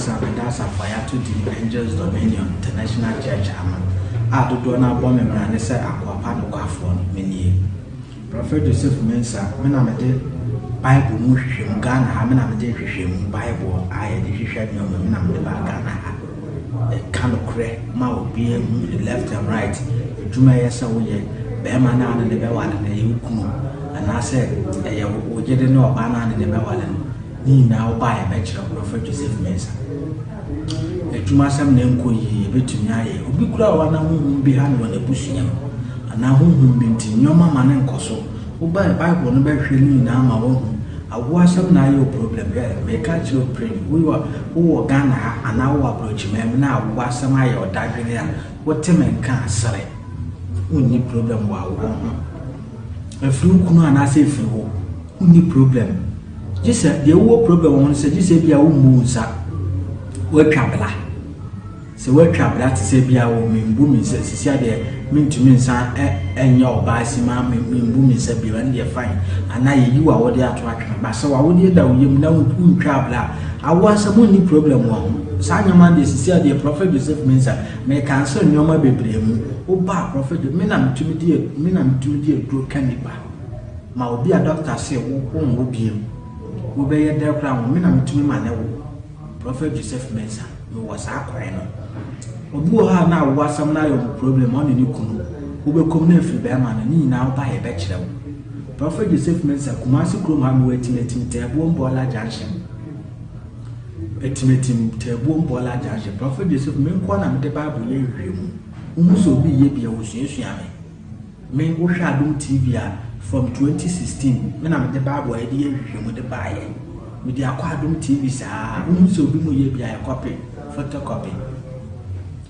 Mensah a meda asafo a yɛato din Angels Dominion International Church ano a dodoɔ no ara bɔ me mmara ne sɛ akoa pa nokwafoɔ no, menie. Prɔfɛt Joseph Mensah, me na mede Bible mu nhwehwɛmu, Ghana ha, me na mede nhwehwɛmu Bible a yɛde hwehwɛ nneɛma, me na mede baa Ghana ha. Ɛka nokorɛ ma obiara hu left and right, adwuma ɛyɛ sɛ woyɛ, bɛrima no a ne ne bɛware no ɛyɛ wo kunu, anaasɛ ɛyɛ wo yere ne ɔbaa no a ne ne bɛware no, ne nyinaa wo ba a yɛbɛkyerɛ wo, Prɔfɛt Joseph Mensah. Adwumasɛm na ɛnkɔ yie, yɛbɛtumi ayɛ. Obi koraa wɔ hɔ a na honhom bi ha no wɔ n'abusua mu, anaa honhom bi nti nneɛma ma no nkɔ so. Wobae Bible no bɛhwɛ ne nyinaa ma woahu. Awoɔ asɛm na ayɛ wo problem. Hwɛ, meka akyerɛ wo pren, wowɔ wowɔ Ghana ha anaa wowɔ aborɔkyiman mu na awoɔ asɛm ayɛ wo dadwene a, wote me nka a, sere. Wonni problem wɔ awoɔ ho. Ɛfiri wo kunu anaasɛ ɛfiri wo, wonni problem. Gye sɛ deɛ wowɔ problem wɔ ho no sɛ gye sɛ ebia wommu wo nsa, woatwa bla. Sɛ woatwa bra te sɛ ebia wo membu me nsa sisi adeɛ mentumi nsa ɛnyɛ ɔbaa si ma membu me nsa bio ɛno deɛ fine anaa yɛyi wo awodeɛ ato atwene ba sɛ w'awodeɛ da wo yam na wontwa bra awo asɛm wonni problem wɔ ho saa nneɛma deɛ sisi adeɛ Prophet Joseph Mensah meka sɛ nneɛma bebree mu woba Prophet me na metumi di me na metumi di aduro ka nipa ma obi a doctor se wo wonwo biem wobɛyɛ dɛ koraa wo me na metumi ma ne wo Prophet Joseph Mensah, mewɔ saa kwan no. Obi wɔ hɔ a na awo asɛm no ayɛ ɔmo problem, ɔne ne kunu. Wobɛkɔ mu na afiri bɛrima no, ne nyinaa woba a yɛbɛkyerɛ wo. Prophet Joseph Mensah, Kumasi kurom ha mewɔ Atimatim Taabuom Bɔɔla Junction. Atimatim Taabuom Bɔɔla Junction. Prophet Joseph, me nkoa na mede Bible yɛ nhwehwɛmu. Wohu sɛ obi yɛ bi a, wosuasua me. Me wohwɛ Adom TV a from 2016 me na mede bible a yɛde yɛ nhwehwɛmu de baeɛ. Mede akɔ Adom TV saa wohu sɛ obi mu yɛ bi a yɛ copy, photocopy.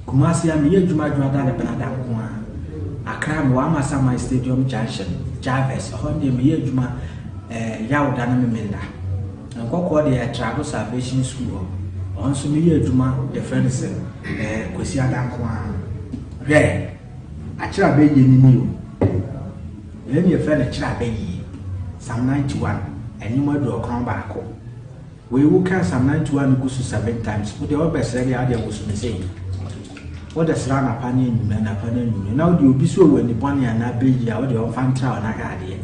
Kumasi a meyɛ adwuma adwuma ne benada nko a. Accra mewɔ Amasaman Stadium Junction, Jarvis, ɛhɔ deɛ meyɛ adwuma eh, Yawda ne Memenda. Nkɔkɔɔ deɛ Ɛtrago Salvation School hɔ. Ɔno nso meyɛ adwuma yɛfrɛ no sɛ eh, Kwasiada nko a. Hwɛ! Akyerɛ abɛyie no ni o. Wei ne yɛfrɛ no kyerɛ abɛyie. Psalm 91, ɛnwom 91. Wei wo ka Psalm 91 no gu so seven times. Wo deɛ wobɛsrɛ deɛ adeɛ woso no sei. Wode srɛ anapa ne anwummerɛ, anapa ne anwummerɛ. Na wode obi so wɔ ani bɔne anaa bɛyie a wode ɔmfa ntra wo na hwɛ adeɛ.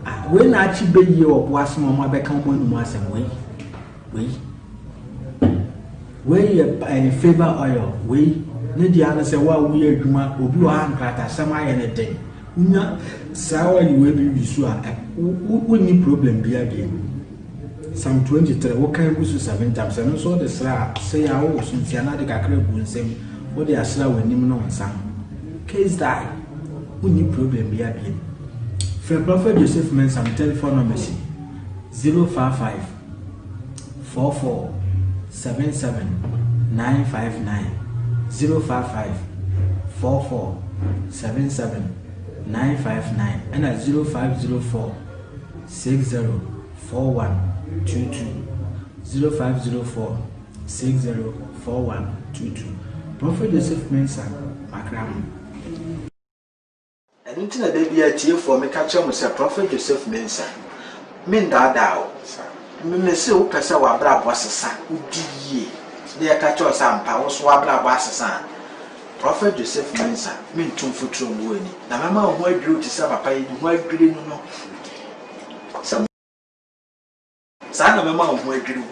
Ah, wei na akye bɛyie wɔ bo ase ma ɔmo abɛka ɔmo anum asɛm wei. Wei. Wei yɛ ɛyɛ favour oil. Wei ne deɛ ano sɛ wo a woyɛ adwuma obi wɔ ha nkratasɛm ayɛ ne den. Wonya saa oil wei bi wi so a wonni problem biara bio. Psalm 23 wokan gu so seven times ɛno nso wode sra a sɛ yɛ a wowɔ so nti anaa de kakra gu nsam wode asra w'anim ne wo nsa ho. Case die. Wonni problem biara bio. Frɛ Prophet Joseph Mensah me telephone number si 055 44 77 959 055 44 77 959 ɛna 0504 60 41 22 0504 60 41 22 Prophet Joseph Mensah Makramo. Ɛno nti na da biara atiefoɔ meka kyerɛ mo sɛ Prophet Joseph Mensah, mendaadaa wo. Me mese wopɛ sɛ w'abrabɔ sesa, wodi yie, na yɛka kyerɛ wo sɛ ampa wo nso w'abrabɔ asesa a, Prophet Joseph Mensah, mentu mfuturo ngu w'ani, na mɛma wo ho adwiri wo te sɛ papa yi ne ho adwiri no no. Sɛ Saa na mɛma wo ho adwiri wo.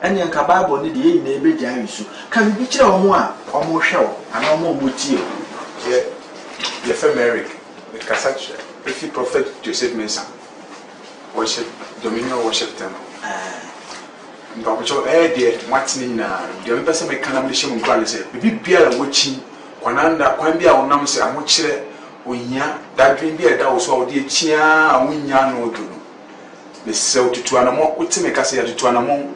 Ɛnneɛ nka Bible no deɛ yɛn nyinaa yɛbɛgyae nsu. Ka biribi kyerɛ wɔn a wɔrehwɛ wo anaa wɔn a wɔretie wo. Yɛ yɛfrɛ me Eric, mekasa kyerɛ efi Prophet Joseph Mensah worship Dominion Worship Temple. Mpabokyɛw ɛyɛ deɛ moate ne nyinaa no, deɛ mepɛ sɛ meka na mede hyɛ mo nkuran ne sɛ, biribi biara a wɔkyi, kwananda, kwan bi a wonam sɛ ahokyerɛ, ohia, dadwen bi a ɛda wo so a wode akyi ara a wonnya ano aduru no, Mesrɛ wo tutu anamɔn, wote me kasa yi a, tutu anamɔn,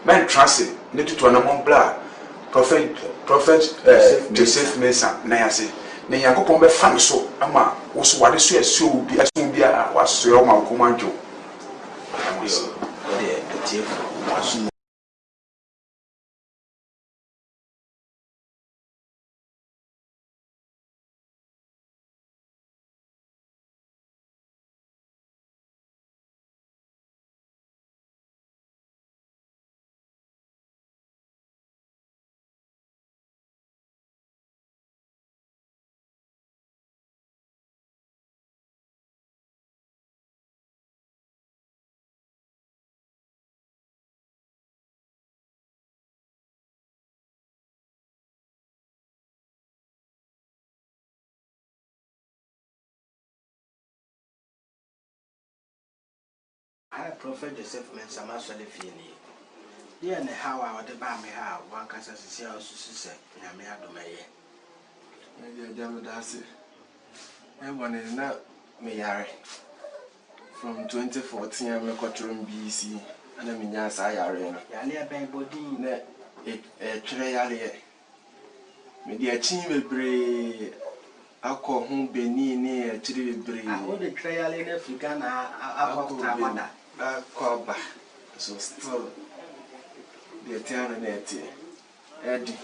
mɛntra ase ne tutu anamɔn bra Prophet Prophet eh, Joseph Mensah nan ase, na Nyankopɔn bɛfa no so ama wo so w'adesoa ɛsoɔ wo bi ɛso wo biara wasoɛ wo ma wo kɔn mu adwo. Meda mo ase. Wodeɛ atiefo mo aso mu. Hi Prophet Joseph Mensah m'asɔre fie nie. Deɛ ne haw a ɔde baa me ha a wankasa sisi a osusu sɛ Nyame adom ɛyɛ. Me deɛ agya meda ase. Ɛbɔ ne na me yare from 2014 a mekɔtwerɛ me BEC ɛna menyaa saa yareɛ no. Yareɛ bɛn bɔ din? Na ɛtwerɛ yareɛ. Mede akyi bebree akɔ ho Benin ne akyiri bebree. Ah, wode twerɛ yareɛ no afiri Ghana akɔ Tamada? Akɔ aba. So still deɛ ɛteɛ ano na ɛteɛ. Ɛdi.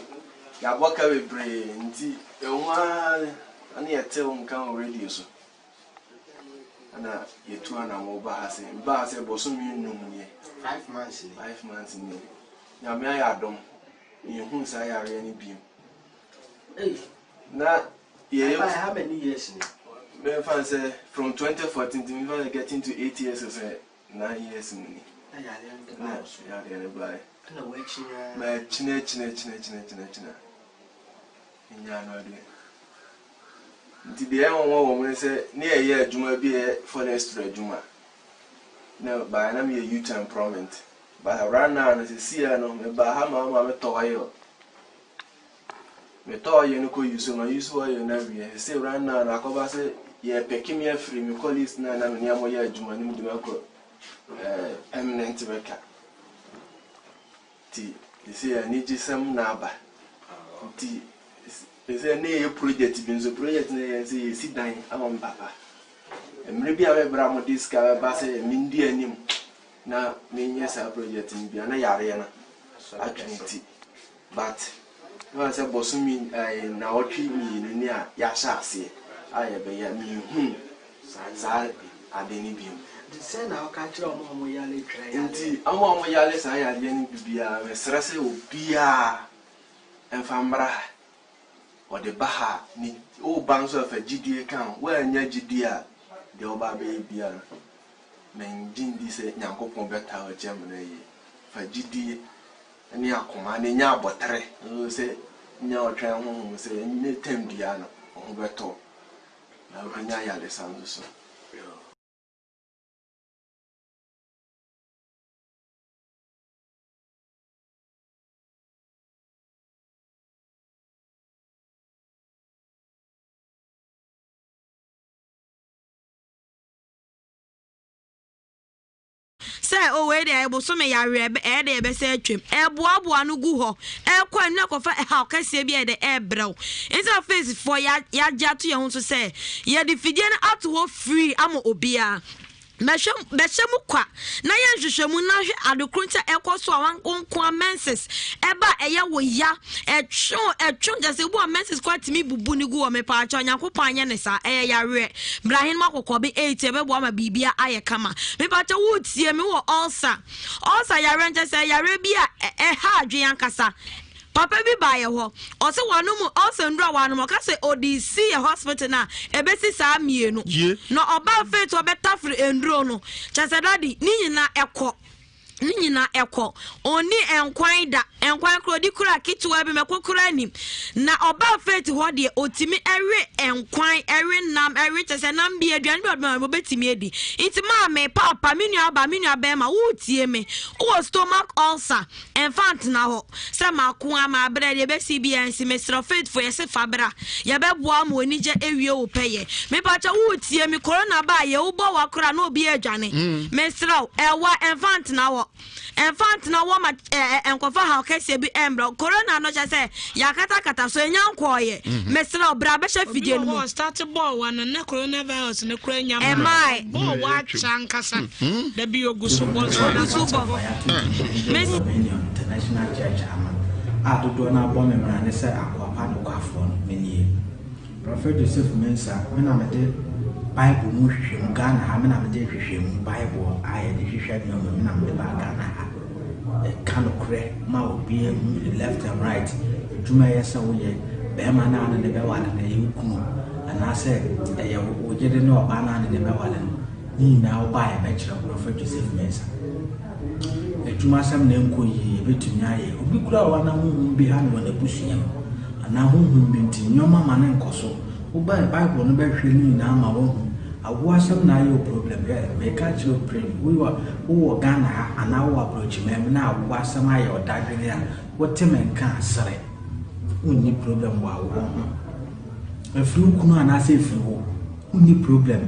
Yɛabɔ ka bebree nti ɛho ara ne yɛte wo nka wɔ radio so. Ɛna yɛtu anammɔn ba ha sɛ mbaa sɛ bɔsome nnum nie. 5 months ni. 5 months nie. Nyame ayɛ adom. Yɛhu saa yareɛ no bio. Hey. Na yɛyɛ. How many years ni? Memfa sɛ from 2014 to memfa getting to 8 years sɛ 9 years mu ni. Na yareɛ no de Na baa wo so. yareɛ no baeɛ. Ɛna woakyi Ma kyina kyina kyina kyina kyina kyina. Nyaa no adeɛ. Nti deɛ ɛnwanwa wɔ mu ne sɛ ne yɛyɛ adwuma bi a ɛyɛ forestry adwuma. Na baeɛ na meyɛ youth employment. But right now no sisi no mebaa ha ma ama metɔ oil. Metɔ oil no kɔ use ma use oil no awie. Sisi right now no akɔba sɛ yɛpɛke me afiri me colleagues na na me ne ɔmo yɛ adwuma no mu de me akɔ permanent worker. Nti sisi anigyesɛm na aba. Nti sɛ ne yɛyɛ project bi nso, project no yɛ sɛ yɛsi dan ama me papa. Mmerɛ bi a mebra mo de sika bɛba sɛ mendi anim na menyɛ saa project no bia na yareɛ no atwe ti, but ɛma sɛ bɔsome 2 mmienu ni a yɛahyɛ aseɛ a yɛbɛyɛ, menhunu saa ade no bio. Nti sɛ na woka kyerɛ ɔmo a ɔmo yare twerɛ yareɛ? Nti ɔmo a ɔmo yare saa yareɛ no bibiara, mesrɛ sɛ obiara ɛmfa mmra ha. Ɔde ba ha a, ne woba nso afa gyidie ka ho. Woannya gyidie a, deɛ woba bɛyɛ biara, mengye ndi sɛ Nyankopɔn bɛtaa w'akyi ama no ayie. Fa gyidie ne akoma ne nya abɔtere nso sɛ nya ɔtwɛn honhom sɛ ne tam biara no wo ho bɛtɔ na wobɛnya ayaresa nso so. Sɛ o wei deɛ ɛbosome yareɛ, ɛyɛ deɛ ɛbɛsɛ atwam, ɛboaboa no gu hɔ ɛkɔ ɛno akɔfa ɛhaw kɛseɛ bi a yɛde ɛrebrɛ wo. Nti afei foɔ yɛagye ato yɛn ho so sɛ yɛde fidie no ato hɔ free ama obiara. Bɛhwɛ bɛhyɛ mu kwa na yɛ nhwehwɛmu na hwɛ adekoro nti a ɛkɔ so a wo nko a menses ɛba, ɛyɛ wo ya, ɛtwe ɛtwe kyɛ sɛ ebi wɔ menses kɔ atumi bubu ne gu wɔ. Mepaakyɛw, Nyankopɔn anyɛ ne saa, ɛyɛ yareɛ. Bra Ahenema Kɔkɔbe 8, ɛbɛboa ma biribia ayɛ kama. Mepaakyɛw, wotie me, wɔ ulcer, ulcer yareɛ nkyɛ sɛ yareɛ bi a ɛha adwene ankasa. Papa bi baayɛ hɔ, ɔsɛ wanom ulcer nduru a wanom, ɔka sɛ ɔde si yɛ hospital no a ɛbɛsi saa mmienu na ɔba faith ɔbɛtafere nduro no kyɛ sɛ daddy ne nyinaa ɛkɔ, ne nyinaa ɛkɔ. Ɔnni nkwan da, nkwan koro ɔdi kora ketewa bi mɛkɔ kora anim na ɔba faith hɔ deɛ, ɔtumi ɛwe nkwan, ɛwe nam, ɛwe kyɛ sɛ nam bi, aduane bi ɔde ɔbɛtumi adi. Nti maame, papa, me nua ba, me nua bɛrima, wotie me, wowɔ stomach ulcer, ɛmfa ntena hɔ sɛ mako a maabrɛ deɛ ɛbɛsi bi ɛnsi. Mesrɛ, faithful, yɛse fa bra, yɛbɛboa ma onigye ewie wo pɛyɛ. Mepakyɛ, wotie me, corona ba a yɛwobɔ wa kora na obi adwane. Mesrɛ wo, ɛwa ɛmfa ntena hɔ, ɛmfa ntena hɔ ma nkɔfa haw kɛseɛ bi ɛmbrɛ. Corona no kyɛ sɛ yɛakatakata so ɛnya nkɔɔyɛ. Mesrɛ wo, bra bɛhyɛ fidie no mu. Obi wɔ hɔ start bɔɔl wa no na coronavirus no kura nya. Ɛmae. Bɔɔl wa akyɛ ankasa dabi ogu so bɔ nso ɔda so so bɔ. Dominion International Church ama a dodoɔ no abɔ me mmara ne sɛ akoa pa nokwafoɔ no, menie. Prophet Joseph Mensah, me na mede Bible mu hwehwɛmu Ghana ha, me na mede hwehwɛmu Bible a yɛde hwehwɛ nneɛma, me na mede baa Ghana ha. Ɛka nokorɛ ma obiara hu left and right. Adwuma ɛyɛ sɛ woyɛ bɛrima no a ne ne bɛwale no, ɛyɛ wo kunu anaasɛ ɛyɛ wo yere ne ɔbaa no a ne ne bɛwale no, ne nyinaa wobaa yɛbɛkyerɛ wo. Prophet Joseph Mensah, adwuma asɛm na ɛnkɔ yie, yɛbɛtumi ayɛ. Obi kura a wana honhom bi ha no wɔ n'abusua mu anaa honhom bi nti nneɛma ma ne nkɔ so, wobaa Bible no bɛhwɛ no nyinaa ma woahu. Awoɔ asɛm na ayɛ wo problem hwɛ meka akyerɛ wo pren wowɔ wowɔ Ghana ha anaa wowɔ abrɔkyiman mu na awoɔ asɛm ayɛ wo dadwene a wote me nka a sere wonni problem wɔ awoɔ ho ɛfiri wo kunu anaasɛ ɛfiri wo wonni problem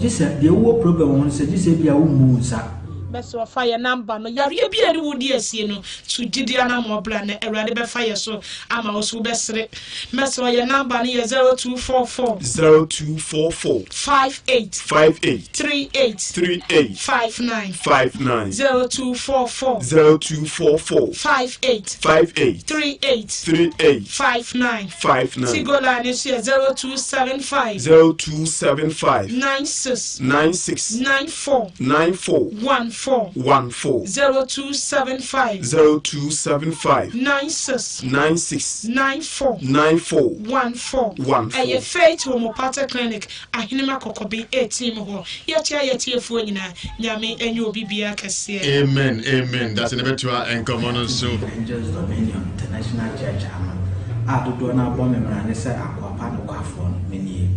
gye sɛ deɛ wowɔ problem wɔ ho no sɛ gye sɛ ebia wommu wo nsa. Mɛsrɛ fa yɛ number no. Yareɛ bi a ɛne wo di asie no, tu gyidie anammɔn bra na Awurade bɛfa yɛ so ama wo so wobɛsere. Mɛsrɛ yɛ number no yɛ 0244. 0244. 58. 58. 38. 38. 59. 59. 0244. 0244. 58. 58. 38. 38. 59. 59. Tigo line no so yɛ 0275. 0275. 96. 96. 94. 94. 14. 14. 0275. 0275. 96. 96. 94. 94. 14. 14. Ɛyɛ Faith Homeopathic Clinic, Ahenema Kɔkɔbe 18 mu hɔ. Yɛkyia yɛn atiefoɔ nyinaa. Nyame nyɛ obi biara kɛseɛ. Amen amen dase na bɛtoa nkɔmmɔ no so. Angels Dominion International Church ano a dodoɔ no ara bɔ me mmara ne sɛ akoa pa nokwafoɔ no, menie.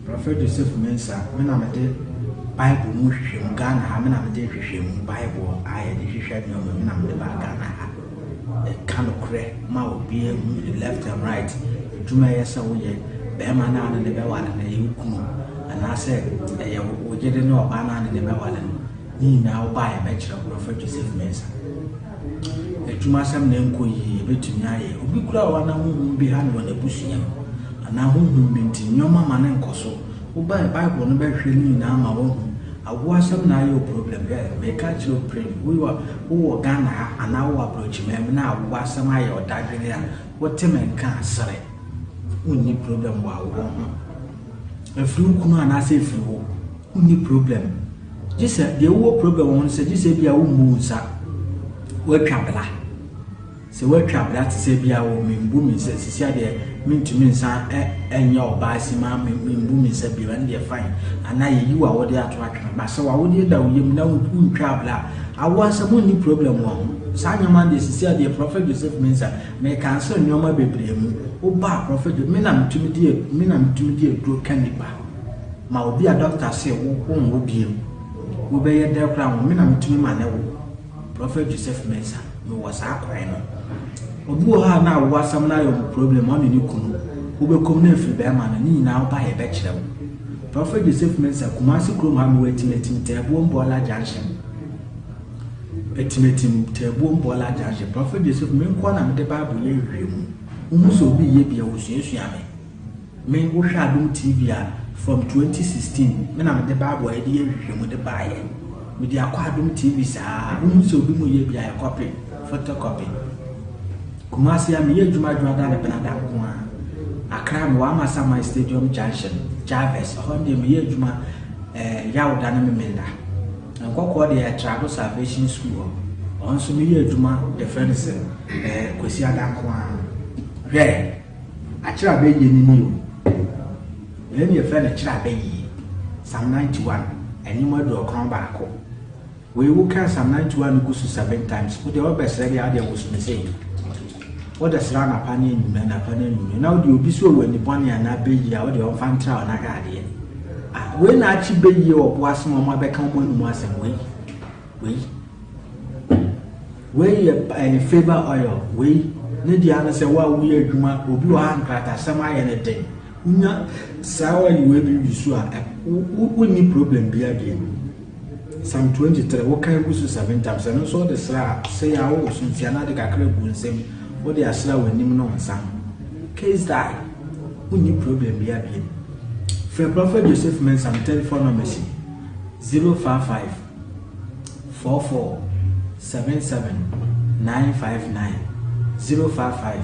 Prɔfɛt Joseph Mensah, me na mede Bible mu nhwehwɛmu, Ghana ha, me na mede nhwehwɛmu, Bible a yɛde hwehwɛ nneɛma, me na mede baa Ghana ha. Ɛka nokorɛ ma obiara hu left and right, adwuma ɛyɛ sɛ woyɛ, bɛrima no a ne ne bɛware no ɛyɛ wo kunu, anaasɛ ɛyɛ wo yere ne ɔbaa no a ne ne bɛware no, ne nyinaa wo baa yɛbɛkyerɛ wo, Prɔfɛt Joseph Mensah. Adwumasɛm na ɛnkɔ yie, yɛbɛtumi ayɛ. Obi koraa wɔ hɔ a na honhom bi ha no wɔ n'abusua mu, anaa honhom bi nti nneɛma ma no nkɔ so. Wobae Bible no bɛhwehwɛ ne nyinaa ma woahu. Awoɔ asɛm na ayɛ wo problem. Hwɛ, meka akyerɛ wo pren, wowɔ wowɔ Ghana ha anaa wowɔ abrɔkyiman mu na awoɔ asɛm ayɛ wo dadwene a, wote me nka a, sere. Wonni problem wɔ awoɔ ho. Ɛfiri wo kunu anaasɛ ɛfiri wo. Wonni problem. Gye sɛ, deɛ wowɔ problem wɔ ho no sɛ, gye sɛ ebia wommu wo nsa. Woatwa bra. Sɛ woatwa bra te sɛ ebia o membu me nsa, sisi adeɛ mentumi nsan nyɛ ɔbaa simaa, membu me nsa bio, ɛno deɛ fine. Anaa yɛyi w'awodeɛ ato atwene. Ba sɛ w'awodeɛ da wo yam na wontwaa bra a, awoɔ asɛm wonni problem wɔ ho. Saa nneɛma no deɛ sisi adeɛ Prophet Joseph Mensah, me cancel nneɛma bebree mu. Woba a Prophet, me na metumi de, me na metumi de aduro ka nipa. Ma obi a doctor se wo wonwo bio, wobɛyɛ dɛn koraa wo, me na metumi ma ne wo. Prophet Joseph Mensah, mewɔ saa kwan no. Obi wɔ hɔ a na awo asɛm no ayɛ ɔmo problem, ɔne ne kunu, wobɛkɔ mu na afiri bɛrima no, ne nyinaa woba a yɛbɛkyerɛ wo. Prophet Joseph Mensah, Kumasi kurom ha mewɔ Atimatim Taabuom Bɔɔla Junction. Atimatim Taabuom Bɔɔla Junction. Prophet Joseph, me nkoa na mede Bible yɛ nhwehwɛmu. Wohu sɛ obi yɛ bi a, wosuasua me. Me wo hwɛ adom TV a from 2016 me na mede bible a yɛde yɛ nhwehwɛmu de baayɛ mede akɔ adom TV saa wohu sɛ obi mu yɛ bi a yɛ copy photocopy Kumasi a meyɛ adwuma adwuma ne benada nko a Accra mewɔ Amasaman Stadium Junction Jarvis ɛhɔ deɛ meyɛ adwuma eh, Yawda ne Memenda Nkɔkɔɔ deɛ Trado Salvation School hɔ ɔno nso meyɛ adwuma yɛfrɛ no sɛ eh, Kwasi Ada nko a hwɛ Akyerɛ abɛyie no ni o. Wei na yɛfrɛ no kyerɛ abɛyie. Psalm 91, ɛnwom 91. Wei wo kan Psalm 91 no gu so seven times. Wo deɛ wobɛsrɛ deɛ adeɛ woso me sei. Wode srɛ anapa ne anwummerɛ, anapa ne anwummerɛ. Na wode obi so wɔ ani bɔne anaa bɛyie a wode ɔmfa ntra wo na hwɛ adeɛ. Ah, wei na akye bɛyie wɔ boase ma ɔmo abɛka ɔmo anum asɛm wei. Wei. Wei yɛ ɛyɛ favour oil. Wei ne deɛ ano sɛ wo a woyɛ adwuma obi wɔ ha nkratasɛm ayɛ ne den. Wonya saa oil wei bi wi so a wonni problem biara bio. Psalm 23 wokan gu so seven times ɛno nso wode sra a sɛ yɛ a wowɔ so nti anaa de kakra gu nsam wode asra w'anim ne wo nsa ho. Case die. Wonni problem biara bio. Frɛ Prophet Joseph Mensah me telephone number si 055 44 77 959 055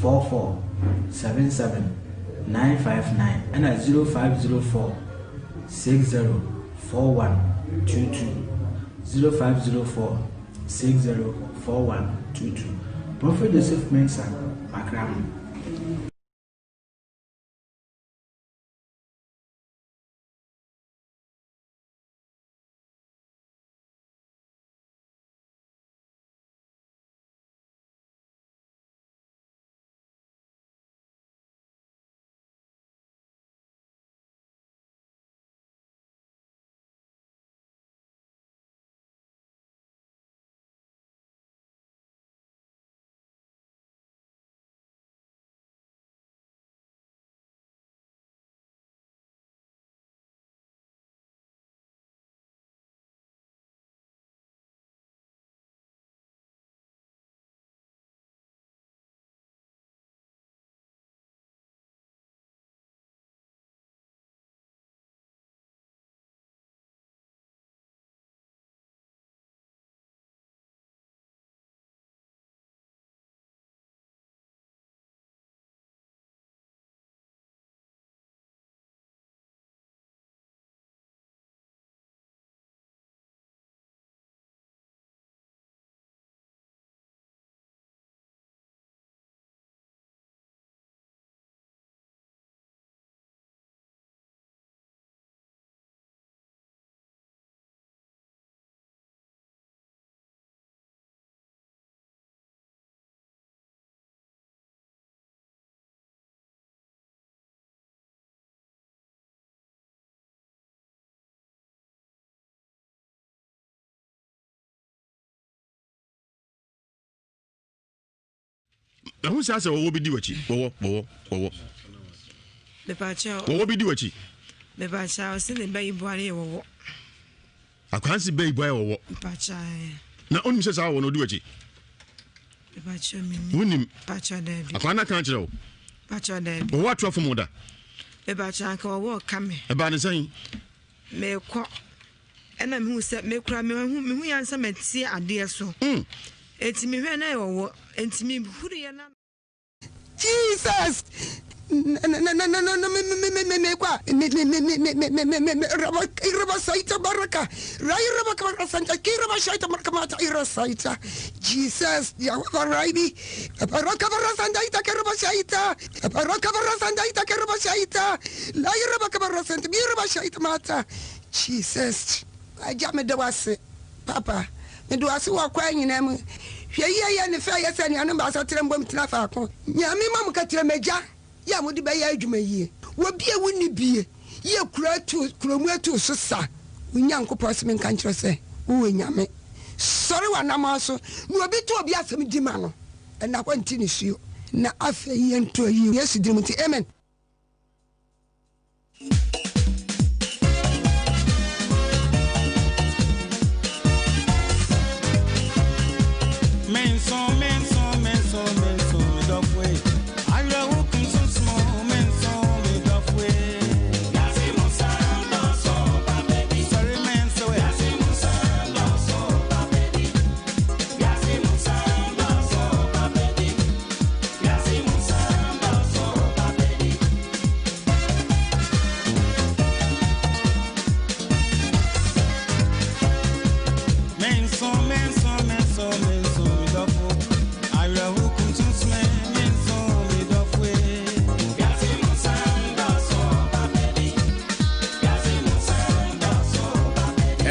44 77 959 ɛna 0504 60 41 22 0504 60 41 22 Prophet Joseph Mensah makra ho. Ɛho saa sɛ wɔwɔ bi di w'akyi. Wɔwɔ, wɔwɔ, wɔwɔ. Mepakyɛw. Wɔwɔ bi di w'akyi. Mepakyɛw, ɔse ne ba yi boa no yɛ wɔwɔ. Akwansi bɛ yi boa yɛ wɔwɔ. Mepakyɛw. Na onim sɛ saa wɔwɔ no odi w'akyi. Mepakyɛw menim. Wonim. Mepakyɛw daabi. Akwan na kan kyerɛ wo. Mepakyɛw daabi. Wɔwɔ ato afom wo da. Mepakyɛw anka wɔwɔ ɔka me. Ɛbaa ne sɛn? Mekɔ. Ɛna mehu sɛ mekura mehu mehu yɛn sɛ mɛte adeɛ so. Eti mehwɛ na yɛ wɔwɔ. Enti mehuriɛ na. Jesus na na na na na me me me me me kwa me me me me me me me me me raba iraba saita baraka rai raba kabara santa kiraba shaita markamata ira saita Jesus Yahweh raibi baraka bara santa ita kiraba shaita baraka bara santa ita kiraba shaita la iraba kabara santa biraba shaita mata Jesus agya meda wase papa Meda wo ase wɔ akwan nyinaa mu. Hwɛ yie yɛ ne fɛ yɛ sɛ anuanom baasa tra mbom tena faako. Nyame ma mo kɛtrɛmagya yɛ a mode bɛyɛ adwuma yie. Wɔ bie wo nni bie yɛ kuro atu kuro mu atu so sa. Wo Nyankopɔn se menka nkyerɛ wo sɛ wowɔ Nyame. Sɔre w'anamɔn so na obi to obi asɛm di ma no ɛna hɔ nte nisuo. Na afei yɛnto ayi Yesu din mu nti amen.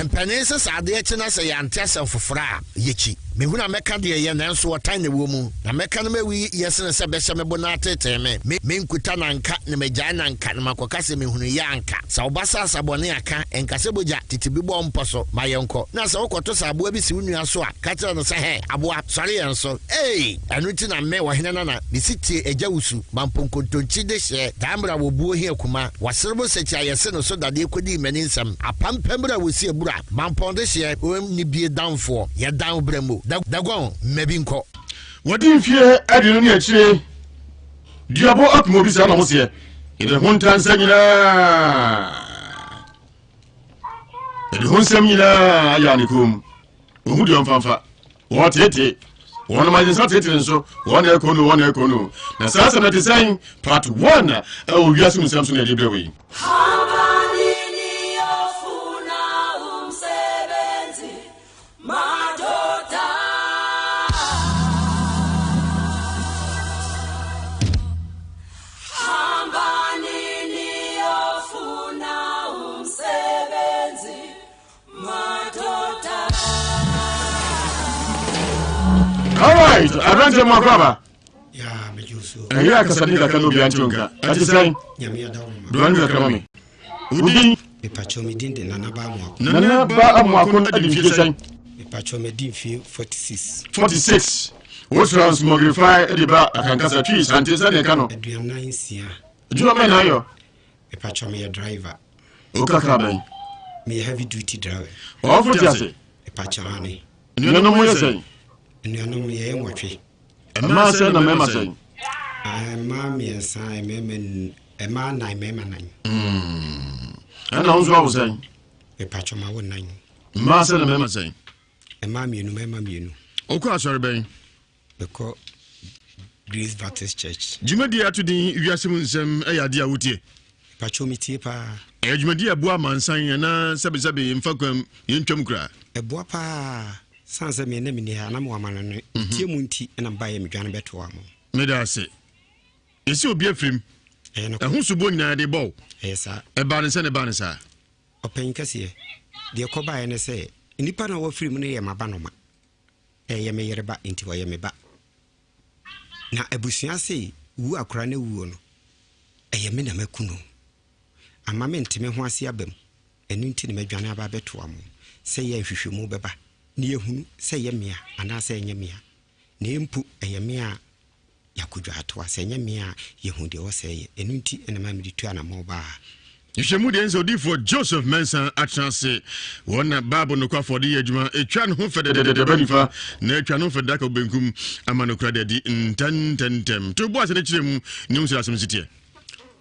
Mpanin sɛ sɛ adeɛ kye na sɛ yɛante asɛm foforɔ a, yɛkyi. Mehunu a mɛka deɛ ɛyɛ, nanso ɔtan na ɛwɔ mu. Na mɛka no mawi yɛ sene sɛ bɛhyɛ me bo na ateetee me. Me, menkuta no anka, na magyae no anka, na makɔka sɛ mehunuiɛ anka. Sɛ wo ba sɛ asa bɔne a, ka, nka sɛ bogya, tete bi bɔ wo mpɔ so, ma yɛnkɔ. Na sɛ wokɔto sɛ aboa bi si wo nua so a, ka kyerɛ no sɛ, Hɛ, aboa, sɔre yɛn so. Ei! Ɛno nti na me, ɔhene nana, mesi tie agya wusu, ma mponkontonkyi dehyeɛ, daa mmerɛ a wɔbuo hia kuma, wɔaserebo nsakyi a yɛse no so dadeɛ kɔdii m'ani nsɛm, apampam berɛ a wɔsi abura, mampɔn dehyeɛ, ɔnni bie danfoɔ, yɛdan wo berɛ mu, da, daguan, mma bi nkɔ. Wadi mfeɛ aduonu ne akyire, duabɔ akum obi saa na mo seɛ, yɛde ho ntansa nyinaa, yɛde ho nsɛm nyinaa ayɛ ne kɔn mu. Wɔn deɛ ɔmfamfa. Wɔteetee. Wɔn ma nsa teetee nso. Wɔn na ɛkɔ no, wɔn na ɛkɔ no. Na saa asɛm no te sɛn? Part 1 ɛwɔ wiase mu nsɛm so na ɛde brɛ wei. Alright, aberanteɛ mu akɔ aba. Ɛyɛ akasade kakra na obiara nkyerɛ nka. Ɛte sɛn? Dora ne kakra ma me. Wodin? Mepakyɛw me din de Nana Ba Amoako. Nana Ba Amoako no adi mfie sɛn? Mepakyɛw madi mfie 46. 46. Wo transmogrify de ba akankasa twi sante sɛdeɛ ɛka no. 46. Adwuma bɛn na ayɔ? Mepakyɛw meyɛ driver. Woka car bɛn? Meyɛ heavy duty driver. Ɔwɔfo te ase? Mepakyɛw aane. Anuanom mo yɛ sɛn? Anuanom yɛyɛ nwɔtwe. Mmaa sɛn na mmarima sɛn? Mmaa mmiɛnsa, mmarima mmaa nnan, mmarima nnan. Hmm. Ɛna wo nso awo sɛn? Mepakyɛw mawo nnan. Mmaa sɛn na mmarima sɛn? Mmaa mmienu, mmarima mmienu. Wokɔ asɔre bɛn? Mekɔ Grace Baptist Church. Dwumadie a ato din Wiase mu nsɛm yɛ adeɛ a wotie? Pakyɛw metie paa. Ɛyɛ dwumadie a ɛboa amansan anaa sɛbesɛbe mfa kwan yɛntwam koraa? Ɛboa paa. Sane sɛ me na menni ha na mewɔ amanɔne. Metie mu nti na mebaeɛ medwane bɛtoaa mo. Meda ase. Yɛsi obi afirim. Ɛyɛ nokorɛ. Ɛho soboɔ nyinaa yɛde bɔ wo. Ɛyɛ saa. Ɛbaa ne sɛn na ɛbaa ne saa? Ɔpanyin kɛseɛ, deɛ ɛkɔbaeɛ ne sɛ, nnipa no a wɔafiri mu no yɛ m'abanoma. Ɛyɛ me yere ba, enti ɔyɛ me ba. Na abusua se wu akora no awuo no, ɛyɛ me na maku no. Amma mente me ho ase aba mu, ɛno nti na madwane aba abɛtoa mo, sɛ yɛ nhwehwɛmu bɛba na yɛahunu sɛ ɛyɛ me a anaasɛ ɛnyɛ me a. Na mpo ɛyɛ me a. Yɛakɔdwa atoa. Sɛ ɛnyɛ me a, yɛhu deɛ ɛwɔ sɛ yɛyɛ. Ɛno nti na ɛma mede tu anammɔn baa ha. Nhwehwɛmu deɛ nsɛ odiyifoɔ Joseph Mensah atena ase. Wɔn na Bible nokwafoɔ de yɛ adwuma. Etwa ne ho fɛdɛdɛdɛdɛ ba nifa na etwa ne ho fɛdɛdɛ aka benkum ama nokora de adi ntɛntɛntɛm. To bo ase ne kyerɛ mu ne hu sɛ asɛm si teɛ.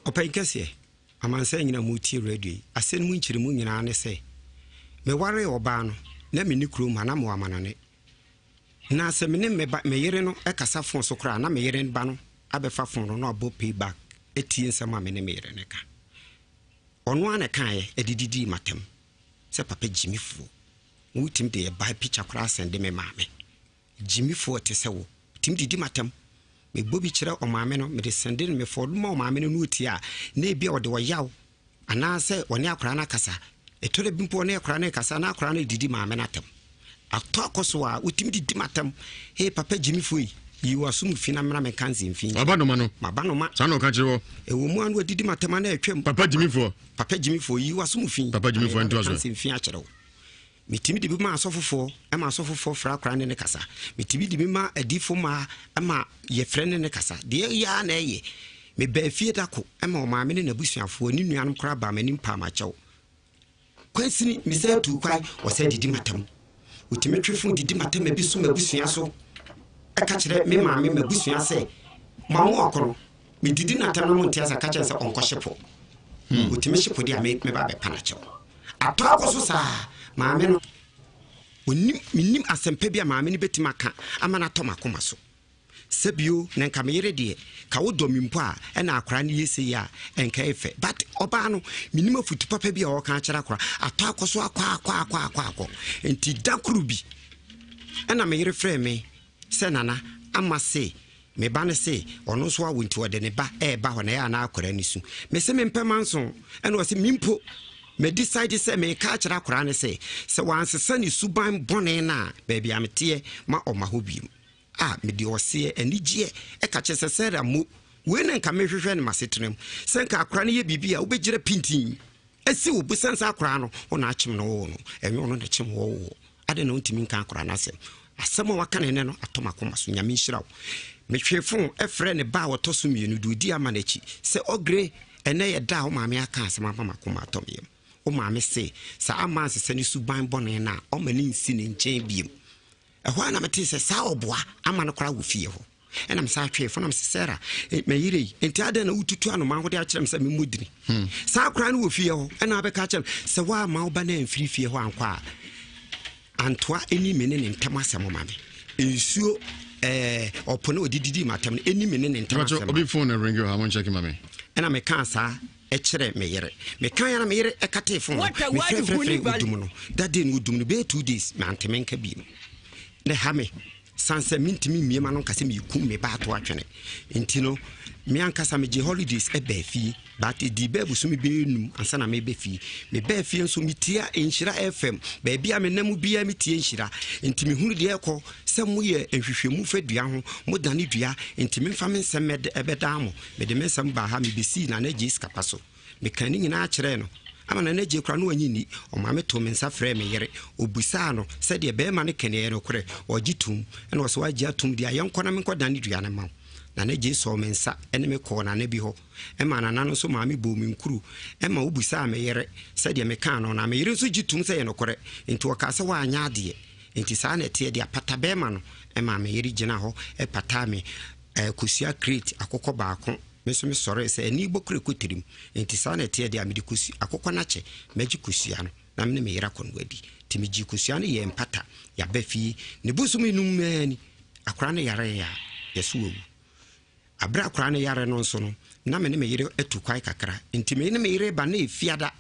Ɔpanyin kɛseɛ, amansan nyinaa moretie radio yi, asɛm no mu nkyerɛmu nyinaa ne sɛ, mewaree ɔbaa no, na menni kurom ha, na mewɔ amanɔne. Na sɛ me ne me ba, me yere no kasa fon so koraa a, na me yere ba no abɛfa fon no na wabɔ pay back atie nsɛm a me ne me yere no ka. Ɔno ara na ɛkaeɛ de didii m'atam sɛ papa gyimifoɔ, wotumi de yɛ ba picture koraa sɛnde me maame. Gyimifoɔ te sɛ wo, wotumi didi m'atam. Mebɔ bi kyerɛ ɔmaame no, mede sɛnde no, mefɔɔdo ma ɔmaame no na ɔtie a, na ebia ɔde ɔyaw Anaasɛ ɔne akwadaa no akasa. Ɛtɔ da bi mpo ɔne akwadaa no rekasa na akwadaa no redidi maame no atɛm. Atɔ akɔ so a, wotumi didi m'atɛm. Hey, papa gyimifo yi, yi w'aso mu fi na mmra menka nsɛmfi nkyerɛ. W'abanoma no. M'abanoma. Saa na ɔka kyerɛ wɔ. Ɛwɔ mu a na wadidi m'atɛm a na atwam. Papa gyimifoɔ. Papa gyimifoɔ, yi w'aso mu fi. Papa gyimifoɔ, ntoa so. Menka nsɛmfi akyerɛ wo. Metumi de bi ma asɔfofoɔ ma asɔfofoɔ frɛ akwadaa ne no kasa. Metumi de bi ma adiyifoɔ mmaa ma yɛfrɛ ne no kasa. Deɛ ɛyɛ ara na ɛyɛ. Mebaa fie da ko ma ɔmaame ne n'abusuafoɔ ne nuanom koraa baa m'anim paa m'akyɛw. Kwansini, mesan tuu kwan, wɔsan didi m'atam. Wɔtumi twe fon didi m'atam ebi so m'abusua so. Ɛka kyerɛ me maame m'abusua sɛ, Mo amoako no, medidi n'atam na monte ase a, ka kyerɛ no sɛ ɔnkɔhye po. Ɔtumi hye po deɛ a, meba abɛpa no akyɛw. Atɔ akɔ so saa. Maame no, ɔnnim, mennim asɛmpa bi a maame no bɛtumi aka ama no atɔ m'akoma so. Sɛ bio, na nka me yere deɛ, ka wodɔ me mpo a, ɛna akwadaa no yɛ sei a, ɛnka ɛyɛ fɛ. But ɔbaa no, mennim afutu papa bi a ɔreka akyerɛ akwadaa. Atɔ akɔ so akɔ akɔ akɔ akɔ akɔ. Nti da koro bi, ɛna me yere frɛɛ me sɛ Nana, Ama se Me ba no se ɔno nso awo nti ɔde ne ba reba hɔ na ɛyɛ a na akwadaa no su. Me se mempɛ manso. Ɛna ɔse me mpo me decide sɛ meka akyerɛ akwadaa no sɛ sɛ wansesa ne suban bɔne no a baabi a meteɛ ma ɔma hɔ biom. A mede ɔseɛ anigyeɛ ɛka kyerɛ sɛ Sarah mo wei na nka mehwehwɛ no m'asetena mu sɛ nka akwadaa no yɛ biribi a wobɛgyina pintinn asi wo bo sɛne sɛ akwadaa no wo na akyem no woo no ɛnyɛ ɔno na ɛkyem wɔ woo. Adɛn na wontumi nka akwadaa no asɛm? Asɛm a waka no nnɛ no atɔ m'akoma so. Nyame nhyira wo. Metwee fon frɛɛ ne ba a ɔtɔ so mmienu de ɔdii ama no akyi sɛ, Ɔgre, ɛnnɛ yɛ da a wo maame aka asɛm ama m'akoma atɔ me yam. Wo maame se sɛ amma ansesa ne suban bɔne no a, ɔmma no nsi ne nkyɛn bio. Ɛhɔ ara na metee sɛ saa ɔboa ama no koraa wɔ fie hɔ. Ɛna mesan twee fo na mese Sarah, eh, me yere yi, nti adɛn na wotutu anomaa ho de akyerɛ me sɛ memmɔ dini? Hmm. Saa koraa no wɔ fie hɔ, ɛna abɛka akyerɛ me sɛ woamma wo ba no amfiri fie hɔ ankɔ a, antoa ɛni me ne ne ntam asɛm ma me. Nsuo eh, ɔpo na ɔde didi m'atam no ɛni me ne ne ntam asɛm. Obi phone na ringi ha, mo nkyɛke ma me. Ɛna mekaa saa ɛkyerɛ me yere. Mekaa ya na me yere ɛkatee phone no. Mefrɛfrɛfrɛ odum no. That day no odum no bɛyɛ 2 days, manteme nka bio. Na ɛha me. San sɛ mentumi mmue m'ano nka sɛ merekum me ba ato atwene nti no, me ankasa megyee holidays baa fie, but ɛdii bɛɛ bosome bɛyɛ num ansa na meba fie. Mebaa fie nso metia Nhyira FM, baabi a menam biara metie Nhyira, nti mehunu deɛ ɛkɔ sɛ moyɛ nhwehwɛmu fa dua ho, modane dua, nti memfa me nsɛm mmɛdaa mo. Mede me nsɛm baa ha, mebɛsii Nana Agyei Sikapa so. Mekaa ne nyinaa kyerɛɛ no. Ama Nana Gyei koraa na wannye nni. Ɔmaa me too me nsa frɛɛ me yere. Ɔbisaa no sɛ deɛ barima no ka no ɛyɛ nokorɛ. Ɔgye toom. Ɛna ɔse wagye atom deɛ a, yɛnkɔ na menkɔdane dua no mma wo. Nana Gyei sɔɔ me nsa ne me kɔɔ Nana bi hɔ. Ɛmaa Nana no nso maa me bɔɔ me nkuro ma ɔbisaa me yere sɛ deɛ mekaa no. Na me yere nso gye toom sɛ ɛyɛ nokorɛ. Enti ɔkaa sɛ wanyɛ adeɛ. Enti saa na ɛteɛ deɛ apata barima no. Ɛmaa me yere gyinaa hɔ pataa me kosua crate akokɔ baako. Me nso mesɔree sɛ ani bɔ kura kɔ tirim. Enti saa na ɛteɛ deɛ a, mede kosua, akokɔ no akyɛ, mɛgye kosua no na me ne me yere akɔ no adi. Enti megyee kosua no yɛɛ mpata, yɛaba fie. Ne bosome num ara ni, akwadaa no yaree a, yɛso wawu. Aberɛ a akwadaa no yare no nso no, na me ne me yere atu kwae kakra. Enti me ne me yere reba na ɛyɛ fiada.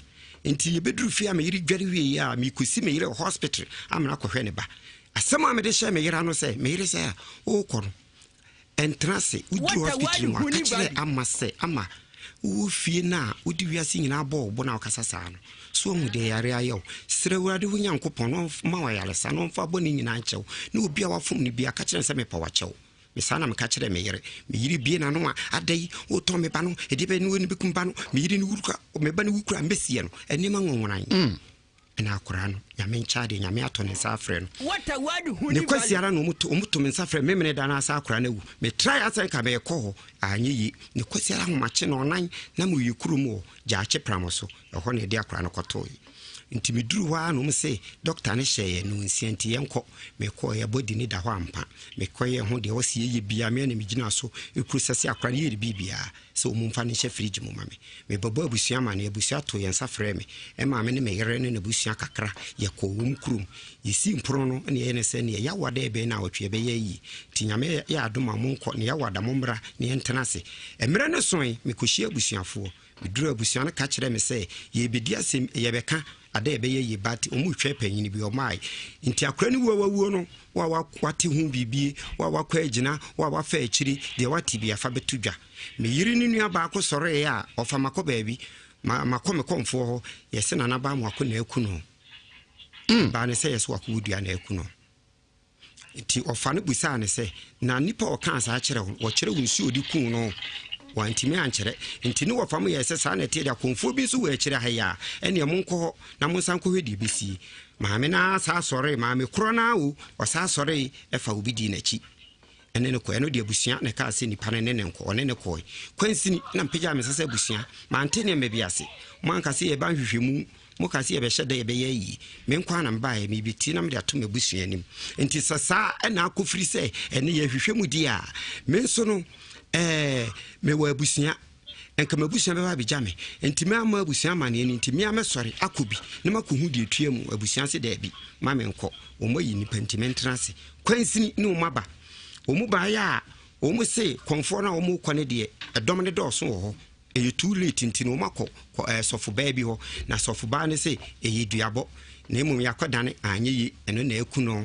Enti yɛbɛduru fie a me yere dware wieeɛ a, merekɔsi me yere wɔ hospital amena akɔhwɛ ne ba. Asɛm a mede hyɛɛ me yere ano sɛ, me yere sɛ a, worekɔ no, Ɛntena ase. Woduru hospital mu a, ka kyerɛ Ama sɛ, Ama, wowɔ fie no a wode wiase nyinaa bɔ wo bo na wokasa saa no, so woahu deɛ yareɛ ayɛ wo? Srɛ Awurade wo Nyankopɔn na ɔmma wo ayaresa na ɔmfa bɔne nyinaa nkyɛ wo, ne obi a wafom no biara, ka kyerɛ no sɛ mepɛ wo akyɛ wo. Me saa na meka kyerɛɛ me yere. Me yere bue n'ano a, ada yi, wotɔn me ba no, ɛdeɛ bɛn ne wei no bɛkum ba no, me yere no wu koraa, me ba no wu koraa a, mɛsie no. Nneɛma nwonwonan. Ɛna akoraa no, Nyame nkyɛ adeɛ, Nyame ato ne nsa afrɛ no. Ne Kwasiara na ɔmo to, ɔmo to me nsa frɛ me memene da no ara sɛ akoraa no awu. Me try ara sɛ nka meekɔ hɔ, anyɛ yie. Ne Kwasiara ahomakye nɔnan na meyɛ kurom wɔ Gyaakye pramo so, ɛhɔ na yɛde akoraa no kɔtooe. Nti meduru hɔ ara na ɔmo se dɔkta no hyɛɛ yɛn nɔnsia nti yɛnkɔ. Mekɔɔɛ, body no da hɔ ampa. Mekɔyɛɛ ho deɛ ɛwɔ sɛ yɛyɛ biara, me ara na megyinaa so process akoraa no, yɛyɛɛ no biribiara. sɛ wɔmfa no nhyɛ fridge mu ma me. Mebɛbɔɔ abusua amanneɛ, abusua too yɛn nsa frɛɛ me, ɛmaa me ne me yere ne n'abusua kakra yɛkɔɔ wɔn kurom. Yɛsii mpono no na yɛyɛ no sɛ neɛ Yawoada ɛbɛn naawɔtwe yɛbɛyɛ ayie. Nti Nyame yɛ adom a monkɔ, ne Yawoada mommra na yɛntena ase. Mmerɛ no soe, mekɔhyiaa abusuafoɔ. Meduruu abusua no ka kyerɛɛ me sɛ yɛrebɛdi asɛm, yɛrebɛka ada a ɛbɛyɛ yie but wɔn retwɛn panyin bi, ɔmaae. Nti akora no wu a wawuo no, wo a wate ho biribie, wo a wakɔ agyina, wo a wafa akyiri, deɛ wate bi afa bɛto dwa. Me yere ne nua baako sɔreeɛ a, ɔfa makɔ baabi, ma makɔ me kɔmfoɔ hɔ, yɛse Nana Baa Moako na aku no. Baa ne sɛ yɛse wakɔwu dua na aku no. Nti ɔfa no bisaa no sɛ, Na nipa a ɔkaa saa kyerɛ wo no, wɔkyerɛ wo nsuo a ɔde kuu no? Wantumi ankyerɛ. Nti ne wɔfa mo yɛɛ sɛ saa na ɛteɛ deɛ, akɔmfoɔ bi nso wɔ akyire ha yi a, ɛnneɛ monkɔ hɔ na monsan nkɔhwɛ deɛ ɛbɛsie. Maame no ara saa sɔree, maame korɔ no ara o, ɔsaa sɔree fa obi dii n'akyi ne no kɔe. Ɛno deɛ abusua na ɛkaa sɛ nipa no ne no nkɔ, ɔne no kɔe. Kwansini na mepagyaa me nsa sɛ abusua, mante nneɛma bi ase. Moanka sɛ yɛba nhwehwɛmu Moka sɛ yɛbɛhyɛ da yɛbɛyɛ ayi. Me nko ara na mebaeɛ, merebɛtie na mede ato m'abusua anim. Enti sɛ saa na akɔfiri sɛ ɛne yɛhwehwɛ mu di a, me nso no, ɛɛ, mewɔ abusua. Nka m'abusua bɛba abɛgya me. Enti mamma abusua amanneɛ no nti, me ara mɛsɔre akɔ bi na makɔhu deɛ ɛtua mu. Abusua se daabi, ma menkɔ. Wɔayi nnipa nti mentena ase. Kwansini ne wɔn aba. Wɔn baeɛ a, wɔn se kɔmfoɔ no a wɔrekɔ no deɛ, ɛdɔm no dɔɔso wɔ hɔ. Ɛyɛ too late nti no wɔn akɔ kɔ ɛɛ sɔfo baa bi hɔ na sɔfo baa no se ɛyɛ duabɔ na mmom yakɔ dane anyɛ ye ɛno na aku no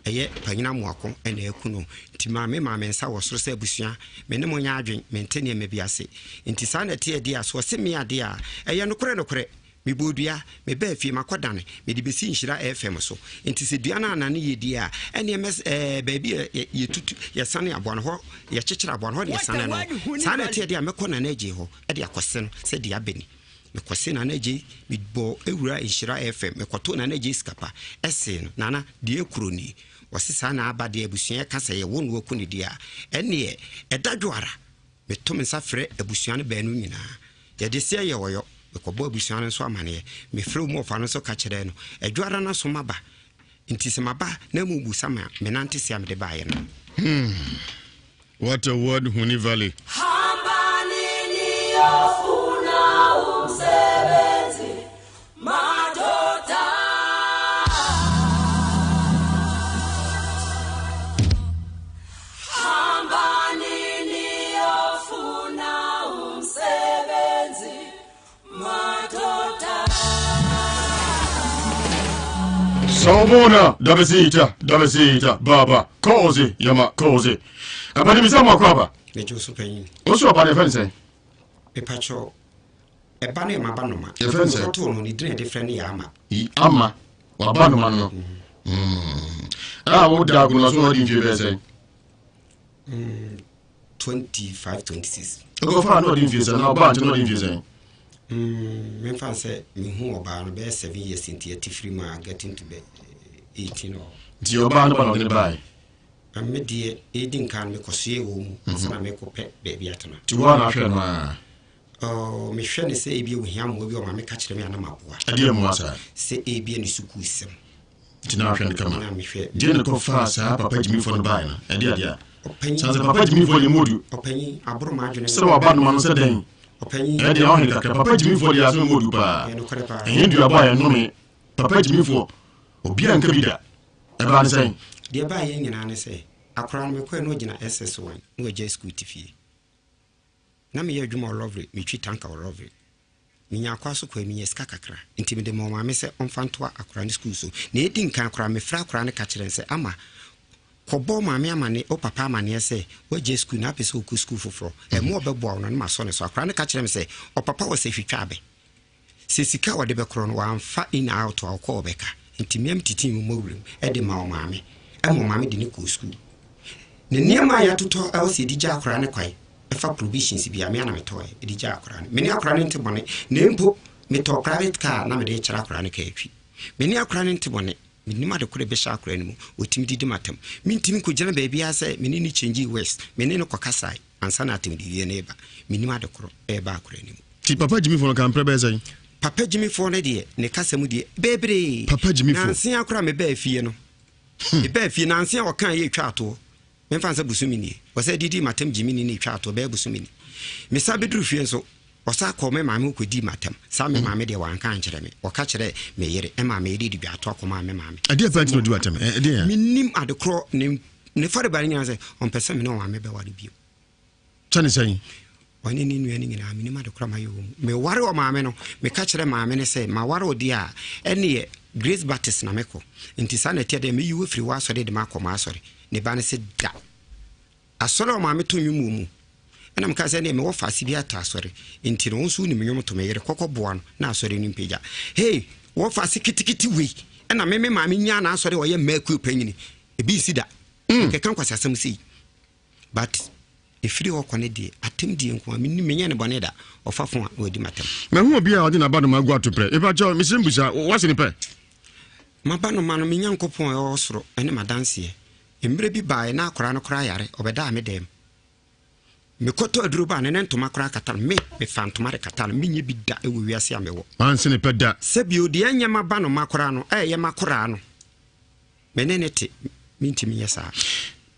ɛyɛ panyin amoako ɛna aku no nti maame maa me nsa wɔ soro sɛ abusua me ne mo nyɛ adwen mente nneɛma bi ase nti saa na ɛteɛ deɛ a so ɔse me adeɛ a ɛyɛ nokorɛ nokorɛ Mebɔɔ dua, mebaa fie, makɔdane, mede bɛsi Nhyira FM so. Nti sɛ dua no anane yie deɛ a, ɛnneɛ mɛs ɛɛ baabi a yɛ yɛtutu, yɛsane aboa no, hɔ yɛkyekyere aboa no, hɔ na yɛsane no. Saa na ɛteɛ deɛ a, mɛkɔ Nana Agyei hɔ de akɔse no sɛ dua bɛ ni. Mekɔsee Nana Agyei, mebɔɔ wuraa Nhyira FM, mekɔtoo Nana Agyei sika pa, ɛsee no, Nana, deɛ ɛkorɔ nie. Ɔse saa na aba deɛ abusua ɛka sɛ yɛwo no aku no deɛ a, ɛnneɛ ɛda dwo ara. Meto me nsa frɛ abusua no baanu nyinaa. Yɛde seɛ yɛ ɔyɔ. Mekɔbɔ abusua no nso amaneɛ. Mefrɛ wɔn ɔfa no nso ka kyerɛ no. Ɛdwo ara na so maba. Nti sɛ maba na mobusa me a, menante seɛ a mede baeɛ no. Hmm. What a word, Huni Valley. Sawubona Dabesita Dabesita Baba Kozi Yama Kozi Abani misa mo akwaba Mejo so panyin. Osu ɔba ne fɛn sɛn? Mepacho Ɛba no yɛ m'abanoma. Yɛfrɛ no sɛ? Mekɔtoo no, ne din a yɛde frɛ no yɛ Ama. Yi Ama, w'abanoma no. Mm. A woda akonnwa so na wadi mfie bɛyɛ sɛn? Mm, 25, 26. Ɛkɔfaa na ɔdi mfie sɛn na ɔbaa nkyɛn na ɔdi mfie sɛn? Mm, memfa sɛ mehu ɔbaa no bɛyɛ 7 years nti ɛte firi mu a getting to be 18 or. Nti ɔbaa no ba na ɔde ne bae? Na me deɛ ɛdi nkan no mekɔsoɛ wɔ mu ansa na mekɔpɛ baabi atena. Nti wo a na ahwɛ no a? Oh, mehwɛ no sɛ ebia ohia mmoa bi a ɔma meka kyerɛ me a na maboa. Ɛdeɛ mmoa saa? Sɛ ebia ne sukuusɛm. Nti na ahwɛ no kama. Na mehwɛ. Deɛ na kɔfaa saa papa gyimifoɔ no baeɛ no, ɛde adeɛ a? Ɔpanyin. San sɛ papa gyimifoɔ deɛ mu odu. Ɔpanyin, aboro m'adwene. Sɛ waba noma no sɛ dɛn? Ɔpanyin. Ɛyɛ deɛ ɔhene kakra. Papa gyimifoɔ deɛ asɛm mu odu paa. Ɛyɛ nokorɛ paa. Ɛnyɛ duabɔ a ɛnnome. Papa gyimifoɔ, obiara nka bi da. Ɛbaa ne sɛn? Deɛ ɛbaeɛ nyinaa ne sɛ, akwadaa no mekɔɛ na ɔgyina SS1 na wagyae sukuu te fie. Na meyɛ adwuma wɔ Lɔvre, metwi tanka wɔ Lɔvre. Menya akwaa so kɔe, menya sika kakra. Enti mede maa ɔmaame sɛ ɔmfa ntoa akwadaa no sukuu so. Nea edi nkan koraa, mefrɛɛ akwadaa no ka kyerɛɛ no sɛ, Ama, kɔbɔ maame amanneɛ, wo papa amanneɛ sɛ woagyae sukuu na wopɛ sɛ wokɔ sukuu foforɔ. Mmoa a ɔbɛboa wo no, na masɔ ne so. Akwadaa no ka kyerɛɛ me sɛ, Ɔpapa wɔ sahwi twa abɛ. Sɛ sika a ɔde bɛkorɔ no wamfa in out a ɔkɔ ɔbɛka nti mea metitii mu mɔwerem de ma ɔmaame ɛma ɔmaame de no kɔɔ sukuu. Ne nneɛma a yɛatotɔ ɛwɔ sɛ yɛde gya akwadaa no kwan ɛfa provisions bi a mea na metɔɛ de gya akwadaa no. Me ne akwadaa no nte bɔne na mpo metɔɔ private car na mede rekyerɛ akwadaa no kaa twi. Me ne akora no nte bɔne. Mennim ade koro a ɛbɛhyɛ akora no mu. Ɔtumi didi m'atam. Mentumi nkɔgyina baabiara sɛ me ne no kyɛngyii words. Me ne no kɔkasae ansa na atɛmdidie no reba. Mennim ade koro a ɛreba akora no mu. Nti papa gyimifoɔ no ka mprɛ bɛyɛ sɛn? Papa gyimifoɔ no deɛ, ne kasa mu deɛ, bebree. Papa gyimifoɔ. Nanse ara koraa mebaa fie no, mebaa fie, nanse a ɔkaeɛ ɛtwaa toɔ. Memfa no sɛ bosome nie. Ɔsan didii m'atɛm gyimini no ɛtwaa toɔ bɛyɛ bosome ni. Mesan bɛduru fie nso, ɔsan kɔɔ me maame hɔ kɔdii m'atɛm. Saa me maame deɛ wanka ankyerɛ me. Ɔka kyerɛɛ me yere, ɛmaa me yere de dwaato akɔmaa me maame. Ɛdeɛn paa nti na ɔdi w'atɛm? Ɛdeɛn a? Mennim adekorɔ. Ne, ne farebae no nyinaa sɛ ɔmpɛ sɛ me ne ɔmaame bɛware bio. Kyɛ ne sɛn? Ɔne ne nua no nyinaa, menim ade korɔ a mayɛ wɔ mu. Meware ɔmaame no, meka kyerɛɛ maame no sɛ, maware wo deɛ a, ɛnneɛ Grace Baptist na mekɔ. Nti saa na ɛteɛ deɛ, mɛyi wo afiri w'asɔre de makɔ m'asɔre. Ne ba no se, da! Asɔre a ɔmaame to nnwom wɔ mu. Ɛna mekaa sɛ, ɛnneɛ mewɔ faase bi ato asɔre. Nti no, wo nso wonim nnwom to, me yere, kɔkɔ boa no na asɔre no mpagya. Hey! Wɔ faase ketekete wei, ɛna me me maame nyaa n'asɔre a ɔyɛ mmaa kuo panyini. Ebi nsi da. Mekeka nkwaseasɛm sei. But ɛfiri hɔ kɔ no deɛ, atɛm die nko ara, mennim, menyɛɛ no bɔne da, ɔfa fon a na wadi m'atɛm. Mahu obi a ɔde n'abanoma agu atoprɛ. Mepakyɛw, mesrɛ mbusa, woase no pɛ? M'abanoma no, me Nyankopɔn a ɔwɔ soro ne m'adanseɛ. Mmerɛ bi baeɛ na akwadaa no koraa yare, ɔbɛdaa me dɛm. Mekɔtɔ aduro baa no, ne ntoma koraa kata no. Me, mefaa ntoma de kataa no, menyɛ bi da wɔ wiase a mewɔ. Manse no pɛ da. Sɛbio, deɛ ɛnyɛ m'abanoma koraa no, ɛyɛ m'akoraa no. Me ne no te, mentumi nyɛ saa.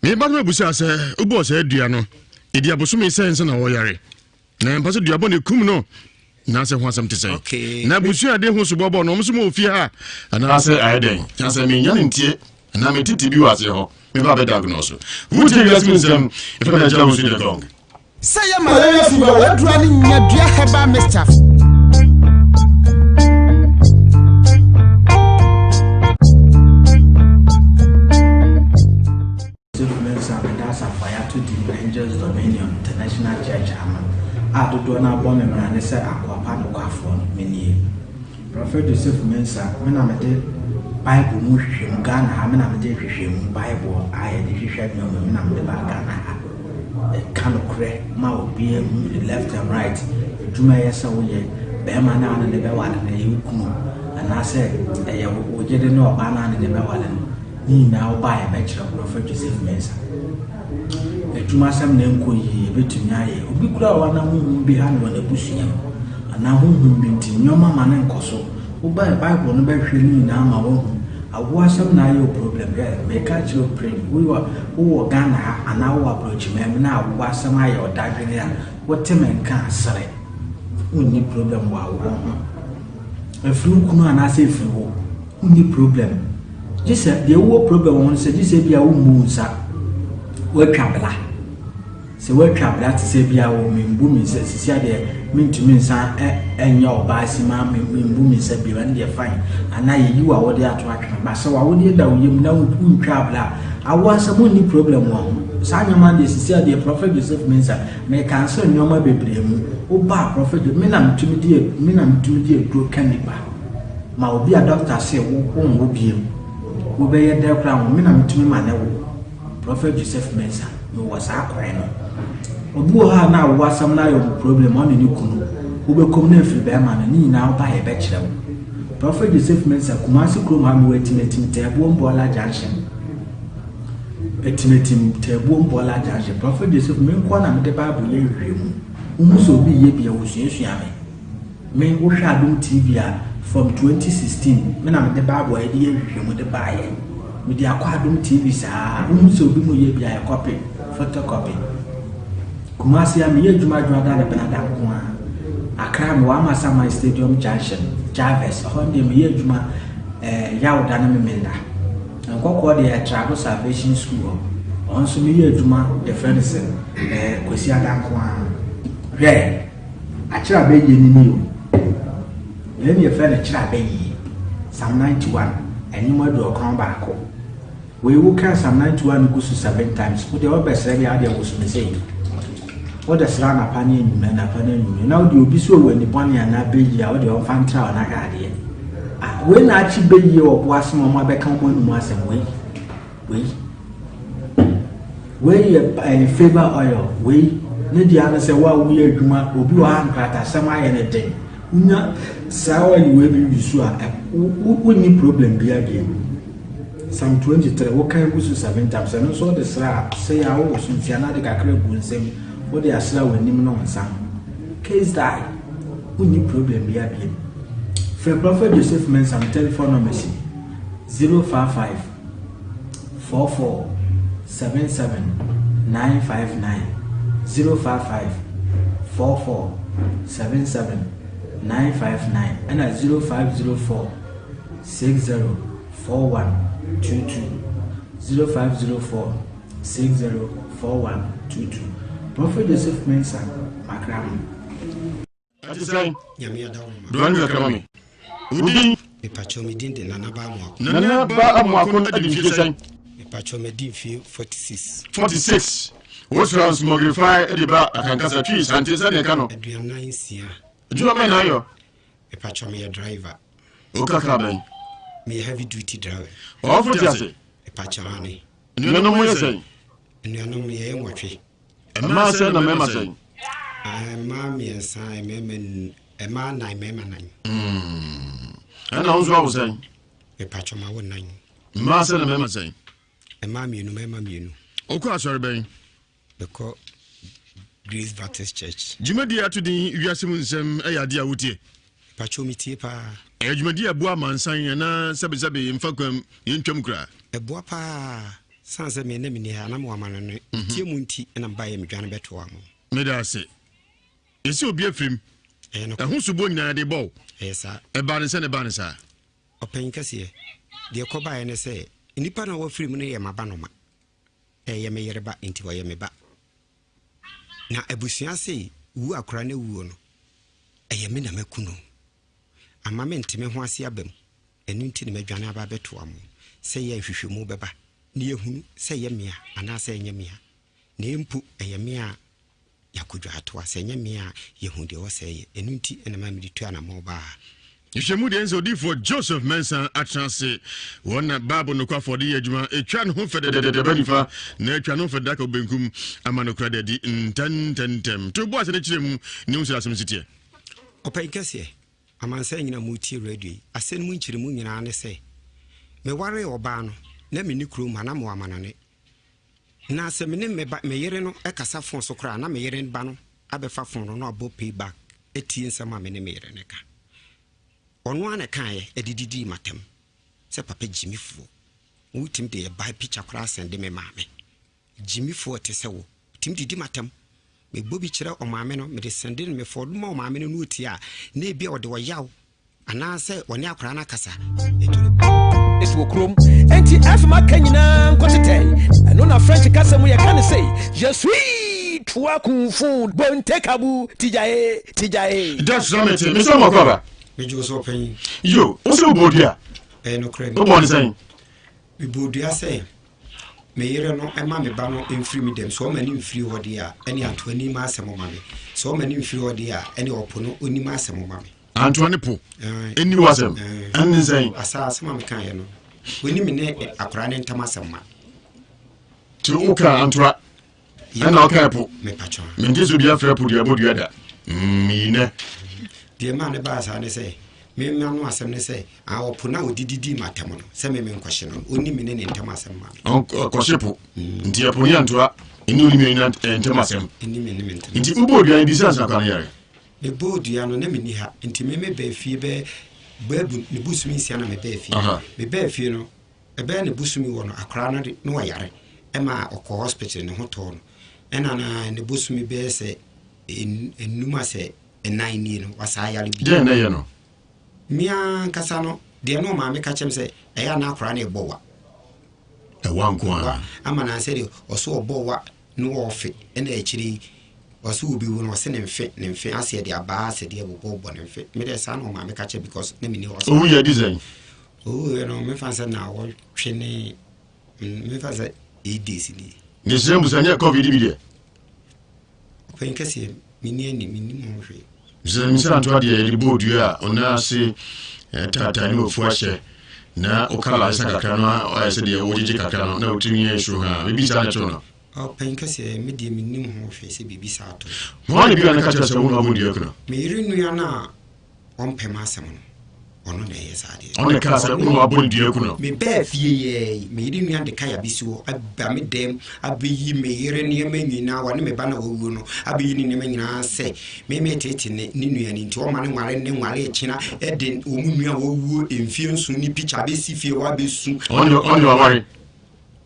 Me ba no abusaa sɛ, Wobɔɔ saa dua no, ɛdi abosome sɛn sɛ na ɔyare? Na ɛmpa sɛ duabɔ na ɛkum no anaasɛ ho asɛm te sɛn? Okay. Na abusua a de ho sobɔ bɔ no, wɔn nso ma ofie ha anaasɛ ayɛ dɛn? Na sɛ menya no ntie anaa metete bi wɔ aseɛ hɔ, me ba bɛdiagnose. Wotie wiase mu nsɛm, ɛfɛ na ɛkyerɛ wo nso deɛ dɔng. Sɛ yɛ malaria fever wadura ne nyadua herbal mixture. Joseph Mensah bɛda asafo a yɛato din Angels Dominion International Church ano a dodoɔ no ara bɔ me mmara ne sɛ akoa pa nokwafoɔ no, menie. Prɔfɛt Joseph Mensah, me na mede Bible mu nhwehwɛmu, Ghana ha, me na mede nhwehwɛmu Bible a yɛde hwehwɛ nneɛma me na mede baa Ghana ha. Ɛka nokorɛ ma obiara hu ne left and right, adwuma ɛyɛ sɛ woyɛ, bɛrima no a ne ne bɛware no ɛyɛ wo kunu anaasɛ ɛyɛ wo yere ne ɔbaa no a ne ne bɛware no, ne nyinaa wobaa yɛbɛkyerɛ Prɔfɛt Joseph Mensah. Adwumasɛm na ɛnkɔ yie, ɛbɛtumi ayɛ. Obi koraa wɔ hɔ a na honhom bi ha no wɔ n'abusua mu, anaa honhom bi nti nneɛma ma no nkɔ so. Wobae Bible no bɛhwehwɛ ne nyinaa ma woahu. Awoɔ asɛm na ayɛ wo problem. Hwɛ, meka akyerɛ wo pren, wowɔ wowɔ Ghana ha anaa wowɔ aborɔkyiman mu na awoɔ asɛm ayɛ wo dadwene a, wote me nka a, sere. Wonni problem wɔ awoɔ ho. Ɛfiri wo kunu anaasɛ ɛfiri wo, wonni problem. Gye sɛ deɛ wowɔ problem wɔ ho no sɛ gye sɛ ebia wommu wo nsa, woatwa bla. Sɛ woatwa bla te sɛ ebia wɔ membu me nsa sisi adeɛ mentumi nsa ɛnyɛ ɔbaa si ma membu me nsa bio ɛno deɛ fine. Anaa yɛyi wo awodeɛ ato atwene ba sɛ w'awodeɛ da wo yam na wontwa bla a, awoɔ asɛm wonni problem wɔ ho. Saa nneɛma no deɛ sisi adeɛ Prophet Joseph Mensah mekanso nneɛma bebree mu. Woba a Prophet me na metumi di me na metumi di aduro ka nipa. Ma obi a doctor se wo wonwo biem wobɛyɛ dɛn koraa wo me na metumi ma ne wo. Prophet Joseph Mensah mewɔ saa kwan no. Obi wɔ hɔ a na awo asɛm no ayɛ ɔmo problem ɔne ne kunu wobɛkɔm na afiri bɛrima no ne nyinaa woba yɛbɛkyerɛ wo. Prophet Joseph Mensah Kumasi kurom ha mewɔ Atimatim Taabuom Bɔɔla Junction. Atimatim Taabuom Bɔɔla Junction. Prophet Joseph me nkoa na mede Bible yɛ nhwehwɛmu. Wohu sɛ obi yɛ bi a wɔsuasua me. Me wohwɛ Adom TV a from 2016 me na mede Bible a yɛde yɛ nhwehwɛmu de baeɛ. Mede akɔ Adom TV saa. Wohu sɛ obi mu yɛ bi a yɛkɔpe, photocopy. Kumasi a meyɛ adwuma adwuma da ne benada nko ara. Accra mewɔ Amasaman Stadium Junction, Jarvis, ɛhɔ deɛ meyɛ adwuma eh, Yawda ne Memenda. Nkɔkɔɔ deɛ yɛ Trado Salvation School hɔ. Ɔno nso meyɛ adwuma yɛfrɛ no sɛ eh, Kwasiada nko ara. Hwɛ! Akyerɛ abɛyie no ni o. Wei ne yɛfrɛ no kyerɛ abɛyie. Psalm 91, ɛnwom 91. Wei wo kan Psalm 91 no gu so seven times. Wo deɛ wobɛsrɛ deɛ adeɛ woso me sei. Wode srɛ anapa ne anwummerɛ, anapa ne anwummerɛ. Na wode obi so wɔ ani bɔne anaa bɛyie a wode ɔmfa ntra wo na hwɛ adeɛ. Ah, wei na akye bɛyie wɔ bo ase ma ɔmo abɛka ɔmo anum asɛm wei. Wei. Wei yɛ ɛyɛ favour oil. Wei ne deɛ ano sɛ wo a woyɛ adwuma obi wɔ ha nkratasɛm ayɛ ne den. Wonya saa oil wei bi use a, wonni problem biara bio. Psalm 23, wokan gu so seven times, ɛno nso wode sra a, sɛ yɛ a wowɔ so nti anaa de kakra gu nsam, wode asra w'anim ne wo nsa ho. Case die, wonni problem biara bio. Frɛ Prophet Joseph Mensah, me telephone number si 055 44 77 959, 055 44 77 959, ɛna 0504 60 41 22, 0504 60 41 22. Prophet Joseph Mensah, Makramo. Ɛte sɛn? Nyame adawoma. Dua no kakra ma me. Wo din? Mepakyɛw me din de Nana Ba Amoako. Nana Ba Amoako no adi mfie sɛn? Mepakyɛw madi mfie 46. 46. Wosra nsmɔgrefae de ba Akankasa Twi Sante sɛdeɛ ɛka no. 46. Adwuma bɛn na ayɔ? Mepakyɛw meyɛ driver. Woka kaa bɛn? Meyɛ heavy duty driver. Ɔwɔfo te ase? Mepakyɛw ane. Anuanom mo yɛ sɛn? Anuanom yɛyɛ nwɔtwe. Mmaa sɛn na mmarima sɛn? Mmaa mmiɛnsa, mmarima mmaa nan, mmarima nan. Hmm. Ɛna wo nso awo sɛn? Mepatwɔ ma wo nan. Mmaa sɛn na mmarima sɛn? Mmaa mmienu, mmarima mmienu. Wokɔ asɔre bɛn? Mekɔ Grace Baptist Church. Dwumadie ato din wiase mu nsɛm ɛyɛ adeɛ a wotie? Mepatwɔ metie paa. Ɛyɛ dwumadie a ɛboa amansan anaa sɛbesɛbe mfa kwam yɛntwam koraa? Ɛboa paa. Sane sɛ me na menni ha na mewɔ amanɔne, metie mu nti na mebaeɛ medwane bɛtoaa mo. Meda ase. Yɛsi obi afirim. Ɛyɛ nokorɛ. Ɛho soboɔ nyinaa yɛde bɔ wo. Ɛyɛ saa. Ɛbaa ne sɛn na ɛbaa ne saa? Ɔpanyin kɛseɛ, deɛ ɛkɔbaeɛ ne sɛ, nnipa no a wɔafiri mu no yɛ m'abanoma. Ɛyɛ me yere ba, enti ɔyɛ me ba. Na abusua se wu akora no awuo no, ɛyɛ me na maku no. Amma mente me ho ase aba mu. Ɛno nti na madwane aba abɛtoa mo, sɛ yɛ nhwehwɛmu bɛba, na yɛahunu sɛ ɛyɛ me a anaasɛ ɛnyɛ me a, na mpo ɛyɛ me a, yɛakɔdwa atoa, sɛ ɛnyɛ me a, yɛahu deɛ ɛwɔ sɛ yɛyɛ. Ɛno nti na ɛma mede tu anammɔn baa ha. Nhwehwɛmu deɛ ɛne sɛ odiyifoɔ Joseph Mensah atena ase. Wɔn na Bible nokwafoɔ de yɛ adwuma. Ɛtwa ne ho fɛdɛdɛdɛ ba nifa na ɛtwa ne ho fɛdɛdɛ aka benkum ama nokorɛ da adi ntɛntɛntɛm. To bo ase na kyerɛ mu ne hu sɛ asɛm si teɛ. Ɔpanyin kɛseɛ, Amansan nyinaa moretie radio yi, asɛm no mu nkyerɛmu nyinaa ne sɛ, mewaree ɔbaa no, na menni kurom ha, na mewɔ amanɔne. Na sɛ me ne me ba, me yere no kasa fon so koraa a, na me yere ba no abɛfa fon no na wabɔ pay back atie nsɛm a me ne me yere no ka. Ɔno ara na ɛkaeɛ de didii m'atam sɛ papa gyimifoɔ, wotumi de ɛba picture koraa sɛnde me maame. Gyimifoɔ te sɛ wo tumi didi m'atɛm. Mebɔ bi kyerɛ ɔmaame no, mede sɛnde no, mefɔɔdo ma ɔmaame no na ɔtie a, na ebia ɔde ɔyaw anaasɛ ɔne akwadaa no akasa. Ɛtɔ da bi. Esi wɔ kurom. Enti F ma ka nyinaa nkɔ tetɛ. Ɛno na French kasa mu yɛka no sei, Je suis toi kung fu bonte kabu tijae tijae. Da so mete, me sɛ mɔkɔ aba. Megye wo so ɔpanyin. Yo, wo sɛ wobɔ dua? Ɛyɛ nokorɛ. Wobɔ ne sɛn? Mebɔɔ dua sɛ me yere no mma me ba no mfiri me dɛm. Sɛ ɔma no mfiri hɔ deɛ a, ɛnneɛ Antoa nni m'asɛm mma me. Sɛ ɔma no mfiri hɔ deɛ a, ɛnneɛ ɔpo no ɔnni m'asɛm mma me. Antoa ne po nni w'asɛm. Ɛne sɛn? Asa asɛm a mekaeɛ no, ɔnni me ne akwadaa no ntam asɛm ma. Nti wokaa Antoa ɛna ɔka ɛpo. Mepatwɔ. Mente sɛ obi afrɛ po duabɔ dua da. Meyi nɛ. Deɛ maa ne baa saa ne sɛ, me m'ano asɛm ne sɛ, ah, ɔpo no a ɔde didii m'atɛm no, sɛ me menkɔhye no, ɔnni me ne ne ntam asɛm ma me. Ɔkɔhye po. Nti ɛpo ne antoa, ɛne ɔne me ntam asɛm. Ɛnni me ne me ntam. Nti wobɔɔ dua no bi sɛ ansa kwa no yare? Mebɔɔ dua no, na menni ha. Nti me mebaa fie bɛyɛ bɛɛbu ne bosome nsia na mebaa fie. Mebaa fie no, Ɛbɛyɛ ne bosome wɔ no akwadaa no de na ɔyare ɛma ɔkɔ hospital ne ho tɔɔ no ɛna na ne bosome bɛyɛ sɛ enum asɛ ɛnan nie no wasaa yare bi. Deɛ na ɛyɛ no? Me ankasa no deɛ na ɔmaame ka kyerɛ me sɛ ɛyɛ a na akwadaa no ɛbɔ wa. Ɛwa nko ara. Ama na sɛ deɛ ɔso ɔbɔ wa na ɔfe ɛna akyire yi ɔso obi wu no ɔse ne mfe ne mfe aseɛ de abaa asɛ deɛ bobɔ bɔ ne mfe me deɛ saa na ɔmaame ka kyerɛ because na menni hospital. Owu yɛ di sɛn? Owuiɛ no mefa sɛ naawɔtwe ne mefa sɛ 8 days nie. Ne srɛ mu sɛ nyɛ covid bi deɛ. Ɔpanyin kɛseɛ menni ani mennim ho hwee. Sɛ mesɛ anto adeɛ yɛde bɔɔ dua a ɔnan ase taataa ne wafu ahyɛ na ɔka laesa kakra no ayɛ sɛ deɛ wogyegye kakra no na wotumi yɛ soro ha biribi saa na ɛto no. Ɔpanyin kɛseɛ me deɛ mennim ho hwee sɛ biribi saa to. Hwan na bi a na ka kyerɛ sɛ wo na wabɔ dua kunu? Me yere nua no a. Ɔmpɛ m'asɛm no, ɔno na ɛyɛ saa adeɛ. Ɔno na ɛkaa sɛ, Wo na woabɔ ne dua aku no. Mebaa fie yɛɛ yi, me yere nua de kaya bɛsi hɔ aba me dɛm abɛyi me yere nneɛma nyinaa, ɔne me ba no a wawuo no abɛyi ne nneɛma nyinaa sɛ me meretete ne ne nua no nti ɔma no nware nnɛ nware kyena de wɔn nua a wawuo mfeɛ nson ne pikya abɛsi fie hɔ abɛsu. Ɔno deɛ waware.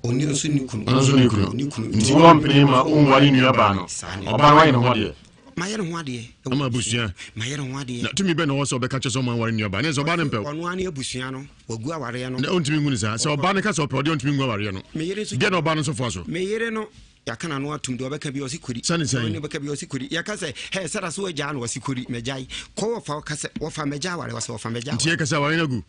Ɔno nso ne kunu. Ɔno nso ne kunu. Ɔne kunu. Nti wɔmpene ma ɔnware nua baa no. Ɔbaa no wayɛ ne ho adeɛ. Mayɛ ne ho adeɛ. Ama abusua. Mayɛ ne ho adeɛ. Na tumi bɛn na ɔwɔ sɛ ɔbɛka kyerɛ sɛ ɔma nware nua baa? Ne sɛ ɔbaa no mpɛ. Ɔno ara ne abusua no. Wagu awareɛ no. Na ɔntumi ngu no saa. Sɛ ɔbaa no ka sɛ ɔpɛ ɔdeɛ ɔntumi ngu awareɛ no. Me yere nso. Deɛ na ɔbaa no nso foa so. Me yere no yɛaka n'ano atom deɛ ɔbɛka bi ɔse kori. Sɛne sɛn? Deɛ ɔbɛka bi ɔse kori. Yɛka sɛ hɛ sɛda so wagyaa no ɔse kori magyae. Kɔ wɔfa ɔka sɛ wɔfa magya awareɛ ɔse wɔfa magya awareɛ. Nti yɛka sɛ awareɛ no agu?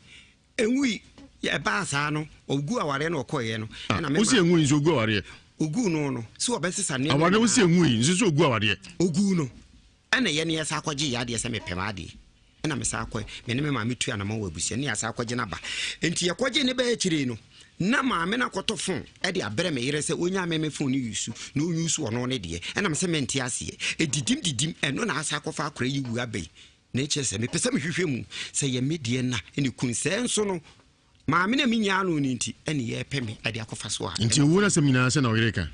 Ɛnwui. Ɛbaa saa no, ɔguu awareɛ na ɔkɔeɛ no. Ah, ɛna me wosi ma- ɛnwui nso ɔgu awareɛ. Ɔguu no no, sɛ ɔbɛsesa nneɛma Awareɛ wosi nyinaa. ɛnwui nso so ɔgu awareɛ. Ɔguu no. Ɛna yɛne yɛsan kɔgye yɛ adeɛ sɛ mepɛ m'adeɛ. Ɛna mesan kɔe. Me ne me maame tu anamɔn wɔ abusua ne yɛasan akɔgye no aba. Nti yɛkɔgye ne bɛɛ akyire no, na maame no akɔtɔ fon de abrɛ me yere sɛ ɔnya me me fon no yusu na ɔnyusu ɔno ne deɛ. Ɛna me sɛ mente aseɛ. Ɛdidim didim, ɛno na asan akɔfa akora yi wu aba yi. Na ɛkyerɛ sɛ mepɛ sɛ mehwehwɛ mu sɛ ɛyɛ me deɛ na ɛne kunu. Sɛɛ nso no, maame no a menyaa no no nti ɛne yɛrepɛ me de akɔfa so a. Nti owuo no asɛm nyinaa sɛ na ɔyere ka?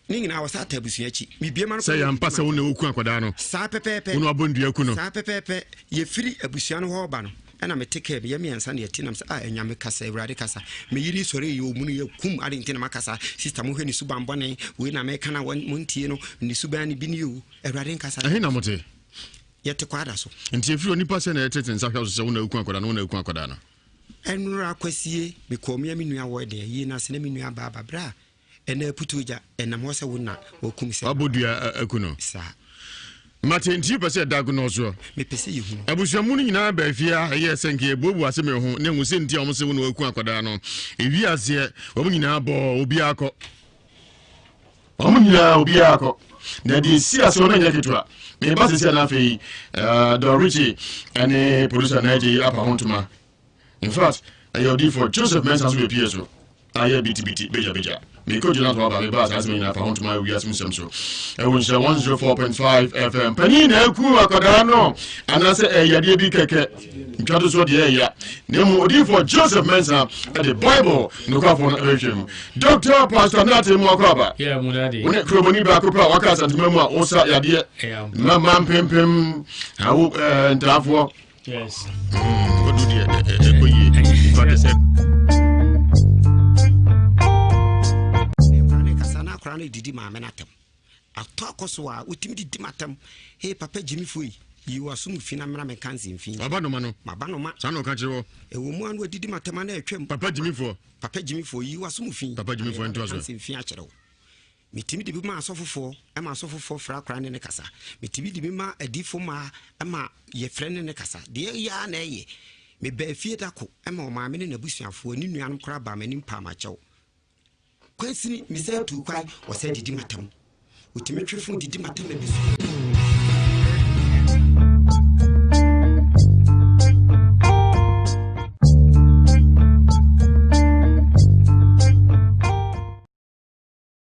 Ne nyinaa ɔsa ata abusua akyi. Mebue ma no Sɛ ɛyɛ ampa sɛ wo na woku akwadaa no? Saa pɛpɛɛpɛ. Wo na wabɔ nnua aku no? Saa pɛpɛɛpɛ. Yɛfiri abusua no hɔ reba no, ɛna mete kaa mu, yɛn mmiɛnsa na yɛte nam sɛ, ah Anyame kasa, Awurade kasa. Me yere sɔree yɛ ɔmunu yɛ kum, ade nti na makasa, sister mohwɛ ne suban bɔne, wei na meka na montie no, ne suban no bi nie o. Awurade nkasa. Ɛhe na mote? Yɛte kwaada so. Nti ɛfiri onipa sɛ na ɛtete nsa hwɛ so sɛ wo na woku akwadaa no, wo na woku akwadaa no. Ɛnora kwasie, mekɔɔ mea me nua wɔ ɛden ayie no ase na me nua baa ba berɛ a ɛna aputuo gya ɛnam hɔ sɛ wo na wakum sɛ. Wabɔ dua aku no. Saa. Mate nti wopɛ sɛ ɛda agonɔ soɔ? Mepɛ sɛ yɛhunu. Abusua mu no nyinaa baa fie a ɛyɛɛ sɛ nka yɛbuabua ase me ho na ɛhu sɛ nti a wɔn se wo na waku akwadaa no. Ewie aseɛ, wɔn nyinaa bɔɔ obiara kɔ. Wɔn nyinaa obiara kɔ. Na deɛ esi ase no nyɛ ketewa. Meba sisi na afei eh, Don Richie ɛne producer na agye apa ho ntoma. In fact, ɛyɛ odiifoɔ Joseph Mensah nso bɛpie so. Ayɛ bitibiti begyabegya. Mekɔ gyina so aba meba saa asɛm nyinaa apa ho ntoma wiase mu nsɛm so. Ɛwɔ nhyira 104.5 FM. Panin na aku akwadaa no anaasɛ ɛyɛ yadeɛ bi kɛkɛ. Ntwa to so deɛ ɛya. Na mmom odiifoɔ Joseph Mensah ɛde Bible nokwafoɔ no ɛbɛhwɛ mu. Dɔkta Pastor Nate mu akɔ aba. Wo ne kuromoni baako pɛ a waka Asantema mu a wosa yadeɛ ma ma mpempem awo eh, ntaafoɔ. Yes. Odu deɛ ɛkɔ yie. Nipa de sɛ. Akora no kasa na akora no didi maame no atɛm. Atɔ akɔ so a wotumi didi m'atɛm. Hey papa gyimifo yi, yi w'aso mu fi na mmra menka nsɛmfi. Waba noma no. Maba noma. Saa na ɔka kyerɛ wɔ. Ɛwɔ mu a na wadidi m'atɛm a na atwam. Papa gyimifoɔ. Papa gyimifoɔ, yi w'aso mu fi. Papa gyimifoɔ ntoa so. Menka nsɛmfi akyerɛ wo. Metumi de bi ma asɔfofoɔ ma asɔfofoɔ frɛ akora ne ne kasa. Metumi de bi ma adiyifo mmaa ma yɛfrɛ ne ne kasa. Deɛ ɛyɛ ara na ɛyɛ. Mebaa fie da ko ma ɔmaame ne n'abusuafoɔ, ne nuanom koraa baa m'anim paa m'akyɛw. Kwansini, mesan tuu kwan, wɔsan didi m'atam. Wɔtumi twe fon didi m'atam abɛsu.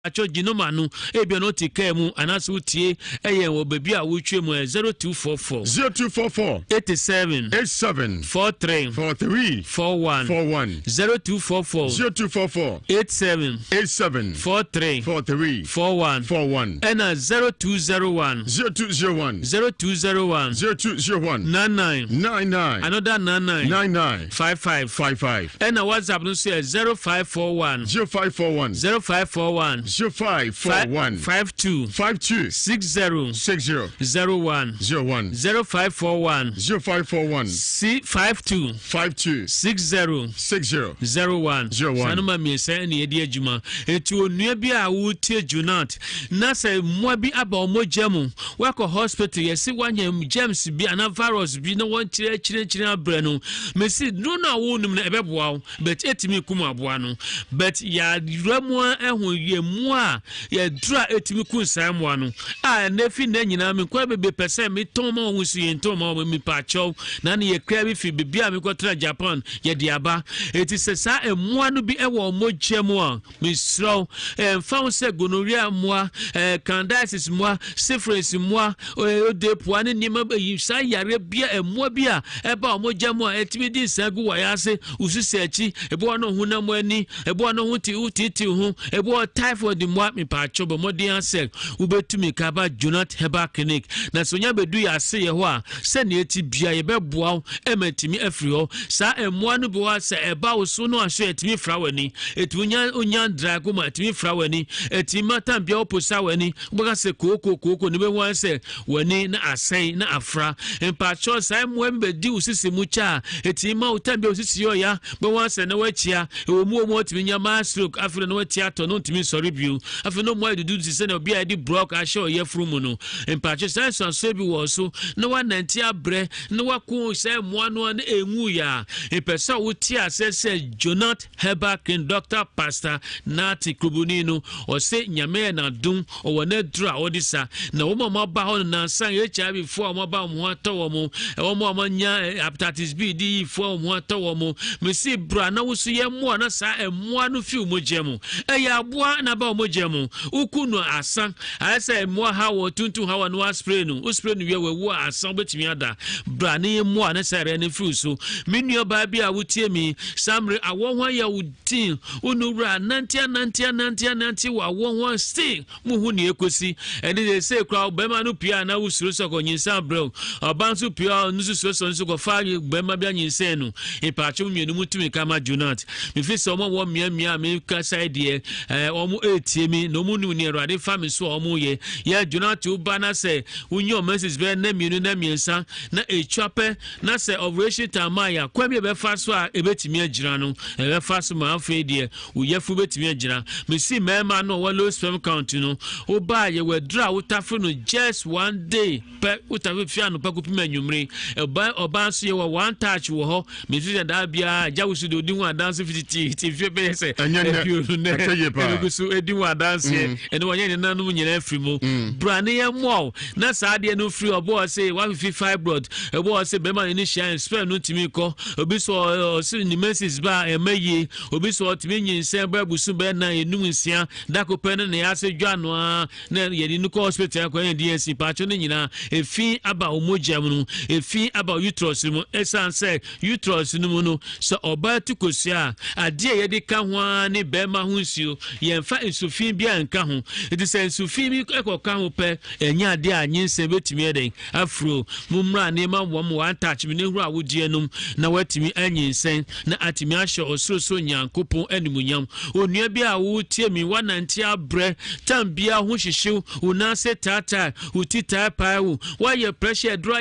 Atwɔ gye nɔma no ebia na ɔte kaa mu anaasɛ wotie ɛyɛ wɔ baabi a wotwa mu ɛ 0244 0244 87 87 43 43 41 41 0244 0244 87 87 43 43 41 41 ɛna 0201 0201 0201 0201 99 99 another 99 99 55 55 ɛna WhatsApp no nso yɛ 0541 0541 0541 0541 52 52 60 60 01 01 0541 0541 C 52 52 60 60 01 01. Saa noma mmiɛnsa ɛna yɛde adwuma. Eti onua bi a wotie Junat na sɛ mmoa bi aba wɔn mogya mu wakɔ hospital yɛsi wanya germs bi anaa virus bi na wɔn kyerɛ kyerɛ kyerɛ abrɛ no mesi duro no a wɔnum no ɛbɛboa wo but etumi kum aboa no but yɛawura mu a ɛho yɛ mmoa. mmoa a yɛduru a ɛtumi ku saa mmoa no a ɛnɛ fi nnɛ nyinaa me nkɔla bebree pɛ sɛ metɔn ma wɔn so yɛntɔn ma wɔn mepa akyɛw na ne yɛkra bi fi beebi a mekɔtena Japan yɛde aba eti sɛ saa mmoa no bi wɔ wɔn mogya mu a Mesrɛ wo, ɛmfa ho sɛ gonorrhea mmoa, eh, candidiasis mmoa, syphilis mmoa, eh, odepoa ne nneɛma yi, saa yareɛ bi a mmoa bi a ɛba wɔn mogya mu a ɛtumi di nsa gu wɔn ase, wosu akyi, ebi wɔ no honam ani, ebi wɔ no ho ti wotiitiw ho, ebi wɔ typhoid mmoa, mepaakyɛw bɔ mmɔden asɛ wobɛtumi ka ba Jonat Herbal Clinic. Na sɛ onya bɛdu yɛ ase yɛ hɔ a, sɛnea ɛti bia yɛbɛboa wo ɛma atumi afiri hɔ. Saa mmoa no bi wɔ hɔ a sɛ ɛba wo so no ahwɛ ɛtumi fra w'ani. Ɛtumi nya onya glaucoma, ɛtumi fra w'ani, ɛtumi ma tam bia woposa w'ani, wobɛka sɛ kooko kooko ne bɛhu ayɛ sɛ w'ani na asɛe na afra. Mpakyɛw saa mmoa bi bɛdi wo sisi mu kyɛ a, ɛtumi ma wo tam bia wo sisi yɛ ɔya, bɛhu ayɛ sɛ na wakyia, ɛwɔ mu wɔ mu ɔtumi nya maa stroke, afei na watia atɔ na ɔntumi nsɔre bio, afei na ɔmu ayɛ dudu te sɛ na obi a yɛde brɔk ahyɛ ɔyafunu mu no. Mpakyɛw saa nsuansoɔ bi wɔ so na wanante abrɛ na wako saa mmoa no a na ɛnwu yɛ a, mepɛ sɛ wote aseɛ sɛ Jonat Herbal King Doctor Pastor Nartey Kroboni no, ɔse Nyame yɛ n'adom, ɔwɔ n'aduro a ɔde sa. Na wɔn a wɔaba hɔ no nansa HIV foɔ a wɔaba wɔn ho atɔ wɔn, wɔn a wɔanya hepatitis B D E foɔ a wɔn ho atɔ wɔn. Mese bra na woso yɛ mmoa na saa mmoa no fi wo mogya mu. Ɛyɛ aboa na aba wo mogya mu. Woku no asa. Ayɛ sɛ mmoa ha wɔ tuntum ha wɔ no aspray no. Wo spray no wie wawu a asa wobɛtumi ada. Bra ne yɛ mmoa na saa ɛrɛ no firi so. Me nua baa bi a wotie mi, Saa mmere awɔ ho ayɛ wo den, wo ne wura anante anante anante anante wɔ awɔ ho a still mo hu nea ekosi. Ɛne de sɛ kura bɛrima no pia na wosuro sɛ ɔkɔ nyinsan abrɛ wo. Ɔbaa nso pia ɔno nso suro sɛ ɔno nso kɔfa bɛrima bi anyinsɛn no. Mpaakye mo mmienu mo tumi ka ma Jonat. Mefi sɛ wɔn a wɔ mmea mmea a mekasa yi deɛ ɛɛ wɔn etie mi na wɔn nim nea Awurade fa me so a wɔn yɛ. Yɛ Jonat wo ba na sɛ wonyɛ wɔn message bɛyɛ nna mmienu nna mmiɛnsa na etwa pɛ Na sɛ operation time a yɛ kwan bi a ɛbɛfa so a ɛbɛtumi agyina no, ɛbɛfa so ma afei deɛ wo yafunu bɛtumi agyina. Mesi mmarima no ɔwɔ low sperm count no, wobaa yɛwɔ aduru a wotafere no just one day pɛ, wotafere fi anɔpa kɔpem anwummere. Ɔbaa ɔbaa nso yɛwɔ one touch wɔ hɔ. Mesi sɛ daa biara agya wo so deɛ ɔdi ho adanse fititi ti mfeɛ bɛyɛ sɛ aduonu nɛ ɛbɛgu so ɛdi ho adanseɛ ɛne wɔnyɛ ne nanom nyinaa afiri mu. Bra ne yɛmmoa wo na saa adeɛ no firi ɔbɔ ɔse wafifi fibroid Ebi wɔ hɔ sɛ bɛrima ne ne hyia sperm no ntumi nkɔ. Obi so ɔse ne menses ba a ɛmma yie. Obi so ɔtumi nyinsɛn bɛyɛ bosom bɛyɛ nan, enum, nsia, da ko pɛ no ne ase dwa no ara na yɛde no kɔ hospital akɔ yɛ DNC. Paatwo no nyinaa efi aba wo mogya mu no, efi aba wo uterus no mu. Esiane sɛ uterus no mu no sɛ ɔbaa tu kosua a, adeɛ a yɛde ka ho ara ne bɛrima ho nsuo. Yɛmfa nsu fi biara nka ho. Nti sɛ nsu fi bi kɔka ho pɛ, ɛnyɛ adeɛ a nyinsɛn bɛtumi ayɛ dɛn Afro, mommra nneɛma wɔm one touch me ne huru awodeɛ nom na watumi anyinsɛn na atumi ahyɛ ɔsorosoro Nyankopɔn animuonyam. Onua bi a wotie mi, woanante abrɛ, tam biara ho hyehyew, wo nan ase taataa, wo ti taapae wo, woayɛ pressure aduru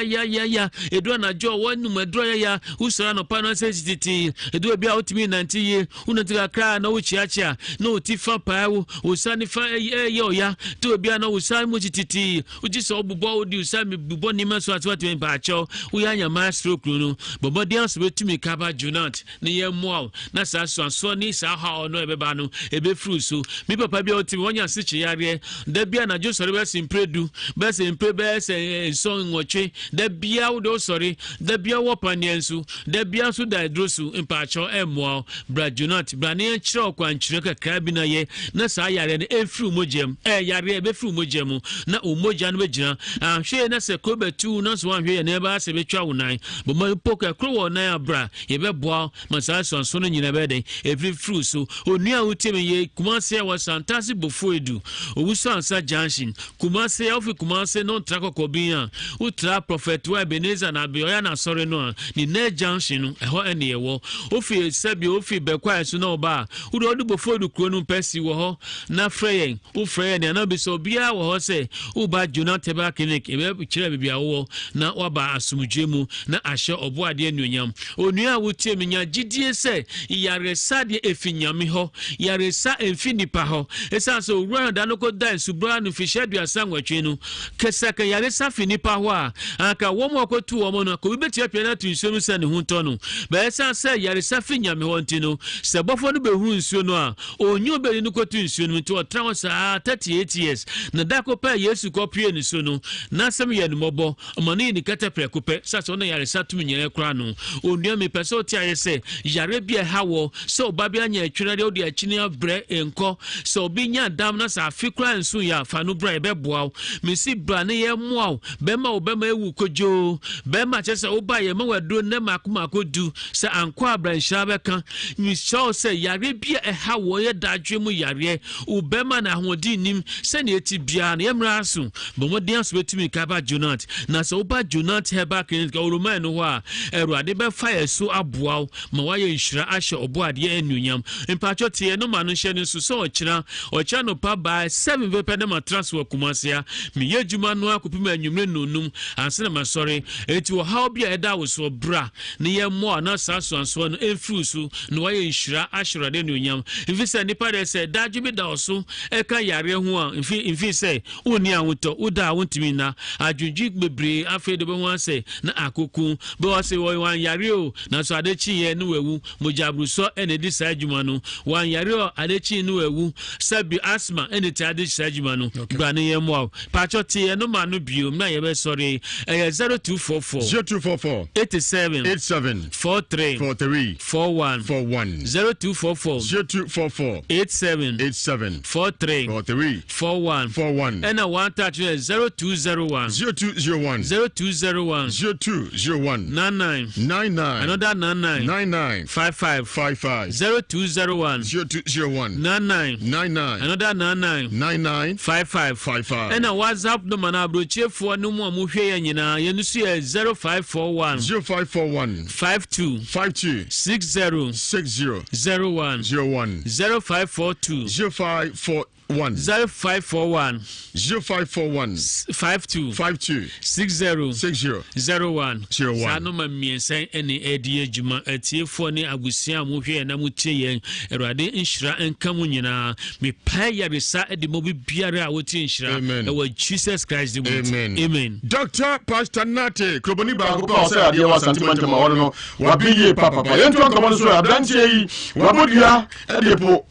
ayayayayaya, ɛduru anadwo a woanum aduru ayaya, wosɔre anɔpa no asɛ tititi, ɛduru baabi a wotumi nante yie, wonante kakra na wokyeakyea na wo ti fa pae wo, wo nsa nifa ɛyɛ ɔya, ɛduru baabi a na wo nsa mu tititi, Wogye sɛ wobobɔ wo de sɛ mebobɔ nneɛma so ase watumi mpaakyɛw woyɛ anya maa stroke no bɔ mmɔden aso bɛtumi kaba Jonat ne yɛn mmoa wo na saa suasoɔ ne saa haw no ɛbɛba no ɛbɛfiri so. Me papa bi a ɔtumi wanya asekye yareɛ da bi anadwo sɔre bɛsɛ mpire du bɛsɛ mpire bɛyɛ sɛ nsɔn nwɔtwe da bia wode wosɔre da bia wɔ paneɛ nso Da biara nso da aduro so mpaakyɛw ɛmmoa wo. Bra Jonat, bra na yɛnkyerɛ wo kwankyerɛ kakra bi na yɛ na saa yareɛ no ɛmfiri wo mogya mu. Ɛyɛ yareɛ ɛbɛfiri wo mogya mu na wo mogya no bɛgyina. Anhwɛ yie na sɛ kuro bɛtu wo na nso woanhwɛ yie a na ɛbɛyɛ sɛ ɛbɛtwa wo nan. Bɔ mmɔden mpo ka kuro wɔ wo nan a bra, yɛbɛboa wo ma saa asuanso no nyinaa bɛyɛ dɛn? Ɛfiri wo so. Onua a wotie me yɛ Kumasi a wɔ Santase Bofoedu, Owusu Ansa Junction, Kumase a wofi Kumase no ntra Kɔkɔbin a wotra Prɔfɛt wa Ebenezer na bea ɔyɛ n'asɔre no a ne nɛ junction no ɛhɔ ɛne ɛwɔ. Wofi sɛbi wofi Bɛkwae so na ɔba a wode ɔde Bofodu kuro no pɛ si wɔ hɔ na frɛ yɛn. Wofrɛ yɛn anaa bisa obiara wɔ hɔ sɛ woba Jonah Tebal Clinic yɛbɛkyerɛ baabi a wowɔ na woaba asomdwoe mu na ahyɛ Ɔbɔadeɛ anuonyam. Onua a wotie me, nya gyidie sɛ yaresa deɛ ɛfi Nyame hɔ, yaresa ɛmfi nnipa hɔ. Ɛsiane sɛ Owura no da no kɔdaa nsubura no mfirihyia 38 no, kɛ sɛ anka yaresa fi nnipa hɔ a, anka wɔn a wɔkɔtu wɔn no, anka obi bɛtumi apia no ato nsuo mu sɛ ne ho ntɔ no. But ɛsiane sɛ yaresa fi Nyame hɔ nti no, sɛ bɔfoɔ no bɛhunu nsuo no a, ɔnyi obi a ɔde no kɔ. nkɔto nsuo no mu. Nti ɔtena hɔ saa 38 years. Na da ko pɛ a Yesu kɔpue ne so no, n'asɛm yɛɛ no mmɔbɔ. Ɔma no yɛ ne kɛtɛ prɛko pɛ. Sɛ sɛ ɔna yaresa tumi nyinaa kora no. Onua, mepɛ sɛ wote ayɛ sɛ yare bi a ɛha wɔ, sɛ ɔba bi anya atwene adeɛ wode akyini abrɛ nkɔ. Sɛ obi nya dam na sɛ afe koraa nso yɛ a, fa no bra yɛbɛboa wo. Mesi bra ne yɛmmoa wo. Bɛma wo bɛma ewu kodwoo. Bɛma kyerɛ sɛ woba yɛma wo aduro nnɛ mako mako du. Sɛ ankɔ a bra nhyira bɛka. Mesrɛ wo sɛ yareɛ bi a ɛha wɔ yɛ dadwen mu yareɛ. Wo bɛma no ahoɔden nnim sɛnea ɛte biara no yɛmmra aso. Bɔ mmɔden aso bɛtumi ka ba Jonat. Na sɛ woba Jonat Herbal Clinic Oroman no hɔ a, Awurade bɛfa yɛ so aboa wo ma woayɛ nhyira ahyɛ Ɔbɔadeɛ anuonyam. Mpakyɛ te yɛn nɔma no hyɛ no nso sɛ ɔkyena, ɔkyena anɔpa by 7 pɛpɛ na matena so wɔ Kumasi a meyɛ adwuma no ara kɔpem anwummere nnɔnnum ansa na masɔre. Enti ɔhaw bi a ɛda wo soɔ bra na yɛmmoa wo na saa soansoa no mfiri wo so na woayɛ nhyira ahyɛ Awurade anuonyam. Mfi sɛ nnipa deɛ sɛ dadwe bi da wo so ɛka yareɛ ho a mfi mfi sɛ wonni ahotɔ, woda a wontumi nna, adwendwen bebree afei de wobɛhu ara sɛ na akoko bɛ wɔ se wanyare o nanso ade kyeeɛ ne wawu, mogya aburusɔ na ɛdi saa adwuma no, wanyare o ade kyee ne wawu, sɛbi asthma na ɛtaa di saa adwuma no, bra ne yɛmmoa wo. Paatwɔ te yɛn noma no bio mmerɛ a yɛbɛsɔre yi, ɛyɛ 0244. 0244. 87. 87. 43. 43. 41. 41. 0244. 0244. 87. 87. 43. 43. 41. 41. Ɛna one touch no yɛ 0201. 0201. 0201. 0201. 99. 99. Another 99. 99. 55. 55. 0201. 0201. 99. 99. Another 99. 99. 55. 55. Ɛna WhatsApp number no aburokyefoɔ no mu a mohwɛ yɛn nyinaa yɛn nso yɛ 0541. 0541. 52. 52. 60. 60. 01. 01. 0542. 0541. 0541. 0541. 52. 52. 60. 60. 01. 01. Saa nɔma mmiɛnsa yi ɛne ɛdi adwuma. Atiefoɔ ne abusua a mohwɛ yɛn na motie yɛn, Awurade nhyira nka mo nyinaa. Mepae yaresa de ma obi biara a wotie nhyira Amen. ɛwɔ Jesus Christ din mu. Amen. Amen. Doctor Pastor Nate, kurobɔni baako pɛ a ɔsɛ adeɛ wɔ Asante mantam a ɔno no, waben yie papapa. Yɛntoa nkɔmmɔ no so ɛ, aberanteɛ yi, wabɔ dua de po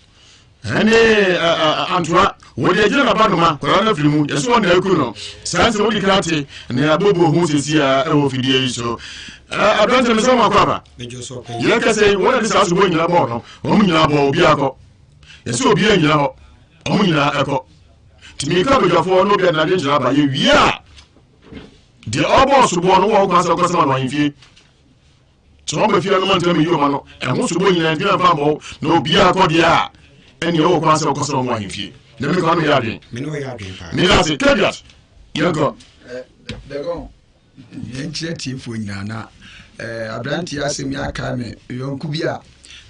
ɛne antoa, wɔde agyina n'aba noma, kwadaa no afiri mu, yɛsɛ wɔn na aku no. Saa nsɛm wodi kan ate na yɛabɔbɔ ho sɛsi a ɛwɔ fidie yi so. Aberanteɛ no sɛ wɔn akɔ aba. Yɛkɛsɛ wɔn na de saa sobɔ nyina bɔɔ no, wɔn nyinaa bɔɔ obiara kɔ. Yɛsɛ obiara nyina hɔ, wɔn nyinaa ɛkɔ. Nti meka badwafoɔ na obiara de n'adwenkyerɛ aba, yɛwie a deɛ ɔbɔɔ soboɔ no wɔ ho kwan sɛ ɔkɔsɛm ano ahemfie. Sɛ wɔn ba fie no ma ntɛm yi ɔma no ɛho soboɔ nyinaa ntumi amfa mmɔ wo na obiara kɔ deɛ a ɛnneɛ wɔ kwan sɛ ɔkɔsɛm ɔmo ahemfie. Na meka no yɛ adwen. Me ne ɔyɛ adwen paa. Meda ase. Kebiat, yɛnkɔ. Dɛgɔn, yɛnkyerɛ tiefoɔ nyinaa na aberanteɛ asɛm yi akae me yɔnko bi a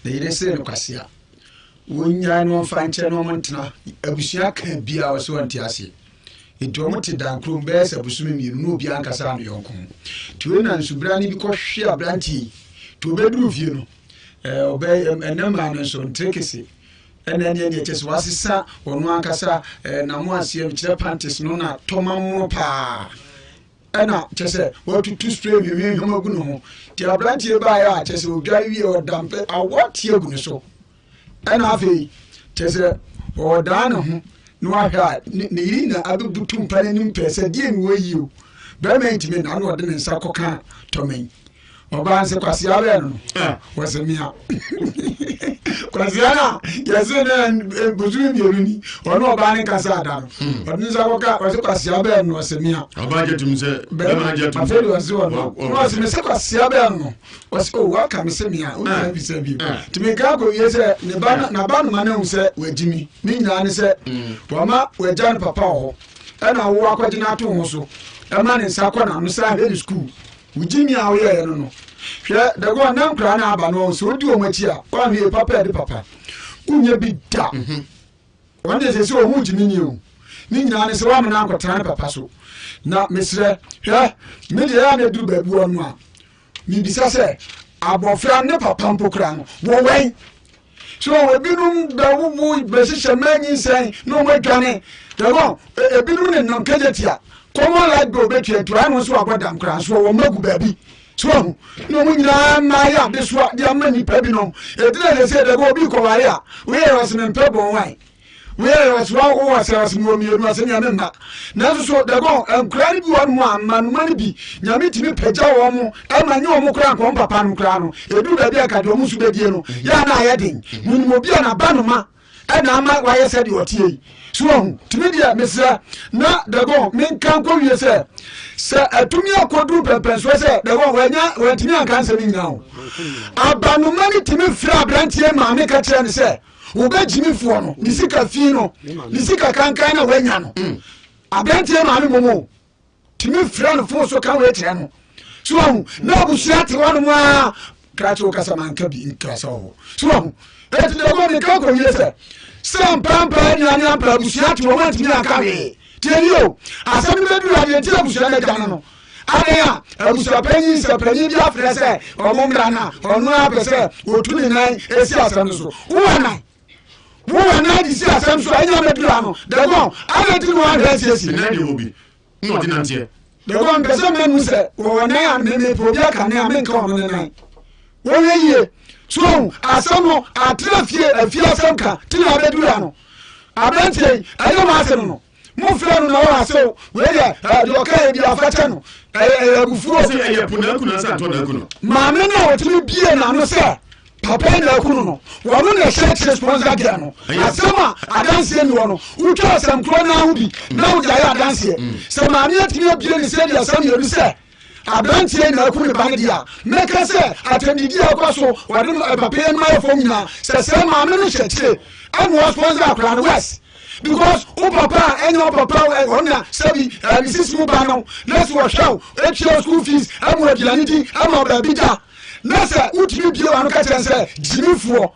ne yere see no kwasea. Wɔnnyae no ɔmfa nkyɛ na wɔntena. Abusua ka biara ɔsɛ ɔnte aseɛ. Nti wɔn te dan kurom bɛyɛ sɛ bosome mmienu na obiara nkasa ne yɔnko ho. Nti wei na nsubra no bi kɔhwe aberanteɛ yi. Nti ɔbɛduru fie no, ɔbɛ ɛnɛ mmaa no nso ntere kese ɛna ɛne ɛne ɛkyɛ sɛ wasesa ɔno ankasa namo aseɛ mekyerɛ panties no na tɔma mono paa. Ɛna kyɛ sɛ watutu spray hwehwehwɛm agu ne ho. Nti aberanteɛ baeɛ a kyɛ sɛ ɔdware wie ɔda mpɛ awɔ te agu ne so. Ɛna afei kyɛ sɛ ɔdaa ne ho na wahwɛ a ne yere na abɛbutu mpa no anim pɛɛ sɛ deɛ ne wɔyi o. Bɛrima yi ntumi nna na ɔde ne nsa kɔka tɔmɛn. Ɔbaa no sɛ kwasea bɛɛ no no wɔsɛ mea kwasea no a yɛse ne bosome mmienu ni ɔne ɔbaa no nkasa ada no ɔde ne nsa kɔka ɔsɛ kwasea bɛɛ no ɔsɛ mea ɔbaa gye tum sɛ bɛrima gye tum afei de ɔsɛ ɔno na ɔsɛ me sɛ kwasea bɛɛ no ɔsɛ o waka me sɛ mea wonyina bi sɛ bio nti meka akɔwie sɛ ne ba naba noma no ahu sɛ wagyi mi ne nyinaa ne sɛ wama wagya no papa wɔ hɔ ɛna wo akɔgye no ato ho so ɛma ne nsa kɔ n'ano sɛ ahwɛ ne sukuu Wo gyimii a woyɛeɛ no no. Hwɛ, Dagon, na nkoraa no aba no, sɛ wodi wɔn akyi a, woanhwɛ yie, papa ɛde papa. Wonyɛ bi da. Mhm. Wɔn deɛ sɛ sɛ wɔn gyimi ni o. Ne nyinaa ne sɛ woamena ankɔtena ne papa so. Na mesrɛ, hwɛ, me deɛ ɛyɛ a na ɛduru baabi wɔ no a, mebisa sɛ, abɔfra ne papa mpo koraa no, wɔwɛn? So ebinom bɛwowo bɛhyehyɛ mmaa nyinsɛn na wɔn adwane dɛmɔ ebinom ne nam kegyetia common light bill bɛtua nti wɔn nso abɔ dam koraa nso wɔn agu baabi so ahu na wɔn nyinaa mmaa yɛ adesoa de ama nnipa binom ɛdina sɛ sɛ dɛbɛ obi kɔware a woyɛ yɛ ɔsɛ mempɛ bɔn wan. Wei yɛ ɔsoa wowɔ sɛ ɔse mewɔ mmienu ɔse nea memma. Nanso so dagon nkoraa no bi wɔ nom a mmanoma no bi Nyame tumi pagya wɔn mo ɛma nyɛ wɔn koraa nka wɔn papa nom koraa no ɛduru baabi a nka deɛ wɔn nso bɛdie no yɛ a na ayɛ den. Menim obi a n'abanoma ɛna ama wayɛ sɛdeɛ ɔteɛ yi. So wahu? Tumi deɛ mesrɛ na dagon menka nkɔwie sɛ sɛ atumi akɔduru pɛmpɛnsoɔ sɛ dagon wanya wantumi anka nsɛm nyinaa o. Abanoma no tumi frɛ aberanteɛ maame ka kyerɛ no sɛ Wobɛgyimifoɔ no ne sika fi no ne sika kankan na wanya no mm. Aberanteɛ maame mmom o tumi frɛ no fon so ka wei kyerɛ no so wahu na abusua te hɔ nom a krakye wo kasa manka bi nkra sɛ ɔhɔ so wahu ɛti deɛ ɔbɔ meka kɔwie sɛ sɛ mpampaa anuane ampa abusua te wɔn antumi anka hwee tie ni o asɛm no bɛduru adeɛ nti abusua no agya no no Adɛn a abusuapanyin sɛ panyin bi afrɛ sɛ ɔmo mmra no a, ɔno ara pɛ sɛ otu ne nan si asɛm no so. Wowɔ nan? Wowɔ nan de si asɛm so a ɛnya mɛduru ano. Dagon, adɛn nti na woanhwɛ ansiesie? Ne nan deɛ wɔ bi na ɔde nanteɛ. Dagon, mpɛ sɛ mɛnu sɛ wɔwɔ nan a mepɛ obi aka nan a menka ɔno ne nan. Wɔhwɛ yie. So ohu, asɛm no atra fie, afie asɛm ka, ti na abɛduru ano. Aberanteɛ yi, ɛnyɛ m'asɛm no. Mofrɛ no na ɔha sɛ wei deɛ deɛ ɔka yɛ bi afa kyɛ no ɛyɛ ɛyɛ abufuo. Sɛ ɛyɛ po na aku no ansa ntɔ na aku no. Maame no a ɔtumi bie n'ano sɛ papa yi na aku no no wɔno na ɛhyɛ akyire sponsor girl no asɛm a adanseɛ ni hɔ no wotwa asɛm korɔ naa ho bi na wode ayɛ adanseɛ sɛ maame atumi abie ne sɛ deɛ asɛm mmienu sɛ aberanteɛ na aku ne ba no deɛ a mɛka sɛ atɛmdidi a ɛkɔ so wɔde no papa yi anim ayɛ fam nyinaa sɛ sɛ maame no hyɛ akyire ɛna ɔsponsor akwadaa no west because wo papa a ɛnyɛ wo papa ɔno na sɛbi ne sisi mu ba no na sɛ ɔhwɛ wo ɛtua school fees ɛma aduane di ɛma baabi da na sɛ wotumi bie w'ano ka kyerɛ sɛ gyimifoɔ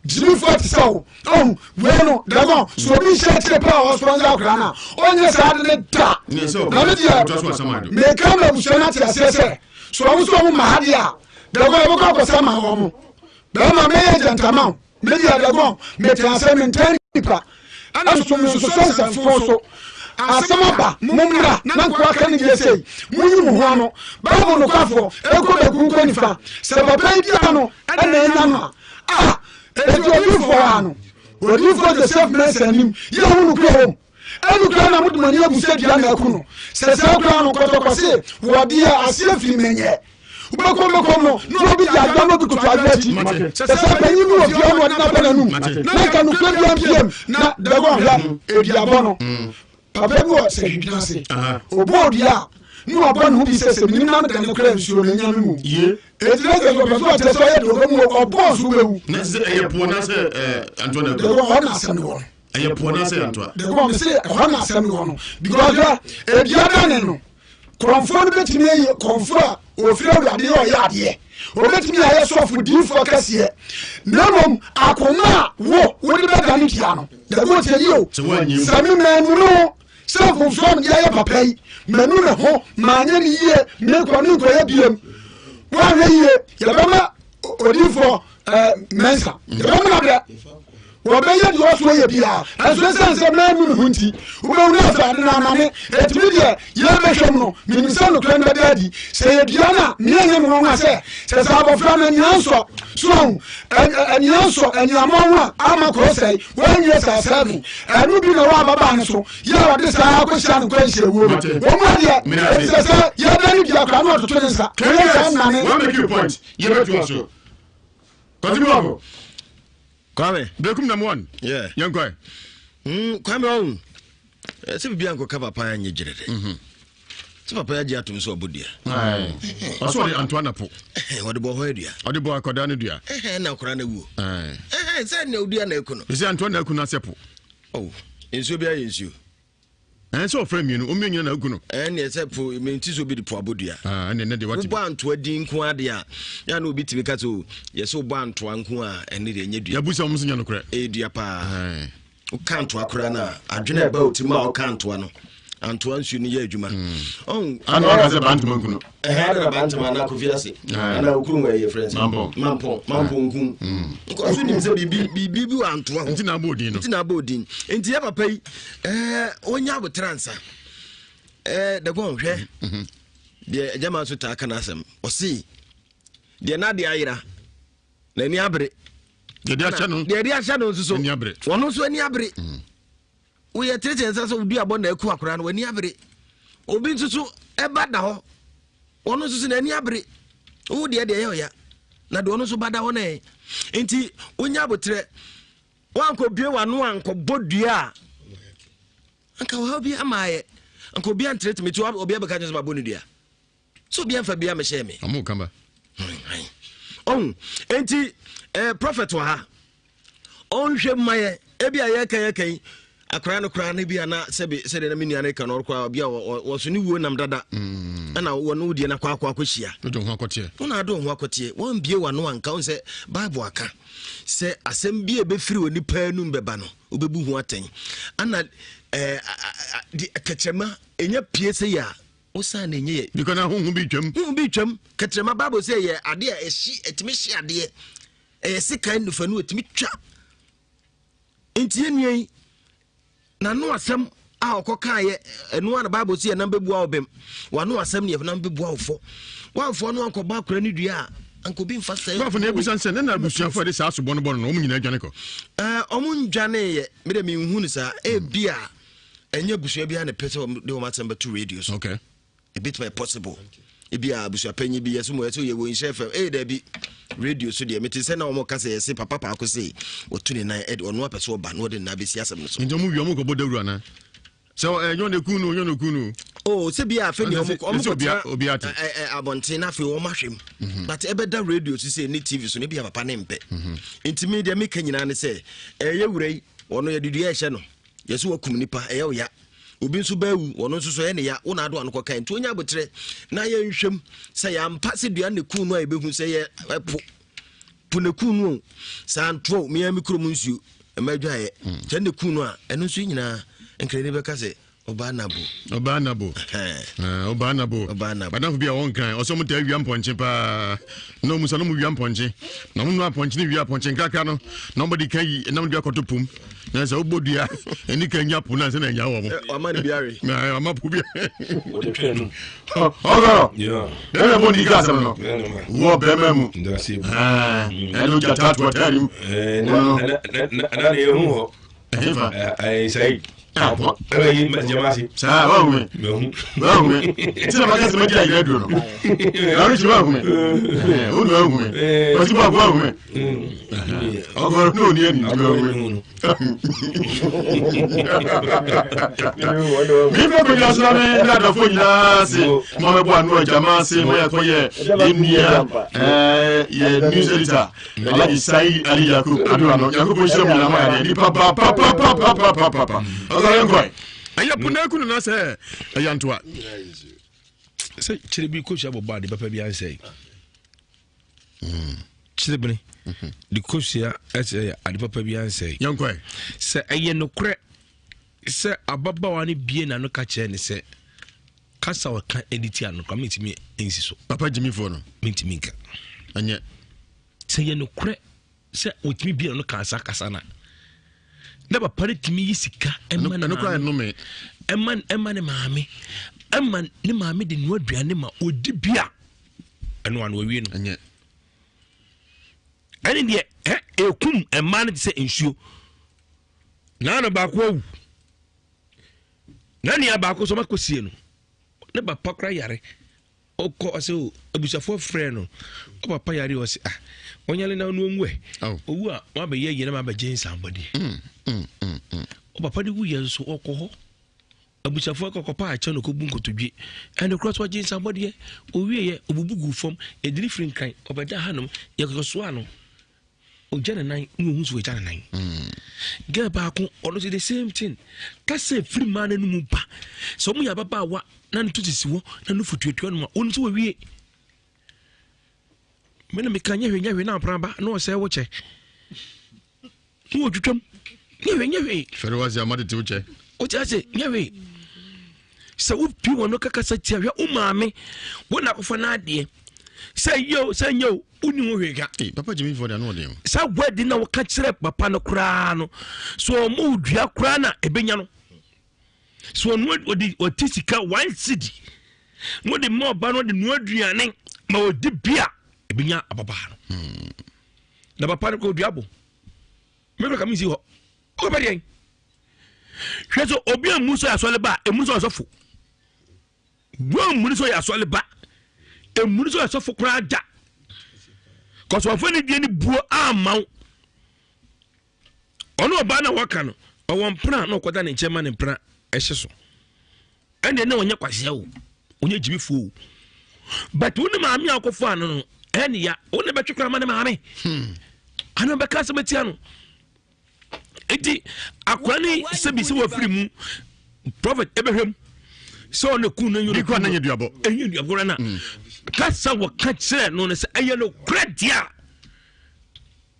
gyimifoɔ te sɛ wo ɔhu wei no dɛmɔ so obi nhyɛ akyire pɛ a ɔsponsor akora no a ɔnyɛ saa de ne da na me deɛ meka ma abusua no ate aseɛ sɛ so ɔmo so ɔmo ma ha deɛ a dɛmɔ yɛbɛkɔ akɔsɛ ma wɔ mo bɛrima mɛyɛ gyantama wo Me deɛ Dagon, mete ase, mentaa nnipa, ɛna nso mensosɔ nsɛmfo so. Asɛm aba, mommra, na nkoa ka ne deɛ sei, monyi mo ho ano. Bible nokwafoɔ, ɛnkɔ benkum nkɔ nifa, sɛ papa yi dua no na anya no a, a, enti odiyifoɔ ano, Odiyifoɔ Joseph Mensah anim, yɛhu nokorɛ wɔ mu. Ɛno koraa na mode mo ani abu sɛ dua na aku no. Sɛ saa koraa no, kɔtɔkɔ se wɔdeɛ aseɛ firi menyɛ. Wobɛkɔm bɛkɔm no, na obi di adwa na obi koto adwa akyi. Sɛ saa panyin bi wɔ fie hɔ na ɔde n'aba n'anum, na nka nokorɛ biara mpiam, na dagon hwɛ eduabɔ no. Papa bi wɔ sɛhwidwene ase. Ɔbɔɔ dua a, na wabɔ ne ho bi sɛ sɛ menim na meda ne koraa nsuo no, ɛnya me mmom. Enti na sɛ ɔpɛ so ɔkyerɛ sɛ ɔyɛ deɛ ɔbɛmu ɔbɔɔ so wobɛwu. Na sɛ ɛyɛ poɔ na sɛ antoa na aku. Dagon hɔ na asɛm no wɔ no. Ɛyɛ po anaasɛ ɛyɛ antoa? Dɛkɔ me se ɛhɔ na asɛm no wɔ no because hwɛ edua da ne no kɔnfoɔ no bɛtumi ayi kɔnfoɔ a ofiri awurade yɛ ɔyɛ adeɛ obɛtumi ayɛ sɔfo diifoɔ kɛseɛ na mmom akoma a wo wode bɛda ne dua no dɛkɔ tie yi o sɛ me manu no sɛ mfomsoɔ mede ayɛ papa yi manu ne ho maanyɛ ne yie mekɔ ne nkɔyɛ biem woahwɛ yie yɛbɛma odiifoɔ mɛnsa yɛbɛma no abrɛ Wɔbɛyɛ deɛ ɔsoɔ yɛ biara, nanso ɛsiane sɛ mannu me ho nti, wobɛhunu afei ade no amane. Enti me deɛ, yɛrebɛhwɛ mu no, menim sɛ nokorɛ no bɛda adi. Sɛ yɛdua no a, me ɛnyɛ me nwanwa sɛ, sɛ saa abɔfra no ani ansɔ, so wahu, ani ansɔ aniammɔn ho a, ama kɔɔ sɛe, wanwie saa sɛbe. Ɛno bi na ɛwɔ ababaa no so, yɛ a ɔde saa ara kɔhyia no nkwanhyiawuo no. Wɔn mu adeɛ, enti sɛ sɛ yɛda no dua koraa na ɔtoto ne nsa, wɔyɛ saa nnane. One make you point, yɛbɛtoa so. Kɔsi mu akɔ. Kwame. Bekum nam one. Yeah. Yɛn kɔɛ. Mm, Kwame ɔhu. Eh, sɛ biribi ankɔka papa anyɛ gyerɛ dɛ. Mhm. Sɛ papa agye atom sɛ ɔbɔ dua. Ɔsɛ ɔde antoa na po. Ɔde bɔ hɔ adua. Ɔde bɔ akɔdaa no dua. Na akɔdaa no awuo. Sɛ nea odua na aku no. Ɛsɛ antoa na aku no asɛ po. Oh, nsuo bi ayɛ nsuo. Ɛn sɛ ɔfrɛ mmienu, ɔmmienu nyina na agu no. Ɛn neɛ sɛ po menti sɛ obi de po abɔ dua. Ah, ɛne ne deɛ wate. Wobɔ antoa din nko adeɛ a, yɛ na obi tumi ka sɛ o, yɛ sɛ wobɔ antoa nko a, ɛne deɛ ɛnyɛ dua. Yɛbu sɛ wɔn nso nyɛ nokorɛ. Ɛyɛ dua paa. Woka antoa koraa no a, adwene a ɛba wo tirim a woka antoa no, antoa nsuo no yɛ adwuma. Mm. Ana waka sɛ bantama nku no. Ɛhɛ ada na bantama ana kofi ase. Ana okuru wɔ ɛyɛ frɛ sɛ. Mampɔn. Mampɔn, mampɔn nku. Nkɔ so nim sɛ biribi biribi bi wɔ antoa ho. Nti na abɔ odin no. Nti na abɔ odin. Nti yɛ papa yi ɛɛ onya abotra nsa. Ɛɛ dɛgɔn hwɛ. Mhm. Deɛ agyama nso taa ka n'asɛm. Ɔse deɛ n'adeɛ ayera n'ani abere. Deɛ de ahyɛ no. Deɛ de ahyɛ no nso so. Ani abere. Wɔn nso ani abere. Mm. Woyɛ tenetene nsa sɛ wodi abɔ na aku akwadaa no, w'ani abere. Obi nso so ɛba da hɔ, ɔno nso so n'ani abere. Wo deɛ deɛ ɛyɛ ɔya, na deɛ ɔno nso ba da hɔ na ɛyɛ. Nti wonya abotrɛ, woankɔbue w'ano ankɔbɔ dua a, anka ɔhaw bi ama ayɛ. Anka obi antenetene ti, obi abɛka kyerɛ sɛ mabɔ ne dua. Sɛ obi amfa bi amɛhyɛ me. Ɔmo ka ba. Ɔhu, nti eh, prophet wɔ ha. Ɔnhwɛ mma yɛ ebi a yɛka yɛka yi akwaraa no koraa no bi a na sɛbi sɛdeɛ na me nua no ka no ɔrekɔ bi a wɔso ne wuo nam dada mm. ɛna wɔne wo deɛ no akɔ akɔ akɔhyia wona ade wo ho akɔteɛ wɔmbie w'ano anka wo sɛ bible aka sɛ asɛm bi a ɛbɛfiri wɔ nipa anum bɛba no wobɛbu ho atɛn ana eh, kɛkyerɛma ɛnya pie sɛ yɛ a wosan na ɛnyɛ yɛ because na honhom bi twam honhom bi twam kɛkyerɛma bible sɛ yɛ adeɛ a ɛhye ɛtumi hye adeɛ Ɛyɛ sekan nufanu ɛtumi twa. Nti yɛn nua yi n'ano asɛm a ɔkɔ kaayɛ ɛno a na Bible si ɛnam bɛbua wo bem w'ano asɛm ne ɛnam bɛbua wo fɔ wamfɔ no ankɔbɔ akora ne dua a anka obi mfa sɛ. Bafo na ebusa nsɛ ne na abusuafo a ɛde saa sobɔ no bɔ no no wɔn nyinaa dwane kɔ. Ɛɛ wɔn ndwaneeɛ mi de mi nhu no saa ebi a ɛnyɛ abusua bi a na pɛ sɛ wɔn de wɔn asɛm bɛto radio so. Okay. Ebetumi ayɛ possible. Ebi a abusuapanyin bi yɛsɛ mo yɛsɛ yɛ wɔ nhyɛ fam. Ee dabi radio so deɛ mete sɛ na wɔn ka sɛ yɛse papa paako se wɔtu ne nan ɛde ɔno apɛ so ɔba na ɔde ne nan abɛsi asɛm no so. Nti wɔn wia wɔn kɔbɔ dawuro anaa? Sɛ ɛnyɛ ɔna ekun no ɔnyɛ ɔna ekun no. Oh sɛ bi a afei deɛ wɔn wɔn kɔ tena abɔnten na afei wɔn ahwɛ mu. Mhm. But ɛbɛda radio so sɛ ne TV so ne bi a papa ne mpɛ. Mhm. Nti mi deɛ meka nyinaa ne sɛ ɛyɛ wura yi ɔno yɛde dua ɛhyɛ no yɛsɛ wakum nipa ɛyɛ ɔya. Obi nso ba awu, ɔno nso so ɛyɛ ne ya, wo na ado ano kɔkae. Nti onya aboterɛ na yɛnhwɛm sɛ yɛampa sɛ dua ne kun no a yɛbɛhu sɛ yɛ ɛpo po ne kun no o saa ntoɔ o mea me kurom nsuo ɛma adwaeɛ hmm. sɛ ne kun no a ɛno nso nyinaa nkrani bɛka sɛ ɔbaa nabo ɔbaa nabo ɔbaa nabo ɔbaa nabo adamfo bi a wɔn kan ɔsɛ wɔn taa wia mpɔnkye paa na wɔn sɛ wɔn wia mpɔnkye na wɔn nua apɔnkye ne wia apɔnkye nkakra no na wɔn de kan yi nam de akɔto pum na sɛ wobɔ dua ɛni ka nya po no ansa na anya wɔ mo wama no biare wama po bi ɔgɔrɔ bɛrima bɔ ne ka asɛm no wɔ bɛrima mu ɛno gyata to ɔtare mu ɛhefa saa wahu me wahu me nti na maka sɛ magya ayerɛ aduro no narekyi wahu me wone wahu me kwasi baako wahu me ɔkɔrɔ ne ɔni ani nti wahu me memfa kɔnya so na me ne adɔfoɔ nyinaa se ma mɛbɔ ano agyama ase ma yɛkɔyɛ yɛnnua yɛ news editor Alhaji Said Ali Yakub Adura no Nyankopɔn nhyira mu nyinaa mo ayɛ nipa ba papapapapapa ɔsɛ yɛn kɔe ɛyɛ po na aku no na sɛ ɛyɛ ntoa sɛ kyerɛ bi kosua bɔbɔ ade papa bi ansɛe kyerɛ bene de kosua ɛsɛ ade papa bi ansɛe yɛnkɔe sɛ ɛyɛ nokorɛ sɛ ababaawa no bie n'ano ka kyerɛ ne sɛ Kasa a ɔka de tia no koraa mentumi nsi so. Papa gyimifoɔ no. Mentumi nka. Ɛnyɛ. Sɛ yɛ nokorɛ sɛ ɔtumi bia no ka saa kasa no a na papa no tumi yi sika ɛma ne maame ɛma ɛma ne maame ɛma ne maame de noa aduane ma ɔdi bi a ɛno ano awie no. Ɛnyɛ. Ɛne deɛ ɛ ɛkum mmaa no te sɛ nsuo. Naano baako awu. Na nua baako nso ɔmakɔsie no ne papa kora yare ɔkɔ ɔsɛ o abusuafoɔ frɛ no ɔpapa yare ɔsɛ ah ɔnyale na ɔno ɔnwu ɛ owu a wabɛyɛ yie na mabɛgye nsambɔdeɛ mm, mm, mm, ɔpapa de wuyɛ nso ɔkɔ hɔ abusuafoɔ kɔkɔpa akyɛ no kɔbu nkotodwe ɛne korɔ so ɔgye nsambɔdeɛ owieɛ ɔbubu gu fam ɛdini firi nkran ɔbɛda hanom yɛkɔsoa no Ogya ne nan na ohun sɛ wagya ne nan. Mm. Girl baako ɔno nso the same thing. Kasa efiri mmaa n'anum ba. Sɛ wɔn yɛ ababaawa na ne to sisi hɔ na nufu tuatua no a wɔn nso wɔwie. Me na meka nyɛ hwee nyɛ hwee na apra ba na ɔsɛ wo kyɛ. Na wɔtwitwam nyɛ hwee nyɛ hwee. Fɛrɛ wa se ama tete wo kyɛ. Wote ase nyɛ hwee. Sɛ wopie wɔn no kakasa tia hwɛ wo maame wo na akɔfa n'adeɛ sɛ yɛ o sɛ nyɛ o wonni ho hwee ka. Ee papa Jimmy fɔ de ano ɔden o. Saa word na wɔka kyerɛ papa no koraa no so ɔmo dua koraa na ebenya no so ɔno ɔde ɔte sika one cedi na ɔde ma ɔba no ɔde noa aduane ma ɔdi bia ebenya ababaa no hmm. na papa no kɔ odua bo mɛbɛ ka mi si hɔ ɔbɛ deɛ. Hwɛ sɛ obi a mmu sɛ asɔre ba a, emu sɛ ɔsɔfo. Wɔn mmu sɛ ɔyɛ asɔre ba, emu sɛ ɔyɛ sɔfo koraa da. Kɔsɔfo ne deɛ ne buo ama wo. Ɔno ɔbaa na wɔka no, ɔwɔ mpena na ɔkɔda ne nkyɛn ma ne mpena ɛhyɛ so. Ɛndeɛ na ɔnyɛ kwasia o, ɔnyɛ gyimifoɔ o. But wo ne maame a ɔkɔfo ano no, ɛne ya, wo ne bɛtwe koraa ma ne maame. Hmm. Ano bɛka asɛm atia no. Enti akora ne sɛbi sɛ wafiri mu, prophet ɛbɛhwɛ mu sɛ ɔne kun no nyɛ kura na nyɛ duabɔ. Ɛnyɛ duabɔ na. Hmm. Kasa wɔka kyerɛ no ne sɛ ɛyɛ no korɛ deɛ a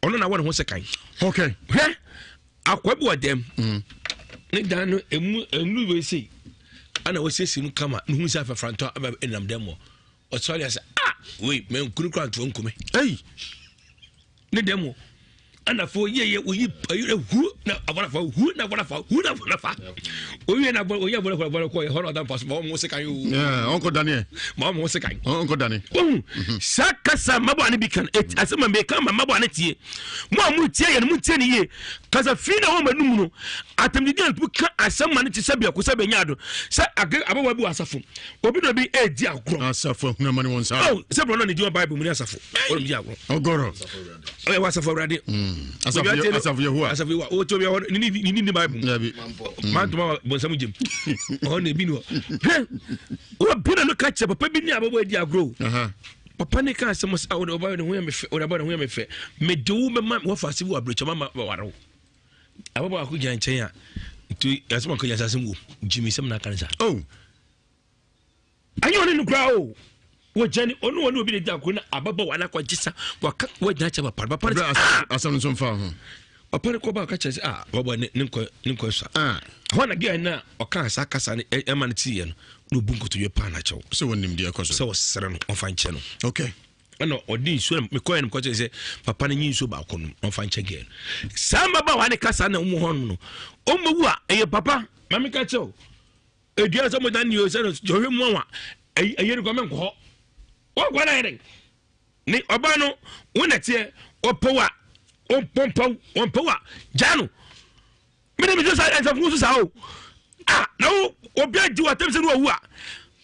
ɔno na wɔ ne ho sɛ kan. Okay. Hwɛ Akoa bi wɔ dɛm. Mm. Ne dan no emu enu wei sei. Ana wɔsiesie mu kama ne hu sɛ afɛfrantɔ aba ɛnam dɛm hɔ. Ɔsɔre ase ah wei mɛ nkuru kura ntoɔ nkume. Ei. Ne dɛm hɔ. Ana fo yie yɛ oyi hu na abɔnafa hu na abɔnafa hu na abɔnafa. Owie na abɔ oyi abɔnafa abɔnafa kɔ yɛ hɔ na ɔda mpa so ma wɔn ho sekan o. Ɔnkɔ daneɛ. Ma wɔn ho sekan. Ɔnkɔ dane. Ohun mhm. saa kasa mmabɔ ne bi kan asɛm a meka ma mmabɔ ne tie. Mo a moretie yɛn no, montie no yie. Kasa fi na ɛwɔ mo anum no. Atɛmdidi a ntumu ka asɛm ma no te sɛ biako sɛ bɛnya ado. Sɛ age ababaawa bi wɔ asafo, obi na obi redi agorɔ. Asafo ahunu amane wɔn nsa. Oh, sɛ borɔ no ne di wɔ Bible mu ne asafo. Wɔn di agorɔ. Ɔgɔrɔ. Ɔyɛ wɔ asafo awurade. Mm. Asafo asafo Yehowa. Asafo Yehowa. O ti obi hɔ ne ne ne ne Bible mu. Dabi. Mantoma bɔnsam gyem. Ɔhɔ na ebi ni hɔ. Hwɛ, obi na no ka kyerɛ papa bi ne ababaawa di agorɔ. Papa ne kaa asɛm sɛ, wode ɔba ne ho yɛ me fɛ, wode aba ne ho yɛ me fɛ. Mede wo bɛma wɔfa ase bi wɔ abirekyɛ ma bɛware wo. Ababaawa ko gyina nkyɛn a, nti asɛm akɔ gyina asɛm wɔ gyimi sɛm na aka ne sa. Oh. Ɛnyɛ ɔne no koraa o. Wɔgyina ne ɔne ɔne obi na di agorɔ na ababaawa no akɔgye sa waka wɔgyina kyɛ papa no papa no sɛ ah asɛm nso mfa ho. Papa no kɔba ɔka kyerɛ sɛ ah wɔbɔ ne ne nkɔ ne nkɔ sa. Ah. Hɔ na gɛɛ no a ɔkaa saa kasa no ɛma no tiiɛ no na ɔbu nkotodwe paa no akyɛw. Sɛ wɔnim deɛ ɛkɔ so. Sɛ ɔsrɛ no ɔmfa nkyɛ no. Okay. Ɛna ɔde nsuo na mekɔɛ no mekɔkyerɛ sɛ papa no nyi nsuo baako no ɔmfa nkyɛ gɛɛ no. Saa mmabaawa ne kasa na wɔn hɔ no ɔmmɛwu a ɛyɛ papa ma meka kyerɛ wo edua sɛ mogya nni o sɛ no ɔhwɛ mu awa ɛyɛ no kɔ menkɔ hɔ wɔnkɔ na yɛ dɛn Ne ɔbaa no wo na teɛ ɔpɛw a ɔmpɔmpɔw ɔmpɛw a gyaa no mene mesɛ saa ɛnsɛmfo so saa o ah na wo obi agye w'atam sɛ ne wawu a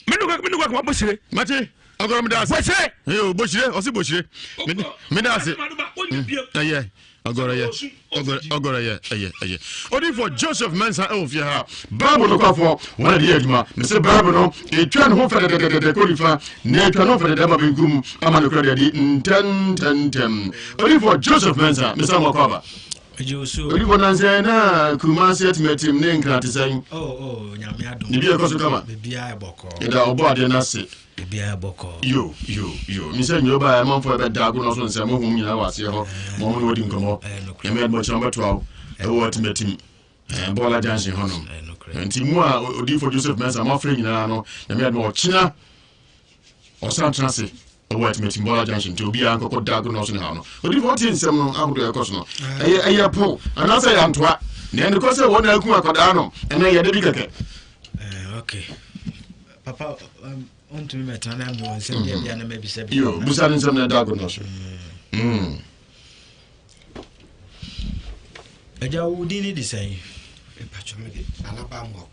mene kɔ mene kɔ akoma bɔhyire mate agorɔ meda ase bɔhyire eyo bɔhyire ɔse bɔhyire meda ase ɛyɛ Ɔgɔrɔ yɛ, ɔgɔrɔ yɛ, ɛyɛ, ɛyɛ. Odifo Joseph Mensah ɛwɔ fie ha. Bible nokwafoɔ, wɔn a de yɛ adwuma. Mese Bible no, etwa ne ho fɛdɛdɛdɛdɛ kɔ nifa, na etwa ne ho fɛdɛdɛ ba benkum, ama nokorɛ de adi ntɛntɛntɛm. Odifo Joseph Mensah, mesa mo akɔ aba. Odifo nansɛ na Kumasi atimatim ne nkra te sɛn? Oh, oh, nyame adom. Biribi ɛkɔ so kama. Biribiara ɛbɔkɔ. Yɛda ɔbɔ adeɛ no ase. Biribiara bɔkɔɔ. Yo, yo, yo. Mi sɛ nyɛ ɔbaa ɛmanfoɔ ɛbɛ da ago no so nsɛm ohun nyinaa wɔ aseɛ hɔ. Ma wɔn ne wɔdi nkɔmɔ. Nyame adom ɔkyena wɔbɛtoa wo ɛwɔ atimatim ɛɛ Bɔɔla junction hɔ nom. Nti mu a odiifo Joseph Mensah mo afrɛ nyinaa no Nyame adom ɔkyena ɔsan tena ase ɛwɔ atimatim Bɔɔla junction nti obiara nkɔkɔ da ago no so ne ha no. Odiifo ɔte nsɛm no ahodoɔ ɛkɔ so no. Ɛyɛ ɛyɛ po anaasɛ ɛyɛ antoa. Na ɛnokɔ sɛ wɔn na akum akwadaa no ɛnɛ yɛde bi kɛkɛ. Okay. Papa, um, ɔntumi mɛtena na mewɔ nsɛm bi a bia na mabisa bi. Yo, busa ne nsɛm na ɛda agorɔ no so. Mm. Agya, wo din ne de sɛn? Mpatwɔ me de, Nana Ba Amoako.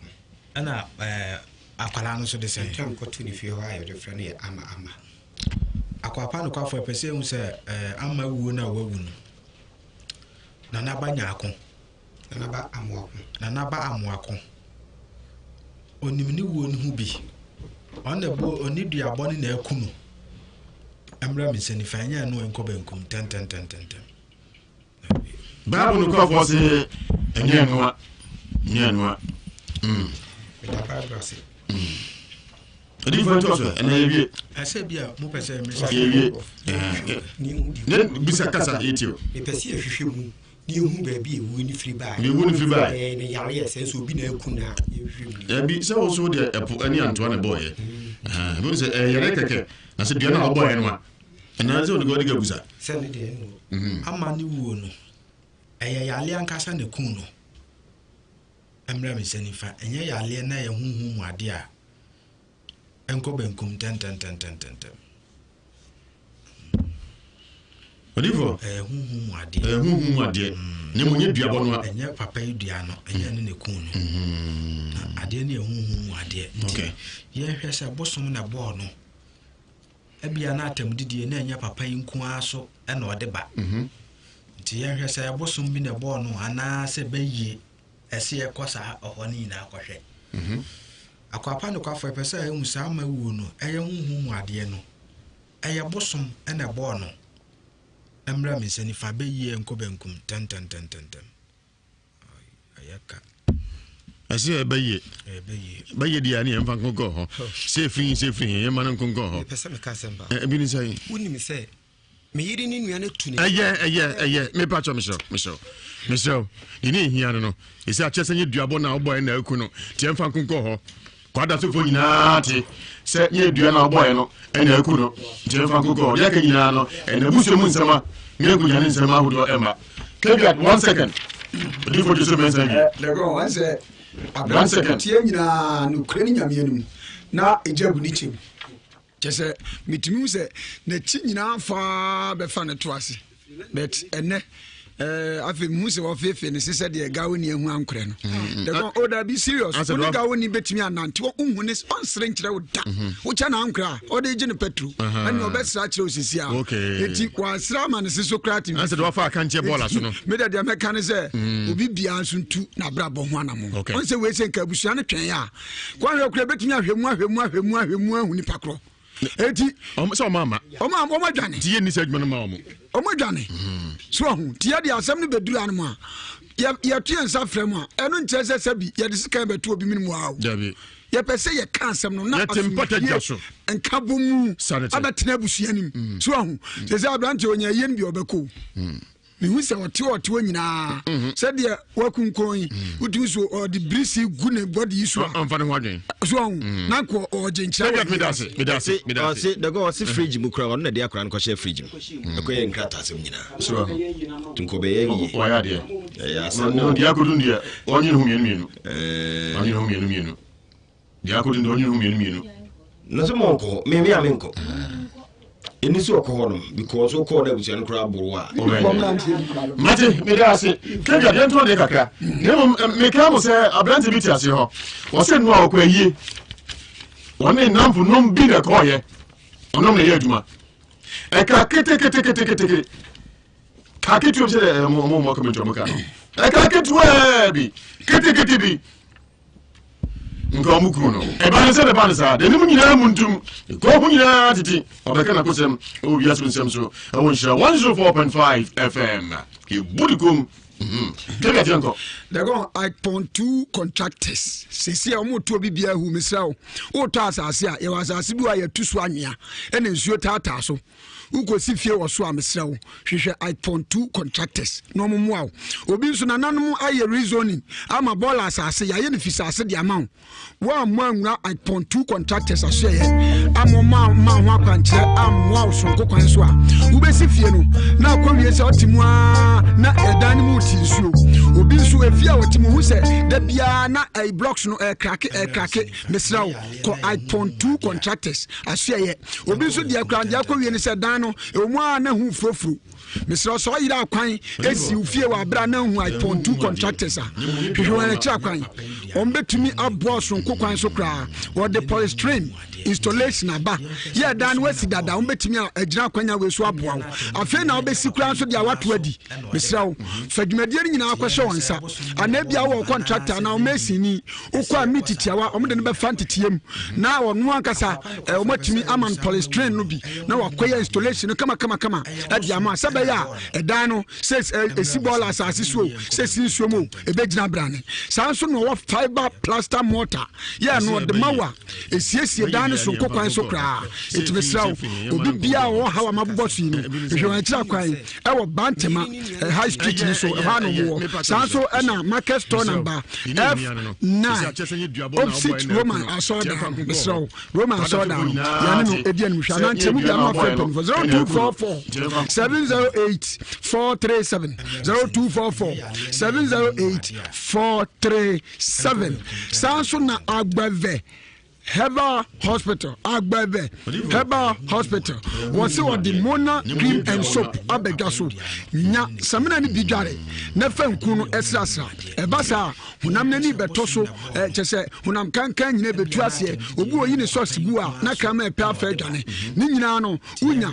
Ɛna eh, akwadaa no nso de sɛn? Ntwa nkɔto ne fie hɔ a yɛde frɛ no yɛ Ama Ama. Akwapa nokwafo ɛpɛ sɛ ehu sɛ eh, Ama wuo no a wawu no, Nana Ba Nyaako. Nana Ba Amoako. Nana Ba Amoako. Onim ne wuo no ho bi. Ɔno na ɛbɔ ɔne duabɔ no na aku no. Ɛmmra me nsa nifa ɛnyɛ ɛno nkɔ benkum ntɛntɛntɛntɛntɛm. Bible no kɔfoɔ se ɛnyɛ ɛnoa nyɛ ɛnoa. Mm. Meda Bible ase. Mm. Odiyifoɔ ntoa so ɛnna yɛwie. Ɛsɛ bi a mopɛ sɛ mesa. Yɛwie. Ne bisa kasa yɛtie o. Mepɛ sɛ yɛhwehwɛ mu na yɛhu baabi a ewuo no firi baeɛ. Ewuo no firi baeɛ. Ɛɛ ne yareɛ sɛ nso obi na aku no a yɛhwehwɛ mu. Dabi sɛ wo so deɛ ɛpo ɛne antoa na ɛbɔɔyɛ. Ɛhu sɛ ɛyɛ yare kɛkɛ na sɛ dua no a wɔbɔɔyɛ no a ɛnaa sɛ ɔde ka busa. Sɛ ne deɛ no. Ama ne wuo no ɛyɛ yareɛ ankasa na ɛkuu no. Ɛmmra me nsa nifa ɛnyɛ yareɛ na ɛyɛ honhom mu adeɛ a ɛnkɔ benkum ntɛntɛntɛntɛntɛm. Odifo. Ɛyɛ honhom mu adeɛ. Ɛyɛ honhom mu adeɛ. Na mmom nyɛ duabɔ no a. Ɛnyɛ papa yi dua no, ɛnyɛ ɛno na ɛkuu no. Na adeɛ no yɛ honhom mu adeɛ. Nti yɛnhwɛ sɛ bosom na ɛbɔɔ no. Ebia na atɛmdidie na ɛnyɛ papa yi nko ara so na ɔde ba. Nti yɛnhwɛ sɛ bosom bi na ɛbɔɔ no anaasɛ bɛyie ɛsɛ yɛkɔ saa ɔhɔ no nyinaa kɔhwɛ. Akwapa nokwafo ɛpɛ sɛ ɛhu saa ma wuo no ɛyɛ honhom mu adeɛ no ɛyɛ bosom na ɛbɔɔ no. Ɛmmra me nsa nifa bɛyie nkɔ benkum ntɛntɛntɛntɛm. Ɛyɛ ka. Ɛsɛ ɛbɛyie. Ɛbɛyie. Bɛyie deɛ ne yɛmfa nkonkɔ hɔ. Sɛ ɛfiri he sɛ ɛfiri he yɛmma no nkonkɔ hɔ. Mepɛ sɛ meka asɛm ba. Ebi ne sɛ. Wonim sɛ me yere ne nua no tu ne. Ɛyɛ ɛyɛ ɛyɛ mepa kyɛ mesrɛ mesrɛ mesrɛ deɛ ne ɛhia no no ɛsɛ akyɛ sɛ nyɛ duabɔ na wobɔɛ na aku no nti yɛmfa nkonkɔ hɔ. Kwadasofoɔ nyinaa te sɛ nyɛ dua na ɔbɔeɛ no ɛna aku no nti ɛmfa nkokɔ deɛ aka nyinaa no ɛna abusua mu nsɛm a ne nkogya ne nsɛm ahodoɔ ɛmma Kebiat one second odifoɔ Joseph Mensah wie Lɛgɔn wɔn sɛ one second aberanteɛ nyinaa nokorɛ ne nyameɛ no mu na ɛgya gu ne kyɛm Kyerɛ sɛ metumi hu sɛ n'akyi nyinaa faa bɛfa no to ase but ɛnɛ eh, afei mehu sɛ wɔfeefee ne se sɛdeɛ gawoni ahu ankorɛ no mm. dɛkɔ o oh, dabi serious wo ne gawoni bɛtumi anante wohu ne ɔnsere nkyerɛ wo da mhm. wokyɛ no ankorɛ a ɔde gye no petro uh-huh. ɛne ɔbɛsra kyerɛ wo sisi a ɛti wansra ama ne se so koraa tumi mede deɛ mɛka ne sɛ mm. obi biara nso ntu n'abrabɔ ho anamo ɔn sɛ wei sɛ nka abusua no twɛn a kwan kura betumi ahwɛ mu ahwɛ mu ahwɛ mu ahwɛ mu ahu nipa korɔ eti. Ɔmo sɛ ɔmo ama. Ɔmo ama ɔmo adwane. Ti yɛ ni sɛ adwuma no ma ɔmo. Ɔmo adwane. Hmm. So ɔho ti yɛ de asɛm no bɛduru ano mu a yɛto yɛn nsa frɛ mu a ɛno nkyerɛ sɛ sɛbi yɛde sika bɛto obi mene mu a o. Dabi. Yɛpɛ sɛ yɛka asɛm no na asomdwie nka bɔ mu abɛtena abusua nim. Hmm. So ɔho sɛ sɛ aberante onya yie no bi ɔbɛkɔ o. Hmm. Mehu sɛ ɔte ɔte hɔ nyinaa mhm. sɛdeɛ wakunkun yi mhm. wotumi so ɔde birisi gu ne bɔde yi so a ɔmfa ne ho adwen so ɔho mhm. na nka ɔgye nkyerɛ wɔ medase medase medase ɔse dɔgɔ ɔse fridge mu kura ɔno na de akora no kɔhyɛ fridge mu ɛkɔyɛ nkratasɛm nyinaa so nkɔbɛyɛ yie wayɛ adeɛ ɛyɛ asɛm deɛ akodu deɛ ɔnwene ho mmienu mmienu ɔnwene ho mmienu mmienu Deɛ akɔdu no ɔnwene ho mmienu mmienu. Na sɛ mo nkɔ hɔ, me me a menkɔ. Ɛni sɛ ɔkɔ hɔ nom because wokɔɔ no abusua no koraa boro a. Mate, meda ase. Kevia, deɛ ntoɔ deɛ kakra. Na mmom meka mo sɛ aberante bi te ase hɔ. Wɔsɛ nnoa ɔkɔ ayie. Wɔne nnamfo nom bi na ɛkɔɔyɛ. Ɔnom na ɛyɛ adwuma. Ɛka keteketeketekete. Ka ketewa bi sɛ ɛmo ɔmo ɔmo kɔmɛnti ɔmo ka no. Ɛka ketewa bi, ketekete bi. nka ɔmo kunu no ɛba ne sɛ ne ba ne saa deɛ ne mu nyinaa mu ntum kɔn ho nyinaa tete ɔbɛka n'akosɛm ɛwɔ wiase nsɛm so ɛwɔ nhyira 104.5 fm yɛbu de kom kɛbi ateɛ nkɔ dɛgɔn ipon two contractors sɛsi a wɔn to obi biara hu mesrɛ wo wotɔ asase a yɛwɔ asase bi wɔ a yɛtu so anwea ɛna nsuo taataa so Wokɔsi fie wɔ so a, mesrɛ wo, hwehwɛ Ipon 2 Contractors na wɔn mmoa wo. Obi nso nananom ayɛ rezoning ama bɔɔla asase, yɛayɛ no fisaase de ama wo. Woammɔ anwura Ipon 2 Contractors asoɛeɛ ama wɔn amma ho akwankyerɛ ammoa wo soronko kwan so a, wobɛsi fie no na akɔwie sɛ ɔte mu ara na ɛdan no mu rete nsuo. Obi nso efie a ɔte mu hu sɛ da biara na ɛyi blocks no ɛrekrake ɛrekrake. Mesrɛ wo, kɔ Ipon 2 Contractors asoɛeɛ. Obi nso deɛ koraa deɛ akɔwie ne sɛ dan no ɛwɔ mu a na hu furofuro. Mesrɛ sɛ ɔyere akwan esi wo fie wɔ abere a na hu ipon two contractors a hwehwɛ wɔn akyiri akwan. Wɔn bɛtumi aboa ɔsoronko kwan so koraa. Wɔde polystyrene installation aba yɛ dan no wasi dada wɔn bɛtumi a agyina akwanya wei so aboa wo. Afei na wobɛsi koraa nso deɛ wato adi. Mesrɛ wo fa dwumadie no nyinaa kɔhyɛ wɔn nsa. Anaa ebia wowɔ contractor anaa wo mason ni wokɔ a meet tiawa wɔn de no bɛfa nteteɛ mu na ɔno ankasa wɔatumi ama no polystyrene no bi na wakɔyɛ installation no kama kama kama ɛde ama sɛ bɛyɛ a ɛdan no sɛ ɛsi bɔɔla asase so sɛ ɛsi nsuo mu ɛbɛgyina brane saa nso na ɔwɔ fiber plaster mortar yɛ no ɔde ma wa ɛsiesie dan no so nkokwan so koraa ɛtumi srɛ wo obi biaa ɔwɔ haw a mabobɔ so yi no hwehwɛ wɔn akyiri akwan ɛwɔ Bantama eh, High Street ni so ɛhɔ ano mu wɔ saa nso ɛna market store number F9 opposite Roman asɔrdan no mesrɛ wo Roman asɔrdan no yɛne no ɛdi animhwɛ anaa nkyɛmu bi ano afrɛ mpanyinfoɔ 0244 708 437 0244 708 437 saa nso na agbɛvɛ. Herbal Hospital, Agbɛvɛ Herbal Hospital, wɔse wɔde Mona cream and soap abɛdwa so. Nya samina no bi dware na fa nku no srasra. Ɛba saa a, honam no ani bɛtɔ so, kyɛ sɛ honam kankan nyina bɛtu aseɛ. Obi oyi ne socks gu a, na kraman pɛ afa adwane. Ne nyinaa no, wonya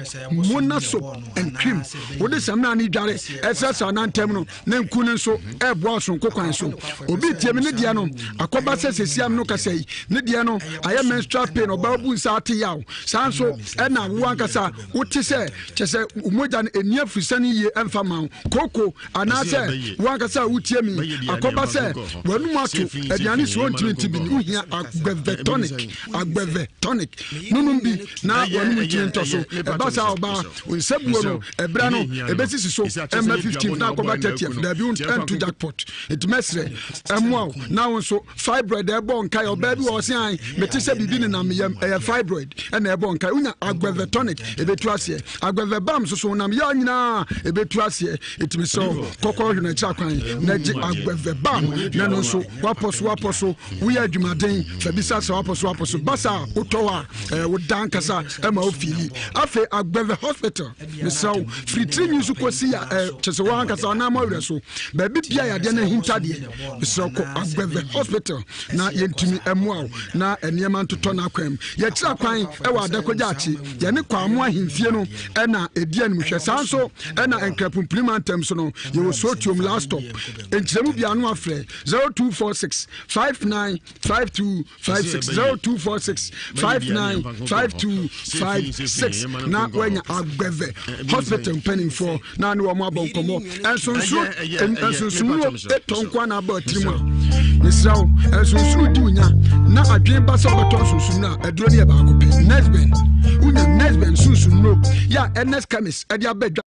Mona soap and cream. Wode samina no dware srasra nantam no, na nku no nso ɛreboa ɔsonko kwan so. Obi tie me ne deɛ no akɔba sɛ sɛsia no kasa yi ne deɛ no ayɛ menstrual pain, ɔbaa bu nsa ate yaw. Saa nso ɛna wo ankasa wote sɛ kyɛ sɛ mogya no ɛni afirisane yie ɛmfa ma wo koko, anaasɛ wo ankasa a wotie mi akɔba sɛ w'anum ato aduane si wɔntumi nti bi, wohia agbɛvɛ tonic, agbɛvɛ tonic nonom bi na w'anum ntumi ntɔ so. Ɛba saa ɔbaa nsabuo no ɛberɛ no ɛbɛsisi so ɛmma 15 na akɔba 30th, daabi ɛnto jackpot. Nti mɛsrɛ ɛmmoa wo na wo nso fibroid ɛbɔ nkae. Ɔbaa bi wɔ ɔse an mete sɛ biribi nenam yam, ɛyɛ fibroid ɛna ɛbɔ nkae. Wonya agbɛvɛ tonic ɛbɛtu aseɛ, agbɛvɛ bam soso nam yɛ nyinaa ɛbɛtu aseɛ. Ɛtumi sɛ kɔkɔ hwɛ no akyira kwan na gye agbɛvɛ bam na no nso wapɔ so wapɔ so woyɛ adwumaden fa bisa sɛ wapɔ so wapɔ so basa a wotɔ hɔ a woda ankasa ɛma wofili. Afei Agbɛvɛ Hospital, mesrɛ wo firi tiri nwi so kɔsi kyɛ sɛ wɔn ankasa anam awerɛ so baabi bia yadeɛ no ahinta deɛ, mesrɛ wo kɔ Agbɛvɛ Hospital na yɛntumi mmoa wo na nneɛma ntotɔ no akwan mu. Yɛkyerɛ kwan ɛwɔ Adakɔgya akyi, yɛne Kwamo ahemfie no ɛna ɛdi animhwɛ. Saa nso ɛna Nkrapumpuni mantam so no yɛwɔ Sotiom last stop. Nkyerɛmu bia no afrɛ 0246 59 52 56, 0246 59 52 56 na woanya Agbɛvɛ Hospital mpanimfoɔ na ne wɔn abɔ nkɔmmɔ. Nsonsono ɛtɔ nko na aba tirim a, mesrɛ wo, nsonsono di wo nya na adwene ba sɛ wobɛtɔ nsonsono a, aduro no yɛ baako pɛ, Nesben. Wonya Nesben sunsonnuro yɛ a Ernest Chemist ɛde aba dwa.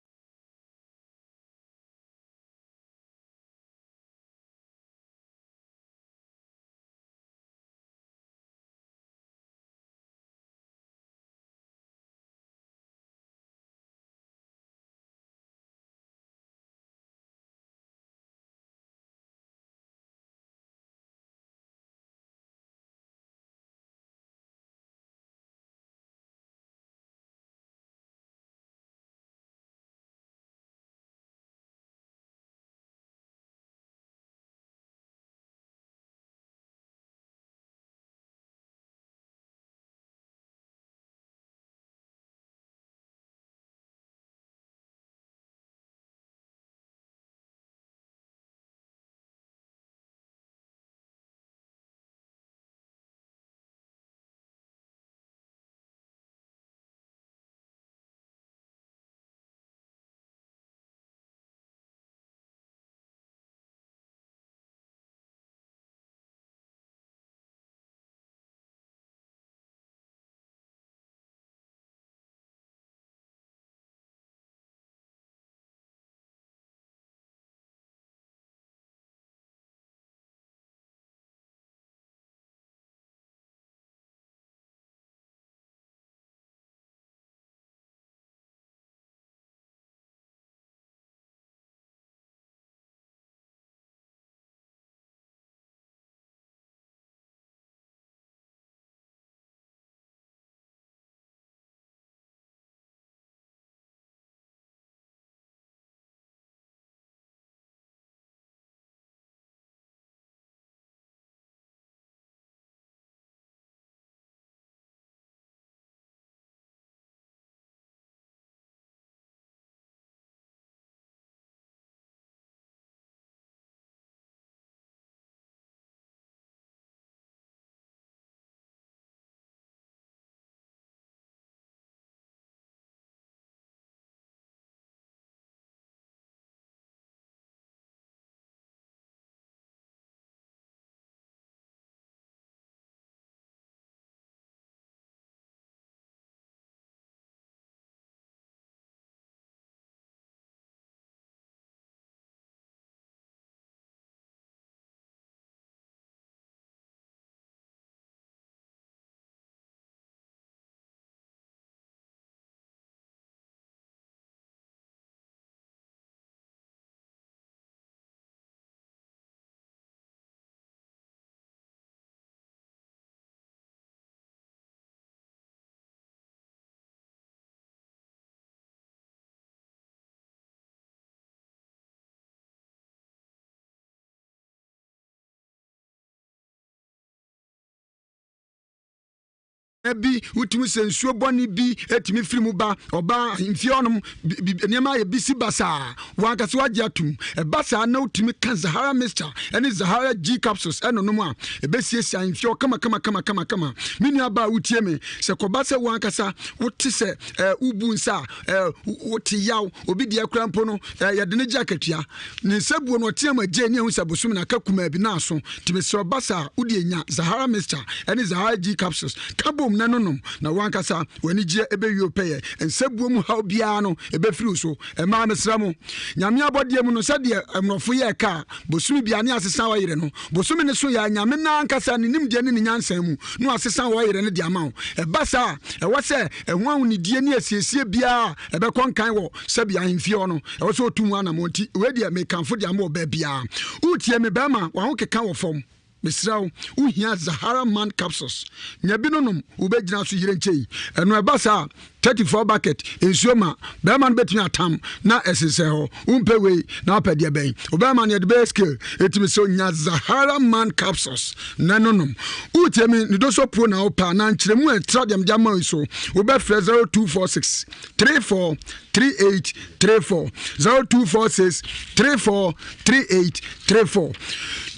bi, wotumi sɛ nsuo bɔne bi tumi firi mu ba ɔbaa ahemfie hɔnom, nneɛma ayɛ bisi basaa, wankasa wagye atum. Ɛba saa na wotumi ka Zahara mixture ne Zahara G capsules ɛnonom a, ɛbɛsiesie ahemfie hɔ kama kama kama kama kama. Me nua baa wotie me, sɛ kɔba sɛ wankasa wote sɛ ɛɛ wobu nsa a ɛɛ wote yaw, obi deɛ koraa mpo no ɛɛ yɛde no gye akatua. Ne nsa buo no ɔteam agyei ne ahu sɛ bosome no aka kumaa bi na aso. Nti mesrɛ wo ba saa a wodeɛ nya Zahara mixture ɛne Zahara G capsules ka bom na nonom na wankasa w'anigyeɛ ɛbɛwie wo pɛyɛ. Nsa buo mu haw biara no ɛbɛfiri wo so. Mmaa mesrɛ mo, Nyame abɔdeɛ mu no sɛdeɛ mmorɔfo yɛɛ kaa bosome biara ne asesa ɔyere no, bosome no so yɛ a Nyame no ankasa ne nimdeɛ ne ne nyansa mu na wasesa ɔyere no de ama wo. Ɛba saa a ɛwɔ sɛ ɛho ahonidie ne asiesie biara a ɛbɛkɔ nkan wɔ sɛbi ahemfie hɔ no ɛwɔ sɛ ɔtu mu anammɔn nti wei deɛ mekamfo de ama ɔbaa biara. Wotie me barima, w'ahokeka wɔ fam. Mesrɛ wo, wohia Zahara Man capsules. Nya bi no nom, wobɛgyina so yerɛ nkyɛi. Ɛno ɛba saa a, 34 bucket nsuo ma barima no bɛtumi atam na ɛsensɛn hɔ. Wompɛ wei na wopɛ deɛ bɛn? Wo barima no yɛde bɛyɛ scale. Ɛti mesrɛ wo, nya Zahara Man capsules na ɛno nom. Wotie me, ne doso puo na wopɛ anaa nkyerɛmu a ɛtra deɛ mede ama wo yi so, wobɛfrɛ 0246 34 38 34 0246 34 38 34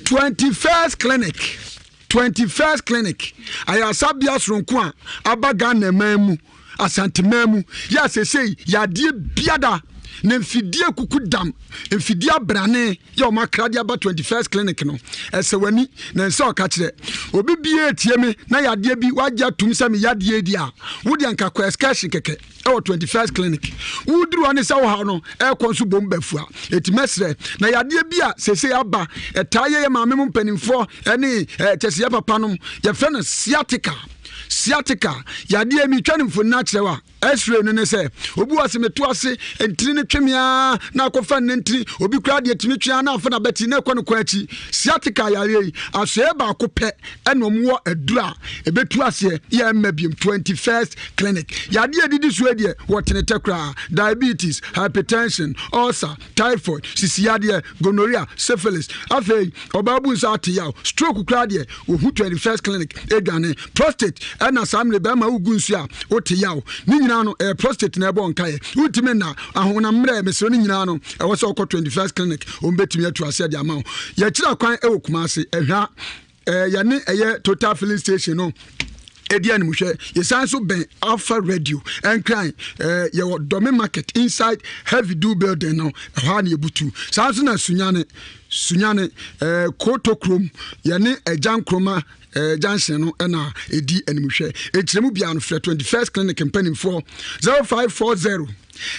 21st clinic 21st clinic ayaresabea soronko a aba Ghana man mu Asanteman mu yɛ asesei yadeɛ biada na mfidie kuku dam mfidie abrane yɛ wɔn akrade aba 21st clinic no ɛsɛ w'ani na nsɛ ɔka kyerɛ obi bie tie me na yadeɛ bi wagye atum sɛ me yadeɛ di a wode anka kɔ excursion kɛkɛ ɛwɔ 21st clinic woduru hɔ ne sɛ wohaw no ɛkɔ nso bom bafua ɛti mɛsrɛ na yadeɛ bi a sese aba ɛtaa yɛ yɛ maame mu mpanimfoɔ ɛne kyɛ sɛ yɛ papa nom yɛfrɛ no sciatica sciatica yadeɛ mi twa ne mfonini akyerɛ wa X-ray no ne sɛ obi wɔ se meto ase ntini no twe me ara na akɔfa ne ntini obi koraa deɛ tumi twe ara na afa n'abati na ɛkɔ ne kɔn akyi sciatica yareɛ yi asoɛeɛ baako pɛ ɛna wɔn wɔ aduro a ɛbɛtu aseɛ yɛ ɛmma biom 21st clinic yadeɛ ɛdidi soɔ deɛ wɔ tenetɛ koraa diabetes hypertension ulcer typhoid sisi yadeɛ gonorrhea syphilis afei ɔbaa bu nsa ate yaw stroke koraa deɛ Ohu 21st clinic edwane. Prostate ɛna saa mmere bɛrima wogu nsuo a wote yaw. Ne nyinaa no ɛyɛ prostate na ɛbɔ nkaeɛ. Wontumi nna ahonam mmerɛ mesrɛ ne nyinaa no ɛwɔ sɛ wokɔ 21st clinic wɔn bɛtumi atu aseɛ de ama wo. Yɛkyerɛ kwan ɛwɔ Kumasi ɛhwa ɛɛ yɛne ɛyɛ total filling station no ɛdi animhwɛ yɛsan so bɛn alpha radio ɛnkran ɛɛ yɛwɔ dɔme market inside heavy do building no ɛhɔ a na yɛbutu saa nso na sunyane Sunyani, eh, Koto kurom, yɛne Agya Nkrumah eh, junction no na ɛdi animhwɛ. Nkyerɛmu biara no frɛ 21st Clinic mpanimfoɔ 0540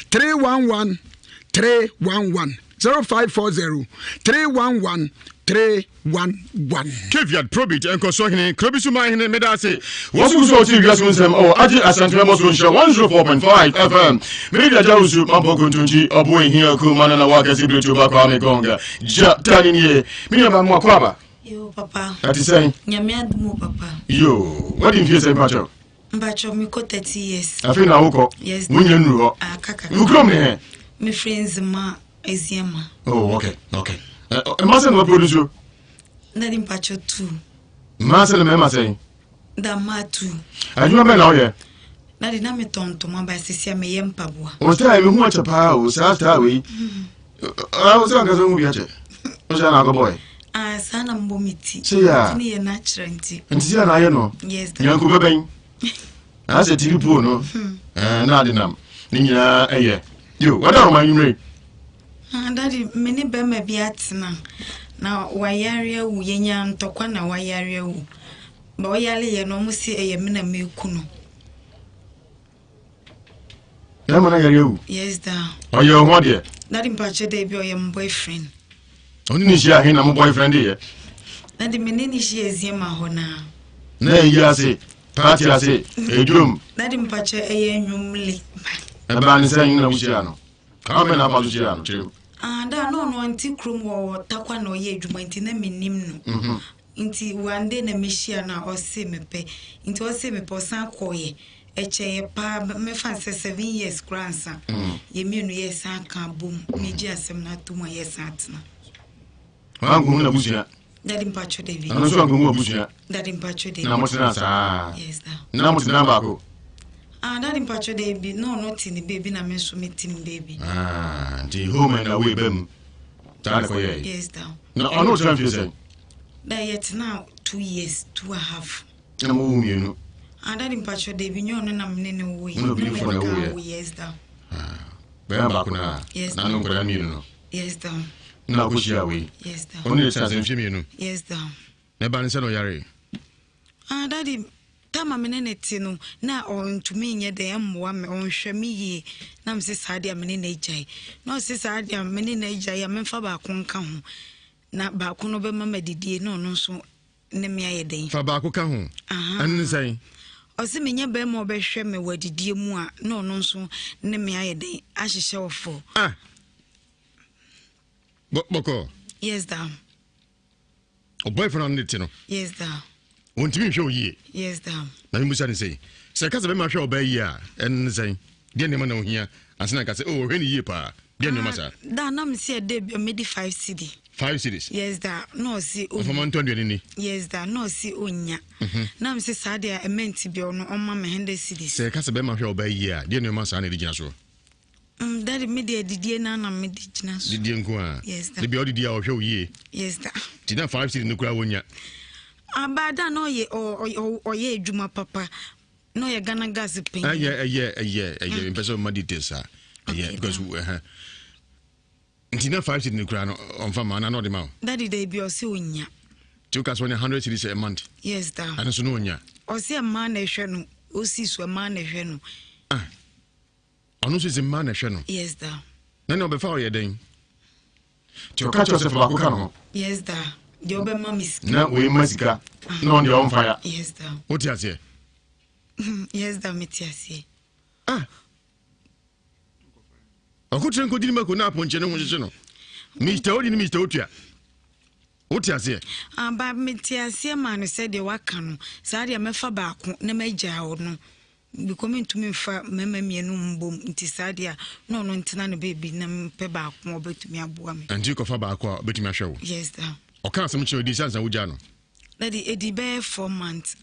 311 311 0540 311 311. Caveat probit nkɔsoɔ hene kuro bi so man hene meda ase wɔ so so ɔte wiase mu nsɛm ɔwɔ agye asantuma bɔ so nhyira 104.5 fm mede dwa gya wusu mampɔ kontonkyi ɔbo ehia ku mana na wakɛse bere tuo ba kwame gonga gya tani nie me nua ba mo akɔ aba Yo papa. Ɛte sɛn? Nyame adom o papa. Yo, wadi mfie sɛn mpakyɛw? Mpakyɛw mekɔ 30 years. Afei na wokɔ? Yes. Wonya nnuru hɔ? Ah, kaka. Wo kurom ne he? Mefiri Nzema. Eziama. Oh, okay, okay. Eh, eh, mma sɛ na waproduce o. Daddy mpacho two. Mma sɛ na mmarima sɛn? Da mmaa two. Adwuma bɛn na woyɛ? Daddy na metɔn ntoma ba sisi a meyɛ mpaboa. O style mi hu akyɛ paa o saa style wei. Ah, o sɛ ankasa hu bi akyɛ. O sɛ na akɔbɔ ɛ. Ah, saa na mbɔ me ti. Sɛ ya. Ti ne yɛ natural nti. Nti sɛ na ayɛ no. Yes. Daddy. Nyanko bɛbɛn. Asɛ tv pool no. Hmm. Eh, na ade nam. Ne nyinaa ɛyɛ. Yo, wada hɔ ma anwummere yi. Ah, daddy, me ne bɛrima bi atena na wayare awu. Yɛnya ntɔkwa na wayare awu. Ba ɔyare yɛ no, ɔmo se ɛyɛ me na meku no. Bɛrima no yare awu? Yes, da. Ɔyɛ wo ho adeɛ? Daddy, mpakyɛ dɛ bi ɔyɛ mo boyfriend. Ɔne ne hyia he na mo boyfriend yɛ? Daddy, me ne ne hyia Eziama hɔ naa. Na ɛyi ase? Party ase, edwom. Daddy mpakyɛ ɛyɛ nnwom le. Ɛbaa ne sɛn na wohyia no? Kwan bɛn na afa so hyia no? Kyerɛ mu. Ah, da na ɔno ɔnte kurom wɔ Tarkwa na ɔyɛ adwuma nti na mennim no. Mhm. Nti one day na mehyia no a ɔse mepɛ. Nti ɔse mepɛ ɔsan kɔeɛ. Ɛkyɛeɛ paa mɛfa no sɛ seven years koraa ansa. Mm. Yɛn mmienu yɛsan ka bom. Megye asɛm no atom a yɛsan atena. Wankohu n'abusua? Daddy mpacho David. Ɛno nso ankohu abusua. Daddy mpacho David. Na motena saa. Yes da. Na motena baako. Ah, daddy mpacho David. No, no te ne baby na me nso me te me baby. Ah, nti home and away ba mu. Saa na kɔyɛe. Yes da. Na ɔno tena mfie sɛn? Da yɛ tena 2 years, 2.5. Na mo wo mmienu. Ah, daddy mpacho David nyɛ ɔno na me ne ne wo yi. Mo na obi fo na wo yɛ. Yes da. Ah, bɛrɛ baako na. Yes. Na no nkɔda mmienu no. Yes da. Na akɔhyia wei. Yes da. Ɔno ne tena sɛ mfie mmienu. Yes da. Na ɛba ne sɛ na ɔyare. Ah, daddy, tama me ne ne te no, na ɔntumi nyɛ dɛ mmoa me, ɔnhwɛ me yie. Na me se saa deɛ me ne no agyae. Na ɔse saa deɛ me ne no agyae a memfa baako nka ho. Na baako no bɛma me adidie na ɔno nso ne me ayɛ dɛn. Fa baako ka ho. Ɛno ne sɛn? Ɔse menyɛ bɛrima a ɔbɛhwɛ me wɔ adidie mu a na ɔno nso ne me ayɛ dɛn ahyehyɛ ɔfɔ. Ah! Bɔkɔ. Yes, da. O boyfriend ɔno ne te no. Yes, da. Ɔntumi nhwɛ wo yie. Yes, da. Na memusa ne sɛi, sɛ ɛka sɛ bɛma hwɛ ɔbaa yie a, ɛno ne sɛn? Deɛ nneɛma na ohia ansa na nka sɛ, oh, ɔhwɛ ne yie paa. Deɛ nneɛma saa? Da, na mesi ɛdɛ bi a medi 5 cedi. 5 cedis? Yes, da. Na ɔsi o. Ɔfama ntɔ aduane ni. Yes, da. Na ɔsi onya. Na mesi saa deɛ ɛmɛnti bi ɔno ɔma me 100 cedis. Sɛ ɛka sɛ bɛma hwɛ ɔbaa yie a, deɛ nneɛma saa na ɛde gyina soɔ? Daddy, me deɛ didie na na me de gyina so. Didie nko a? Yes, da. Debi a ɔdidi a ɔhwɛ wo yie. Yes, da. Ti na 5 cedi no koraa wonya. Abaada na ɔyɛ ɔyɛ adwuma papa. Na ɔyɛ Ghana Gas panyin. Ɛyɛ ɛyɛ ɛyɛ ɛyɛ mpɛ sɛ ɔma details a. Ɛyɛ because ɛhɛ. Nti na 5 cedi no koraa no ɔnfa ma na na ɔde ma wo. Daddy da bi ɔsɛ onya. Ti o ka sɛ ɔnya 100 cedis a month. Yes, da. Ɛno nso na onya. Ɔsɛ mmaa na ɛhwɛ no. Osi so mmaa na ɛhwɛ no. Ah. Ɔno nso sɛ mmaa na ɛhwɛ no. Yes da. Na nea ɔbɛfa ɔyɛ dɛn? Nti ɔka kyerɛ sɛ fa baako ka ne ho. Yes da. Deɛ ɔbɛma me sika. Na wei ma sika. Na ɔno deɛ ɔmfa ya. Yes da. Wote aseɛ? Yes da, mete aseɛ. Ah. Ɔkokyerɛ nkɔdi ne mako na apɔnkye ne ho hyehye no. Mr. Odi ne Mr. Otua. Wote aseɛ? Aba mete aseɛ maa no sɛ deɛ waka no saa deɛ mɛfa baako na magyaa ɔno. Because mentumi mfa mmarima mmienu mbom nti saa deɛ a na ɔno ntena ne baabi na mepɛ baako a ɔbɛtumi aboa me. Nti kɔfa baako a ɔbɛtumi ahwɛ wo. Yes da. Ɔka asɛm kyerɛ odi sansa wogyaa no. Daddy edi bɛyɛ 4 months.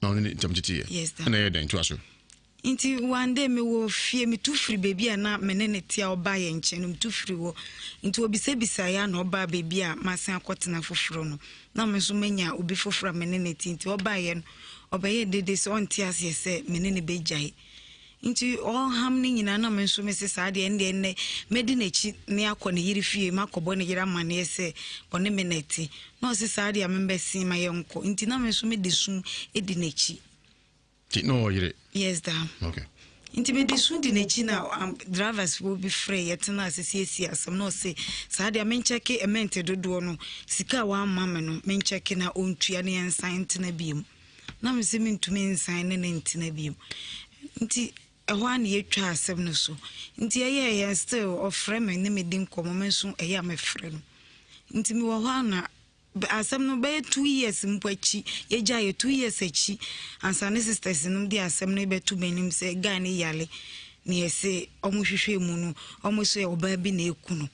Na ɔne ne ntam teteeɛ. Yes da. Ɛna ɛyɛ dɛn toa so. Nti one day mewɔ fie metu firi baabi a na me ne ne te a ɔbaa yɛn nkyɛn no metu firi hɔ nti obisabisaeɛ a na ɔbaa baabi a masan akɔtena foforɔ no na me nso manya obi foforɔ a me ne ne te nti ɔbaeɛ no ɔbɛyɛ dede sɛ ɔnte aseɛ sɛ me ne ne bɛgyae nti ɔham no nyinaa na me nso mese saa deɛ ɛndeɛ nnɛ mɛdi n'akyi ne akɔ ne yere fie makɔbɔ ne yere amanneɛ sɛ ɔne me na ɛte na ɔse saa deɛ membɛsen ma yɛnkɔ nti na me nso mede sum di n'akyi. Nti na ɔwɔ yere? Yes da. Okay. Nti mede su di n'akyi na drivers foɔ bi frɛ yɛtena ase siesie asɛm na ɔse saa deɛ menkyɛke ɛmɛnte dodoɔ no sika a wamma me no menkyɛke na ɔntua ne yɛnsan ntena biom na me sɛ mentumi nsan ne ne ntena biom nti ɛhɔ a na yɛtwa asɛm no so nti ɛyɛ yɛn still ɔfrɛ me ne me di nkɔmmɔ me nso ɛyɛ a mefrɛ no nti mewɔ hɔ a na asɛm no bɛyɛ 2 years mpo akyi yɛgya yɛ 2 years akyi ansa ne sisters no de asɛm no bɛto m'anim sɛ guy no yale na yɛse ɔmo hwehwɛ mu no ɔmo so yɛ ɔbaa bi na eku no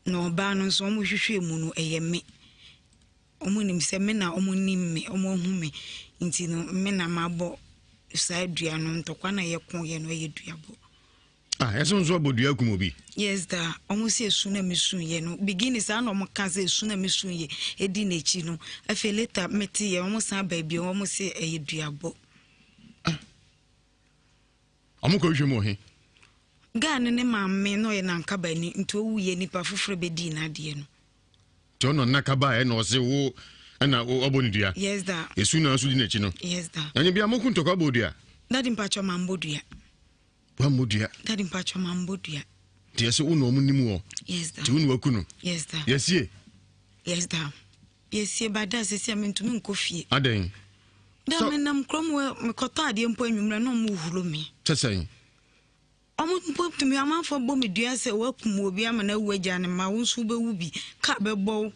na ɔbaa no nso ɔmo hwehwɛ mu no ɛyɛ me. Ɔmo nim sɛ me na ɔmo nim me, ɔmo ahu me nti no me na mabɔ saa dua no. Ntɔkwa na yɛko yɛ no ɛyɛ duabɔ. Ah, ɛsɛ nso abɔ dua kum obi. Yes da, ɔmo sɛ esu na me su yɛ no beginning saa na ɔmo ka sɛ esu na me su yɛ edi n'akyi no afei later mete yɛ ɔmo san baabi ɔmo sɛ ɛyɛ duabɔ. Ah. Ɔmo kɔ hwehwɛ mu wɔ he? Guy no ne maame na ɔyɛ nankabani nti owu yɛ nipa foforɔ bɛdii n'adeɛ no. Nti ɔno nakaba ɛna ɔse wo ɛna ɔbɔ ne dua. Yes da. Esu na nso di n'akyi no. Yes da. Na nye bia mo ko ntɔkwa bɔ dua. Daddy mpatsɔ ma mbɔ dua. Wammɔ dua. Daddy mpatsɔ ma mbɔ dua. Nti ɛsɛ wo na ɔmo nim wɔ. Yes da. Nti wo na waku no. Yes da. Yɛsie. Yes da. Yɛsie ba da sisi a mentumi nkɔ fie. Adɛn? Da menam kurom wɔ mekɔtɔ adeɛ mpo anwummerɛ na ɔmo huro me. Kyɛ sɛn? Ɔmo mpo tumi amanfoɔ bɔ me dua sɛ wakum obi ama no awu agya ne mma wo nso wobɛwu bi kaa bɛbɔ wo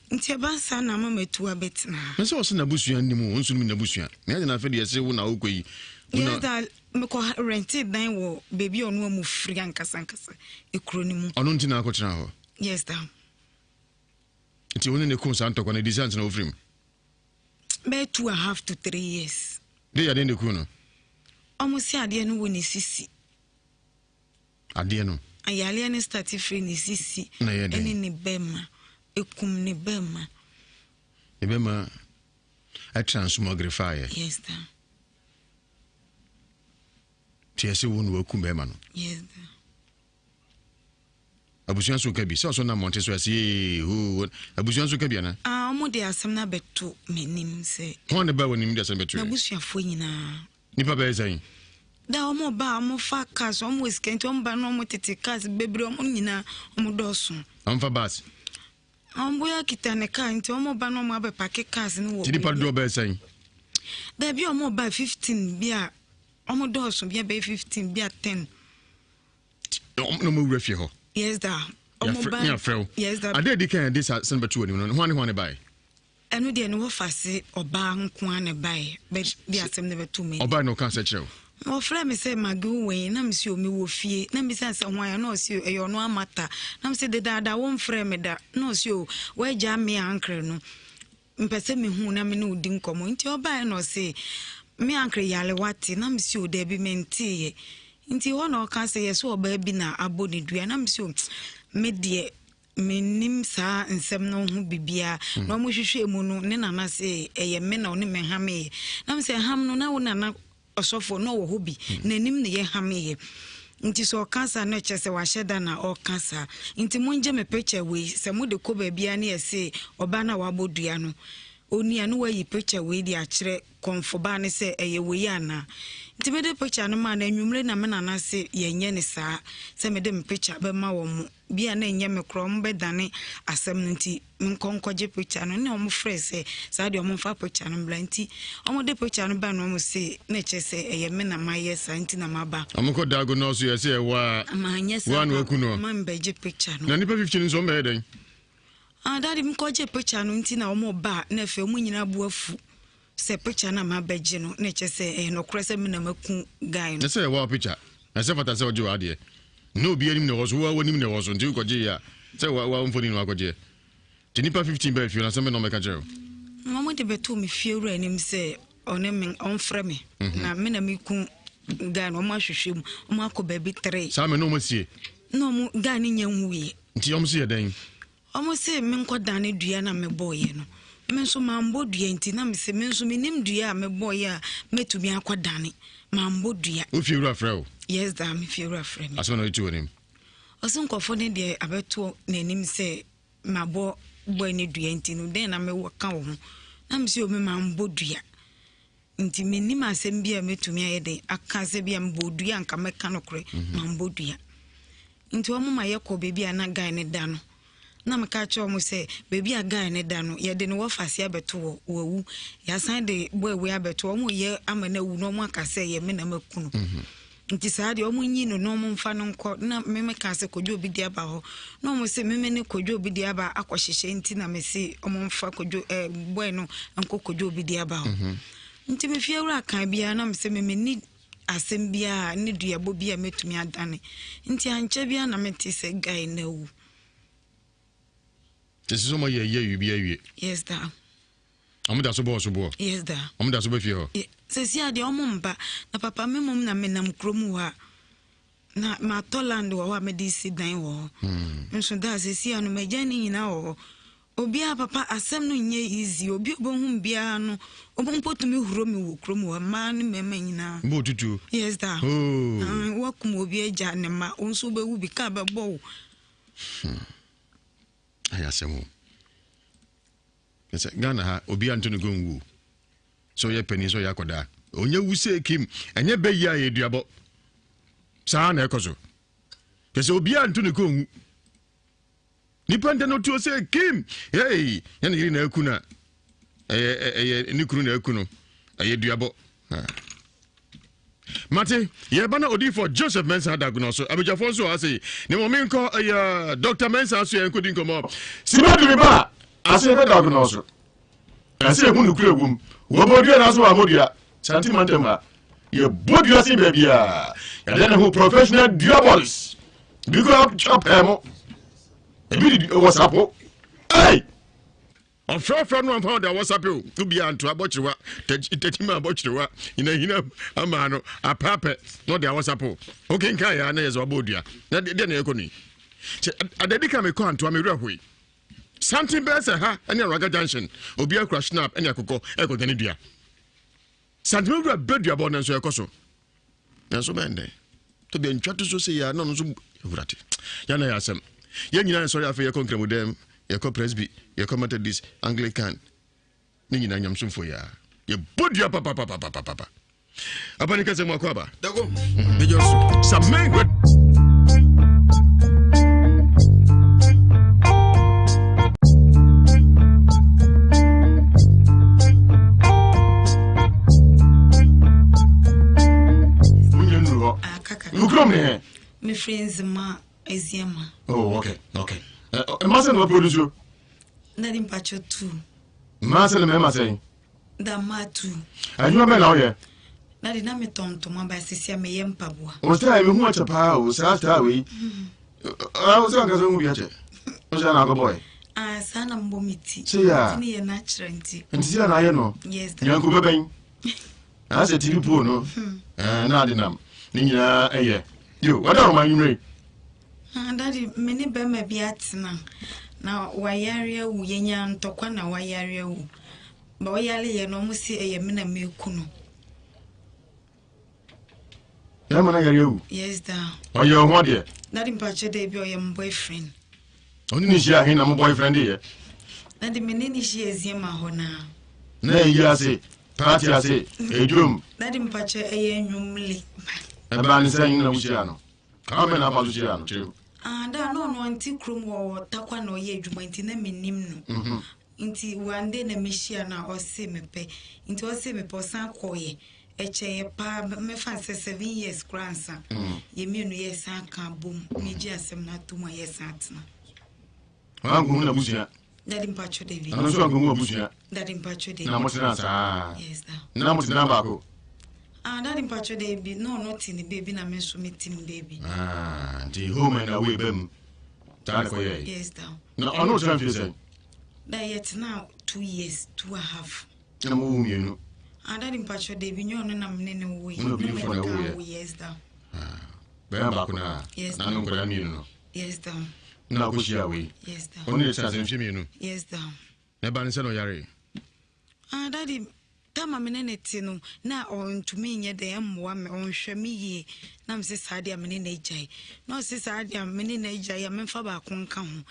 nti ɛba saa na ama matu abɛtena ha. Na sɛ ɔsɛ n'abusua nnim o, nso nim n'abusua. Na ɛnyɛ na afei deɛ ɛsɛ wo na wokɔ yi. Yes da mekɔ rente dan wɔ baabi a ɔno amu firi ankasa ankasa ekuro no mu. Ɔno nti na akɔtena hɔ? Yes da. Nti wo ne ne ko saa ntɔkwa no, ɛdi sɛ ansa na wofiri mu? Bɛyɛ 2½ to 3 years. De yadeɛ na ɛku no? Ɔmo se adeɛ no wɔ ne sisi. Adeɛ no? Ayareɛ no start firi ne sisi. Na ɛyɛ dɛn? Ɛne ne bɛma. Ɛkum ne bɛma. Ne bɛma ɛtransmogrifaeɛ? Yes, da. Nti ɛsɛ wo na wakum bɛma no? Yes, da. Abusua nso ka bi sɛ ɔsɔ nam mmɔnten so ɛsɛ yee hoo abusua nso ka bi ana? Ah, wɔn de asɛm no abɛto m'anim sɛ. Wɔn de ba wɔ anim de asɛm bɛto yɛ. M'abusuafoɔ nyinaa. Nipa bɛyɛ sɛn? Da wɔn ba a wɔn fa cars wɔn wɔ sika nti wɔn ba na wɔn tete cars bebree wɔn nyinaa wɔn dɔɔso. Wɔn fa bus. Wɔn boya kita ne car nti wɔn ba na wɔn abɛ pake cars no wɔ. Ti nipa dodoɔ bɛyɛ sɛn? Baabi a wɔn ba 15 bi a wɔn dɔɔso bi a bɛyɛ 15 bi a 10. Na ɔmo wura fie hɔ. Yes da. Ɔmo ba. Ne afrɛ wo. Yes da. Ade edi kan de sa sɛn bɛto w'anim no hwan ne hwan ne bae? Ɛno deɛ ne wɔfa se ɔbaa nko ara na ɛbae bɛ de asɛm no bɛto m'anim. Ɔbae na ɔka sɛ kyerɛ wo. Ɔfrɛ me sɛ Maggie wo wɛn na mese o mewɔ fie na mebisa no sɛ hwan a na ɔse o ɛyɛ ɔno Amata na mese dedaada womfrɛɛ me da na ɔse o w'agya me ankrɛ no Mepɛ sɛ mehu wo na me ne wo di nkɔmmɔ. Nti ɔbaeɛ na ɔse, me uncle yare wate? Na mese o dabi menteeɛ. Nti hɔ na ɔka sɛ yɛse ɔbaa bi na abɔ ne dua. Na mese o me deɛ mennim saa nsɛm no ho biribiara. Hmm. Na wɔhwehwɛɛ mu no ne nana se ɛyɛ me na ɔne me hameeɛ. Na mese ham no na wo nana ɔsɔfoɔ na ɔwɔ hɔ bi, n'anim na yɛhameeɛ. Nti sɛ ɔka saa na ɛkyerɛ sɛ wahyɛ da na ɔreka saa. Nti mongye me picture wei, sɛ mode kɔ baabiara ne yɛse ɔbaa no a wabɔ dua no ɔni a, ne wayi picture wei de akyerɛ kɔmfo baa no sɛ ɛyɛ wei anaa. Nti mede picture no maa no, anwummere na me nana se yɛnyɛ no saa, sɛ mede me picture bɛma wɔn. Bi a na ɛnyɛ me koraa, wɔbɛdane asɛm no nti menkɔ nkɔgye picture no. Ɛna wɔfrɛɛ sɛ saa deɛ wɔmfa picture no mmra. Nti wɔde picture no bae na wɔse na ɛkyerɛ sɛ ɛyɛ me na mayɛ saa nti na maba. Wɔkɔ Dago no so yɛ sɛ ɛwɔ a Manyɛ saa woa na waku no. Mambɛgye picture no. Na nnipa 15 nso wɔbɛyɛ dɛn? Ah, daddy mekɔgye picture no nti na wɔba a na afei wɔn nyinaa bo afu. Sɛ picture no a mabɛgye no na ɛkyɛ sɛ ɛyɛ nɔkorɛ sɛ me na maku guy no. Ɛsɛ yɛ wow picture na ɛsɛ fata sɛ ɔgye w'adeɛ na obi anim na ɛwɔ so woa w'anim na ɛwɔ so nti wokɔgye yɛ a sɛ wa wa mfoni na wakɔgyeɛ nti nipa 15 bɛɛ fie no asɛm bɛ na ɔmɛka kyerɛ wo. Wɔn de bɛtoo me fie wura anim sɛ ɔne me ɔmfrɛ me mhm. na me na meku guy no wɔn ahwehwɛ mu wɔn akɔ baabi tere. Saa mɛ na wɔn asie. Na wɔn guy no nyɛ nwuiɛ. Nti wɔn si yɛ dɛn. Wɔse menkɔdane dua no a mebɔeɛ no. Me nso mambɔ dua nti na mese me nso mennim dua a mebɔeɛ a mɛtumi akɔdane. Mambɔ dua. Wo fiewura frɛ wo? Yes daa, me fiewura frɛ me. Asɛm na ɔde to w'anim? Ɔse nkurɔfoɔ no deɛ abɛto n'anim sɛ mabɔ bɔe no dua nti no dɛn na mewɔ ka wo ho? Na mese o me mambɔ dua. Nti mennim asɛm bi a mɛtumi ayɛ dɛn aka sɛ bi a mebɔɔ dua a nka mɛka nokorɛ, mambɔ dua. Nti wɔn ma yɛkɔ baabi a na guy no da no. Na meka kyerɛ wɔn sɛ baabi a guy no da no, yɛde ne wɔfase abɛto hɔ, wawu. Yɛasan de boy wei abɛto hɔ, wɔreyɛ ama no awu na wɔaka sɛ ɛyɛ me na maku no. Nti saa deɛ wɔn nyi no na wɔn mfa no nkɔ. Na me meka sɛ Kwadwo Obi de aba hɔ. Na wɔn se me me ne Kwadwo Obi de aba akɔhyehyɛ nti na me se wɔn mfa Kwadwo ɛɛ eh, boy no nkɔ Kwadwo Obi de aba hɔ. Mhm. Nti me fie wura kan biara na me se me me ni asɛm biara ne duabɔ bi a mɛtumi adane. Nti ankyɛ biara na mete sɛ guy no awu. Te sɛ ɔmo yɛ yɛ bi awie. Yes da. Ɔmo da so bɔ ɔso boɔ. Yes da. Ɔmo da so bɛ fie hɔ. Sɛsi adeɛ ɔmo mba na papa me mom na menam kurom hɔ a na matɔ land wɔ hɔ a mede si dan wɔ hɔ. Hmm. Nso da sɛsi ano magya ne nyinaa wɔ hɔ. Obiara papa asɛm no nyɛ easy obi a ɔbɛhu me biara no ɔmo mpo tumi huro me wɔ kurom hɔ mmaa ne mmarima nyinaa. Mbɔ otutuo. Yes da. Oh. Ah, wakum obi agya ne mma wo nso wobɛwu bi kaa bɛbɔ wo. Hmm. Ayɛ asɛm o. Sɛ Ghana ha obi anto ne gɔn wuo sɛ ɔyɛ panin sɛ ɔyɛ akɔdaa ɔnyɛ wu sɛ kim ɛnyɛ bɛyi a yɛ duabɔ saa na ɛkɔ so kyɛ sɛ obi anto ne gɔn wu. Nipa ntɛ no tuo sɛ kim hey nyɛ ne yere na aku na ɛyɛ ɛyɛ ne kunu na aku no ɛyɛ duabɔ mate yɛba na odiifo Joseph Mensah Dagono so abadwafoɔ nso wɔ ase ne wɔn menkɔ ɛyɛ Dr. Mensah so yɛn nkɔdi nkɔmmɔ sima dumi ba ase yɛbɛ Dagono so Ɛsɛ yɛhu nokorɛ wom. Wɔbɔ dua nanso wɔammɔ dua. Santi mantam ha, yɛbɔ dua sen baabiara. Yɛde ne ho professional dua boys. Bi koraa twa pɛɛ mo. Ebi de wɔ sapo. Ei! Ɔfrɛfrɛ no amfa ɔde awɔsape o. Obi anto abɔkyerewa, takyima abɔkyerewa, hinahina ama no apaapɛ na ɔde awɔsape o. Wokenkan yɛ a na yɛ sɛ wabɔ odua. Na deɛ na yɛkɔ no yi. Kyɛ adadi ka mekɔ antoa me werɛ hoe. Santen bɛyɛ sɛ ha ne Araga Junction. Obi akura schnapp ne akokɔ ɛkɔdwane dua. Santen wura bɛ duabɔ no nso ɛkɔ so. Nanso bɛn dɛn? To deɛ ntwa to so sɛ yɛ na ɔno nso awurade. Yɛn na yɛ asɛm. Yɛn nyinaa nsɔre afei yɛkɔ nkramodɛm, yɛkɔ Presby, yɛkɔ Methodist, Anglican. Ne nyinaa nyamsomfoɔ yɛ a. Yɛbɔ dua papapapapapa. Abani kasa mu akɔ aba. Dago. Major so. Samen great. Nkurom ne hɛ. Mefiri Nzema Eziama. Oh, okay, okay. Mmaa sɛ na wɔproduce o. Na di mpakyɛ tu. Mmaa sɛ na mmarima sɛn. Da mmaa tu. Adwuma bɛn na woyɛ? Na de na metɔn ntoma ba sisi a meyɛ mpaboa. O style mi hu akyɛ paa o saa style wei. Ah, o sɛ ankasa hu bi akyɛ. O sɛ na akɔbɔ ɛ. Ah, saa na mbɔ me ti. Sɛ ya. Ti ne yɛ natural nti. Nti sɛ na ayɛ no. Yes. Nyanko bɛbɛn. Na sɛ TV pole no. Eh, na ade nam. Ne nyinaa ɛyɛ. Yo, wada ɔma nwumere. Ah, daddy, me ne bɛrima bi atena na wayare awu. Yɛnya ntɔkwa na wayare awu. Ba ɔyare yɛ no ɔmo se ɛyɛ me na meku no. Bɛrima no yare awu. Yes da. Ɔyɛ ɔho adeɛ. Daddy mpakyɛ dɛ bi ɔyɛ mo boyfriend. Ɔne ne hyia he na mo boyfriend yɛ. Daddy me ne ne hyia ezie ma hɔ naa. Na ɛyi ase, party ase, edwom. Daddy mpakyɛ ɛyɛ nnwomle. Ɛbaa ne sɛn na wohyia no? Kwan bɛn na afa so hyia no? Kyerɛ mu. Ah, da na ɔno ɔnte kurom hɔ ɔwɔ Tarkwa na ɔyɛ adwuma nti na mennim no. Mhm. Nti one day na mehyia no a ɔse mepɛ. Nti ɔse mepɛ ɔsan kɔeɛ. Ɛkyɛeɛ paa mɛfa no sɛ 7 years koraa ansa. Yɛn mmienu yɛsan ka bom. Megye asɛm no ato mu a yɛsan atena. Wankohu n'abusua. Daddy mpacho David. Ɔno nso ankohu abusua. Daddy mpacho David. Na motena saa. Yes, da. Na motena baako. Ah, Daddy mpacho David. Na ɔno te ne baabi na me nso me te me baabi. Ah, nti home and away ba mu. Saa na kɔyɛe. Yes, da. Na ɔno tena mfie sɛn? Da yɛtena 2 years, two and a half. Na mo wo mmienu. Ah, Daddy mpacho David nyɛ ɔno na me ne ne wo yi. Wo na obi foforɔ na wo yɛ. Yes, da. Ah, bɛrima baako na. Yes, na ne nkwadaa mmienu no. Yes, da. Na akɔhyia wei. Yes, da. Ɔno ne tena sɛ mfie mmienu. Yes, da. Na ɛba ne sɛ na ɔyare. Ah, Daddy, tama me ne ne te no, na ɔntumi nyɛ dɛ mmoa me, ɔnhwɛ me yie. Na me sɛ saa deɛ a me ne no agyae. Na ɔse saa deɛ a me ne no agyae a memfa baako nka ho.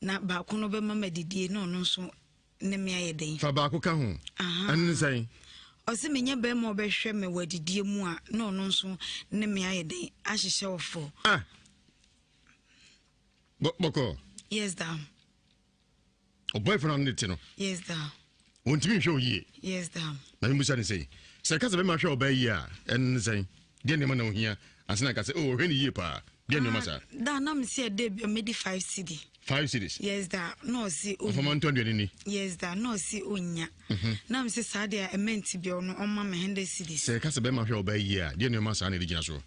Na baako no bɛma me adidie na ɔno nso ne me ayɛ dɛn. Fa baako ka ho. Ɛno ne sɛn? Ɔse menyɛ bɛrima a ɔbɛhwɛ me wɔ adidie mu a na ɔno nso ne me ayɛ dɛn ahyehyɛ ɔfɔ. Ah. Bɔkɔ. Yes, da. O boyfriend ano ne te no. Yes, da. Wɔntumi nhwɛ wo yie. Yes, da. Na memusa ne sɛi. Sɛ ɛka sɛ bɛma hwɛ ɔbaa yie a, ɛno ne sɛn? Deɛ nneɛma na ohia ansa na ka sɛ, oh, ɔhwɛ ne yie paa. Deɛ nneɛma saa? Da, na mesi ɛdɛ bi a medi 5 cedi. 5 cedis? Yes, da. Na ɔsi o. Ɔfama ntɔ aduane ni. Yes, da. Na ɔsi onya. Na mesi saa deɛ ɛmɛnti bi ɔno ɔma me 100 cedis. Sɛ ɛka sɛ bɛma hwɛ ɔbaa yie a, deɛ nneɛma saa na ɛde gyina soɔ?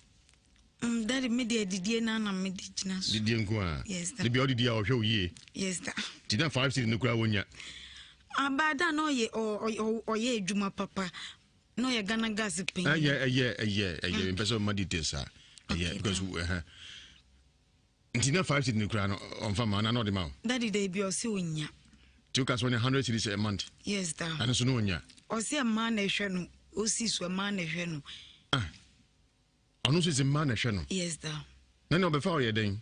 Daddy, me deɛ didie na na me de gyina so. Didie nko a. Yes, da. De bia ɔdidi a ɔhwɛ wo yie. Yes, da. Ti na 5 cedis no koraa wɔnya. Aba da na ɔyɛ ɔyɛ adwuma papa. Na ɔyɛ Ghana gas panyin. Ɛyɛ ɛyɛ ɛyɛ ɛyɛ mpɛ sɛ ɔma details a. Ɛyɛ because ɛhɛ. Nti na 5 cedis no koraa no ɔnfa ma na na ɔde ma wo. Daddy da bi ɔsɛ onya. Ti o ka sɛ ɔnya 100 cedis a month. Yes, da. Ɛno so no onya. Ɔsɛ mmaa na ɛhwɛ no. Osi so mmaa na ɛhwɛ no. Ah. Ɔno nso sɛ mmaa na ɛhwɛ no. Yes, da. Na nea ɔbɛfa ɔyɛ dɛn?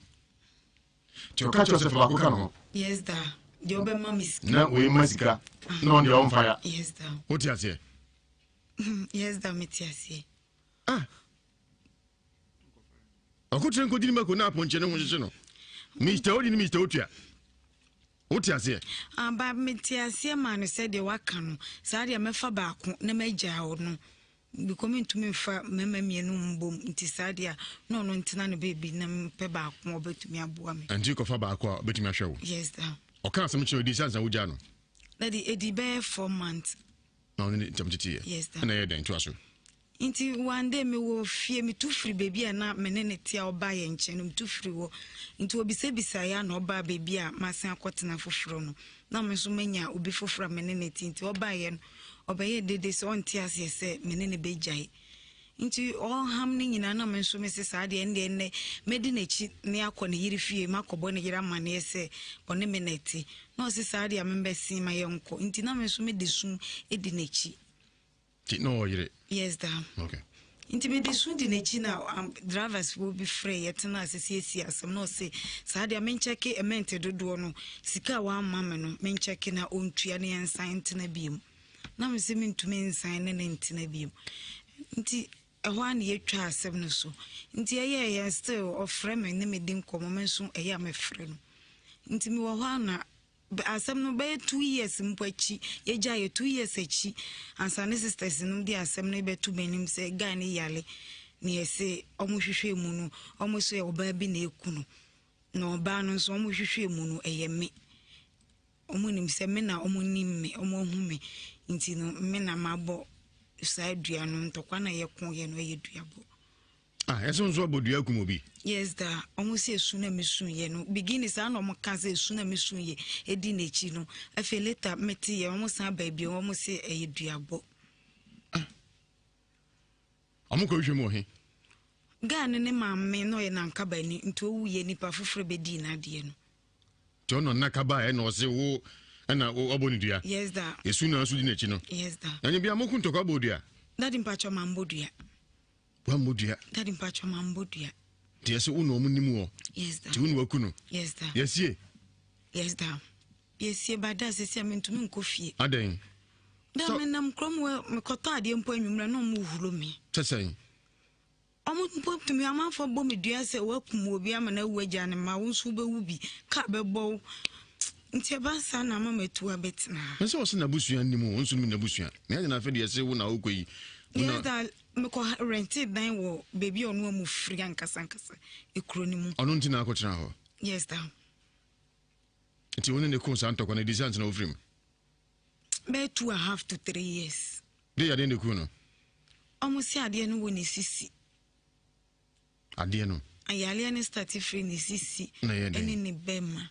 Nti ɔka kyerɛ sɛ fa baako ka ne ho. Yes, da. Deɛ ɔbɛma me sika. Na wei ma sika. Na ɔno deɛ ɔmfa ya. Yes, da. Wote aseɛ? Yes, da, mete aseɛ. Ah. Ɔkokyerɛ nkɔgyini mako na apɔnkye ne ho hyehye no. Mr. Odi ne Mr. Otua. Wote aseɛ? Aba mete aseɛ maa no sɛ deɛ waka no saa deɛ mɛfa baako na magyaa ɔno because mentumi mfa mmarima mmienu mbom nti saa deɛ a na ɔno ntena ne baabi na mepɛ baako a ɔbɛtumi aboa me. Nti kɔfa baako a ɔbɛtumi ahwɛ wo. Yes da. Ɔka asɛm kyerɛ odi sansa wogyaa no. Daddy edi bɛyɛ 4 months. Na ɔne ne ntam teteeɛ. Yes da. Ɛna ɛyɛ dɛn toa so. Nti one day mewɔ fie, metu firi baabi a na me ne no te a ɔbaa yɛn nkyɛn no, metu firi hɔ. Nti ɔbisabisaeɛ a na ɔbaa baabi a masan akɔtena foforɔ no. Na me nso manya obi foforɔ a me ne no te. Nti ɔbaeɛ no, ɔbɛyɛɛ dede sɛ ɔnte aseɛ sɛ me ne no bɛgyae. Nti ɔreham no nyinaa na me nso mese saa deɛ ɛndeɛ nnɛ mɛdi n'akyi ne akɔ ne yere fie makɔbɔ ne yere amaneɛ sɛ ɔne me na ɛte. Na ɔse saa deɛ a membɛsen ma yɛnkɔ. Nti na me nso mede su di n'akyi. Nti na ɔwɔ yere? Yes daa. Okay. Nti mede su di n'akyi na um, drivers foɔ bi frɛ yɛtena ase siesie asɛm na ɔse saa deɛ menkyɛke ɛmɛnte dodoɔ no sika a wamma me no menkyɛke na ɔntua ne yɛnsan ntena biom na me sɛ mentumi nsan ne ne ntena biom nti ɛhɔ a na yɛtwa asɛm no so nti ɛyɛ yɛn still ɔfrɛ me ne me di nkɔmmɔ me nso ɛyɛ a mefrɛ no nti mewɔ hɔ a na Asɛm no bɛyɛ 2 years mpo akyi, yɛgyaeɛ 2 years akyi ansa ne sisters nom de asɛm no bɛto m'anim sɛ guy no yare na yɛse ɔmo hwehwɛ mu no ɔmo so yɛ ɔbaa bi na eku no na ɔbaa no nso ɔmo hwehwɛ mu no ɛyɛ me. Ɔmo nim sɛ me na ɔmo nim me, ɔmo ahu me nti no me na mabɔ saa dua no. Ntɔkwa na yɛko yɛ no ɛyɛ duabɔ. Ah, ɛsɛ nso abɔ dua kum obi. Yes da, ɔmo sɛ esu na me su yɛ no beginning saa na ɔmo ka sɛ esu na me su yɛ edi n'akyi no, afei later me te yɛ ɔmo san ba bio ɔmo sɛ ɛyɛ duabɔ. Ah, ɔmo kɔ hwehwɛ mu wɔ he? Guy no ne maame na ɔyɛ nankabani nti owu yɛ nipa foforɔ bɛdii n'adeɛ no. Nti ɔno nakaba ɛna ɔse wo ɛna ɔbɔ ne dua. Yes da. Esu na nso di n'akyi no. Yes da. Na nye bia mo ko ntɔkwa bɔ dua. Daddy mpakyɛ ma mbɔ dua. Wammɔ dua. Daddy mpakyɛ mammɔ dua. Nti ɛsɛ wo na ɔmo nim wɔ. Yes da. Nti wo na waku no. Yes da. Yɛsie. Yes da. Yɛsie ba da sɛsi a mentumi nkɔ fie. Adɛn? Da menam kurom wɔ mekɔtɔ adeɛ mpo anwummerɛ na ɔmo huro me. Sɛ sɛn? Ɔmo mpo tumi amanfoɔ bɔ me dua sɛ wakum obi ama no awu agya ne mma, wo nso wobɛwu bi, kaa bɛbɔ wo. Nti ɛba saa na ama matu abɛtena ha. Ɛsɛ ɔsɛ n'abusua nnim o, nso nim n'abusua. Na yɛn nyinaa afei deɛ ɛsɛ wo na wokɔ yi. Yes da, mekɔ rente dan wɔ baabi a ɔno amu firi ankasa ankasa, ekuro no mu. Ɔno nti na akɔtena hɔ? Yes da. Nti wo ne ne ko saa ntɔkwa no, ɛdi sɛ ansa na wofiri mu? Bɛyɛ 2½ to 3 years. De yadeɛ na eku no? Ɔmo se adeɛ no wɔ ne sisi. Adeɛ no? Ayareɛ no start firi ne sisi. Na ɛyɛ dɛn? Ɛne ne bɛma.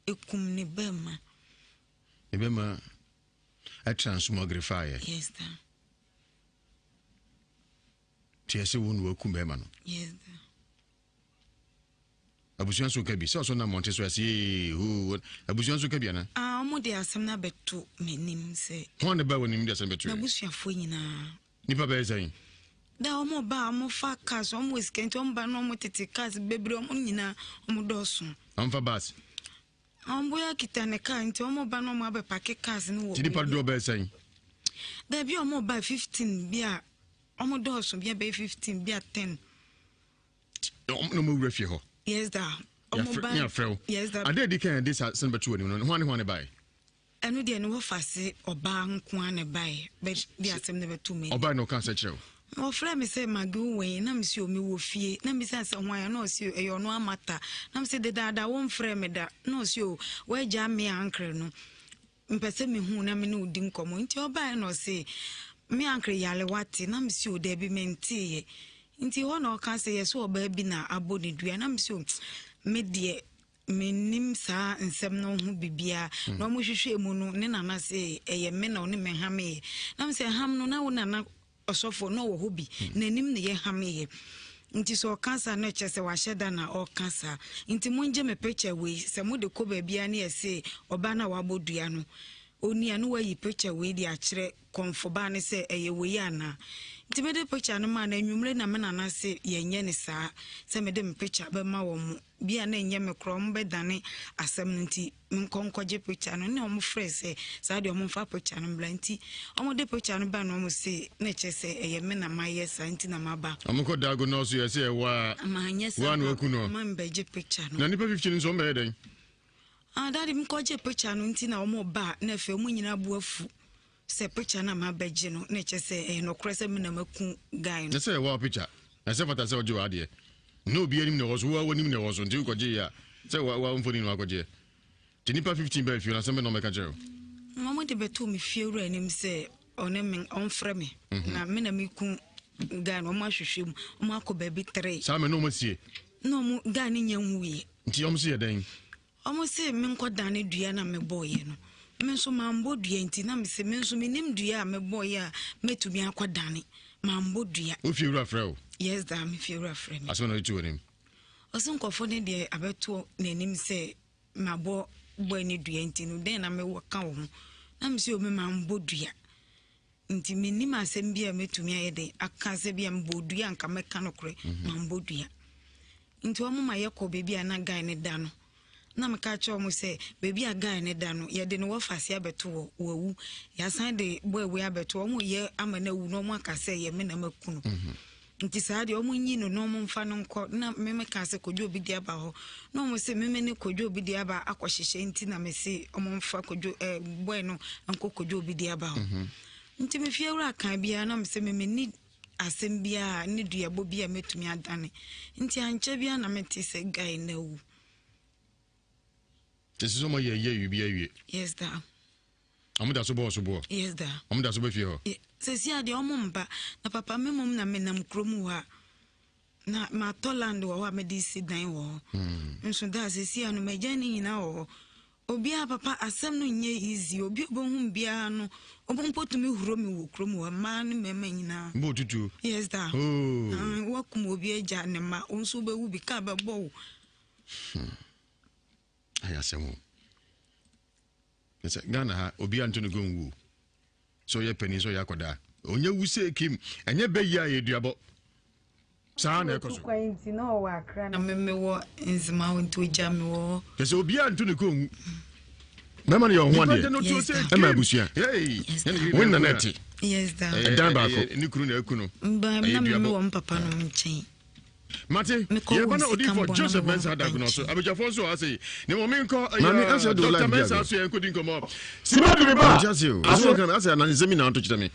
Ekum ne bɛma. Ne bɛma ɛtransmogrifaeɛ. Yes da. Nti ɛsɛ wo na wakum bɛrima no. Yes da. Abusua nso ka bi sɛ ɔsɔ nam mmɔnten so ɛsɛ ee hoo abusua nso ka bi ana. Ah wɔn de asɛm no abɛto m'anim sɛ. Wɔn ne ba wɔ nim de asɛm bɛto yɛ. N'abusuafoɔ nyinaa. Nipa bɛyɛ sɛn. Da wɔn ba a wɔn fa cars wɔn wɔ sika nti wɔn ba na wɔn tete cars bebree wɔn nyinaa wɔn dɔɔso. Wɔn fa bus. Wɔn boya kita ne car nti wɔn ba na wɔn abɛ pake cars no wɔ. Ti nipa dodoɔ bɛyɛ sɛn. Dabi wɔn ba 15 bi a wɔn dɔɔso bi a bɛyɛ 15 bi a 10. Na wɔn awura fie hɔ. Yes da. Wɔn ba ne afrɛ wo. Yes da. Ade edi kan de sa sɛn bɛto wɔ anim no hwan ne hwan ne bae. Ɛno deɛ ne wɔfa se ɔbaa nko ara na ɛbaeɛ bɛ de asɛm no bɛto m'anim. Ɔbaa na ɔka asɛ kyerɛ wo. Ɔfrɛ me sɛ Maggie wo wɛn na mese o mewɔ fie na mebisa sɛ hwan a na ɔse ɛyɛ ɔno Amata na mese dedaada womfrɛ me da na ɔse o woagyaa me ankrɛ no mpɛ sɛ mehu na me ne wo di nkɔmmɔ nti ɔbaeɛ na ɔse me ankrɛ yare wate na mese o daabi menteeɛ nti hɔ na ɔka sɛ yɛsɛ ɔbaa bi na abɔ ne dua na mese o me deɛ Mennim saa nsɛm no ho biribiara. Na wɔhwehwɛɛ mu no, ne nana se ɛyɛ me na ɔne me hameeɛ. Na mesɛ ham no, na wo nana ɔsɔfoɔ na ɔwɔ hɔ bi, n'anim na yɛhameeɛ. Nti sɛ ɔka saa na ɛkyerɛ sɛ wahyɛ da na ɔreka saa. Nti mongye me picture wei, sɛ mode kɔ baabiara ne yɛse ɔbaa no a wabɔ dua no, ɔni a, na wayi picture wei de akyerɛ kɔmfobaa no sɛ ɛyɛ wei anaa. Nti mede picture no maa no, anwummere na me nana se yɛnyɛ no saa, sɛ mede me picture bɛma wɔn. Bi a na ɛnyɛ me koraa, wɔbɛdane asɛm no nti menkɔ nkɔgye picture no. Ɛnna wɔfrɛɛ sɛ saa deɛ wɔmfa picture no mmra. Nti wɔde picture no bae na wɔse na ɛkyerɛ sɛ ɛyɛ me na mayɛ saa nti na maba. Wɔkɔ Dago Nɔɔso yɛ sɛ ɛwɔ a, Manyɛ saa woa na waku no. ma mebɛgye picture no. Na nnipa 15 nso wɔbɛyɛ dɛn? Ah, daddy mekɔgye picture no nti na wɔba a na afei wɔn nyinaa bo afu. Sɛ picture no a mabɛgye no na ɛkyerɛ sɛ ɛyɛ nɔkorɛ sɛ me na maku guy no. Na sɛ ɛwɔ picture na sɛ fata sɛ ɔgye w'adeɛ na obi anim na ɛwɔ so wo w'anim na ɛwɔ so nti wokɔgye yɛ a sɛ wa mfoni na wakɔgyeɛ nti nipa 15 bɛɛ fie no asɛm bɛ na ɔmɛka kyerɛ wo. Wɔn de bɛtoo me fie wura anim sɛ ɔne me ɔmfrɛ me na me na meku. guy no ɔmo ahwehwɛ mu ɔmo akɔ baabi tere. Saa mɛ na ɔmo asie. Na ɔmo guy no nya nwuiɛ. Nti ɔmo se yɛ dɛn? Ɔmo se menkɔ dane dua na mebɔɔyɛ no. Me nso mambɔ dua nti na mese me nso menim dua a mebɔɔyɛ a mɛtumi akɔ dane. Mambɔ dua. Wo fie wura frɛ wo? Yes daa me fie wura frɛ me. Asɛm na ɔde to w'anim? Ɔse nkurɔfoɔ no deɛ abɛto n'anim sɛ mabɔ bɔe no dua nti no dɛn na mewɔ ka wo ho? Na mese o me mambɔ dua. Nti mennim asɛm bi a mɛtumi ayɛ dɛn aka sɛ bi a mebɔɔ dua a nka mɛka nokorɛ, mambɔ dua. Nti wɔn ma yɛkɔ baabi a na guy no da no. Na meka kyerɛ wɔn sɛ baabi a guy no da no yɛde ne wɔfase abɛto hɔ, wawu. Yɛasan de boy wei abɛto hɔ, wɔyɛ ama no awu na wɔn aka sɛ ɛyɛ me na maku no. Nti saa deɛ wɔn nyi no na wɔn mfa no nkɔ. Na me meka sɛ Kojo obi de aba hɔ. Na wɔn se me me ne Kojo obi de aba akɔhyehyɛ nti na me se wɔn mfa Kojo ɛɛ eh, boy no nkɔ Kojo obi de aba hɔ. Mhm. Nti me fie wura kan biara na me se me me ni asɛm biara ne duabɔ bi a mɛtumi adane. Nti ankyɛ biara na mete sɛ guy no awu. Te sɛ ɔmo yɛ yɛ biribi awie. Yes da. Ɔmo da so bɔ ɔsoboɔ. Yes da. Ɔmo da so bɛ fie hɔ. Sɛsi adeɛ ɔmo mba na papa me mom na me nam kurom hɔ a na matɔ land wɔ hɔ a mede si dan wɔ hɔ. Hmm. Nso da sɛsi ano magya ne nyinaa wɔ hɔ. Obiara papa asɛm no nyɛ easy obi obohum biara no ɔmo mpo tumi huro mi wɔ kurom hɔ mmaa ne mmarima nyinaa. Mbɔ tutuo. Yes da. Oh. Ah, wakum obi agya ne ma wo nso wobɛwu bi kaa bɛbɔ wo. Hmm. Ayɛ asɛm o. Sɛ Ghana ha obi anto ne gɔn wuo. Sɛ ɔyɛ panin sɛ ɔyɛ akɔdaa. Ɔnyɛ wu sɛ kim. Ɛnyɛ bɛ yi a yɛ duabɔ. Saa na ɛkɔ so. Kwan nti na ɔwɔ Accra na me mewɔ Nzema hɔ nti ogya me wɔ hɔ. Kyɛ sɛ obi anto ne gɔn wu. Mɛma no yɛ ɔho adeɛ. Ɛma abusua. Wo nna na ɛte. Ɛdan baako. Ne kunu na aku no. Mba na me mewɔ mpapa nom nkyɛn. Mate, yɛba na odiyifoɔ Joseph Mensah da agono so. Abadwafoɔ nso wɔ ha sei. Ne wɔn menkɔ ɛyɛ Dr. Mensah so yɛn nkɔdi nkɔmmɔ. Sima de me ba. Ase. Ase anansesɛm bi na ato kyerɛ me.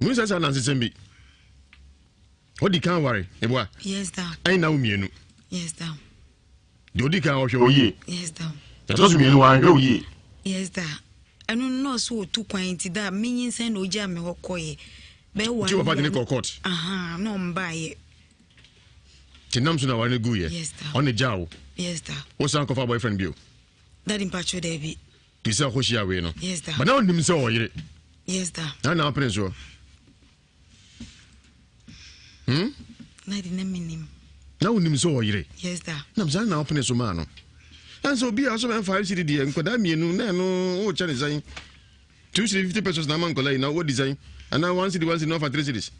Mu sɛ sɛ anansesɛm bi. Odi kan ware, eboa. Yes, da. Ɛn na wo mmienu. Yes, da. Deɛ odi kan ɔhwɛ wo yie. Yes, da. Ɛtɔ so mmienu wanhwɛ wo yie. Yes, da. Ɛno nɔɔso otu kwan nti da menyinsɛn na ogyaa me hɔ kɔeɛ. Bɛyɛ one Nti papa de ne kɔ court. Aha, na ɔmbaeɛ. Ti nam so na aware no gu yɛ. Yes, da. Ɔne gyaa wo. Yes, da. Wo san kɔfa boyfriend bio. Daddy mpacho daabi. Ti sɛ ɔkɔ hyia wei no. Yes, da. But na onim sɛ ɔyere. Yes, da. Na na apene soɔ. Hmm? Daddy na menim. Na onim sɛ ɔyere. Yes, da. Nam saa na apene so maa no. Ɛnsɛ obi a ɔsɛ bɛn 5 cedi deɛ nkwadaa mmienu na ɛno wokyɛ ne sɛn. 2 cedi 50 pesos na ama nkwadaa yi na wodi sɛn anaa 1 cedi 1 cedi na ɔfa 3 cedis.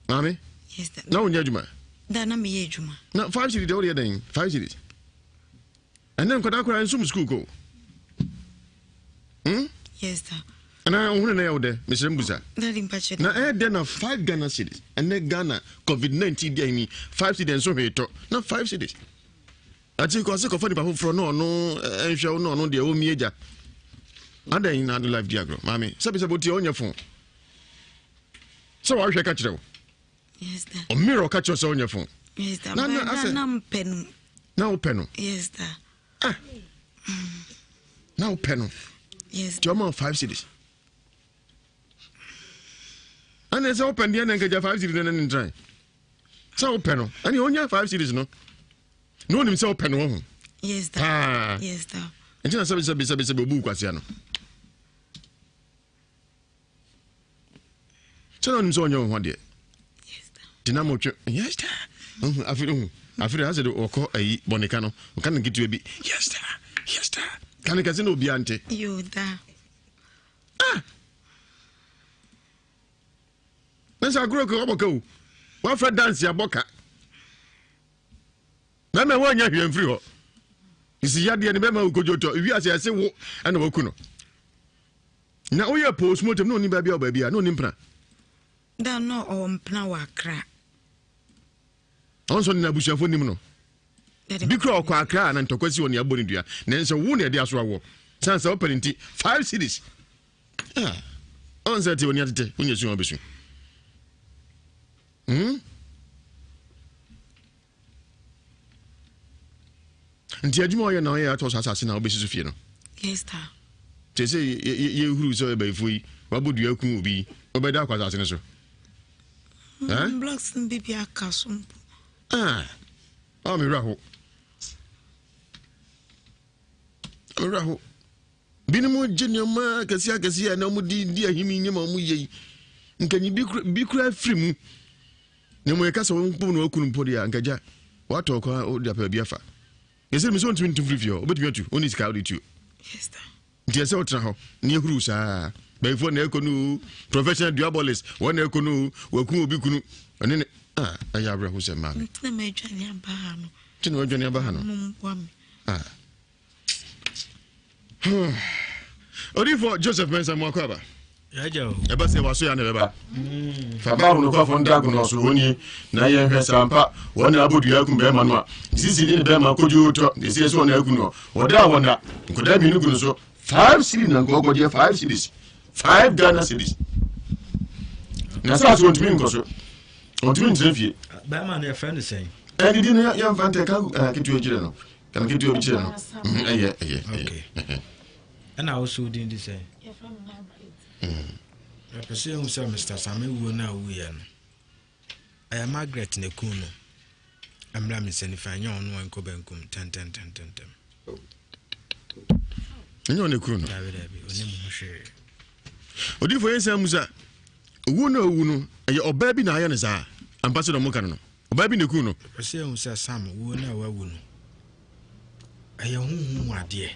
Maame, Yes, da. na wonyɛ adwuma? Da na meyɛ adwuma. Na 5 cedi deɛ wodeɛ dɛn? 5 cedis. Ɛnɛ nkwadaa koraa nsum sukuu kɔ. Hmm? Yes, da. Ɛna ohun na yɛ wo dɛ, mesrɛ mbusa. Daddy mpakyɛ. Na ɛyɛ dɛ na 5 Ghana cedis. Ɛnɛ Ghana COVID-19 di ahimi 5 cedis nso hwee tɔ. Na 5 cedis. Ati kɔ se kɔfa nipa foforɔ na ɔno nhwɛ wo na ɔno deɛ ɔmmie gya. Adɛn na ade life di agorɔ maame sɛbi sɛ botie ɔnyɛ fon. Sɛ wahwɛ ka kyerɛ wo. Yes, da. Ɔmirɔ ka kyerɛ sɛ ɔnyɛ fon. Yes, da. Na na asɛ na mpɛ no. Na wopɛ no. Yes, da. Ah. Na wopɛ no. Yes. Ti ɔma 5 cedis. Ɛna sɛ wopɛ deɛ na nkagya 5 cedis na ne ntran. Sɛ wopɛ no, ɛne ɔnya 5 cedis no. Na onim sɛ wopɛ no wɔ ho. Yes, da. Paa. Yes, da. Nti na sɛbi sɛbi sɛbi sɛbi obu kwasia no. Sɛ na onim sɛ ɔnyɛ wo ho adeɛ. Nti na motwe yes da. Afei ohu. Afei asɛ de ɔkɔ ayi bɔneka no. Ɔka ne ketewa bi. Yes da. Yes da. Ka ne kɛse na obiara nte. Yo da. Ah. Na sɛ agorɔ kɛ ɔbɔ ka o. Wafrɛ dance abɔ ka. Bɛrima woanya hwee mfiri hɔ. Nsi yadeɛ ne bɛrima wokodwo tɔ. Ewiase ɛse wo ɛna waku no. Na woyɛ postmortem na ɔni baabi a baabi a na ɔni mpena. Da no ɔwɔ mpena wɔ Accra. Ɔno nso ne abusuafo nim no. Bi kura ɔkɔ Accra na ntɔkwa si wɔ ne abɔ ne dua. Nanso wo na ɛde aso awoɔ. San sɛ wopɛ ne nti 5 cedis. Ah, ɔn sɛ te oni atete wonya su a wobɛsu. Hmm? Nti adwuma ɔyɛ na ɔyɛ atɔ so asase na wobɛsi so fie no. Yes, sir. Te sɛ yɛhuru sɛ ɔyɛ bayifoɔ yi, wabɔ dua ku obi yi, wobɛda akɔ asase no so. Blocks no bi bi aka so mpo. Ah, ah, me werɛ ho. Me werɛ ho. Binom gye nneɛma akɛseɛ akɛseɛ a na wɔde di ahimi nneɛma a wɔyɛ yi. Nkanyi bi kura bi kura afiri mu. Na mmom yɛka sɛ wɔn mpo na wɔakunu mpo deɛ anka gya watɔ kwan wode apɛ baabi afa. Yɛsɛ mi sɛ ɔntumi ntu mfiri fie hɔ, wobɛtumi atu, wonni sika wode tuo. Nti ɛsɛ wotena hɔ na yɛhuru saa. Bɛyifoɔ na ɛkɔ no o, professional duabolist wɔn na ɛkɔ no o, waku obi kunu, ɔne ne ah ɛyɛ awerɛho sɛ maame. Nti na madwane aba ha no. Nti na wadwane aba ha no. Ah. Odifo Joseph Mensah mu akɔ aba. Ɛba sɛ waso ya na ɛbɛba. Mm. Fa Bible nokwafo nda agonɔ so wɔn na yɛnhwɛ sɛ ampa wɔn na abɔ dua akum bɛrima no a. Sisi ne ne bɛrima kodwo tɔ na esi ɛsɛ wɔn na aku no. Wɔda a wɔda nkɔdaa mmienu gu no so. Five cedis na nkɔkɔ gye five cedis. Five Ghana cedis. Na sɛ aso wɔntumi nkɔ so. Wɔntumi ntena fie. Bɛrima no yɛfrɛ no sɛn? Ɛdidi no yɛmfa ntɛ ka ketewa kyerɛ no. Kana ketewa bi kyerɛ no. Mhm, ɛyɛ ɛyɛ ɛyɛ. Ɛna wo so din de sɛn? Mepɛ sɛ ehu sɛ Mr. Same wuo no a owuiɛ no, ɛyɛ Margaret na ekum no. Ɛmmra me nsa nifa, ɛnyɛ ɔno a nkɔ benkum ntɛntɛntɛntɛm. Ɛnyɛ ɔno ekuru no. Dabi dabi, onim ho hwee. Odifo yɛn sɛn musa, owuo no a owu no, ɛyɛ ɔbaa bi na ayɛ no saa. Ampa sɛ dɔm ka no no. Ɔbaa bi na ekum no. Mepɛ sɛ ehu sɛ Sam wuo no a wawu no, ɛyɛ honhom mu adeɛ.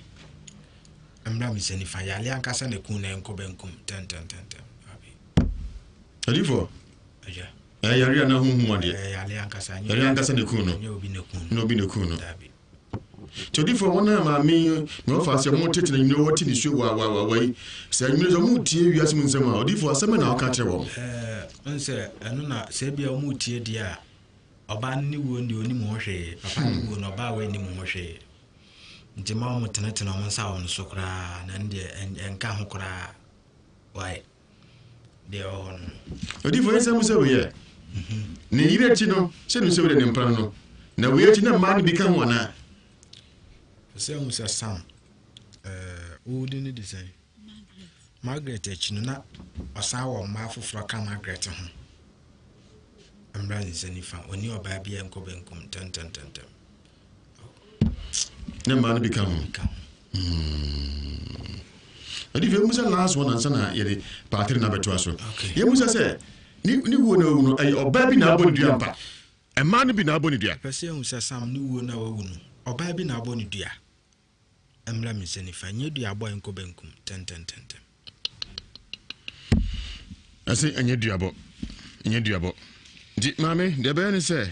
Mmra me nsa nifa, yale ankasa na ekum no, ɛnkɔ benkum ntɛntɛntɛntɛm. Adifoɔ. Agya. Ɛyɛ yare anaa honhom mu adeɛ? Ɛyɛ yale ankasa. Yale ankasa na ekum no. Ɛnyɛ obi na ekum no. Na obi na ekum no. Dabi. Nti odifoɔ wɔn a maame yi na wɔfa sɛ wɔn tete na nyina wɔte ne suo wawawawa yi sɛ anwumere sɛ wɔn tie wiase mu nsɛm a odifoɔ asɛm na ɔka kyerɛ wɔn. Ɛɛ nsɛ ɛno na sɛ ebia wɔn tie deɛ a ɔbaa no ne wuo deɛ onim ho hwee papa ne wuo no ɔbaa wei nim ho hwee nti ma wɔn tenetene wɔn nsa wɔn so koraa na ɛno deɛ ɛnka ho koraa wae. deɛ ɛwɔ hɔ no. Odiyifoɔ yɛ sɛ mu sɛ wei ne yere akyi no sɛ nim sɛ wei de ne mpena no na wei akyi na mmaa no bi ka ho anaa. Sɛ hu sɛ Sam ɛɛ wodi ne de sɛn Margaret akyi no na ɔsan wɔ mmaa foforɔ ka Margaret ho mmra ne nsa nifa ɔni ɔbaa bi a nkɔ benkum ntɛntɛntɛntɛm. Ne mmaa no bi ka ho. Ɛde fɛ musa last one ansa na yɛde paatiri na abɛtoa so. Yɛ musa sɛ ne ne wuo na owu no ɛyɛ ɔbaa bi na abɔ ne dua mpa. Mmaa no bi na abɔ ne dua. Pɛ sɛ ehu sɛ Sam ne wuo na wawu no ɔbaa bi na abɔ ne dua. Mmra me nsa nifa nyɛ duabɔ a ɛnkɔ benkum ntɛntɛntɛntɛm. Ɛsɛ ɛnyɛ duabɔ ɛnyɛ duabɔ nti maame deɛ ɛbɛyɛ ne sɛ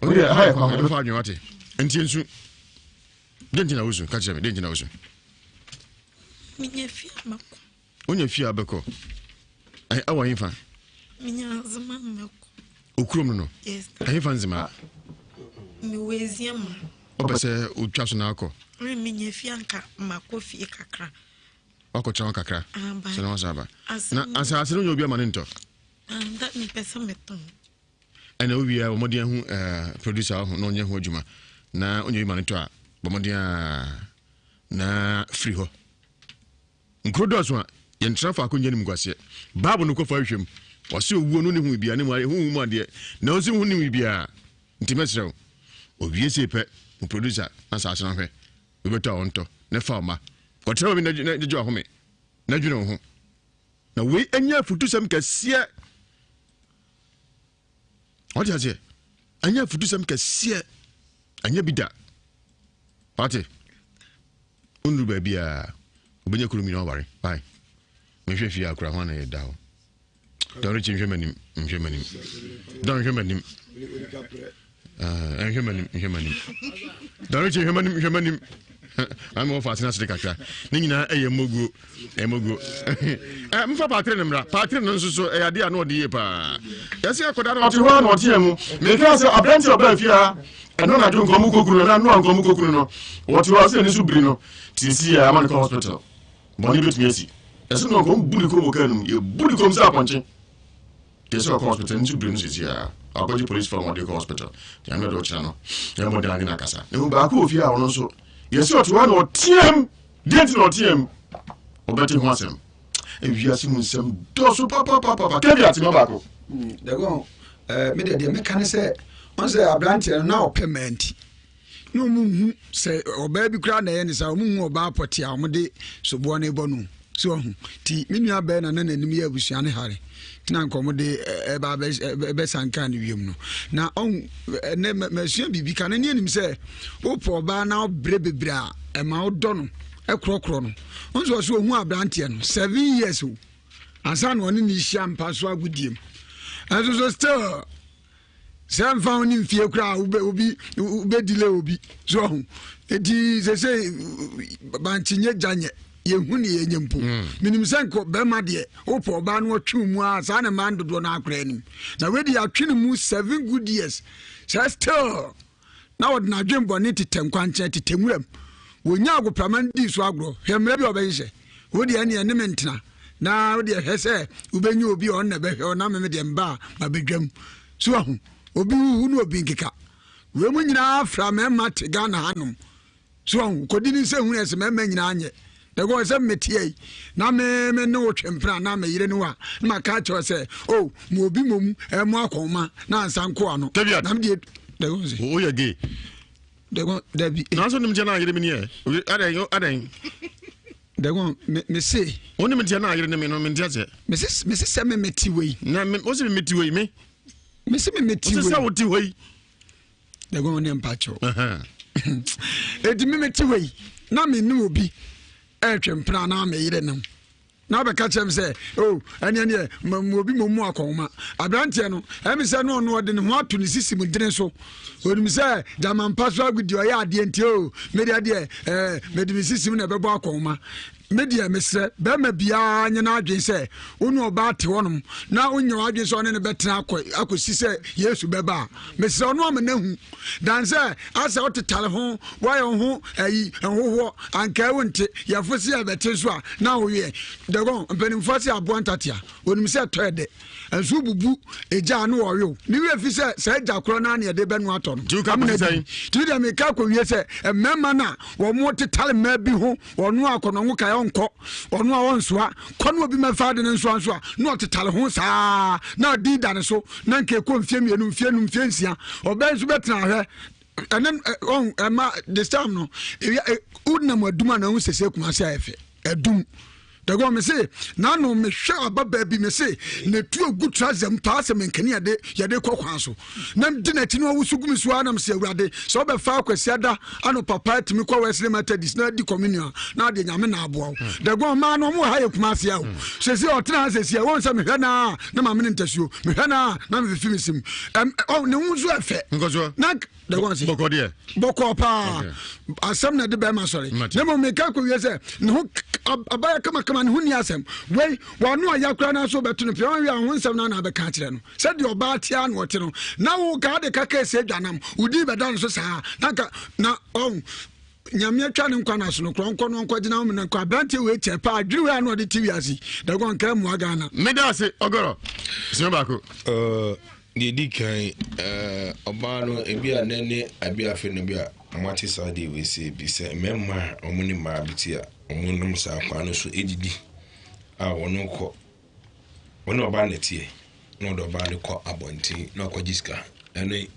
ɔde ɛha yɛ kwan ɛbɛfa adwene wate nti nsu deɛ nti na wosu ka kyerɛ me deɛ nti na wosu. Menya fie a mɛkɔ. Wonya fie a bɛkɔ ɛwɔ hefa? Menya nzema mɛkɔ. Okurom no no? Yes. Ɛhefa nzema? Mewɔ Eziama. Wopɛ sɛ wotwa so na akɔ? Menya fie anka makɔ fie kakra. Wakɔtena hɔ kakra sɛ na wasan aba. Na asase no nyɛ obi ama ne ntɔ. Mepɛ sɛ metɔn. Ɛna wowie a wɔmmɔden ahu eh, producer ho na ɔnyɛ ho adwuma na ɔnyɛ bi ma no tɔ a bɔ mmɔden a na firi hɔ. Nkuro dɔɔso a, yɛntra faako nyɛ animguaseɛ. Bible no kɔfa hwehwɛ mu. Ɔse owuo no ne ho biribiara, ne mu honhom mu adeɛ, na ɔse ho ne biribiara. Nti mɛsrɛ wo, owie sei pɛ, mo producer na saase no hwɛ, wobɛtɔ a ɔntɔ, na fa ɔma. Kɔtena baabi na gyegye wahome, na dwene wo ho. Na wei ɛnyɛ afutusɛm kɛseɛ. Ɔte aseɛ? Ɛnyɛ afutusɛm kɛseɛ. Ɛnyɛ bi da. Wate? Wonnuru baabi a wobɛnya kuro mmienu aware. Bye. Mehwɛ fie akora ho ana yɛda hɔ. Dɔn rekyi nhwɛ m'anim, nhwɛ m'anim. Dɔn nhwɛ m'anim. Nhwɛ m'anim, nhwɛ m'anim. Dɔn rekyi nhwɛ m'anim, nhwɛ m'anim. Ama wɔfa atena ase kakra. Ne nyinaa ɛyɛ moguo, ɛyɛ moguo. Ɛ mfa paatire no mmra. Paatire no nso so ɛyɛ adeɛ a na ɔde yie paa. Yɛsɛ akɔda no ɔte hɔ a na ɔteɛ mu. Meka sɛ aberante ɔbaa fie ha ɛno na adwo nkɔm kokunu no na noa nkɔm kokunu no. Wɔte hɔ a sɛ ne so biri no. Tinsi a ama no kɔ hospital. Bɔne bɛtumi asi. Ɛsɛ no nkɔm bu ne kɔn wɔ kaa no mu. Yɛbu ne kɔn sɛ apɔnkye. Deɛ sɛ ɔkɔ hospital no nso bere no sisi a akɔgye police fam ɔde kɔ hospital. Deɛ ano de ɔkyena no yɛn mmɔ dan ne no akasa. Na emu baako wɔ fie a ɔno nso yɛsɛ ɔte hɔ na ɔteam. Deɛ nti na ɔteam? Ɔbɛte ho asɛm. Ewiase mu nsɛm dɔɔso papapapapa. Kevin atema baako. Dagon. Ɛɛ me deɛ deɛ mɛka ne sɛ ɔn sɛ aberanteɛ no na ɔpɛ mmaa nti na ɔmo nhu sɛ ɔbaa bi koraa na ɛyɛ ne saa ɔmo nhu ɔbaa pɔte a ɔmo de soboɔ no bɔ no so ɔho ti me nua bɛɛ na na n'anim yɛ abusua ne hare nti na nka ɔmo de ɛba ɛbɛsanka ne wiem no na ɔho ɛnɛ masua biribi ka no ne anim sɛ wopɔ ɔbaa na ɔbrɛ bebree a ɛma wodɔ no ɛkorɔkorɔ no ɔnso ɔso ɔhu aberanteɛ no 7 years o ansa na ɔne ne hyia mpa so agodie mu ɛnso so still sɛ mfa wo ne mfie koraa obi wobɛdile obi so ɔho ɛti sɛ sɛ bankye nyɛ gya nyɛ yɛhu ne yɛnyɛ mpo menim sɛ nkɔ bɛrima deɛ wopɔ ɔbaa no ɔtwe mu a saa na mmaa dodoɔ no akora anim na wei de yɛatwe ne mu 7 good years sɛ still na wɔde n'adwembɔne tetɛ nkwankyɛn tetɛ nwuram wɔnya agoprama no dii so agorɔ hwɛ mmerɛ bi a ɔbɛhyehyɛ wo deɛ ɛneɛ ne me ntena na wo deɛ hwɛ sɛ wobɛnya obi a ɔno na ɛbɛhwɛ wo na meme deɛ mba a mabɛdwam so ahu obi wuwu ne obi nkeka wei mu nyinaa fra mmarima te Ghana hanom so ahu kɔdi ne sɛ hunu ɛsɛ mmarima nyinaa nyɛ dɛgɔ sɛ mmeteɛ yi na me me ne wo twempena na me yere ne wo a na maka akyerɛ sɛ o oh, ma obi mmom ɛmo akɔnma na ansa nkoa no na me deɛ dɛgɔ sɛ woyɛ gay dɛgɔ dabi nanso nim kyɛ na ayere me ni ɛ adɛn adɛn dɛgɔ me me se wo nim kyɛ na ayere ne me no me nte aseɛ me se me se sɛ me mete wei na me wo se me mete wei me me se me mete wei wo se sɛ wo te wei dɛgɔ ne mpa kyɛw eti me mete wei na me ne obi ɛretwe mpena na me yere no na abɛka kyerɛ me sɛ o oh, ɛneɛ neɛ ma obi ma mu akɔnma aberanteɛ no ɛmi sɛ no ɔno ɔde ne ho ato ne sisi mu dene so onim sɛ gyamampa so agodi ɔyɛ adeɛ nti o oh, medeɛ deɛ ɛɛ mede me sisi mu na ɛbɛbɔ akɔnma me deɛ mesrɛ bɛrima biara nyɛ n'adwene sɛ wo ne ɔbaa te hɔnom na wonyɛ w'adwene sɛ ɔne no bɛtena akɔ akɔsi sɛ Yesu bɛba a mesrɛ ɔno ama no ahu dan sɛ asɛ wotetare ho woayɛ wo ho ayi nhohoɔ ankaa wo nte yɛfo se yɛbɛte nso a na woweɛ dɛgɔn mpanimfoɔ se aboa ntatea onim sɛ ɛtɔ ɛdɛ nso bubu egya ano ɔwew ne werɛ fi sɛ saa egya korɔ no ara na yɛde bɛnoa atɔ no amena di nti deɛ meka akɔwie sɛ mmarima no a wɔn tetare mmaa bi ho ɔno a akɔnɔngo kae ɔnkɔ ɔno a ɔnsoa kɔ ne obi mɛfa ade no nsoa nso a na ɔtetare ho saa na adi da ne so na nka ɛkɔ mfie mmienu mfie num mfie nsia ɔbɛn nso bɛtena ahwɛ ɛne ɔn ɛma this time no ewia wonam adum a na ho sese kuma se ayɛ fɛ adum dɛgɔ me se n'ano mehwɛ ababaa bi me se ne tuo gu trouser mu paa sɛ menkani yɛde yɛde kɔ kwan so na di n'akyi na ɔwoso gu me so ara na mesɛ awurade sɛ wobɛfa akwasi ada ano papa atumi kɔ Wesley Methodist na adi communion na adeɛ nyame na aboa wo hmm. dɛgɔn maa no ɔmo wɔ ha yɛ kuma ase a o hmm. sɛsi ɔtena ha sɛsi a wɔn sɛ mehwɛ naa na maame ne ntasuo mehwɛ naa na mefefe me sim ɛm ɔ ne ho nso ɛfɛ na dɛgɔn se bɔkɔ deɛ bɔkɔ paa asɛm na ɛde bɛrima sɔre na mmom meka kɔwie sɛ ne ho abayɛ kamakama ne ho ni asɛm wei wɔano a yɛakora no so bɛto no pia wɔn wie a ho nsɛm no ana abɛka akyerɛ no Sɛdeɛ ɔbaa te ara na ɔte no, na wo ka ade kaka esi adwanam, wo din bɛda no so saa, na nka na ɔn Nyame atwa ne nkwa na so no korɔ nkɔ no nkɔ gyina hɔ na nkɔ aberanteɛ wei kyɛ paa adwene wei a na ɔde te wiase yi dɛgɔ nka mmoa Ghana. Meda ase ɔgɔrɔ sima baako. Deɛ ɛdi kan, ɔbaa no ebi a nɛ ne abi afe no bi a wɔate saa deɛ wei sɛ bi sɛ mmarima a wɔn ne mmaa bi te a wɔnom saa kwan no so didi a wɔn kɔ Ɔne ɔbaa no na ɛteɛ na ɔde ɔbaa no kɔ abɔnten na ɔkɔgye sika ɛne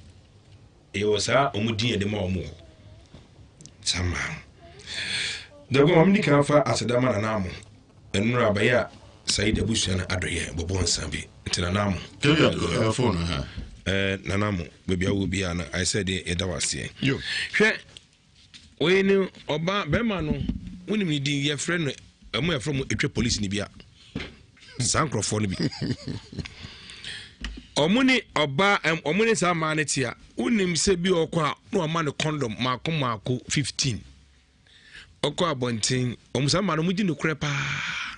yɛwɔ saa wɔn din yɛde ma wɔn wɔ saa mmaa no dɛbɔ wɔn di kan fa aseda ma nana amo nnura abɛyɛ a Said abusua no adɔyɛ bɔbɔ nsa bi nti nana amo ɛɛ nana amo baabi a wɔ biara no ayɛ sɛ deɛ yɛda wɔ aseɛ hwɛ Wei no ɔba bɛrima no wonim ne din yɛfrɛ no ɛmo yɛfrɛ mo etwa polisi no bi a saa nkurɔfoɔ no bi ɔmo ne ɔba ɔmo ne saa mmaa no te a wonim sɛ bi ɔkɔ a na ɔma no kɔndɔm maako maako 15 ɔkɔ abɔnten ɔmo saa mmaa no ɔmo gye nokorɛ paa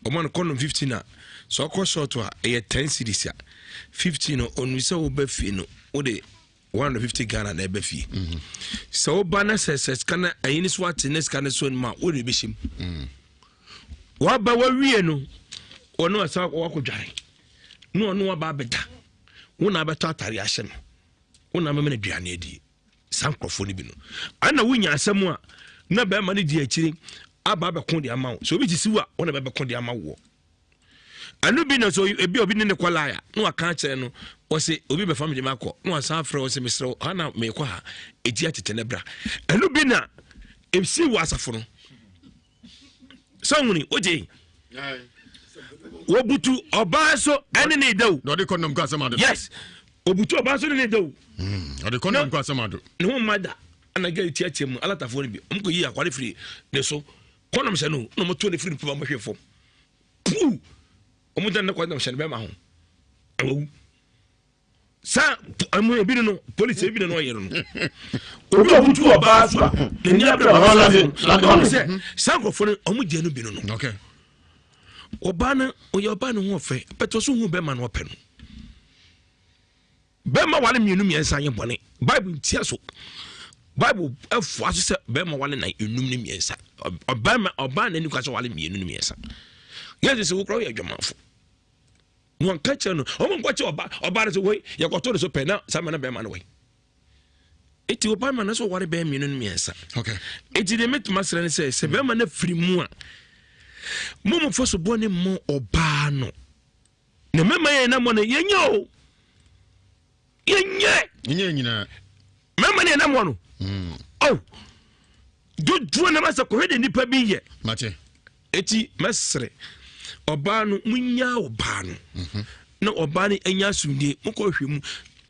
ɔma no kɔndɔm 15 a sɛ ɔkɔ short a ɛyɛ 10 series a 15 no ɔnu sɛ woba fie no wode 150 Ghana na ɛbɛ fie mhm. sɛ woba na sɛ sɛ sika no ayi ne so ate ne sika no so no ma wode bɛhyɛ mu mm. waba wawie no ɔno asa wakɔdware na ɔno waba abɛda wo na abɛtɔ atare ahyɛ no wo na amema no aduane adi saa nkurɔfoɔ no bi no ana wonya asɛm a na bɛrima no di akyiri aba abɛko de ama wo sɛ obi sisi wo a wo na bɛbɛko de ama woɔ. Ɛno bi na so ebi obi ne ne kɔ laya na waka akyerɛ no wɔse obi bɛfa me de makɔ na wasan afrɛ wɔ sɛ mesrɛ wo ha na mekɔ ha ɛti atete ne bra. Ɛno bi na ɛsi wɔ asafo no sɛ huni wogye wɔbutu ɔbaa so ɛne ne da o. Na ɔde kɔndɔm kɔ asɛm ado. Yes, obutu ɔbaa so ne ne da o. Ɔde kɔndɔm kɔ asɛm ado. Ne ho mma da ɛna gya tiatia mu alatafoɔ no bi ɔmo kɔ yi akware firi ne so kɔndɔm hyɛ no na ɔmo to ne firi ne papa ɔmo hwɛ fam puu ɔmo gya ne kɔndɔm hyɛ ne bɛrima ho ɛwɔ Sɛ ɛmu ebi no polisi ebi no ɔyɛ no obi a ɔbutu ɔbaa so a n'ani abere a ɔbaa so ɔmo sɛ saa nkurɔfoɔ no ɔmo gye no bi no no ɔbaa no ɔyɛ ɔbaa no ho ɔfɛ bɛtɛ ɔso hu bɛrima no ɔpɛ no bɛrima wale mmienu mmiɛnsa yɛ bɔne bible ntia so bible ɛfoa so sɛ bɛrima wale nan enum ne mmiɛnsa ɔbɛrima ɔbaa n'ani kwa sɛ wale mmienu ne mmiɛnsa yɛn sɛ wokura woyɛ adwamanfo. Na wɔnka kyerɛ no, wɔn nkɔkyɛ ɔba ɔba no so wei yɛkɔto no so pɛ na saa ma na bɛrima no wei. Eti ɔba ma no so wɔre bɛyɛ mmienu no mmiɛnsa. Okay. Eti deɛ mɛtuma srɛ no sɛ sɛ bɛrima no afiri mu a mo mo fa so bɔ ne mmɔ ɔbaa no. Na mɛma yɛn na mɔ no yɛnyɛ o. Yɛnyɛ. Yɛnyɛ nyinaa. Mɛma ne yɛn na mɔ no. Oh. Dodoɔ na ma sɛ kɔhwɛ de nipa bi yɛ. Mate. Eti mɛsrɛ ɔbaa no munyaa ɔbaa no mhm. na ɔbaa no anya asomdie mokɔ hwɛ mu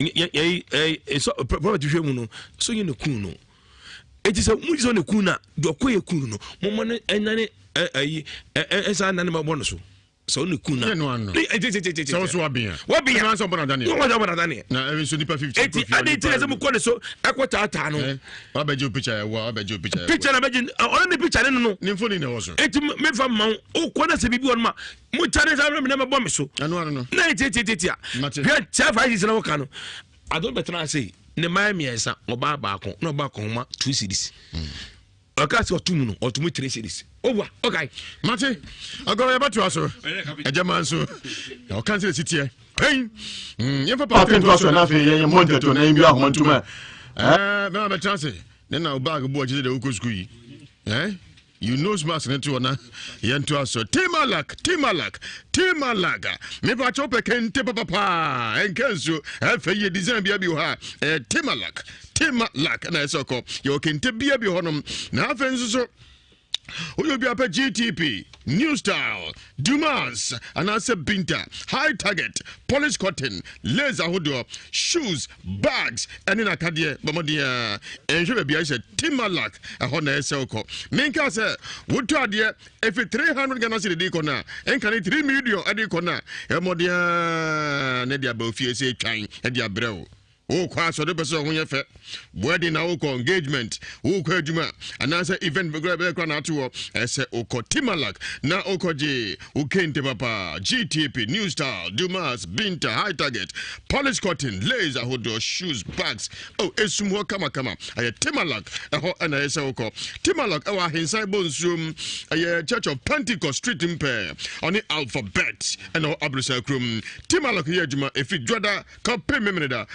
sɛ prɔfɛt hwɛ mu no so nyɛ ne kun no eti sɛ mu sɛ ne kun na deɛ ɔkɔ yɛ kun no moma no ɛnane ɛyi ɛnsa nane ma bɔ no so sɛ ɔne kun na ne sɛ ɔso wabea wabea na sɛ ɔbɔ nadaneɛ wɔn ɔbɔ nadaneɛ na ɛbi nso nipa 50 eti adi ti na sɛ mo kɔ ne so ɛkɔ taataa no wabɛgye o picture ɛwɔ wabɛgye o picture ɛwɔ picture na bɛgye ɔno ne picture ne no no ne mfoni na ɛwɔ so eti mefa ma wo okɔ na sɛ biribi wɔ no ma mo kya ne sa na mɛbɔ me so ɛno ano no na eti eti eti a hwɛ kyɛ fa yi sɛ na wɔka no adon bɛtena ase ne mmaa mmiɛnsa ɔbaa baako na ɔbaa kɔnma two cedis. Ɔka sɛ ɔto mu no ɔto mu three cedis. Owa ɔkae. Mate agorɔ yɛbɛtoa so ɛgya ma nso na ɔka sɛ ɛsi teɛ pɛn mm, yɛmfa paate ntoa so na afei yɛyɛ mmɔ ntɛto na yɛmbia ahoma ntom a bɛma bɛtena ase ne na wo bag bu akyi sɛ deɛ wokɔ sukuu yi eh? You nose mask ne toɔ na yɛntoa so timalak timalak timalak mepa kyɛw pɛ kente papapaa ɛnka nsuo ɛfɛ yie design bia bi wɔ ha ɛyɛ timalak Tema lak na ɛsɛ ɔkɔ. Yɛwɔ kente bia bi hɔnom. Na afei nso so woyɛ obi apɛ GTP, New Style, Dumas, anaasɛ Binta, High Target, Polish Cotton, Lace ahodoɔ, shoes, bags, ɛne n'akadeɛ bɔ mmɔden a ɛnhwɛ baabi a sɛ Timalak ɛhɔ na ɛsɛ wokɔ. Menka sɛ wotɔ adeɛ ɛfiri 300 Ghana cedi de kɔ no a ɛnka ne 3 million ɛde kɔ no a ɛmmɔden a ne de aba ofie sɛ twan ɛde abrɛ wo. Wokɔ asɔre pɛ sɛ ɔho yɛ fɛ, wedding na wokɔ, engagement, wokɔ adwuma, anaasɛ event bɛkora bɛyɛ kora na ato hɔ, ɛsɛ wokɔ Timalak na wokɔgye wo kente papa, GTP, New Style, Dumas, Binta, High Target, Polish Cotton, Lace ahodoɔ, shoes, bags, oh, esum hɔ kamakama. Ɛyɛ Timalak, ɛhɔ ɛna ɛyɛ sɛ wokɔ. Timalak ɛwɔ Ahensan Bonsuom, ɛyɛ Church of Pentecost Street mpɛ, ɔne Alphabet ɛna ɛwɔ Aborosan kurom. Timalak yɛ adwuma ɛfiri Dwada Kɔpem Memeneda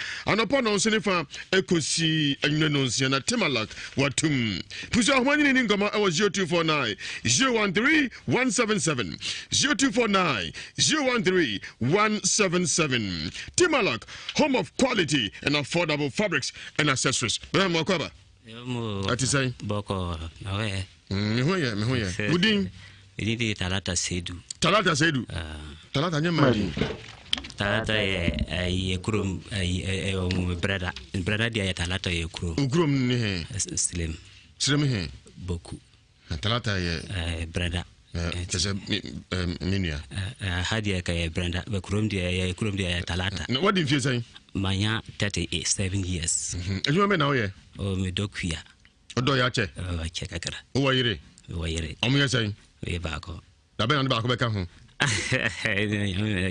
anɔpa nnɔnson ne fa ekosi anwummerɛ nnɔnsia na Timalak watum. Pusu ahoma nyini ni nkɔmɔ ɛwɔ 0249 013 177 0249 013 177. Timalak, home of quality and affordable fabrics and accessories. Bɛrɛ mo akɔ aba. Ɛte sɛn? Bɔkɔ na ɔyɛ. Mm, me ho yɛ, me ho yɛ. Wo din? Me din de Talata Seidu. Talata Seidu. Ah. Talata nyɛ maa din. Talata yɛ ayi kurom ayi ɛyɛ ɔmo brada. Brada deɛ yɛ Talata yɛ kurom. O kurom ne he? Silem. Silem he? Boku. Na Talata yɛ. Ɛɛ brada. Kyɛ sɛ me nua. Ha deɛ ka yɛ brada, bɛ kurom deɛ yɛ kurom deɛ yɛ Talata. Na wadi mfie sɛn? Manya 37 years. Mhm. Adwuma bɛ na woyɛ? O me dɔ kuya. Ɔdɔ yɛ akyɛ? Akyɛ kakra. Wowɔ yere? Wɔ yere. Ɔmo yɛ sɛn? Yɛ baako. Da bɛn na ne baako bɛka ho?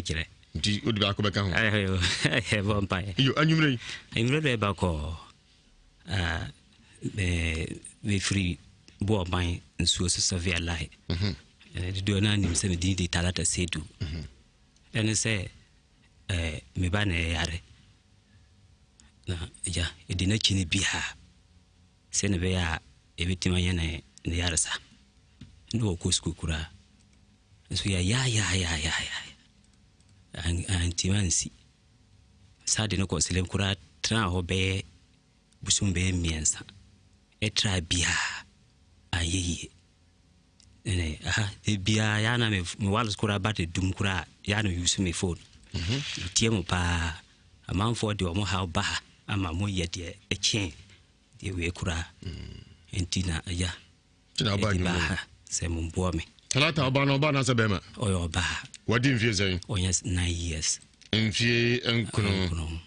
Kyerɛ. Nti wode baako bɛka ho? Bɔ mpaeɛ. Iyo, anwummerɛ yi? Anwummerɛ bɛyɛ baako. Mefiri Boɔban nsuo so Sɔvia Lai. Mhm. Dodoɔ no anim sɛ medin de Talata Sedu. Mhm. Ɛne sɛ me ba na ɛyare. Na agya, ɛdi n'akyi no biara sɛnea ɛbɛyɛ a yɛbɛtumi anya ne ne yaresa. Na ɔkɔ sukuu koraa. Nso yɛayaayaayaayaa. Antimi ansi. Saa de no kɔ Selem koraa tenaa hɔ bɛyɛ bosom bɛyɛ mmiɛnsa. Ɛtraa biara anyɛ yie. Ɛnɛ aha da biara yɛ na me me wireless koraa battery dum koraa yɛ na use me phone. Metie mo paa. Amanfoɔ de wɔn haw ba ha ama mo yɛ deɛ ɛkyɛn deɛ wei koraa. Nti na agya Nti na ɔbaa ɛde baa nnwuma ha sɛ mo mboa me. Talata ɔbaa no ɔbaa anaasɛ bɛrima? Ɔyɛ ɔbaa. Wadi mfie sɛn? Ɔnyɛ nine years. Mfie nkono. Nkono.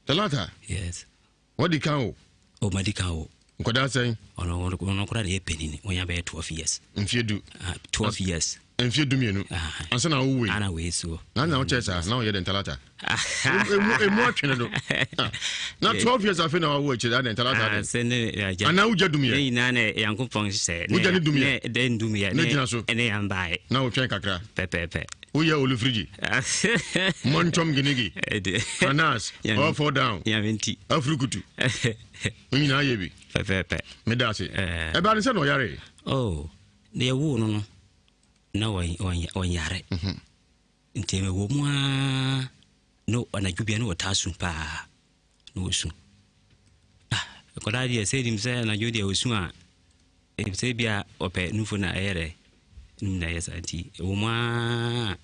Talata. Yes. Wadi kan o. O madi kan o. Nkwadaa sɛn? Ɔno ɔno koraa na ɛyɛ panyin. Ɔnya bɛyɛ 12 years. Mfie du. Uh, 12 years. Mfie du mmienu. Ansa na awo wei. Ana wei so. Na na ɔkyɛ saa na ɔyɛ dɛn talata. Emu emu atwene do. Ah, Na 12 years afei na wawo akyire adɛn talata Ah, adɛn. sɛ ne agya. Anaa wogya dum yɛ. Ne nyinaa na Nyankopɔn hyehyɛ. Wogya ne dum yɛ. Ne dɛn dum yɛ. Ne gyina so. Ne yan bae. Na wotwɛn kakra. Pɛpɛɛpɛ. Woyɛ olufiriji. Mɔntɔm ginigi. Anas. All fall down. Nyame nti. Afurukutu. Ne nyinaa yɛ bi. Pɛpɛɛpɛ. Meda ase. Ɛbaa ne sɛ na ɔyare. Oh, na yɛwoo no no na ɔnyare. Nti ɛwɔ mu ara na anadwo bia na ɔtaa su paa na ɔsu. Ah, akwadaa deɛ sɛ nim sɛ anadwo deɛ ɔsu a ɛnim sɛ bia ɔpɛ nufo na ɛyɛ dɛ num na ɛyɛ saa nti ɛwɔ mu ara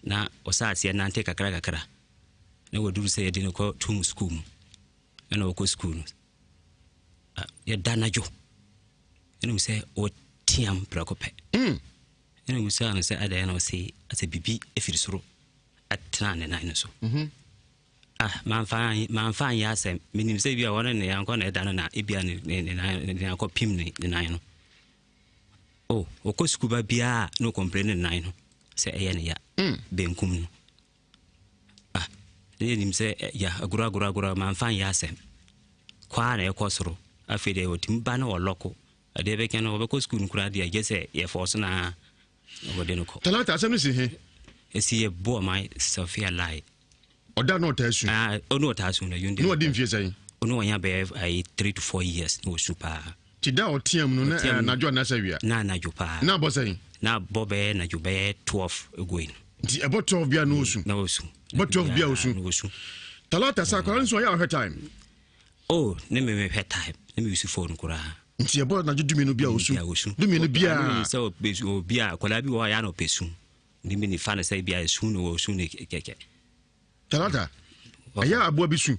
na ɔsa aseɛ nante kakra kakra na wɔduru sɛ yɛde no kɔ tum sukuu mu ɛna ɔkɔ sukuu no yɛda anadwo ɛna mu sɛ ɔteam prɛko pɛ mm. Ɛna obisaa no sɛ adɛn na ɔse asɛ biribi firi soro atena ne nan no so. Mhm. Ah, mamfa mamfa anyɛ asɛm. Menim sɛ ebia wɔne ne yankɔ na ɛda no na ebia ne ne ne nan ne nan kɔpem ne ne nan no. Oh, ɔkɔ sukuu ba biara na ɔkɔmpleni ne nan no sɛ ɛyɛ ne ya. Mm. Benkum no. Ah, ne yɛnim sɛ ya agorɔ agorɔ agorɔ mamfa anyɛ asɛm. Kɔ ara na ɛkɔ soro. Afei deɛ ɔtumi ba na ɔlɔko. Adeɛ bɛkye no ɔbɛkɔ sukuu no koraa deɛ gye sɛ yɛfɔɔso no ara na wɔde no kɔ. Talata asɛm no si he? Ɛsi yɛ boɔ ma Sophia Lai. Ɔda na ɔtaa su? Ah, ɔne ɔtaa su no. Ne ɔdi mfie sɛn? Ɔne ɔnya bɛyɛ ayi 3 to 4 years na ɔsu paa. Ti da a ɔteam no na anadwo anaasɛ awia? Na anadwo paa. Na abɔ sɛn? Na abɔ bɛyɛ anadwo bɛyɛ 12 going. Nti ɛbɔ 12 bia na ɔsu? Na ɔsu. Bɔ 12 bia ɔsu? Na ɔsu. Talata sɛ akwadaa no nso ɔyɛ a ɔhwɛ time? Oh, ne me mehwɛ time, ne me use phone koraa. Nti ɛbɔ anadwo dumienu bi a osu. Bi a osu. Dumienu bi a. Sɛ obi a akwadaa bi wɔ hɔ a yɛ na ɔpɛ su. Ne me nifa no sɛ bi a esu na osu ne kɛkɛ. Talata, ɛyɛ aboa bi su.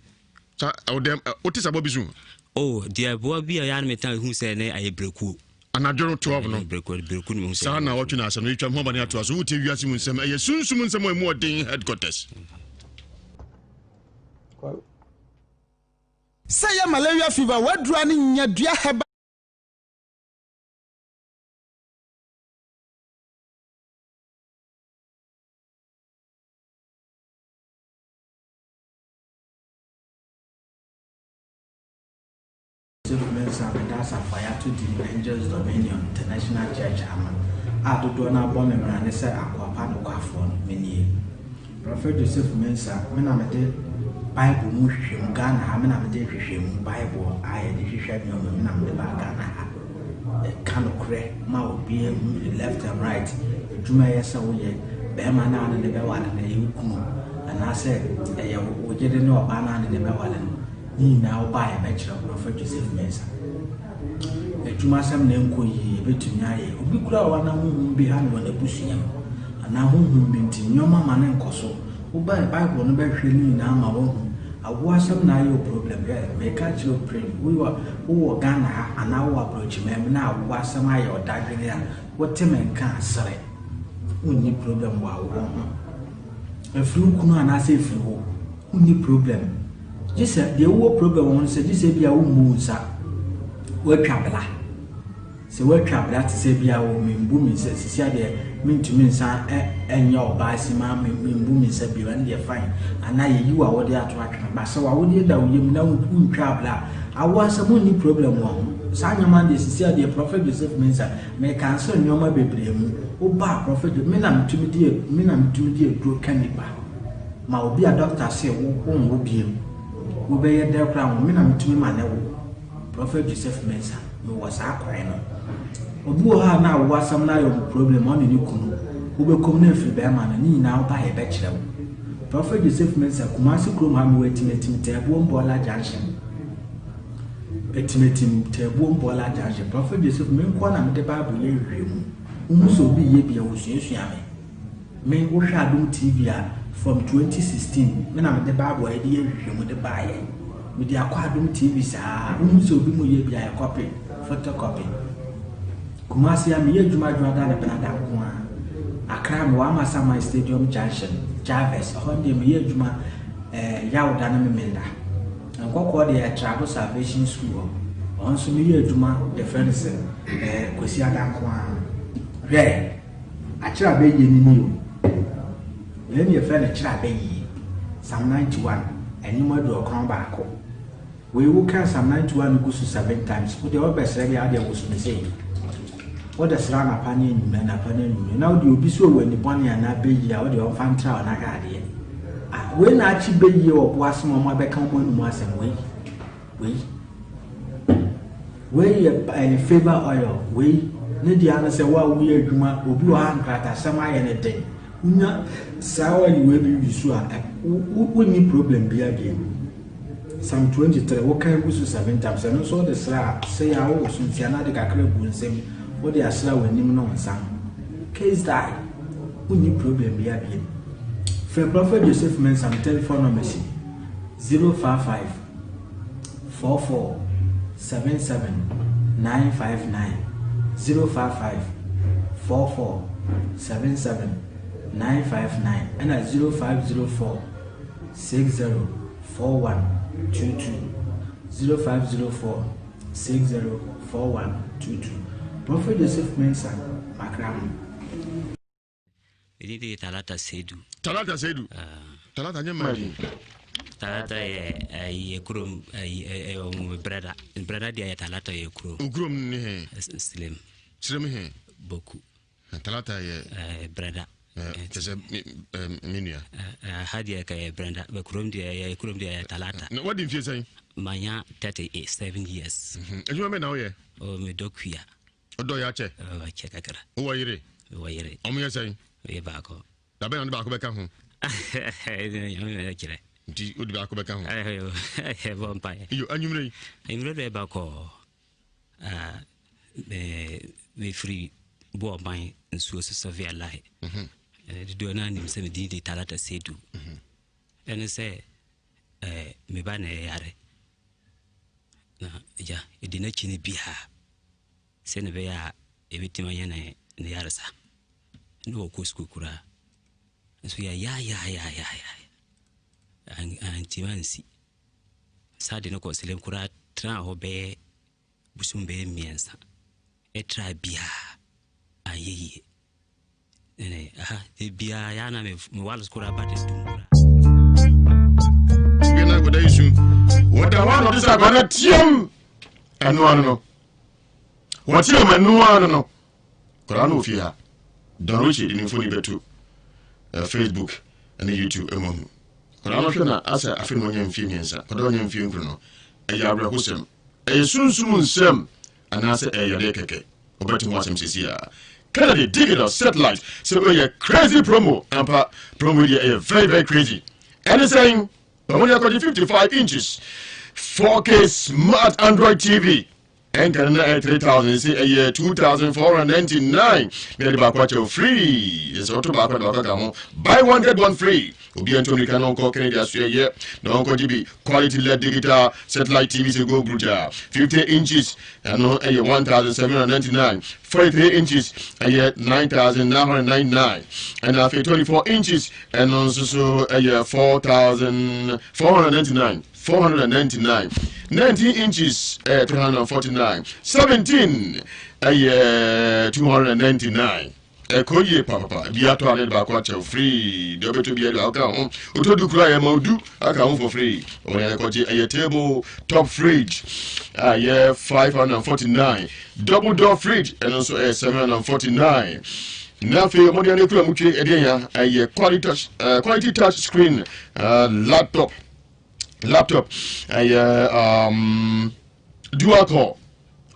Sa ɔdɛm wote sɛ aboa bi su. Oh, deɛ aboa bi a yɛ na metan hu sɛ ne ayɛ brekuo. Anadwo no 12 no. Brekuo brekuo no mehu sɛ. Saa na wɔtwe na asɛm no yɛtwa ho aba ne atoa so. Wotie wiase mu nsɛm ɛyɛ sunsum nsɛm a emu ɔden headquarters. Sɛ ɛyɛ malaria fever, w'aduru ara ne nyadua herbal. Joseph Mensah meda asafo a yɛato din Angels Dominion International Church ano a dodoɔ no ara bɔ me mmrane sɛ akoa pa nokwafoɔ no, menie. Prɔfɛt Joseph Mensah, me na mede Bible mu nhwehwɛmu, Ghana ha, me na mede nhwehwɛmu, Bible a yɛde hwehwɛ nneɛma, me na mede baa Ghana ha. Ɛka nokorɛ ma obiara hu left and right, adwuma ɛyɛ sɛ woyɛ, bɛrima no a ne ne bɛware no, ɛyɛ wo kunu, anaasɛ ɛyɛ wo yere ne ɔbaa no a ne ne bɛware no, ne nyinaa wo ba a yɛbɛkyerɛ wo, Prɔfɛt Joseph Mensah. Adwumasɛm na ɛnkɔ yie, yɛbɛtumi ayɛ. Obi koraa wɔ hɔ a na honhom bi ha no wɔ n'abusua mu, anaa honhom bi nti nneɛma ma no nkɔ so. Wobae Bible no bɛhwehwɛ ne nyinaa ma woahu. Awoɔ asɛm na ayɛ wo problem. Hwɛ, meka akyerɛ wo pren, wowɔ wowɔ Ghana ha anaa wowɔ aborɔkyiman mu na awoɔ asɛm ayɛ wo dadwene a, wote me nka a, sere. Wonni problem wɔ awoɔ ho. Ɛfiri wo kunu anaasɛ ɛfiri wo, wonni problem. Gye sɛ deɛ wowɔ problem wɔ ho no sɛ gye sɛ ebia wommu wo nsa, woatwa bla. Sɛ woatwa bra te sɛ ebia o membu me nsa sisi adeɛ mentumi nsa nyɛ ɔbaa si ma membu me nsa bio ɛno deɛ fine anaa yɛyi wo awodeɛ ato atwene ba sɛ w'awodeɛ da wo yam na wontwa bra a awoɔ asɛm wonni problem wɔ ho saa nneɛma no deɛ sisi adeɛ Prophet Joseph Mensah me cancel nneɛma bebree mu woba a Prophet me na metumi di me na metumi di aduro ka nipa ma obi a doctor se wo wonwo biem wobɛyɛ dɛ koraa wo me na metumi ma ne wo Prophet Joseph Mensah, mewɔ saa kwan no. Obi wɔ hɔ a na awo asɛm no ayɛ ɔmo problem, ɔne ne kunu. Wobɛkɔ mu na afiri bɛrima no, ne nyinaa woba a yɛbɛkyerɛ wo. Prophet Joseph Mensah, Kumasi kurom ha mewɔ Atimatim Taabuom Bɔɔla Junction. Atimatim Taabuom Bɔɔla Junction. Prophet Joseph, me nkoa na mede Bible yɛ nhwehwɛmu. Wohu sɛ obi yɛ bi a, wɔsuasua me. Me wohwɛ Adom TV a from 2016 me na mede Bible a yɛde yɛ nhwehwɛmu de baeɛ. Mede akɔ Adom TV saa. Wohu sɛ obi mu yɛ bi a yɛ copy, photocopy. Kumasi a meyɛ adwuma adwuma ne benada nko ara. Accra mewɔ Amasaman Stadium Junction, Jarvis. Ɛhɔ deɛ meyɛ adwuma eh, Yawda ne Memenda. Nkɔkɔɔ deɛ Trado Salvation School hɔ. Ɛhɔ nso meyɛ adwuma yɛfrɛ no sɛ eh, Kwasiada nko ara. Hwɛ! Akyerɛ abɛyie no ni o. Wei ne yɛfrɛ no kyerɛ abɛyie. Psalm 91, ɛnwom 91. Wei wo kan Psalm 91 no gu so seven times. Wo deɛ wobɛsrɛ deɛ adeɛ woso no sei. Wode srɛ anapa ne anwummerɛ, anapa ne anwummerɛ. Na wode obi so wɔ ani bɔne anaa bɛyie a wode ɔmfa ntra wo na hwɛ adeɛ. Ah, wei na akye bɛyie wɔ boa so ma ɔmo abɛka ɔmo anum asɛm wei. Wei. Wei yɛ ɛyɛ favour oil. Wei ne deɛ ano sɛ wo a woyɛ adwuma obi wɔ ha nkratasɛm ayɛ ne den. Wonya saa oil wei bi wi so a wonni problem biara bio. Psalm 23 wokan gu so seven times ɛno nso wode sra a sɛ yɛ a wowɔ so nti anaa de kakra gu nsam wode asra w'anim ne wo nsa ho. Case die. Wonni problem biara bio. Frɛ Prophet Joseph Mensah me telephone number si 055 44 77 959 055 44 77 959 ɛna 0504 60 41 22 0504 60 41 22 Prophet Joseph Mensah makra ho. Ɛdin de Talata Seidu. Talata Seidu. Talata nyɛ mmaa din. Talata yɛ ɛyi kurom ɛyi ɛyɛ ɔmo brada. Brada deɛ yɛ Talata yɛ kurom. Okurom ne he? Silem. Silem he? Boku. Talata yɛ. Ɛɛ brada. Kyɛ sɛ me nua. Ha deɛ ka yɛ brada bɛ kurom deɛ yɛ kurom deɛ yɛ Talata. Na wadi mfie sɛn? Manya 37 years. Adwuma bɛ na woyɛ? O me dɔ kuya. Ɔdɔ yɛ akyɛ. Akyɛ kakra. Wowɔ yere? Wɔ yere. Ɔmo yɛ sɛn? Yɛ baako. Dabɛn na ɔde baako bɛka ho? Nyame kyerɛ. Nti wode baako bɛka ho? Bɔ mpaeɛ. Iyo, anwummerɛ yi? Anwummerɛ deɛ bakɔ mefiri Boɔban nsuo so Sɔvia Lai. Dodoɔ no anim sɛ medin de Talata Sedu. Ɛne sɛ me ba na ɛyare. Na agya, ɛdi n'akyi no biara. Sɛnea ɛbɛyɛ a yɛbɛtumi anya ne ne yaresa na wɔkɔ sukuu koraa nso yɛyaayaayaayaa antumi ansi saa de no kɔ selem koraa tenaa hɔ bɛyɛ bosom bɛyɛ mmiɛnsa ɛtra biara anyɛ yie ɛnɛ aha de biara yɛ ana me wales koraa ba de dum koraa Bia na akɔda yi su wɔda hɔ na ɔde sɛ akɔda team ɛno ano no wɔteam ɛno ano no kɔda no ofie ha Don Richie de ne mfoni bɛto eh, Facebook ne YouTube ɛmu ahu kɔda no hwɛ na asɛ afe no ɔnya mfie mmiɛnsa kɔda ɔnya mfie nkron no ɛyɛ awerɛhosɛm ɛyɛ sunsum nsɛm anaasɛ ɛyɛ yadeɛ kɛkɛ wobɛte ho asɛm sɛsi a Kennedy digital satellite sɛ ɛyɛ crazy promo ampa promo yi deɛ ɛyɛ very very crazy ɛne sɛn wɔn de akɔgye 55 inches 4K smart Android TV ɛnka no na ɛyɛ 3000 sɛ ɛyɛ 2499 na yɛde baako akyɛw free sɛ wɔto baako de baako aka ho buy one get one free obi nto mirika na ɔnkɔ Kennedy asoɛyɛ na ɔnkɔgye bi quality led digital satellite TV sɛ go bruta 50 inches ɛno ɛyɛ 1799 43 inches ɛyɛ 9999 ɛna afei 24 inches ɛno nso so ɛyɛ 4499 499 19 inches ɛyɛ 349 17 ɛyɛ 299 Ɛkɔ yie papapa. Bi atɔ a ne de baako akyɛw free. Deɛ ɔbɛtɔ bi de aka ho. Ɔtɔ du koraa yɛ ma odu aka ho for free. Ɔwɔ yɛn kɔgye ɛyɛ table top fridge a yɛ 549. Double door fridge ɛno nso ɛyɛ 749. Na afei wɔde ɛno kura mu twe ɛdeɛ ya ɛyɛ quality touch uh, quality touch screen uh, laptop laptop ɛyɛ um, dual core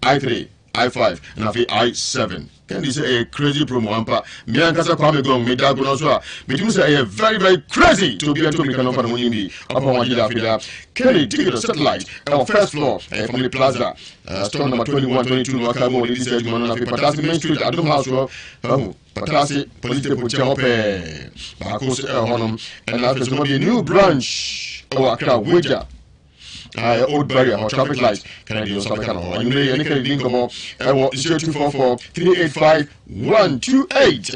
i3 I5 na afei I7. Candy sɛ ɛyɛ crazy promo ampa. Me ankasa Kwame Gong me da agono so a metumi sɛ ɛyɛ very very crazy. To obiara to mirika no mfa ne ho nyim bi. Ɔpɔn agye da afei da. Kenny Digital Satellite ɛwɔ first floor ɛyɛ Family Plaza uh, store number 21 22 no aka mu wɔde di sɛ adwuma no na afei Patase Main Street Adom House hɔ. Ahu Patase Police Depot nkyɛn hɔ pɛɛ. Baako nso ɛwɔ hɔnom. Ɛna afei so wɔde new branch ɛwɔ Accra Weja. Ah, old barrier hɔ traffic light Kennedy nso abɛka no hɔ anwummerɛ yɛne Kennedy nkɔmmɔ ɛwɔ 0244 385 128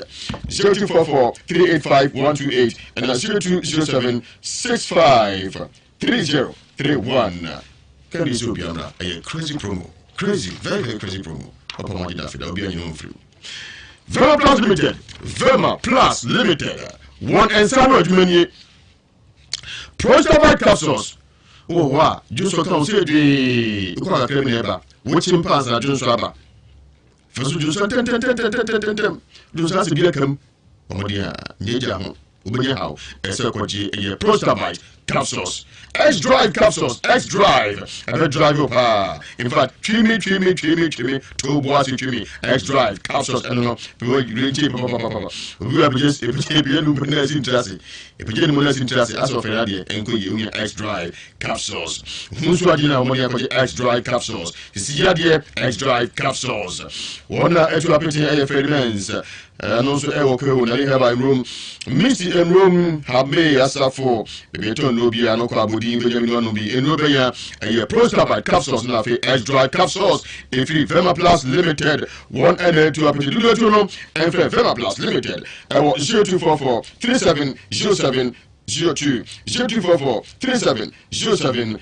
0244 385 128 ɛna 0207 65 3031 Kennedy sɛ obia mmra ɛyɛ crazy promo crazy very very crazy promo ɔpam agye da afei da obia nyina mfiri Verma Plus Limited Verma Plus Limited wɔn nsa no adwuma nie Prostabite capsules wɔ hɔ a dwonsɔ ka wo sɛ dwee wokɔ kakra mu na ɛba wokyi mpa ansa na dwonsɔ aba fa so dwonsɔ ntɛntɛntɛntɛntɛntɛm dwonsɔ asɛ bi aka mu ɔmɔden a nyɛ gya ho wobɛnya haw ɛsɛ kɔgye ɛyɛ prostabite capsules x drive capsules x drive ɛbɛ drive wo paa in fact twi me twi me twi me twi me to bo ase twi me x drive capsules ɛno no bɛwɔ papapapapa obi wɔ abɛgye ebɛgye ebɛgye num na ɛsi ntira ase Epagya ne mu na si ntira ase asɛ ɔfɛre adeɛ ɛnkɔ yie wonya X drive capsules ho nso adeɛ na wɔde akɔgye X drive capsules sisi yi adeɛ X drive capsules wɔn na ɛtu apete ɛyɛ Ferdinands ɛno nso ɛwɔ kwewu na ne hɛba nnuro misi nnuro habe asafo ebi ɛtɔ nnuro bi ano kɔ abodin bɛnya bi no ano bi nnuro bɛnya ɛyɛ prostabite capsules na afei X drive capsules efiri Vema Plus Limited wɔn ɛna ɛtu apete dodoɔ tuo no ɛnfrɛ Vema Plus Limited ɛwɔ 0244 37 07 02 0244 37 07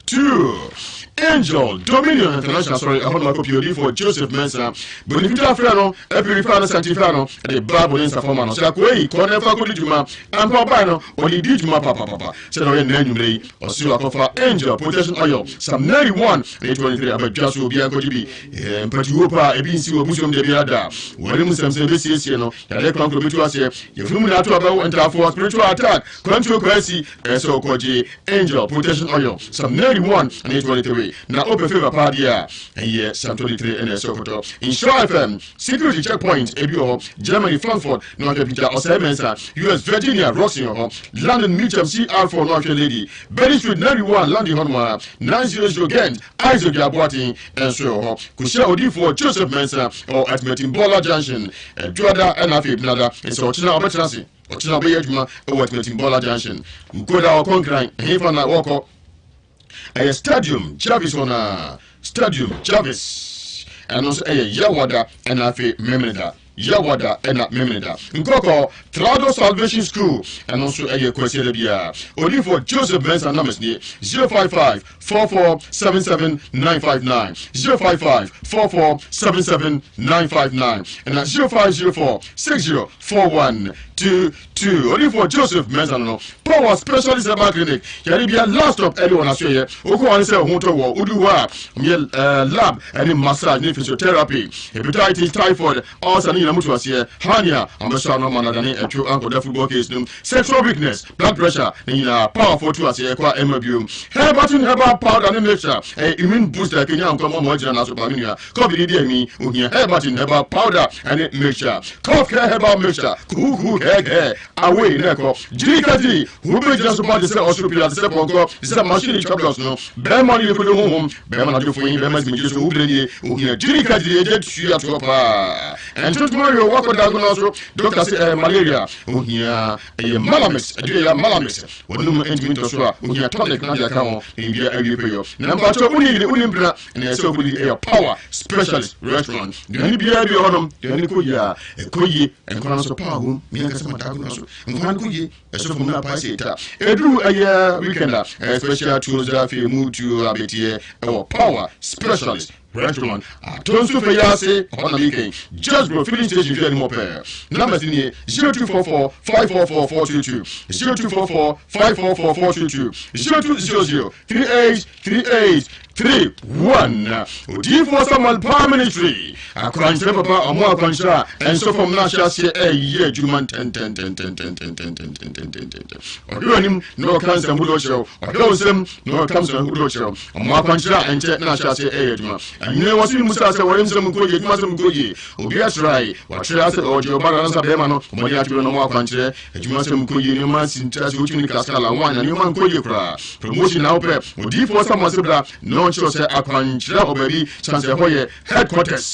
02 Angel Dominion International Sorry ɛhɔ nom akɔpie odiyifoɔ Joseph Mensah bɔne fitaa frɛ no apirifaa no santifaa no de Bible ne nsafo ma no sɛ akoa yi kɔ na ɛfa kɔdi dwuma ampa ɔbae no ɔde di dwuma papapapa sɛdeɛ ɔyɛ nnɛ anwummerɛ yi ɔse wakɔfa Angel Protection Oil Psalm 91 ne 23 aba dwa so obiara nkɔgye bi mpatuwuo pa a ebi nsi wɔ abusuam da biara da wɔne mu nsɛm sɛ ɛbɛsiesie no yadeɛ korankora bɛtu aseɛ yɛfunu mu na ato abɛwo ntaafoɔ spiritual attack kwantuo kwaasi ɛsɛ sɛ wokɔgye angel protection oil psalm 91 ne 23 na wopɛ favor paa deɛ a ɛyɛ psalm 23 ɛna ɛsɛ wokɔtɔ nhyira fm security checkpoint ebi wɔ hɔ germany frankfurt na wahwɛ peter ɔsɛe mensah us virginia roxy wɔ hɔ london mitcham cr4 na wahwɛ lady berry street 91 london hɔ nom a 900 gent Isaac Aboaten nso wɔ hɔ. Kɔhyia odiyifoɔ Joseph Mensah wɔ Atimatim Bɔɔla Junction, Dwoada ɛna afei Benada. Sɛ ɔkyena ɔbɛtena ase, ɔkyena ɔbɛyɛ adwuma wɔ Atimatim Bɔɔla Junction. Nkoda ɔkɔ Nkran, ɛhefa na wɔkɔ? Ɛyɛ Stadium Jarvis hɔ na Stadium Jarvis. Ɛno nso ɛyɛ Yawada ɛna afei Memeneda. Yawada ɛna Memeneda. Nkɔkɔ Trado Salvation School ɛno nso ɛyɛ Kwasiada biara. Odiyifoɔ Joseph Mensah numbers nie 055 44 77 959 055 44 77 959 ɛna 0504 60 41 22. Odiyifoɔ Joseph Mensah no no Power Specialist Herbal Clinic yare bia last stop ɛne wɔn asoɛyɛ wokɔ wɔn sɛ ho tɔ wɔ wodu hɔ a wɔyɛ eh, lab ɛne massage ne physiotherapy hepatitis typhoid ulcer ne nyina mutu aseɛ hernia wɔbɛsɔ ano ama no adane ɛtwo ankɔda football case no sexual weakness blood pressure ne nyinaa powerful tu aseɛ ɛkɔ a ɛma biom herbatin herbal powder ne mixture ɛyɛ immune booster kenya nkɔmɔ ma ɔgyina n'aso pa me nua kɔbi di ami ohia herbatin herbal powder ɛne mixture cough care herbal mixture kuhukuhu kɛɛkɛɛ Away na ɛkɔ. Gyiri ka gyiri. Wo bɛgyina so pa te sɛ ɔsoro pira te sɛ pɔnkɔ te sɛ machine twa blocks no. Bɛrima no yɛ kodo honhom. Bɛrima no adwofo yi bɛrima zimigye so wo brɛ nie. Ohia gyiri ka gyiri agya tua toɔ paa. Ntontom awe wo wakɔ dago no so. Doctor se ɛyɛ malaria. Ohia ɛyɛ malamis aduro ya malamis. Wɔnom ntumi ntɔ so a ohia tonic na de aka ho na biribiara awie pɛyɔ. Na mpakyɛw wonni yere wonni mpena na ɛsɛ wokɔdidi ɛyɛ power specialist restaurant. Duane biara bi wɔ hɔnom duane kɔ yie a Ɛkɔ yie, nkwa no so paa wom, me ankasa mataa akonnwa so. Nkwa no kɔ yie, ɛsɔ fam na apae sɛ eta. Ɛduru ɛyɛ weekend a, ɛyɛ special tuo dza afei mu tuo abeteɛ ɛwɔ Power Specialist Restaurant. Ato nso fɛ yi ase, ɛhɔ na mekɛn. Jasbro filling station hwɛ anim hɔ pɛɛ. Numbers nie, 0244 544 422, 0244 544 422, 0200 38 38. 31. Odiyifoɔ Samuel Power Ministry, akwankyerɛ papa, ɔmo akwankyerɛ a ɛnsɔ fam na ahyɛ aseɛ ɛyɛ adwuma ntɛntɛntɛntɛntɛntɛntɛntɛntɛntɛntɛm. Ɔhwɛ w'anim na ɔka nsɛm hodoɔ kyerɛ wo, ɔhwɛ wo nsam na ɔka nsɛm hodoɔ kyerɛ wo. Ɔmo akwankyerɛ a ɛnkyɛ na ahyɛ aseɛ ɛyɛ adwuma. Ɛnwene wɔ so mu saa sɛ wɔyɛ nsɛm nkɔ yie, adwuma sɛm nkɔ yie. Obi atrae, wakyerɛ asɛ ɔgye ɔba na anasa bɛrima no, ɔmɔden atwere no ɔmo akwankyerɛ. Adwuma sɛm nkɔ yie, nneɛma si ntra sɛ wotumi ne kaskala wine na nneɛma nkɔ yie koraa. Promotion na wopɛ, odiyifoɔ Samuel se bra na ɔnkyerɛ sɛ akwankyerɛ wɔ baabi kyɛn sɛ ɛhɔ yɛ headquarters.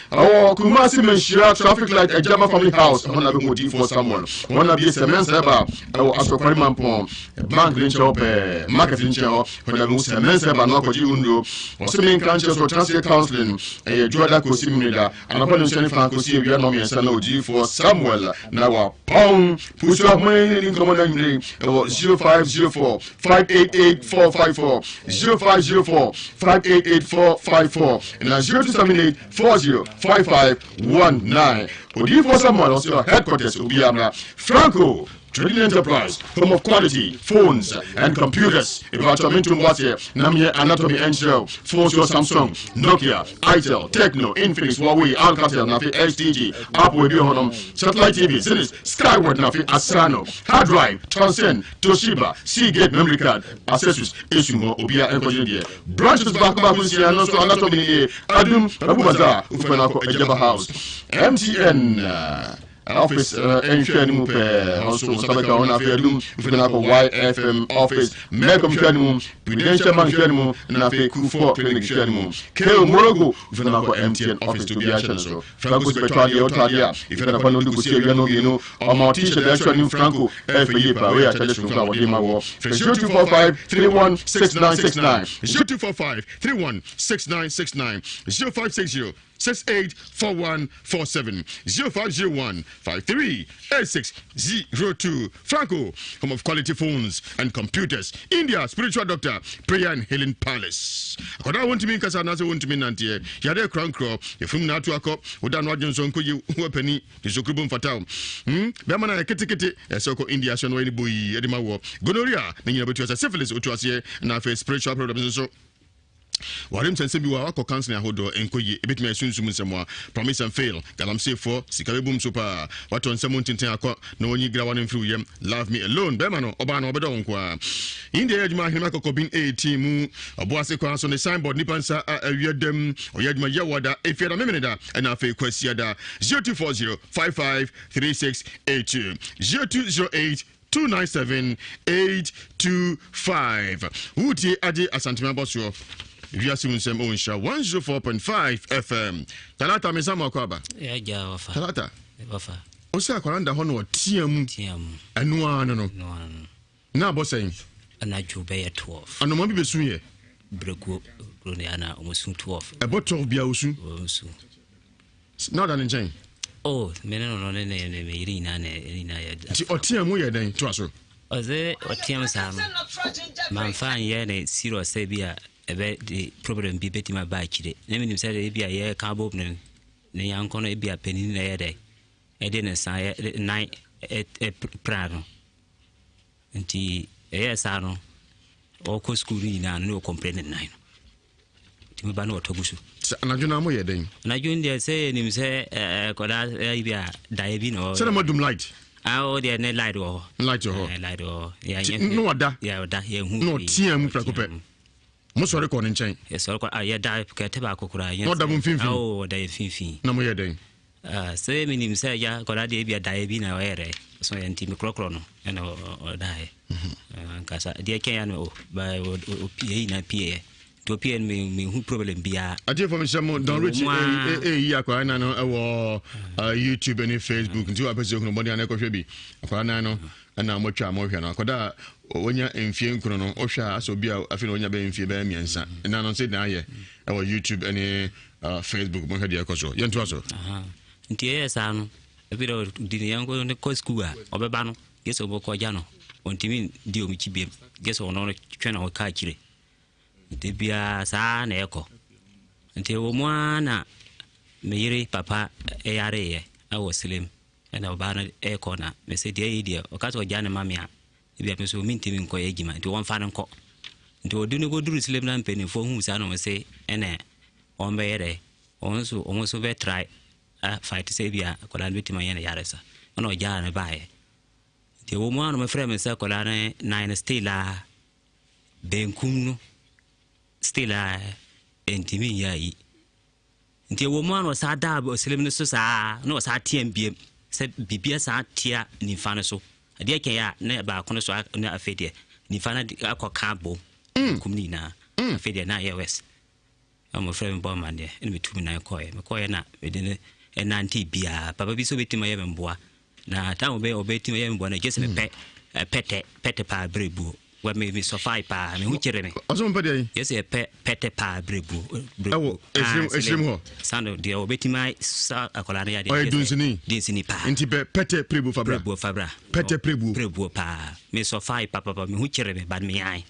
Ɛwɔ Kumasi Manhyia traffic light Agyama family house ɛhɔ na bɛhu odiyifoɔ Samuel. Wɔn na bie sɛ Mensah ɛba ɛwɔ Asɔkwari Mampɔn bank ne nkyɛn hɔ pɛɛ market ne nkyɛn hɔ hɔ na bɛhu sɛ Mensah ɛba na ɔkɔgye nnuro. Ɔse menka nkyerɛ sɛ ɔtena aseɛ counseling ɛyɛ dwoada kɔsi Memeneda Anɔpa nnɔnsia ne fã kɔsi awia nnɔnmiɛnsa na odiyifoɔ Samuel na wapɔn pusu ahoma yi ne ne nkɔmmɔ no anwummere wɔ 0504 588 454 0504 588 454 na 0278 40 5519. Odiyifoɔ Samuel ɔsɛ headquarters obiara mmra Franco Trading Enterprise, home of quality phones and computers. Ìbàtọ̀ mi tún wá tiẹ̀ na mi yẹ anatomy ẹnkyerẹ́w. Phones yọ Samsung, Nokia, Itel, Tecno, Infinix, Huawei, Alcatel, na afei STG, Apple ebi wɔ hɔnom, Satellite TV, Zenith, Skyward na afei Asano, hard drive, Transcend, Toshiba, Seagate memory card, accessories esu hɔ obiara nkɔgye ne deɛ. Branches baako baako nsia no nso anatomy nie, Adum, Abu Bazaar, Ufenakɔ, Ajaba House, MTN. Uh, Office nhwɛ anim pɛɛ hɔ nso nsa bɛka wɔn afei adum mfiri no akɔ YFM office Melcom hwɛ anim Prudential Bank hwɛ anim na afei Kufuor Clinic hwɛ anim Kale Morogo mfiri no akɔ MTN office to biara hyɛ no so Franco si bɛtɔ adeɛ ɔtɔ adeɛ a efi anapa no de kɔsi awia no mmienu ɔma t-shirt ɛhwɛ anim Franco ɛfɛ yie paa wei akyɛde soronko a wɔde ma wɔ frɛ 0245 316969 0245 316969 0560 684147 0501 538602 Franco, home of quality phones and computers. India, spiritual doctor, prayer and healing palace. Akwadaa wontumi nkasa anaasɛ wontumi nnanteɛ yadeɛ korankorɔ yɛfum na ato akɔ woda no adwene so nkɔ yi ho apani nsokurubo mfata wo hmm? bɛma no ayɛ ketekete ɛsɛ wokɔ India so no wɔyɛ ne boyi ɛde ma woɔ gonorrhea ne nyina bɛtu asɛ syphilis otu aseɛ na afei spiritual problems nso Ware nsɛnsɛm bi wɔ a wakɔ counseling ahodoɔ ɛnkɔ yie ɛbɛtumi ayɛ sunsum nsɛmmoa promise and fail galamseyfoɔ sika bɛbum so paa watɔ nsɛm mu ntenten akɔ na wɔnyi grawa no mfiri wo yam love me alone bɛrima no ɔbaa no ɔbɛdɔ wo nko ara India yɛ adwuma ahenema kɔkɔbin 18 mu ɔboase kwan so ne signboard nipa nsa a awia dam ɔyɛ adwuma yɛwɔ da efiada memeneda ɛna afei kwasiada 0240 55 3682 0208 297 825 Wotie agye Asanteme abɔsoɔ wiase mu nsɛm ɛwɔ nhyira 104.5 FM Talata me nsa mu akɔ aba Talata wo sɛ akwara nda hɔ na ɔtea mu ɛno ara no no na abɔ sɛn anadwo bɛyɛ 12 anoma bi bɛsu yɛ berɛkuo kuro ne ana ɔmo 12 ɛbɔ 12 bia ɔsu Na ɔda ne nkyɛn. Oh, me ne no no ne ne ne me yere nyinaa na ne nyinaa yɛ. Nti ɔteɛ mu yɛ dɛn toa so? Ɔdze ɔteɛ mu saa no, mamfa anyɛ ne serious sɛ bi a ɛbɛ de problem bi bɛtumi aba akyire. Na menim sɛ ebi a yɛka abom no ne yanko no ebi a panin na ɛyɛ dɛ ɛde ne nsa yɛ nan pra no. Nti ɛyɛɛ saa no ɔkɔ sukuu no nyinaa no ne ɔkɔmplɛ ne nan no. Tumi ba na ɔtɔ gu so. Sɛ anadwo na moyɛ dɛn? Anadwo no deɛ sɛ yɛnim sɛ kɔda ayi bi a daeɛ bi na ɔ. Sɛ na moadum light? Ah, o deɛ ne light wɔ hɔ. Light wɔ hɔ. Light wɔ hɔ. Yɛ na ɔda. Yɛ ɔda yɛ hu. Na ɔtea mu prɛko pɛ. Mo sɔre kɔ ne nkyɛn. Yɛ sɔre kɔ ah yɛ da kɛtɛ baako koraa. Na ɔda mo mfimfini. Oh, ɔda yɛ mfimfini. Na moyɛ dɛn? Ah, sɛ menim sɛ agya akwadaa deɛ ebia daeɛ bi na ɔyɛ dɛ so yɛ nti mekorɔkorɔ no ɛna ɔdaeɛ mhm. ah, ankasa deɛ kyɛn ya no o ba yɛ nyinaa pieɛ nti ɔpieɛ no mehu problem biara. Atiefo mehyɛ mo Don Rich eyi akwadaa nan no ɛwɔ ah, YouTube ne Facebook nti wapɛ sɛ ohunu bɔden anɛ kɔhwɛ bi akwadaa nan no ɛna wɔatwa a wɔhwɛ no akwadaa a wɔnya mfie nkono no wohwɛ a asɛ obi a afei na wɔnya bɛyɛ mfie bɛyɛ mmiɛnsa ɛna no sɛ dan ayɛ ɛwɔ YouTube ne Ah, Facebook monhwɛ deɛ ɛkɔ so yɛntoa so. Nti ɛyɛ saa no ebi dɛ ɔdi ne yɔnko no kɔ sukuu a ɔbɛba no gye sɛ ɔbɛkɔ gya no ɔntumi di wɔn akyi biam gye sɛ ɔno no twɛn na ɔka akyire nti biara saa na ɛkɔ nti ɛwɔ mu ara na me yere papa yareeɛ ɛwɔ silem ɛna ɔbaa no ɛkɔ na mese deɛ ɛyɛ deɛ ɔka sɛ ɔgya ne ma me a Ebia me nso mentumi nkɔyɛ adwuma nti wɔmfa no nkɔ. Nti wɔde no kɔduru Silem na mpanimfoɔ huu saa na wɔn se ɛnɛ wɔn bɛyɛ dɛ wɔn nso wɔn nso bɛ try a fight sɛ ebia akwadaa no bɛtumi ayɛ no yaresa. Ɛna ɔgyaa no baeɛ. Nti ɛwɔ mu a na wɔfrɛ me sɛ akwadaa no nan no still a benkum no still a ɛntumi nyɛ ayi. Nti ɛwɔ mu a na ɔsan daa ɔsrem no so saa na ɔsan team biem sɛ biribi asan atia nifa no so. Adeɛ kyɛe a na baako no so na afei deɛ nifa no akɔ ka abom benkum no nyinaa. Afei deɛ na ayɛ wɛs. Na wɔfrɛ me bɔ amanneɛ ɛna metu me nan kɔeɛ. Mekɔeɛ na mede no nante biara. Papa bi sɛ ɔbɛtumi ayɛ me mboa. Na time ɔbɛ ɔbɛtumi ayɛ me mboa no gye sɛ mepɛ pɛtɛ pɛtɛ paa berɛbuo. Wɛ me me sɔfae paa me ho kyere me. Ɔsɛ mo pɛ deɛ? Yɛ sɛ pɛ pɛtɛ paa berɛbuo. Ɛwɔ esirim esirim hɔ. Sando deɛ ɔbɛtumi sa akwadaa no yadeɛ. Ɔyɛ dunsini. Dunsini paa. Nti pɛ pɛtɛ prebuo fabra. Prebuo fabra. Pɛtɛ prebuo. Prebuo paa. Me sɔfae papapa me ho kyere me but me yan.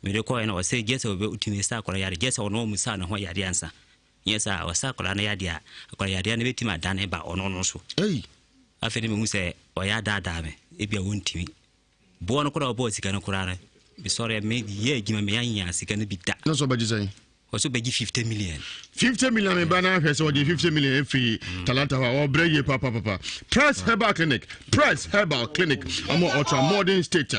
Me de kɔɛ no ɔsɛ gye sɛ ɔbɛtumi sa akwadaa yadeɛ gye sɛ ɔno ɔmu sa ne ho yadeɛ ansa. Nyɛ saa ɔsa akwadaa no yadeɛ a akwadaa yadeɛ no bɛtumi adane ba ɔno no so. Afei ne mehu sɛ ɔyɛ adaadaa me ebia wɔntumi. Boɔ no koraa ɔbɔɔ sika no koraa no, mesɔre me yɛ adwuma me anya sika no bi da. Na sɛ ɔbɛgye sɛn? Ɔsɛ ɔbɛgye 50 million. 50 million me ba na ahwɛ sɛ ɔgye 50 million efiri mm. Talanta hɔ a ɔbrɛ yie papapapa. Press Herbal Clinic, Press Herbal Clinic, ɔmo ultra modern state,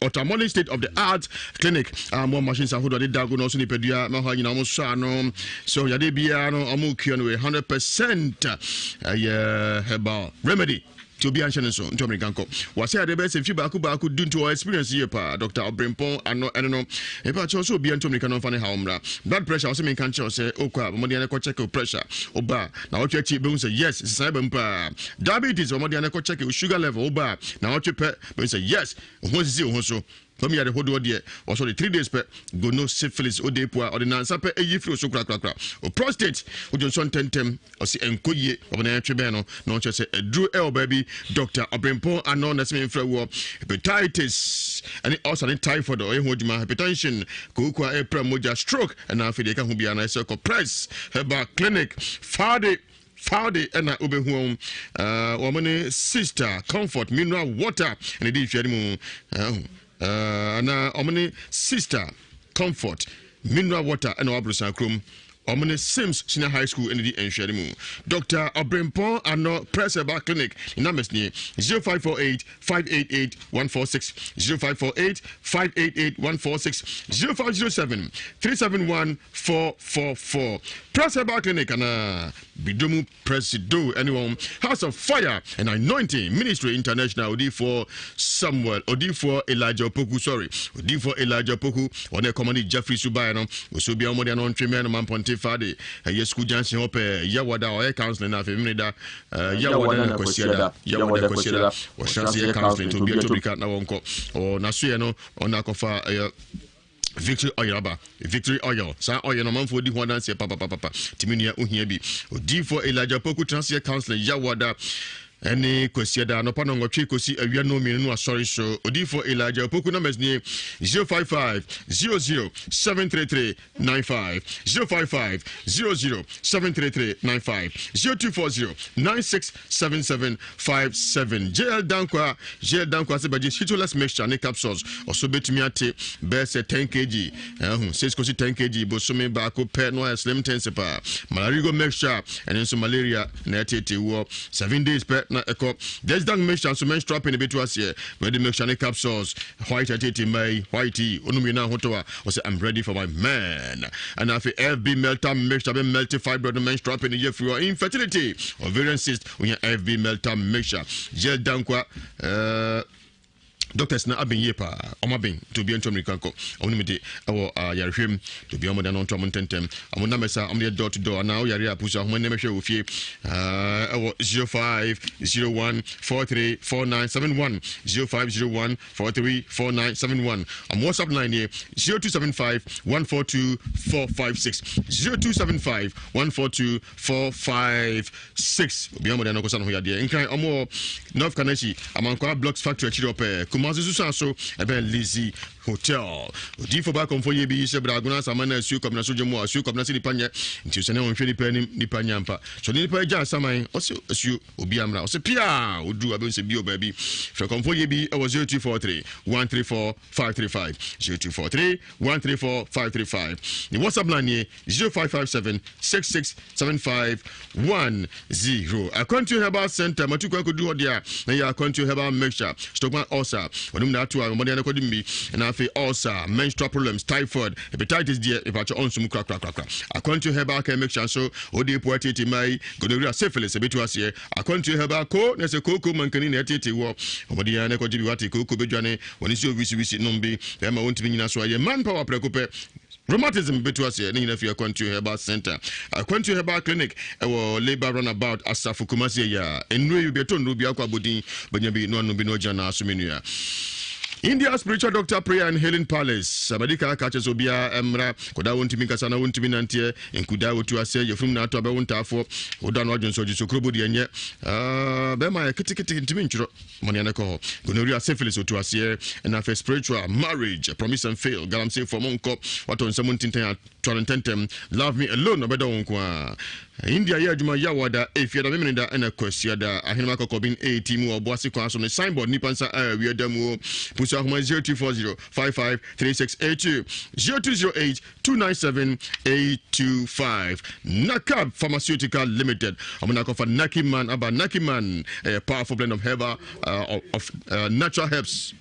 ultra modern state of the art clinic, ɔmo machines ahodoɔ de dago na ɔso nipadua ma hɔ nyinaa ɔmo sɔ ano so yadeɛ biara no ɔmo kua no 100% ɛyɛ herbal remedy. Nti obiara nhyɛ ne nso ntu amirika nkɔ. Wasɛ adeɛ bɛyɛ sɛ mfe baako baako du nti ɔwɔ experience yie paa. Doctor Ɔbrempɔn ano ɛne no. Mepa kyɛw sɛ obiara ntu amirika na ɔmfa ne haw mmra. Blood pressure ɔse menka nkyerɛ wo sɛ okɔ a bɔ mmɔden ara kɔ check wo pressure. Woba a naawɔtwe akyi bɛhu sɛ yes nsesaeɛ aba mu paa. Diabetes bɔ mmɔden ara kɔ check wo sugar level woba a naawɔtwe pɛ bɛhu sɛ yes wo ho asisi wo ho so. Fam yare hodoɔ deɛ wɔsɔ de 3 days pɛ. Gono, syphilis, odeepu a ɔde nansa pɛ ɛyi firi wo so korakorakora. Wo prostate wodwonsɔ ntɛntɛm. Ɔse ɛnkɔ yie ɔbɛ na yɛntwe bɛn no na ɔnkyerɛ sɛ aduro ɛwɔ baabi Doctor Ɔbrempɔn ano na ɛsɛ memfrɛ woɔ Hepatitis ɛne ulcer ne typhoid ɔyɛ ho adwuma Hypertension kooko a ɛpra mogya stroke ɛna afei deɛ ɛka ho biara na ɛsɛ kɔ Press Herbal Clinic Fade Fade ɛna wobɛhu wɔn wɔn ne Sister Comfort Mineral Water ɛna ɛdi nhwɛ no mu anaa wɔn ne Sister Comfort Mineral Water ɛna wɔ Aborosan kurom. Wɔn ne Sims Senior High School ɛna di nhwɛne mu. Dr. Ɔbrempɔn Ano Press Herbal Clinic ne numbers nie 0548 588 146 0548 588 146 0507 371 444. Press Herbal Clinic anaa Bidomu Presido ɛne wɔn House of Fire and Anointing Ministry International odiifoɔ Samuel odiifoɔ Elijah Opoku sorry odiifoɔ Elijah Opoku wɔn ɛkɔmɔ ne Jeffrey so baeɛ no wɔsɛ obiara wɔn de ano ntwe mɛn no mampɔnte fa de ɛyɛ school junction hɔ pɛɛ yɛwɔ da ɔyɛ counseling na afei mmiri da yɛwɔ da na kwasiada yɛwɔ da kwasiada wɔhyɛ ase yɛ counseling to obiara to birika na wɔn kɔ ɔ n'asoyɛ no ɔna akɔfa ɛyɛ Victory oil aba. Victory oil. Saa oil no amanfoɔ di ho adanseɛ papapapapa. Tumi nua ohia bi. Odiifoɔ Elijah Poku tena aseɛ counseling Yawada ɛne Kwasiada anɔpa nɔnwɔtwe kɔsi awia nnɔn mmienu no asɔre so. Odiifoɔ Elijah Opoku numbers nie 055 00 733 95 055 00 733 95 0240 96 7757 JL Dankwa JL Dankwa sɛ bɛgye Shitolas mixture ne capsules ɔso bɛtumi ate bɛyɛ sɛ 10 kg ɛho 6 kɔsi 10 kg bosome baako pɛ no ayɛ slim tense paa Malarigo mixture ɛne nso malaria na ɛtete woɔ 7 days pɛ na ɛkɔ Desdang mixture nso menstrual pain bɛtu aseɛ ready mixture ne capsules white ɛtete mmaa yi white yi onum yi na ahotɔ a ɔsɛ I'm ready for my man ɛna afei FB melter mixture bɛ melt fibroid no menstrual pain yɛ firi hɔ infertility ovarian cyst wonya FB melter mixture gel dankwa uh, doctors na aben yie paa ɔmo aben nti obiara ntu amirika nkɔ ɔmo nim de ɛwɔ uh, yarehwɛ mu nti obiara ɔmo de ano nto ɔmo ntɛntɛm ɔmo nam ɛsa ɔmo de door to door anaa ɔyare a pusu ahoma nneɛma hwɛ wɔ fie ɛwɔ 05 01 43 49 71 05 01 43 49 71 Ɔmo WhatsApp line nie 0275 142 456 0275 142 456 Obiara mmɔden ano kɔsa ne ho yadeɛ. Nkran ɔmo wɔ North Kaneshie, Amankwaa Blocks Factory akyiri hɔ pɛɛ. Kumasi Susan so ɛbɛn Lizzy Hotel. Odiifo ba kɔmfɔ yɛ bi sɛ bra agona asaman na asuo kwabena so dwom asuo kwabena sɛ nipa nyɛ nti sɛ ne ɔnhwɛ nipa anim nipa nyɛ ampa sɛ ɔde nipa agya asaman ɔsɛ asuo obi amra ɔsɛ pia oduru abɛn sɛ bio baabi frɛ kɔmfɔ yɛ bi ɛwɔ 0243 134 535 0243 134 535 ne WhatsApp line nie 0557 66 7510 Akwantuo Herbal Center matu kwan kɔduru hɔ deɛ a na yɛ Akwantuo Herbal Mixture stomach ulcer ɔnom na ato a mmɔden na kɔde mmi na afei ulcer menstrual problems typhoid hepatitis deɛ mepakyɛ ɔnsom korakorakorakora Akwantuo Herbal Care Mixture nso ɔde po atete mmaa yi gonorrhea syphilis ɛbɛtu aseɛ Akwantuo Herbal ko na ɛsɛ kooko mankani na ɛtete wɔ ɔmɔden na kɔgye bi wate kooko bɛdwane wɔne sɛ owisiwisi nom bi ɛma wɔntumi nyina so ayɛ manpower prɛko pɛ Rheumatism bɛtu aseɛ ne nyina fi Akwantuo Herbal Center, Akwantuo Herbal Clinic ɛwɔ Labour Runabout, Asafo, Kumasi ɛyɛ a nnuro yi bɛtɔ nnuro bi akɔ abɔdin bɛnya bi no anom bi no agyina n'aso me nua. India Spiritual Doctor Prayer and Healing Palace Amadika aka kyerɛ sɛ obiara mmra kɔda wɔntumi nkasa na wɔntumi nanteɛ nkudaa wɔtu aseɛ yɛfunum na ato abɛwo ntaafoɔ woda no adwonsɔ gye sokrobo deɛ nyɛ bɛrima yɛ ketekete ntumi ntwerɛ Money ne kɔ hɔ. Gonorrhea, syphilis, otu aseɛ, ɛna afei spiritual, marriage, promise and fail, galamsey fɔ mo nkɔ, watɔ nsɛm ntintan atoa no ntɛntɛm, love me alone, ɔbɛdɔ wo nko ara. India yɛ adwuma Yawada, Efiada, Memeneda, ɛna Kwasiada. Ahenema Kɔkɔben AT mu wɔ Ɔboase kwan so ne signboard nipa nsa a awia da mu o. Pusu ahoma 0240 55 3682 0208 297 825 Nakab Pharmaceutical Limited ɔmo na akɔfa Naki Man aba. Naki Man ɛyɛ powerful blend of herbal of natural herbs,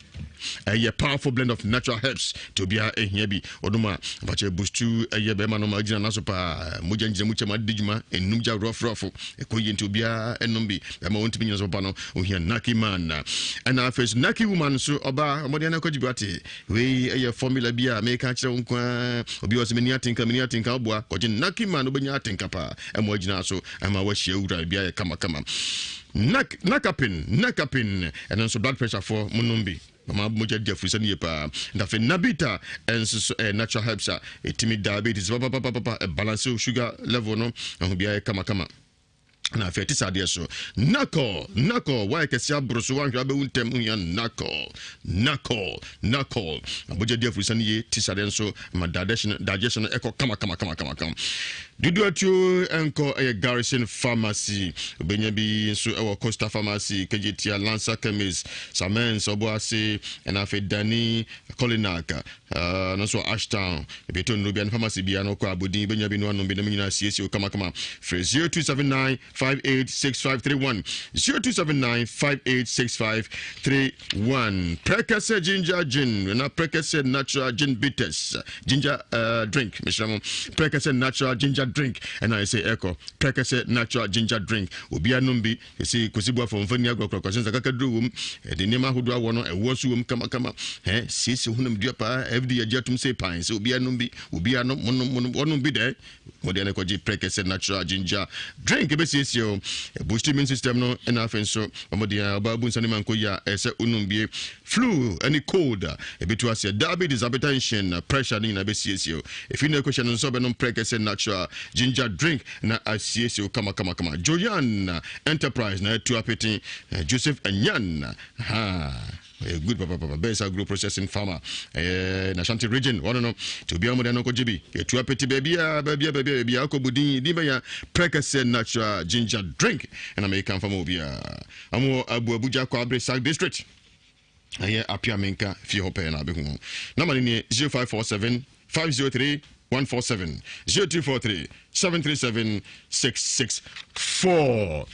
ɛyɛ powerful blend of natural herbs nti obiara ehia bi ɔdom a afakyɛ bustu ɛyɛ bɛrima no ma gyina n'aso paa mogya ngyina mu kyɛm adi dwuma enum gya rɔfrɔfo ɛkɔ yie nti obiara ɛnom bi bɛrima wɔntumi nyina so papa no ohia Naki Man. Ɛna afei so Naki Woman nso ɔbaa ɔmɔden anakɔ gye bi ate. Wei yɛ formula bi a meka akyerɛ wo nko ara. Obi wɔ sɛ menni atenka, menni atenka, woboa. Kɔgye Naki man, wobɛnya atenka paa. Ɛma wagyina so, ɛma wahyia wura, biribi ayɛ kamakama. Nak, nakapin, nakapin, ɛno nso blood pressure foɔ, monom bi. Mama mogya di afurusa no yie paa. Na afei Nabita nso so ɛyɛ natural herbs a ɛtumi diabetes papapapapa, ɛbalance sugar level no, ɛho biara yɛ kamakama. Na afei ɛte sɛ adeɛ so nakɔ nakɔ wayɛ kɛse aboro so wanhwɛ abɛwu ntɛm ohia nakɔ nakɔ nakɔ abogya di afurisa no yie te sɛ adeɛ nso ma digestion digestion no ɛkɔ kama kama kama kama kama dodo atuo ɛnkɔ ɛyɛ Garrison Pharmacy obɛnya bi nso ɛwɔ Costa Pharmacy Kejetia Lancer Chemist Samens ɔbɔ ase ɛna afei Dani Kolinak Ah, no nso Ashtown. Ebi to nnuro bia ne pharmacy bia no kɔ abodin bɛnya bi no anom bi na nyinaa siesie wo kamakama. Frɛ 0279 586531 0279 586531. Prɛkɛsɛ ginger gin na prɛkɛsɛ natural gin bitters ginger drink mesrɛ mo prɛkɛsɛ natural ginger drink ɛna ɛsɛ ɛkɔ prɛkɛsɛ natural ginger drink obiara nom bi Ese Kwesi Boafo mfa nni agorɔ korakora sɛ nsakakaduro wom, ɛde nneɛma ahodoɔ awɔ no, ɛwoɔ nso wom kamakama. Hɛ, siesie honam dua paa, FDA agye atom sɛ pan sɛ obiara nom bi, obiara nom, monom, monom, wɔnom bi dɛ. Mode ɛno kɔgye prɛkɛsɛ natural ginger drink ɛbɛsiesie o. Ɛboost immune system no, ɛna afei nso wɔde a ɔbaa bu nsa no ma nkɔ yie a ɛsɛ wonom bie. Flu ɛne cold a ɛbɛtu aseɛ, diabetes, hypertension, pressure ne nyinaa bɛsiesie o. Ɛfiri na ɛkɔhyɛ no nso sɛ ɔbɛnom prɛkɛsɛ natural ginger drink na asiesie wo kamakamakama. Joyan Enterprise na atu apete Joseph Anyan ha ɔyɛ good papapapa bɛyɛ sɛ agro processing farmer ɛyɛ na Ashanti region wɔno no nti obiara mu dɛ no kɔgye bi yɛtu apete baabiara baabiara baabiara baabiara akɔ budin din bɛnya prɛkɛsɛ natural ginger drink ɛna meka mfa ma obiara ɔmo abu Abuja Kwabre South District ɛyɛ Apia Menka fie hɔ pɛɛ na abɛhu wɔn. Nɔma no nie 0547 503 147 0243 737 664.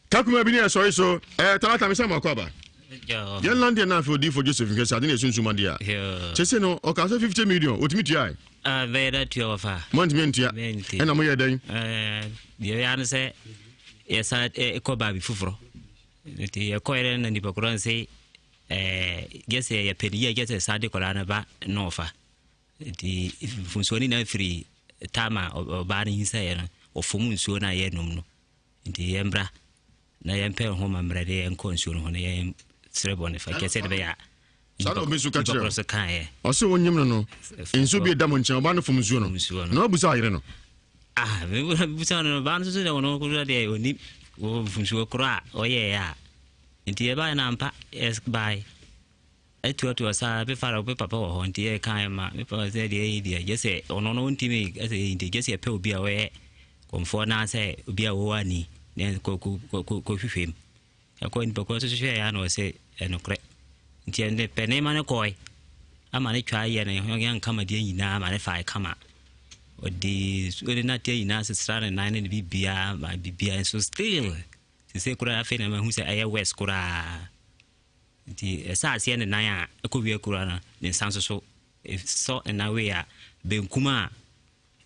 Kakuma bi ne ɛsɔre so ɛɛ talata mi sɛ mo akɔ aba. Yɛn landeɛ na afei odiifo Joseph nhwɛ sɛ ade na esunsum adeɛ a. Kyɛ sɛ no ɔka sɛ 50 million otumi tua ɛ. Ah, bɛyɛ dɛ tua wɔfa. Mo antumi antua. Ɛna mo yɛ dɛn? Ɛɛ deɛ yɛ ano sɛ yɛsan kɔ baabi foforɔ. Nti yɛkɔɛ dɛ na nipa korɔ nse ɛɛ gye sɛ yɛpɛ ne yie gye sɛ saa de kɔlaa no ba na ɔfa. Nti mfomsoɔ no nyinaa firi time a ɔbaa no nyinsɛeɛ no, ɔfom nsuo no a yɛnom no. Nti yɛmbra na yɛmpɛ nhoma mmerɛ de yɛnkɔ nsuo no ho na yɛnsrɛ bɔne fa kyɛ sɛ de bɛyɛ a saa na obi nso ka nipa kyerɛ korɔ so kaeɛ. Ɔse wonyim no no nsuo bi da mo nkyɛn ɔbaa no fom nsuo no na wabusa ayere no. Ah, bisa no baa no nso sɛ ɔno koraa deɛ ɔnim wɔ mfomsoɔ korɔ a ɔyɛeɛ a nti yɛbaeɛ no ampa yɛbaeɛ. Ɛtoatoa saa, me father, me papa wɔ hɔ nti yɛkaeɛ ma me papa sɛ deɛ ɛyɛ deɛ gye sɛ ɔno no ɔntumi ɛsɛ yɛ nti gye sɛ yɛpɛ obi a ɔyɛ kɔmfoɔ anaasɛ obi a ɔwɔ ani na kɔhwehwɛ mu. Ɛkɔ nipa korɔ nso hwehwɛeɛ a na ɔsɛ ɛnokorɛ nti ɛnde pɛ nneɛma no kɔe ama ne twa yɛ ne ho yɛ nkama deɛ nyinaa ma ne fae kama. Ɔde nsuo ne nateɛ nyinaa sesra ne nan ne ne biribiara ma biribiara nso still sese koraa afei na mahu sɛ ɛyɛ worse koraa. Nti ɛsɛ aseɛ ne nan a ɛkɔ wie koraa no ne nsa nso so sɔ ne nan wei a benkum a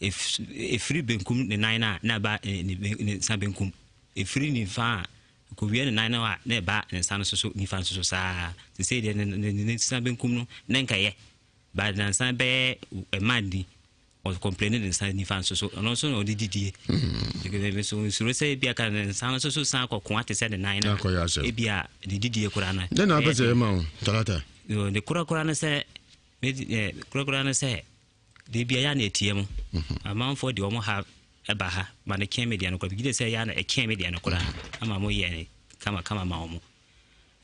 ɛfiri benkum ne nan no a na ɛba ne nsa benkum ɛfiri nifa a ɛkɔwie ne nan no a na ɛba ne nsa no so so nifa nso so saa sesei deɛ ne nsa benkum no na nkɛyɛ ba nansa bɛyɛ ɛma ni ɔkɔmpleni ne nsa nifa nso so ɔno nso na ɔde didie mm. so nsuro sɛ ebi aka ne nsa no nso so san kɔkoa te sɛ ne nan no ebi a ne didie koraa no dɛn na apɛ sɛ ɛma wo talata ne korakora no sɛ korakora no sɛ de bi a yɛ na ɛtie mu mhm. amanfoɔ de wɔn ha ɛba ha ma no kyɛn me deɛ no koraa bi gye sɛ yɛ na ɛkyɛn me deɛ no koraa ama mo yɛ kama kama ma wɔn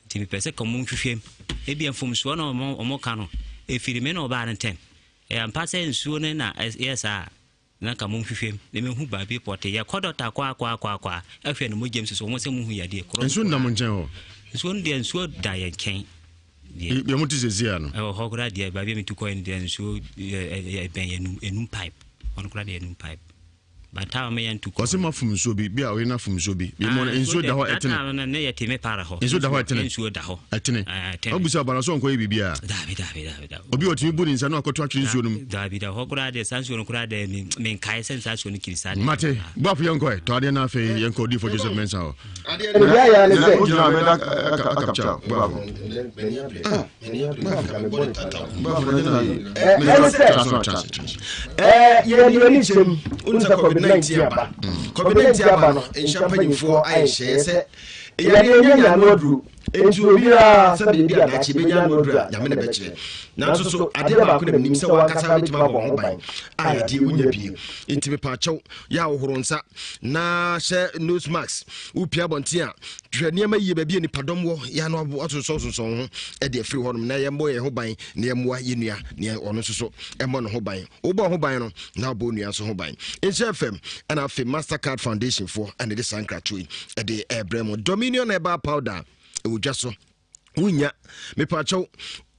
Nti mepɛ sɛ ka ɔmo nhwehwɛ mu. Ebia mfomsoɔ na ɔmo ɔmo ka no, efiri me ne ɔbaa no ntɛm. Ɛyɛ ampa sɛ nsuo no na ɛyɛ saa a, na nka mo nhwehwɛ mu na mehu baabi pɔtee. Yɛkɔ dɔkta kɔ a kɔ a kɔ a kɔ a, ɛhwɛ no mogya mu sɛ ɔmo sɛ mo hu yadeɛ korɔ no Nsuo nna mo nkyɛn hɔ? Nsuo no deɛ nsuo da yɛn nkyɛn deɛ. Deɛ mo te seesei ano? Ɛwɔ hɔ koraa deɛ baabi a metu kɔɛ no deɛ nsuo ɛbɛn yɛnum enum pipe. Hɔ no koraa deɛ enum pipe. Bata a wɔyɛ ntu kɔ. Ɔsɛ ma fom nsuo bi, bi a ɔyɛ na fom nsuo bi. Bi mɔ no nsuo da hɔ ɛtene. Data no ne yɛ te me para hɔ. Nsuo da hɔ ɛtene. Nsuo da hɔ. Ɛtene. Ɛtene. Ɔbusa ɔba no sɛ ɔnkɔ yɛ biribi a. Daabi daabi daabi daabi. Obi ɔtumi bu ne nsa na wakɔto atwere nsuo no mu. Daabi daabi hɔ koraa deɛ saa nsuo no koraa deɛ me me nkae sɛ saa nsuo no kyiri saa. Mate boafo yɛnkɔ ɛ tɔ adeɛ no afei yɛnkɔ odiifo Joseph Mensah hɔ. Adeɛ no deɛ ayɛ ne sɛ. Wogyina bɛda akapkya boafo. Ɛne sɛ yɛde ani kyerɛ mu wonu sɛ covid-19 aba covid-19 aba no nhyɛ mpanyimfoɔ ayɛ hyɛɛ sɛ yadeɛ nya nya ano aduro nti obiara sɛ biribi a daakye bɛnya ano aduro a nyame na bɛkyerɛ nanso so adeɛ baako na menim sɛ wankasa bɛtumi abɔ ho ban a yadeɛ wonya bie nti mepaakyɛw yɛ a wohoro nsa na hyɛ nose mask wopia abɔnten a hwɛ nneɛma yie baabi a nipadɔm wɔ yɛ ano asonsɔnsonsɔn ho de afiri hɔnom na yɛmmɔ yɛn ho ban na yɛmmoa yɛn nua na ɔno nso so mmɔ ne ho ban wobɔ ho ban no na wobɔ nua nso ho ban nhyɛ fam ɛna afei mastercard foundation foɔ ɛna de saa nkratoɔ yi ɛde ɛbrɛ mu dominion herbal powder ɛwɔ dwa so wonya mepaakyɛw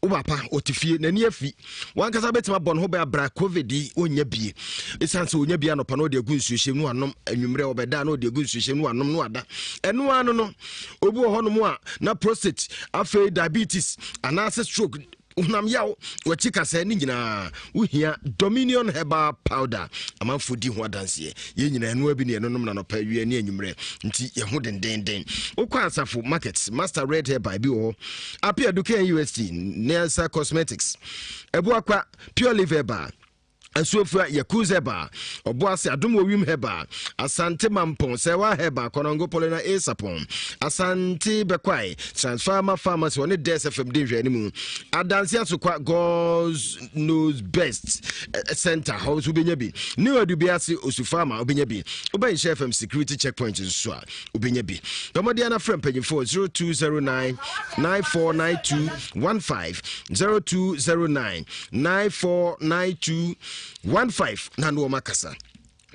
wo papa ɔte fie n'ani afi wankasa bɛtumi abɔ ne ho bɛn abra covid yi ɔnya bie ɛsiane sɛ ɔnya bie anɔpa na ɔde agu nsuohyɛm no anom anwummerɛ ɔbɛda na ɔde agu nsuohyɛm no anom no ada ɛno ano no obi wɔ hɔnom a na prostate afei diabetes anaasɛ stroke honam yaw wakyi kasɛɛ ne nyinaa wohia dominion herbal powder amanfoɔ di ho adanseɛ yɛn nyinaa ɛnoa bi ne ɛnonom na nɔpa awia ne anwummerɛ nti yɛn ho dendenden wokɔ asafo market master red herbal bi wɔ hɔ apia dukan ust nesa cosmetics ɛboakwa pure live herbal Asuofua Yakuza Herbal, Ɔboase Adom Wɔ Wim Herbal, Asante Mampong Sɛwa Herbal, Kɔnɔngo Polina A Sapon, Asante Bɛkwae, Transfarma Pharmacy, ɔne Des FM di nhwɛanimu, Adanse Asokwa God's Knows Best eh, Center, hɔ nso wobɛnya bi, New Adubiase Osu Pharma wobɛnya bi, wobɛn Hyɛ FM Security Checkpoint nso a wobɛnya bi. Bɛmmɔden ana frɛ mpanyimfoɔ 0209 9492 15 0209 949215 na ne wɔn akasa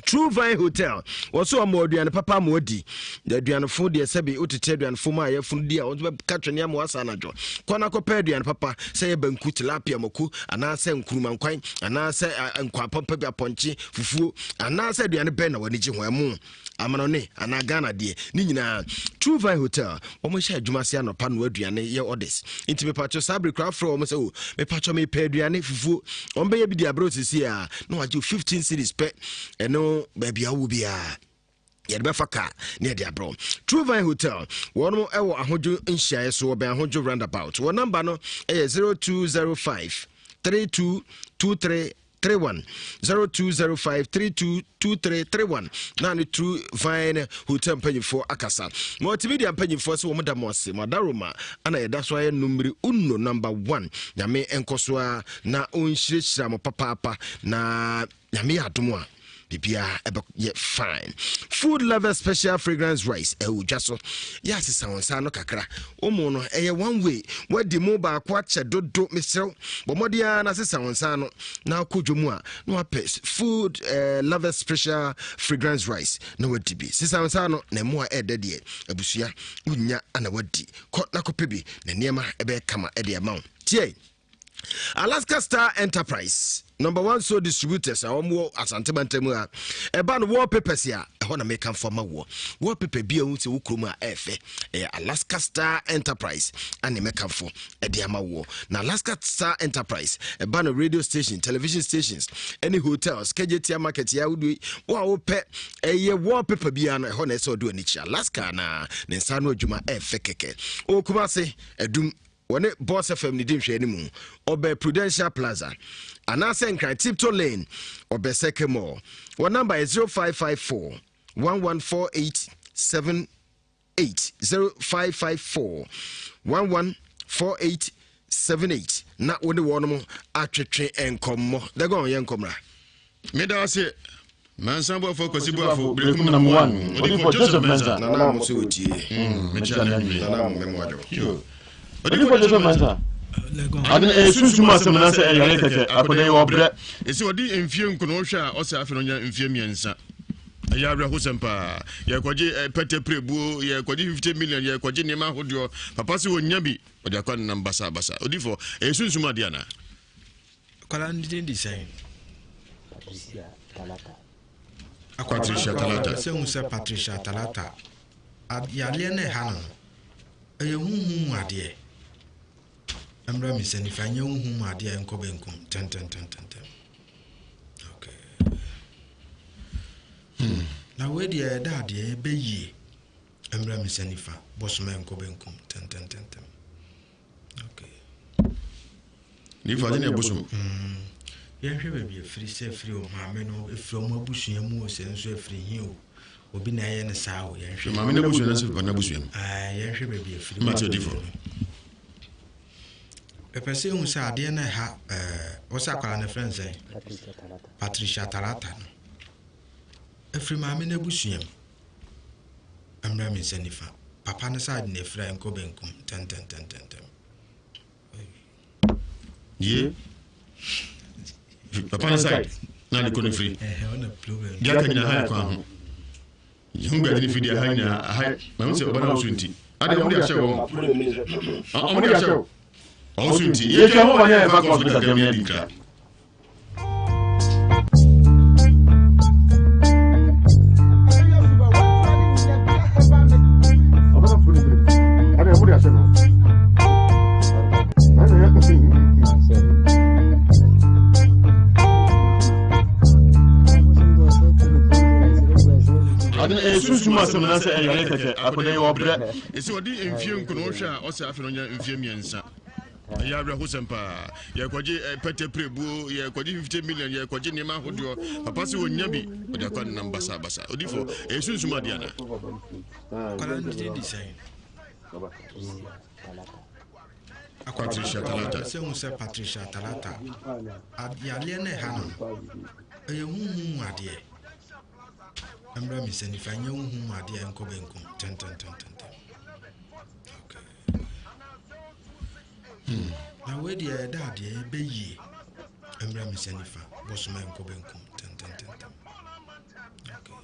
True Vine Hotel wɔso ɔmo aduane papa ama ɔdi aduanefo deɛ sɛbi wotete aduanefo mu a yɛfunu di a wɔn bɛka twene ama wasa anadwo kɔ na kɔpɛ aduane papa sɛ yɛ banku tilapia mako anaasɛ nkurumankwan anaasɛ nkwapampa bi apɔnkye fufuo anaasɛ aduane bɛn na wɔn ani gye ho ɛmo amanɔne anaa Ghana deɛ ne nyinaa True Vine Hotel wɔn hyɛ adwuma ase anɔpa noa aduane yɛ orders nti mepatwɔ saa bere koraa frɛ wɔn sɛ o oh, mepatwɔ mepɛ aduane fufuo wɔn bɛyɛ bi di abere osisi a na wagye 15 series pɛ ɛno baabi awo biara yɛde bɛfa kaa ne yɛde abrɛ True Vine Hotel wɔn wɔ ahodwo nhyiaeɛ so wɔbɛn ahodwo roundabout wɔn namba no yɛ 0205 3223 31 0205 322331 na ne True Vine Hotel mpanyinfoɔ akasa multimedia mpanyinfoɔ sɛ wɔn da mo ase mo adaroma ana yɛda so ayɛ numere uno number one nyame nkɔ so a na ɔnhyirahyira mo papaapa na nyame yɛ adom a. Biribiara ɛbɛyɛ fine. Food Lover Special Fragrance Rice ɛwɔ dwa so. Yɛ asesa wɔn nsa ano kakra. Wo no ɛyɛ one way. Wadi mu baako akyɛ dodo mesrɛ wo. Bɔ mmɔden ara na sesa wɔn nsa ano na akɔ dwa mu a na wapɛ Food eh, Lover Special Fragrance Rice na wadi bi. Sesa wɔn nsa ano na ɛmo a ɛɛdɛ deɛ abusua wonya ana wadi. Kɔ na kɔpɛ bi na nneɛma ɛbɛyɛ kama ɛde ama wo. Tie! Alaska Star Enterprise number one so distributors a wɔn wɔ Asante mantam a ɛba no wallpapers a ɛhɔ na meka nfa ma woɔ wallpaper bi a wohu sɛ wo kurom a ɛɛfɛ ɛyɛ Alaska Star Enterprise ane mɛkamfo ɛde ama woɔ na Alaska Star Enterprise ɛba no radio station television stations ɛne hotels kɛgye market yɛ ahodoɔ yi wo a wopɛ ɛyɛ wallpaper biara no ɛhɔ na ɛsɛ ɔde w'ani kyerɛ Alaska na ne nsa ano adwuma ɛɛfɛ kɛkɛ ɔkuma ase adum Wɔne Boss FM no di nhwɛanimu. Ɔbɛn Prudential Plaza anaasɛ Nkran Tiptoe Lane, ɔbɛn Circle Mall. Wɔn namba yɛ 0554 114878 0554 114878 na wo ne wɔn atwetwe nkɔmmɔ. Dagon yɛ nkɔmmra. Meda ase Mansa Boafo Akwasi Boafo Berekum nam one Odifo Joseph Mensah. Nana mo sɛ otie. Mm, mekyia no anwummerɛ. Nana mo mɛmo adwo. Odifo Joseph Mensah. Ade no ɛyɛ sunsum asɛm anaasɛ ɛyɛ yare kɛkɛ akɔda yi ɔbrɛ. Ɛsɛ ɔde mfie nkono wohwɛ a ɔsɛ afei no ɔnya mfie mmiɛnsa. Ɛyɛ awerɛhosɛm paa. Yɛkɔgye pɛtɛ pirebuo, yɛkɔgye 50 million, yɛkɔgye nneɛma ahodoɔ. Papa sɛ ɔnya bi, ɔde akɔ nenam basabasa. Odifo, ɛyɛ sunsum adeɛ anaa? Akwadaa no din de sɛn? Patricia Talata. Patricia Talata. Sɛ hu sɛ Patricia Talata yareɛ no ɛha no no ɛyɛ huhu mu adeɛ. Mmra me nsa nifa nyɛ huhu mu adeɛ a ɛnkɔ benkum tɛntɛntɛntɛntɛm. Okay. Hmm. Na wei deɛ ɛda adeɛ ɛbɛyie. Mmra me nsa nifa bɔsoma ɛnkɔ benkum tɛntɛntɛntɛm. Nifa ade na ɛbosom. Mm. Yɛnhwɛ baabi afiri sɛ afiri o maame no efiri ɔmo abusua mu o sɛ nso afiri hin o obi na ɛyɛ no saa o yɛnhwɛ. Maame no abusua na sɛ papa no abusua mu. Ɛɛ yɛnhwɛ baabi afiri. Mate odifo. Pɛpɛ sɛ ehu sɛ adeɛ no ɛha ɛɛ wɔsɛ akwadaa no frɛ no sɛn? Patricia Talata no. Efiri maame no abusua mu. Ɛmmra me nsa nifa. Papa no side na ɛfiri a ɛnkɔ benkum ntɛntɛntɛntɛm. Ye. Papa no side na de kɔ no firi. Deɛ aka nyina ha yɛ kwan ho. Yɛhu baabi ne firi deɛ ha nyinaa aha mahu sɛ ɔba no awosu nti. Adeɛ ɔmo de ahyɛ wɔn. Ɔmo de ahyɛ wo. Ɔwosu nti. Yɛtwa ho ba ne ayɛ fa kɔɔ so kakra mu yɛ adi nkra. Sunsum asɛm na sɛ ɛyare kɛkɛ akɔda yi ɔbrɛ ɛsɛ ɔde mfie nkono wohwɛ a ɔsɛ afei no ɔnya mfie mmiɛnsa Ɛyɛ awerɛhosɛm paa. Yɛkɔgye eh, pɛtɛ pirebuo, yɛkɔgye 50 million, yɛkɔgye nneɛma ahodoɔ. Papa sɛ ɔnya bi, ɔde akɔ nenam basabasa. Odifo, ɛyɛ sunsum adeɛ anaa? Akwadaa no din de sɛn? Patricia Talata. Sɛ hu sɛ Patricia Talata yareɛ no ɛha no ɛyɛ huhu mu adeɛ. Mmra me nsa nifa nyɛ huhu mu adeɛ nkɔ benkum tɛntɛntɛntɛntɛm. Hmm. Na wei deɛ ɛda adeɛ ɛbɛ yie. Mmra me nsa nifa bɔsoma nkɔ benkum tɛntɛntɛntɛm. Okay.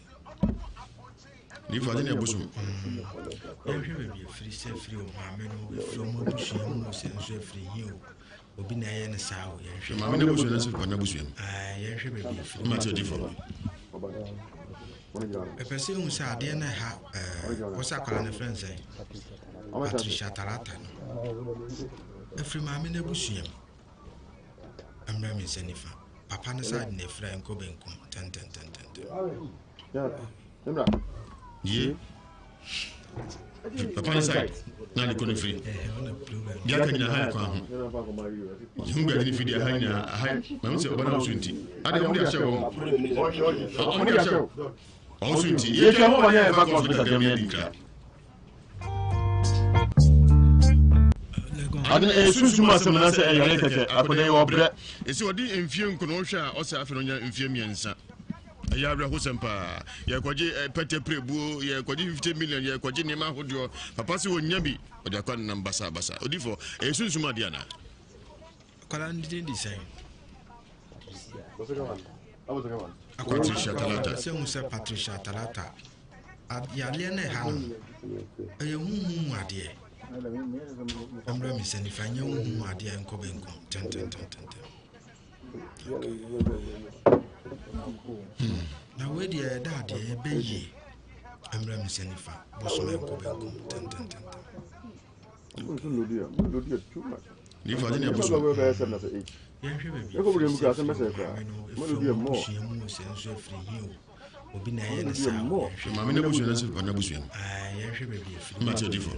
Nifa ade na ɛbosom. Hmm. Yɛnhwɛ baabi afiri sɛ afiri o maame no afiri ɔmo abusua mu o sɛ nso afiri hin o obi na ɛyɛ no saa o yɛnhwɛ. Maame no abusua no sɛ papa no abusua mu. Yɛnhwɛ baabi afiri. Mate odifo. Ɛpɛ sɛ ehu sɛ adeɛ no ɛha ɛɛ wɔsɛ akwadaa no frɛ no sɛn Patricia Talata no ɛfiri maame no abusua mu ɛmmerɛ me nsa nifa papa no side na ɛfiri a ɛnkɔ benkum tɛntɛntɛntɛntɛm. Ye papa no side na de kɔ no firi deɛ aka nyina ha yɛ kwan ho yɛhu baabi ne firi deɛ ha nyinaa aha mahu sɛ ɔba no awosu nti adeɛ ɔmo de ahyɛ wɔn ɔmo de ahyɛ ɔwosu nti yɛtwa ho ba ne ayɛfa kɔɔ so kakra mu yɛadi nkra ade no ɛyɛ sunsum asɛm na sɛ ɛyare kɛkɛ akɔda yi ɔbrɛ ɛsɛ ɔde mfie nkono wohwɛ a ɔsɛ afei no ɔnya mfie mmiɛnsa. Ɛyɛ awerɛhosɛm paa. Yɛrekɔgye eh, pɛtɛ pirebuo, yɛrekɔgye 50 million, yɛrekɔgye nneɛma ahodoɔ. Papa sɛ ɔnya bi, ɔde akɔ anenam basabasa. Odifoɔ, ɛyɛ sunsum adeɛ anaa? Akwadaa no din de sɛn? Patricia Talata. Sɛ hu sɛ Patricia Talata yareɛ no ɛha no ɛyɛ huhu mu adeɛ. Ɛmmerɛ me sɛ nifa nyɛ huhu mu adeɛ nkɔ benkum tɛntɛntɛntɛntɛm. Hmm. Na wei deɛ ɛda adeɛ ɛbɛyie. Ɛmmerɛ me sɛ nifa bosom ɛnkɔ benkum tɛntɛntɛntɛm. Nifa de ne bosom. Yɛnhwɛ baabi ɛfiri sɛ maame no ɛfiri ɔmo abusua mu sɛ nso ɛfiri hi o obi na ɛyɛ ne saa yɛnhwɛ maame no abusua no sɛ papa no abusua mu yɛnhwɛ baabi ɛfiri mate odifo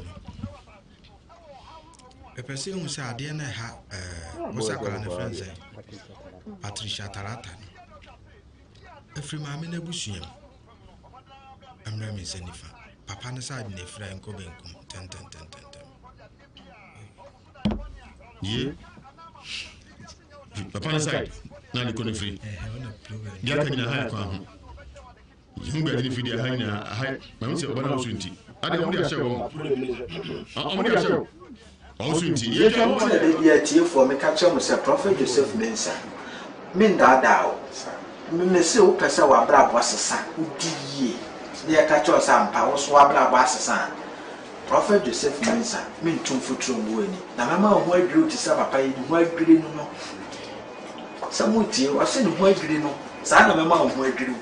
pɛpɛ sɛ ehu sɛ adeɛ no ɛha ɛɛ wɔsɛ akwadaa no frɛ no sɛ Patricia Tarata no ɛfiri maame no abusua mu Ɛmmra me nsa nifa. Papa no side na efira nkɔ benkum tɛntɛntɛntɛntɛm. Ye. Papa no side na ne kɔ no firi. Deɛ aka nyina ha yɛ kwan ho. Yehu baabi ne firi deɛ ha nyina ha maame sɛ ɔba na ɔso nti. Ade ɔmo de ahyɛ wɔn. Ɔmo de ahyɛ wɔn. Ɔwo so nti, yɛtwa ho Nti na da biara atiefoɔ meka kyerɛ mo sɛ Prophet Joseph Mensah, mennaadaa wo. Me mese wopɛ sɛ w'abrabɔ sesa, wodi yie, na yɛka kyerɛ wo sɛ ampa wo nso w'abrabɔ asesa a, Prophet Joseph Mensah, mentu mfuturo ngu w'ani, na mɛma wo ho adwiri wo te sɛ papa yi ne ho adwiri no no. Sɛ motie, ɔse ne ho adwiri no, saa na mɛma wo ho adwiri wo.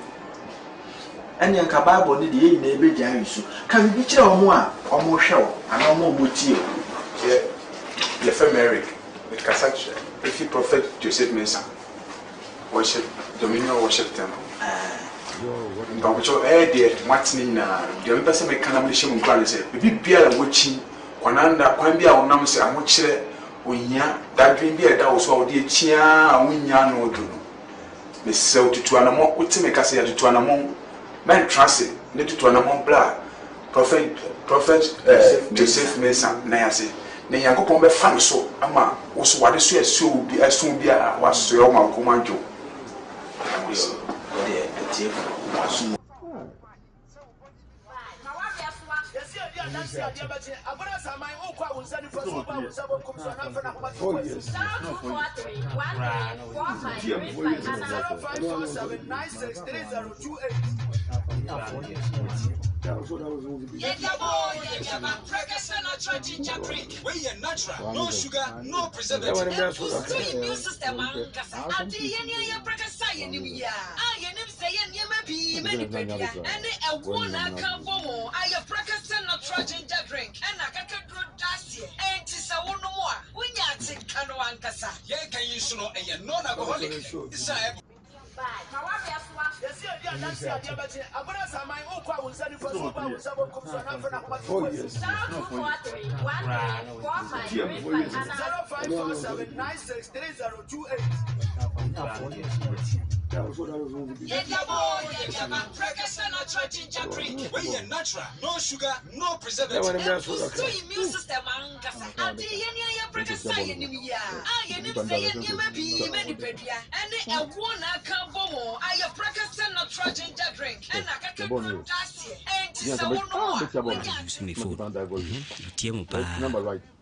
Ɛnneɛ nka Bible no deɛ yɛn nyinaa yɛbɛgyae nsu. Ka biribi kyerɛ wɔn a wɔrehwɛ wo anaa wɔn a wɔretie wo. Yɛ yɛfrɛ me Eric, mekasa kyerɛ efi Prophet Joseph Mensah worship Dominion Worship Temple. Mpabokyɛw ɛyɛ deɛ moate ne nyinaa, deɛ mepɛ sɛ meka na mede hyɛ mo nkuran ne sɛ, biribi biara a wɔkyi, kwananda, kwan bi a wonam sɛ ahokyerɛ, ohia, dadwen bi a ɛda wo so a wode akyi ara a wonnya ano aduru no, Mesrɛ wo tutu anamɔn, wote me kasa yi a tutu anamɔn, mɛntra ase ne tutu anamɔn bra Prophet Prophet eh, Joseph Mensah nan ase na Nyankopɔn bɛfa no so ama wo so w'adesoa ɛsoɔ wo bi ɛso wo biara wasoɛ wo ma wo kɔn adwo. Ɛda mo ase. Wo deɛ atiefo, mo aso mu. Ɛne ɛwoɔ na aka abɔ mu ayɛ prɛkɛsɛ natural ginger drink ɛna akakaduro da aseɛ ɛnti sɛ wo nom a wo nya atenka no ankasa. Yɛreka yi nso no ɛyɛ non-alcoholic ɛsiane ɛbo. Wei yɛ natural, no sugar, no preservative. Ɛbustu immune system ankasa. Ade yɛn a yɛbrɛ kasa a yɛnim yi a, a yɛnim sɛ yɛ nneɛma pii ma nipadua ɛne ɛwoɔ na aka abɔ mu ayɛ prɛkɛsɛ natural ginger drink ɛna akakaduro da aseɛ. Ɛnti sɛ wonom a, wonya. Use me phone. Metie mo paa.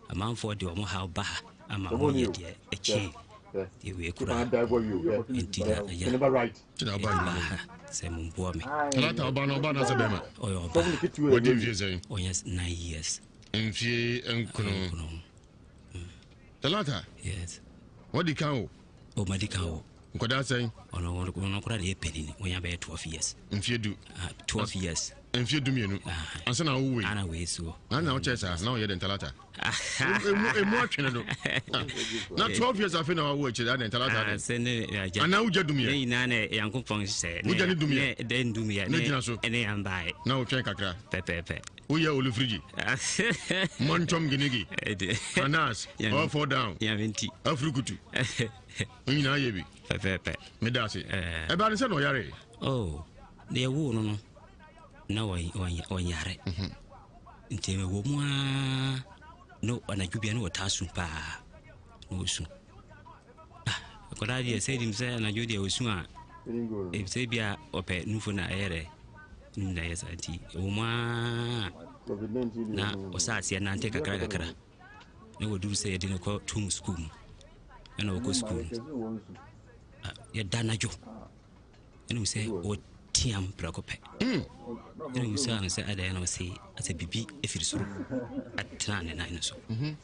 Amanfoɔ de wɔn haw ba ha ama moyɛ deɛ ɛkyɛn deɛ wei koraa. Nti na agya mede ba ha sɛ momboa me. Talata ɔba no ɔba anaasɛ bɛrima? Ɔyɛ ɔbaa. Wadi mfie sɛn? Ɔyɛ 9 years. Mfie nkono. Talata? Yes. Wadi kan o? O madi kan o. Nkwadaa sɛn? Ɔno ɔno koraa deɛ panin wɔnya bɛyɛ 12 years. Mfie du. 12 years. Mfie du mmienu. Ansa na awo wei. Ana wei soɔ. Na na ɔkyɛ saa na ɔyɛ dɛn Talata? Emu emu atwene do. Na 12 years afei na wawo akyire adɛn Talata adɛn? Sɛ ne agya. Anaa wogya dumiɛ? Ne nyinaa na Nyankopɔn sɛ. Wogya ne dumiɛ? Ne dɛn dumiɛ? Ne gyina so. Ne yan bae. Na wotwɛn kakra. Pɛpɛɛpɛ. Woyɛ olufiriji. Mɔntɔm ginigi. Anas. All fall down. Nyame nti. Afurukutu. Ne nyinaa yɛ bi. Pɛpɛɛpɛ. Meda ase. Ɛbaa ne sɛ na ɔyare. Oh, deɛ woo no no na ɔnyare. Mhm. Nti ɛwɔ mu ara na anadwo bia na ɔtaa su paa na ɔsu. Ah, akwadaa deɛ sɛ nim sɛ anadwo deɛ ɔsu a. Sɛ bia ɔpɛ nufo na ɛyɛ dɛ num na ɛyɛ saa nti ɛwɔ mu aa na ɔsɛ aseɛ nante kakra kakra na wɔduru sɛ yɛde no kɔ tum sukuu mu ɛna ɔkɔ sukuu no yɛda anadwo ɛna hu sɛ ɔteam prɛko pɛ ɛna hu sɛ ano sɛ adɛn na ɔse asɛ biribi afiri soro atena ne nan no so mhm.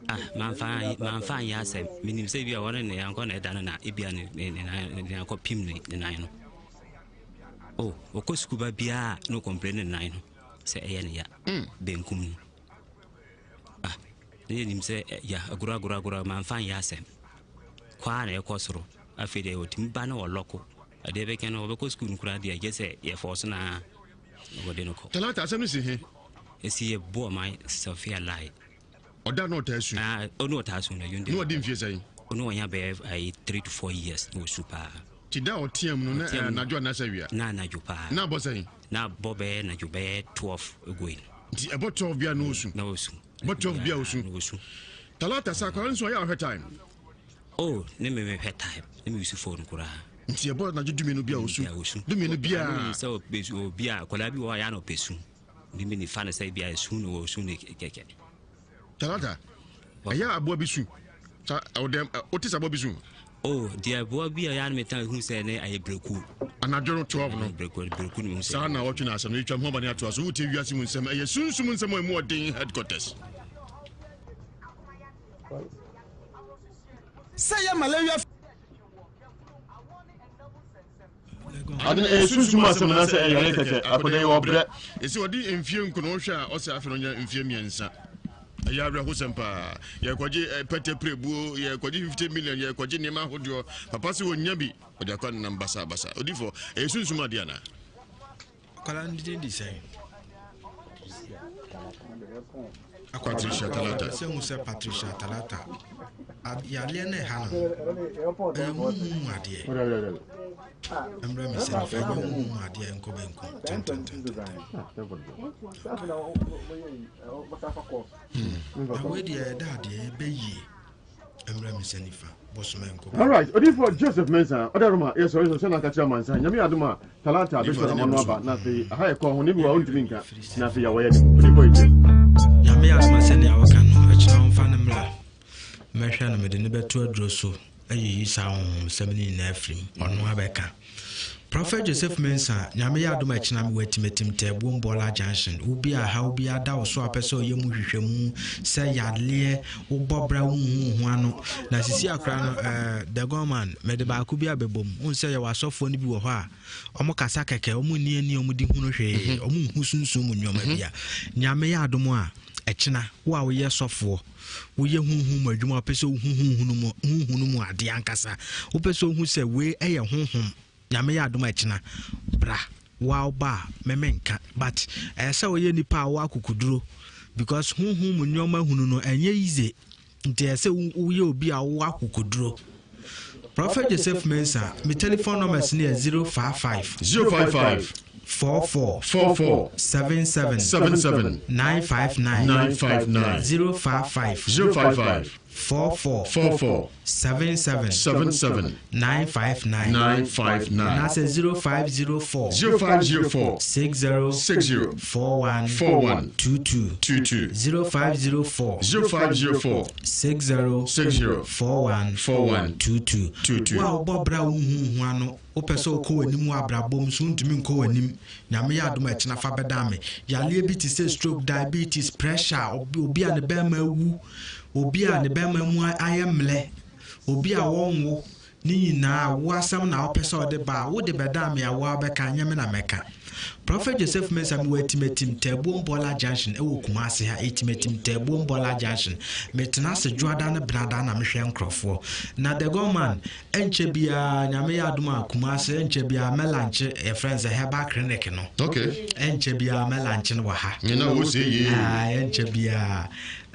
ah mamfa mamfa anyɛ asɛm menim sɛ bi a wɔne ne yankɔ na ɛda no na ebia ne ne ne nan ne pim ne ne nan no oh ɔkɔ sukuu ba biara na ɔkɔmplɛ ne nan no sɛ ɛyɛ ne ya mm. benkum no Ah, na yɛnim sɛ ya agorɔ agorɔ agorɔ mamfa nyɛ asɛm. Kɔ ara na ɛkɔ soro. Afei deɛ ɔtumi ba na ɔlɔko. Adeɛ bɛkɛ no ɔbɛkɔ sukuu no koraa deɛ gye sɛ yɛfɔɔ so na wɔde no kɔ. Talata asɛm no si he? Ɛsi yɛ boɔ man Sofia Lai. Ɔda na ɔtaa su? Ah, ɔne ɔtaa su no. Ne ɔdi mfie sɛn? Ɔne ɔnya bɛyɛ ayi 3 to 4 years na ɔsu paa. Ti da a ɔteam no na ɛyɛ anadwo anaasɛ awia? Na anadwo paa. Na abɔ sɛn? Na abɔ bɛyɛ anadwo bɛyɛ 12 going. Nti ɛbɔ 12 bia na ɔsu. Na ɔsu. Bɔ 12 bia ɔsu. Na ɔsu. Talata sɛ akwadaa nso ɔyɛ ɔhwɛ time. Oh, ne me mehwɛ time. Ne me use phone koraa. Nti ɛbɔ anadwo dumienu bia ɔsu. Bia ɔsu. Dumienu bia. Sɛ obi a akwadaa bi wɔ hɔ a yɛ na ɔpɛ su. Ne me nifa no sɛ bia ɛsu na ɔsu ne kɛkɛ. Talata, ɛyɛ aboa bi su. Sa ɔdɛm wote sɛ aboa bi su. Oh, deɛ aboa bi a yɛ anam hu sɛ ne ayɛ brekuo. Anadwo no 12 no. Brekuo brekuo no hu sɛ. Saa na wɔtwe na asɛm no etwa ho aba ne atoa so. Wotie wiase mu nsɛm ɛyɛ sunsum nsɛm a emu ɔden headquarters. Sɛ yɛ malaria. Ade no ɛyɛ sunsum asɛm anaasɛ ɛyɛ yare kɛkɛ? Akɔda yi ɔbrɛ. Ɛsɛ ɔde mfie nkono wohwɛ a ɔsɛ afei no ɔnya mfie mmiɛnsa. Ɛyɛ awerɛhosɛm paa. Yɛkɔgye eh, pɛtɛ pirebuo, yɛkɔgye 50 million, yɛkɔgye nneɛma ahodoɔ. Papa sɛ ɔnya bi, ɔde akɔ nenam basabasa. Odifo, ɛyɛ sunsum adeɛ anaa? Akwadaa no din de sɛn? Patricia Talata. Sɛ hu sɛ Patricia Talata yareɛ no ɛha no ɛyɛ huhu mu adeɛ mmerɛ me sɛ nifa ɛnyɛ huhu mu adeɛ nkɔ benkum tentententen na wei deɛ ɛda adeɛ ɛbɛyie Mmerɛ me nsa nifa, bɔsoma nkɔ. Alright, Odiyifoɔ Joseph Mensah, ɔda Roma, yɛ sɔre sɛ sɛ na aka kyerɛ amansan, Nyame adom a, Talata bɛhyɛ ɔma no aba, na afei aha yɛ kɔn ho, ne bi wɔ a ɔntumi nka, na afei yɛawɔ yɛ ne mu. Odiyifoɔ yɛ tie. Nyame adom a sɛnea wɔka no, ɛkyena wɔmfa no mmra, mɛhwɛ no, mede no bɛto aduro so ayiyi saa honhomsɛm no nyinaa afiri mu, ɔno abɛka. Prophet Joseph Mensah, Nyame yɛ adom a ɛkyena mewɔ Atimatim Taabuom Bɔɔla Junction. Wo bi a haw bi ada wo so a pɛ sɛ ɔyɛ mu hwehwɛmu sɛ yadeɛ, wo bɔ bra wo nhu wo ho ano. Na sisi akora no eh, The Gunman, mede baako bi abɛbɔ mu. Wohu sɛ yɛwɔ asɔfoɔ no bi wɔ hɔ a, wɔn kasa kɛkɛ, wɔn nni ani a wɔn de hunu hwee, wɔn nhu sunsum mu nneɛma bi a. Nyame yɛ adom a, ɛkyena, wo a woyɛ sɔfoɔ, Woyɛ honhom mu adwuma a wopɛ sɛ wohu honhom mu honhom mu adeɛ ankasa. Wopɛ sɛ wohu sɛ wei yɛ honhom. Nyame yɛ adom a ɛkyena bra. Woa woba a me menka but ɛyɛ sɛ woyɛ nipa a wowɔ akokoduro because honhom mu nneɛma hunu no ɛnyɛ easy nti ɛyɛ sɛ woyɛ obi a wowɔ akokoduro. Prophet Joseph Mensah, me telephone numbers no yɛ 055. 055. 44. 44. 77. 77. 959. 959. 055. 055. 44. 44. 77. 77. 959. 959. Anaasɛ 0504. 0504. 60. 60. 41. 41. 22. 22. 0504. 0504. 60. 60. 41. 41. 22. 22. Wo a wobɔ bra a wonhu wo ho ano, wopɛ sɛ wokɔ w'anim wɔ abrabɔ mu nso wontumi nkɔ w'anim, Nyame yɛ adom a ɛkyena fa bɛdan me. Yareɛ bi te sɛ stroke, diabetes, pressure, obi a ne bɛrima awu, obi a ne bɛrima mu ayɛ mmerɛ, obi a wɔnwo, Ne nyinaa, wo asɛm na wopɛ sɛ ɔde ba a, wode bɛdan me a, wo ara bɛka, ɛnyɛ me na mɛka. Prophet Joseph Mensah, mewɔ Atimatim, Taabuom Bɔla Junction, ɛwɔ Kumasi ha, Atimatim, Taabuom Bɔla Junction. Metena ase Dwoada ne Benada na mehwɛ nkorɔfoɔ. Na The Gunman, ɛnkyɛ biara, Nyame yɛ adom a, Kumasi, ɛnkyɛ biara mɛlankye, yɛfrɛ no sɛ Herbal Clinic no. Okay. Ɛnkyɛ biara mɛlankye no wɔ ha. Nyina wo se yie. Ah, ɛnkyɛ biara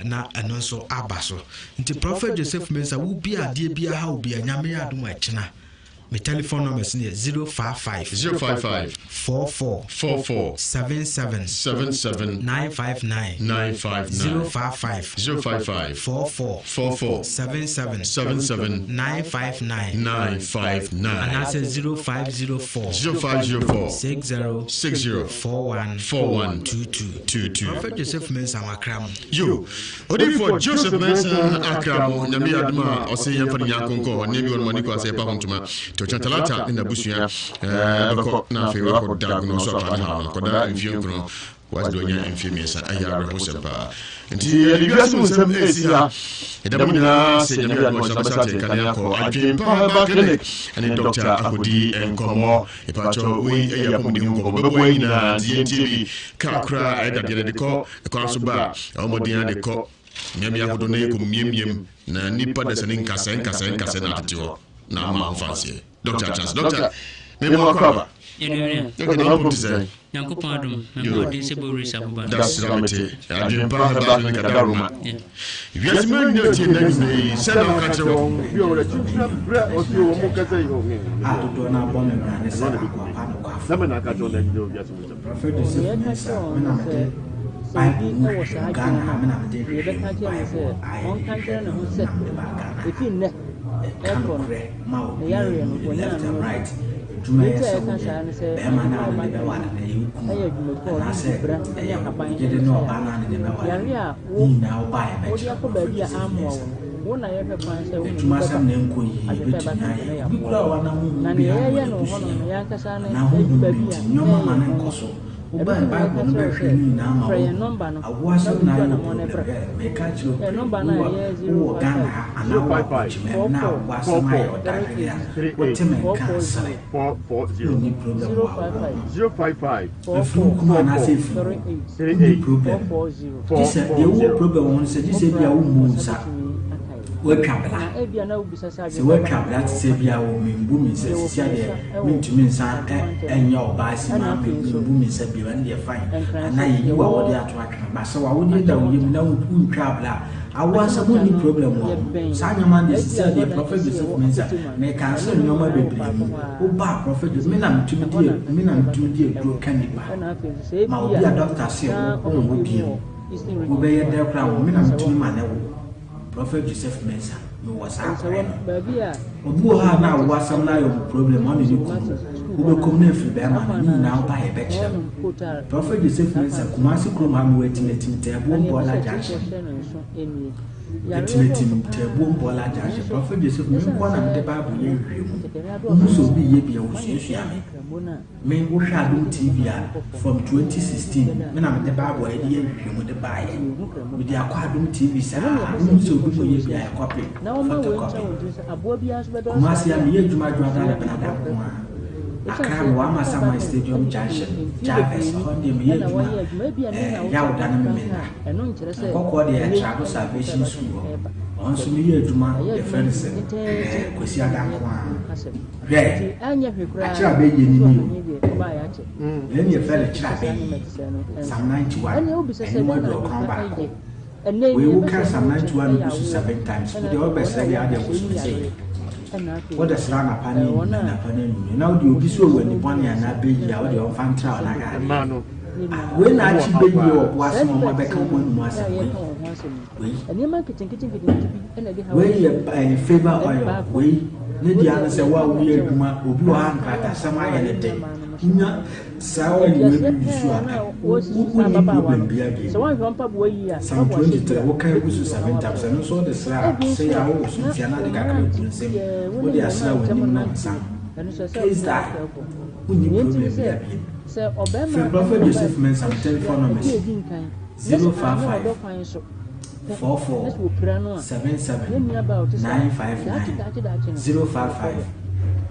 na ɛno nso aba so. Nti Prophet Joseph Mensah wo bi adeɛ bi aha wo bi a Nyame yɛ adom a ɛkyena Me telephone numbers no yɛ 055 055 44 44 77 77 959 959 055 055 44 44 77 77 959 959 anaasɛ 0504 0504 60 60 41 41 22 22. Prophet Joseph Mensah Makra mu. Yo, Odiyifoɔ Joseph Mensah akra mo, Nyame yɛ adom a ɔse yɛmfa ne nyinaa nkonkɔ hɔ, nneɛma bi wɔ no ma ne kɔ ase ɛpa ho ntoma, nti ɔkyena Talata ne n'abusua eh, bɛkɔ na afei wakɔ da agono so apa ne haw no, akɔda mfie nkono, wagye de wanya mfie mmiɛnsa, ɛyɛ awerɛhosɛm paa. Nti yɛde wiase mu nsɛm ɛresi ha, yɛda mo nyinaa sɛ Nyame yɛ adom a ɔkyena bɛsa ate nka ne akɔ Adwempa Herbal Clinic ɛne Dr. akɔdi nkɔmmɔ. Mepakyɛw wei ɛyɛ apɔmuden ho nkɔmmɔ, bɛboa yɛn nyinaa, nti yɛntie bi, kaa koraa ɛyɛ dadeɛ no de kɔ Kwan so ba a, ɛwɔ mmɔden ara de kɔ mmeammea ahodoɔ na yɛkɔ mmiammiam na nnipa dasani nkasɛɛ nkasɛɛ nkasɛɛ na atete hɔ na ama ho fanseɛ. Dɔkta Atrase, Dɔkta, mema wakɔ aba. Dɔkta, na wapom te sɛn? Nyankopɔn adom, mema ɔden sɛ bɔwura si aboba. Dasra mete, adwempa herbal clinic adaroma. Wiase mu nyina tie nna nwummerɛ yi, sɛ na woka kyerɛ wɔn. A dodoɔ no abɔ me mmara ne sɛ akoa pa nokwafo. Prophet Joseph Mensah, me na mede Bible mu hwehwɛ Ghana ha, me na mede hwehwɛ mu Bible a yɛde hwehwɛ mu na mede baa Ghana ha. Ɛka nokorɛ ma obiara hu ne left and right. Adwuma yɛ sɛ woyɛ bɛrima no a ne de bɛware no ɛyɛ wo kunu anaasɛ ɛyɛ wo yere ne ɔbaa no a ne de bɛware no, ne nyinaa wobaa yɛbɛkyerɛ Prophet Joseph Mensah. Adwumasɛm na ɛnkɔ yie, yɛbɛtumi ayɛ. Obi koraa a wanam honhom bi ha wɔ n'abusua mu anaa honhom bi nti, nneɛma ma no nkɔ so. Wobae Bible no bɛhwɛ ne nyinaa ma woahu. Awoɔ asɛm na ayɛ wo problem. Hwɛ, meka akyerɛ wo pɛn, wowɔ wowɔ Ghana ha anaa wowɔ aburokyimam na awoɔ asɛm ayɛ wo dadwene a, wote me nka a, sere. Wonni problem wɔ awoɔ ho. Ɛfiri wo kunu anaasɛ ɛfiri wo, wonni problem. Gye sɛ deɛ wowɔ problem wɔ ho no sɛ gye sɛ ebia wommu wo nsa. Woatwa bra. Sɛ woatwa bra te sɛ ebia wɔ membu me nsa sisi adeɛ mentumi nsa ɛnyɛ ɔbaa si ma membu me nsa bio ɛno deɛ fine. Anaa yɛyi w'awodeɛ ato atwene. Ba sɛ w'awodeɛ da wo yam na wontwa bra a, awoɔ asɛm wonni problem wɔ ho. Saa nneɛma no deɛ sisi adeɛ Prophet Joseph Mensah meka sɛ nneɛma bebree mu. Woba a Prophet Joseph me na metumi di me na metumi di aduro ka nipa. Ma obi a doctor se wo wonwo bio. Wobɛyɛ dɛn koraa wo me na metumi ma ne wo. Prophet Joseph Mensah mewɔ saa kwan no. Obi wɔ hɔ a na awo asɛm no ayɛ ɔmo problem ɔne ne kunu. Wobɛkɔm na afiri bɛrima no ne nyinaa woba yɛbɛkyerɛ mo. Prophet Joseph Mensah Kumasi kurom ha mewɔ Atimatim Taabuom Bɔɔla Junction. Atimatim Taabuom Bɔɔla Junction. Prophet Joseph me nkoa na mede Bible yɛ nhwehwɛmu. Wohu sɛ obi yɛ bi a wosuasua me. Me wo hwɛ adom TV a from 2016 me na mede bible a yɛde yɛ nhwehwɛmu de baeɛ mede akɔ adom TV saa wohu sɛ obi mu yɛ bi a ɛkɔpe photocopy Kumasi a meyɛ adwuma adwuma da ne benada nko a Accra mewɔ Amasaman Stadium Junction Jarvis ɛhɔ deɛ meyɛ adwuma eh, Yawda ne Memenda Nkɔkɔɔ deɛ Ɛtrado Salvation School hɔ ɔno nso meyɛ adwuma yɛfrɛ no sɛ eh, Kwasi Ada nko a Hwɛ, akyerɛ abɛyie no ni o. Wei ne yɛfrɛ no kyerɛ abɛyie. Psalm 91, ɛnwom 91. Wei woka Psalm 91 no gu so seven times. Wo deɛ wobɛsrɛ deɛ adeɛ bosome sɛ. Wode srɛ anapa ne anwummerɛ, anapa ne anwummerɛ. Na wode obi so wɔ ani bɔne anaa bɛyie a wode ɔmfa ntra wo na hwɛ adeɛ. Wei na akyi bɛyie wɔ bo ase ma ɔma bɛka wɔn anum asɛm wei. Wei. Wei yɛ ɛyɛ favour oil. Wei ne deɛ ano sɛ wo a woyɛ adwuma obi wɔ ha nkratasɛm ayɛ ne den. Wonya saa oil wei bi use a wonni problem biara bio. Psalm 23 woka gu so seven times ɛno nso wode sra a sɛ yɛ a wowɔ so nsia na ade kakra gu nsam wode asra w'anim ne wo nsa ho. Case die. Wonni problem biara bio. Frɛ Prophet Joseph Mensah me telephone numbers. 055 44 77 959 055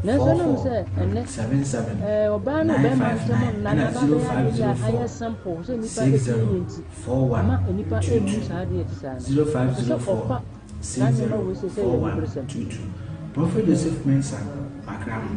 44 77 959 ɛna 0504 60 41 22 0504 60 41 22 Prophet Joseph Mensah Makra ho.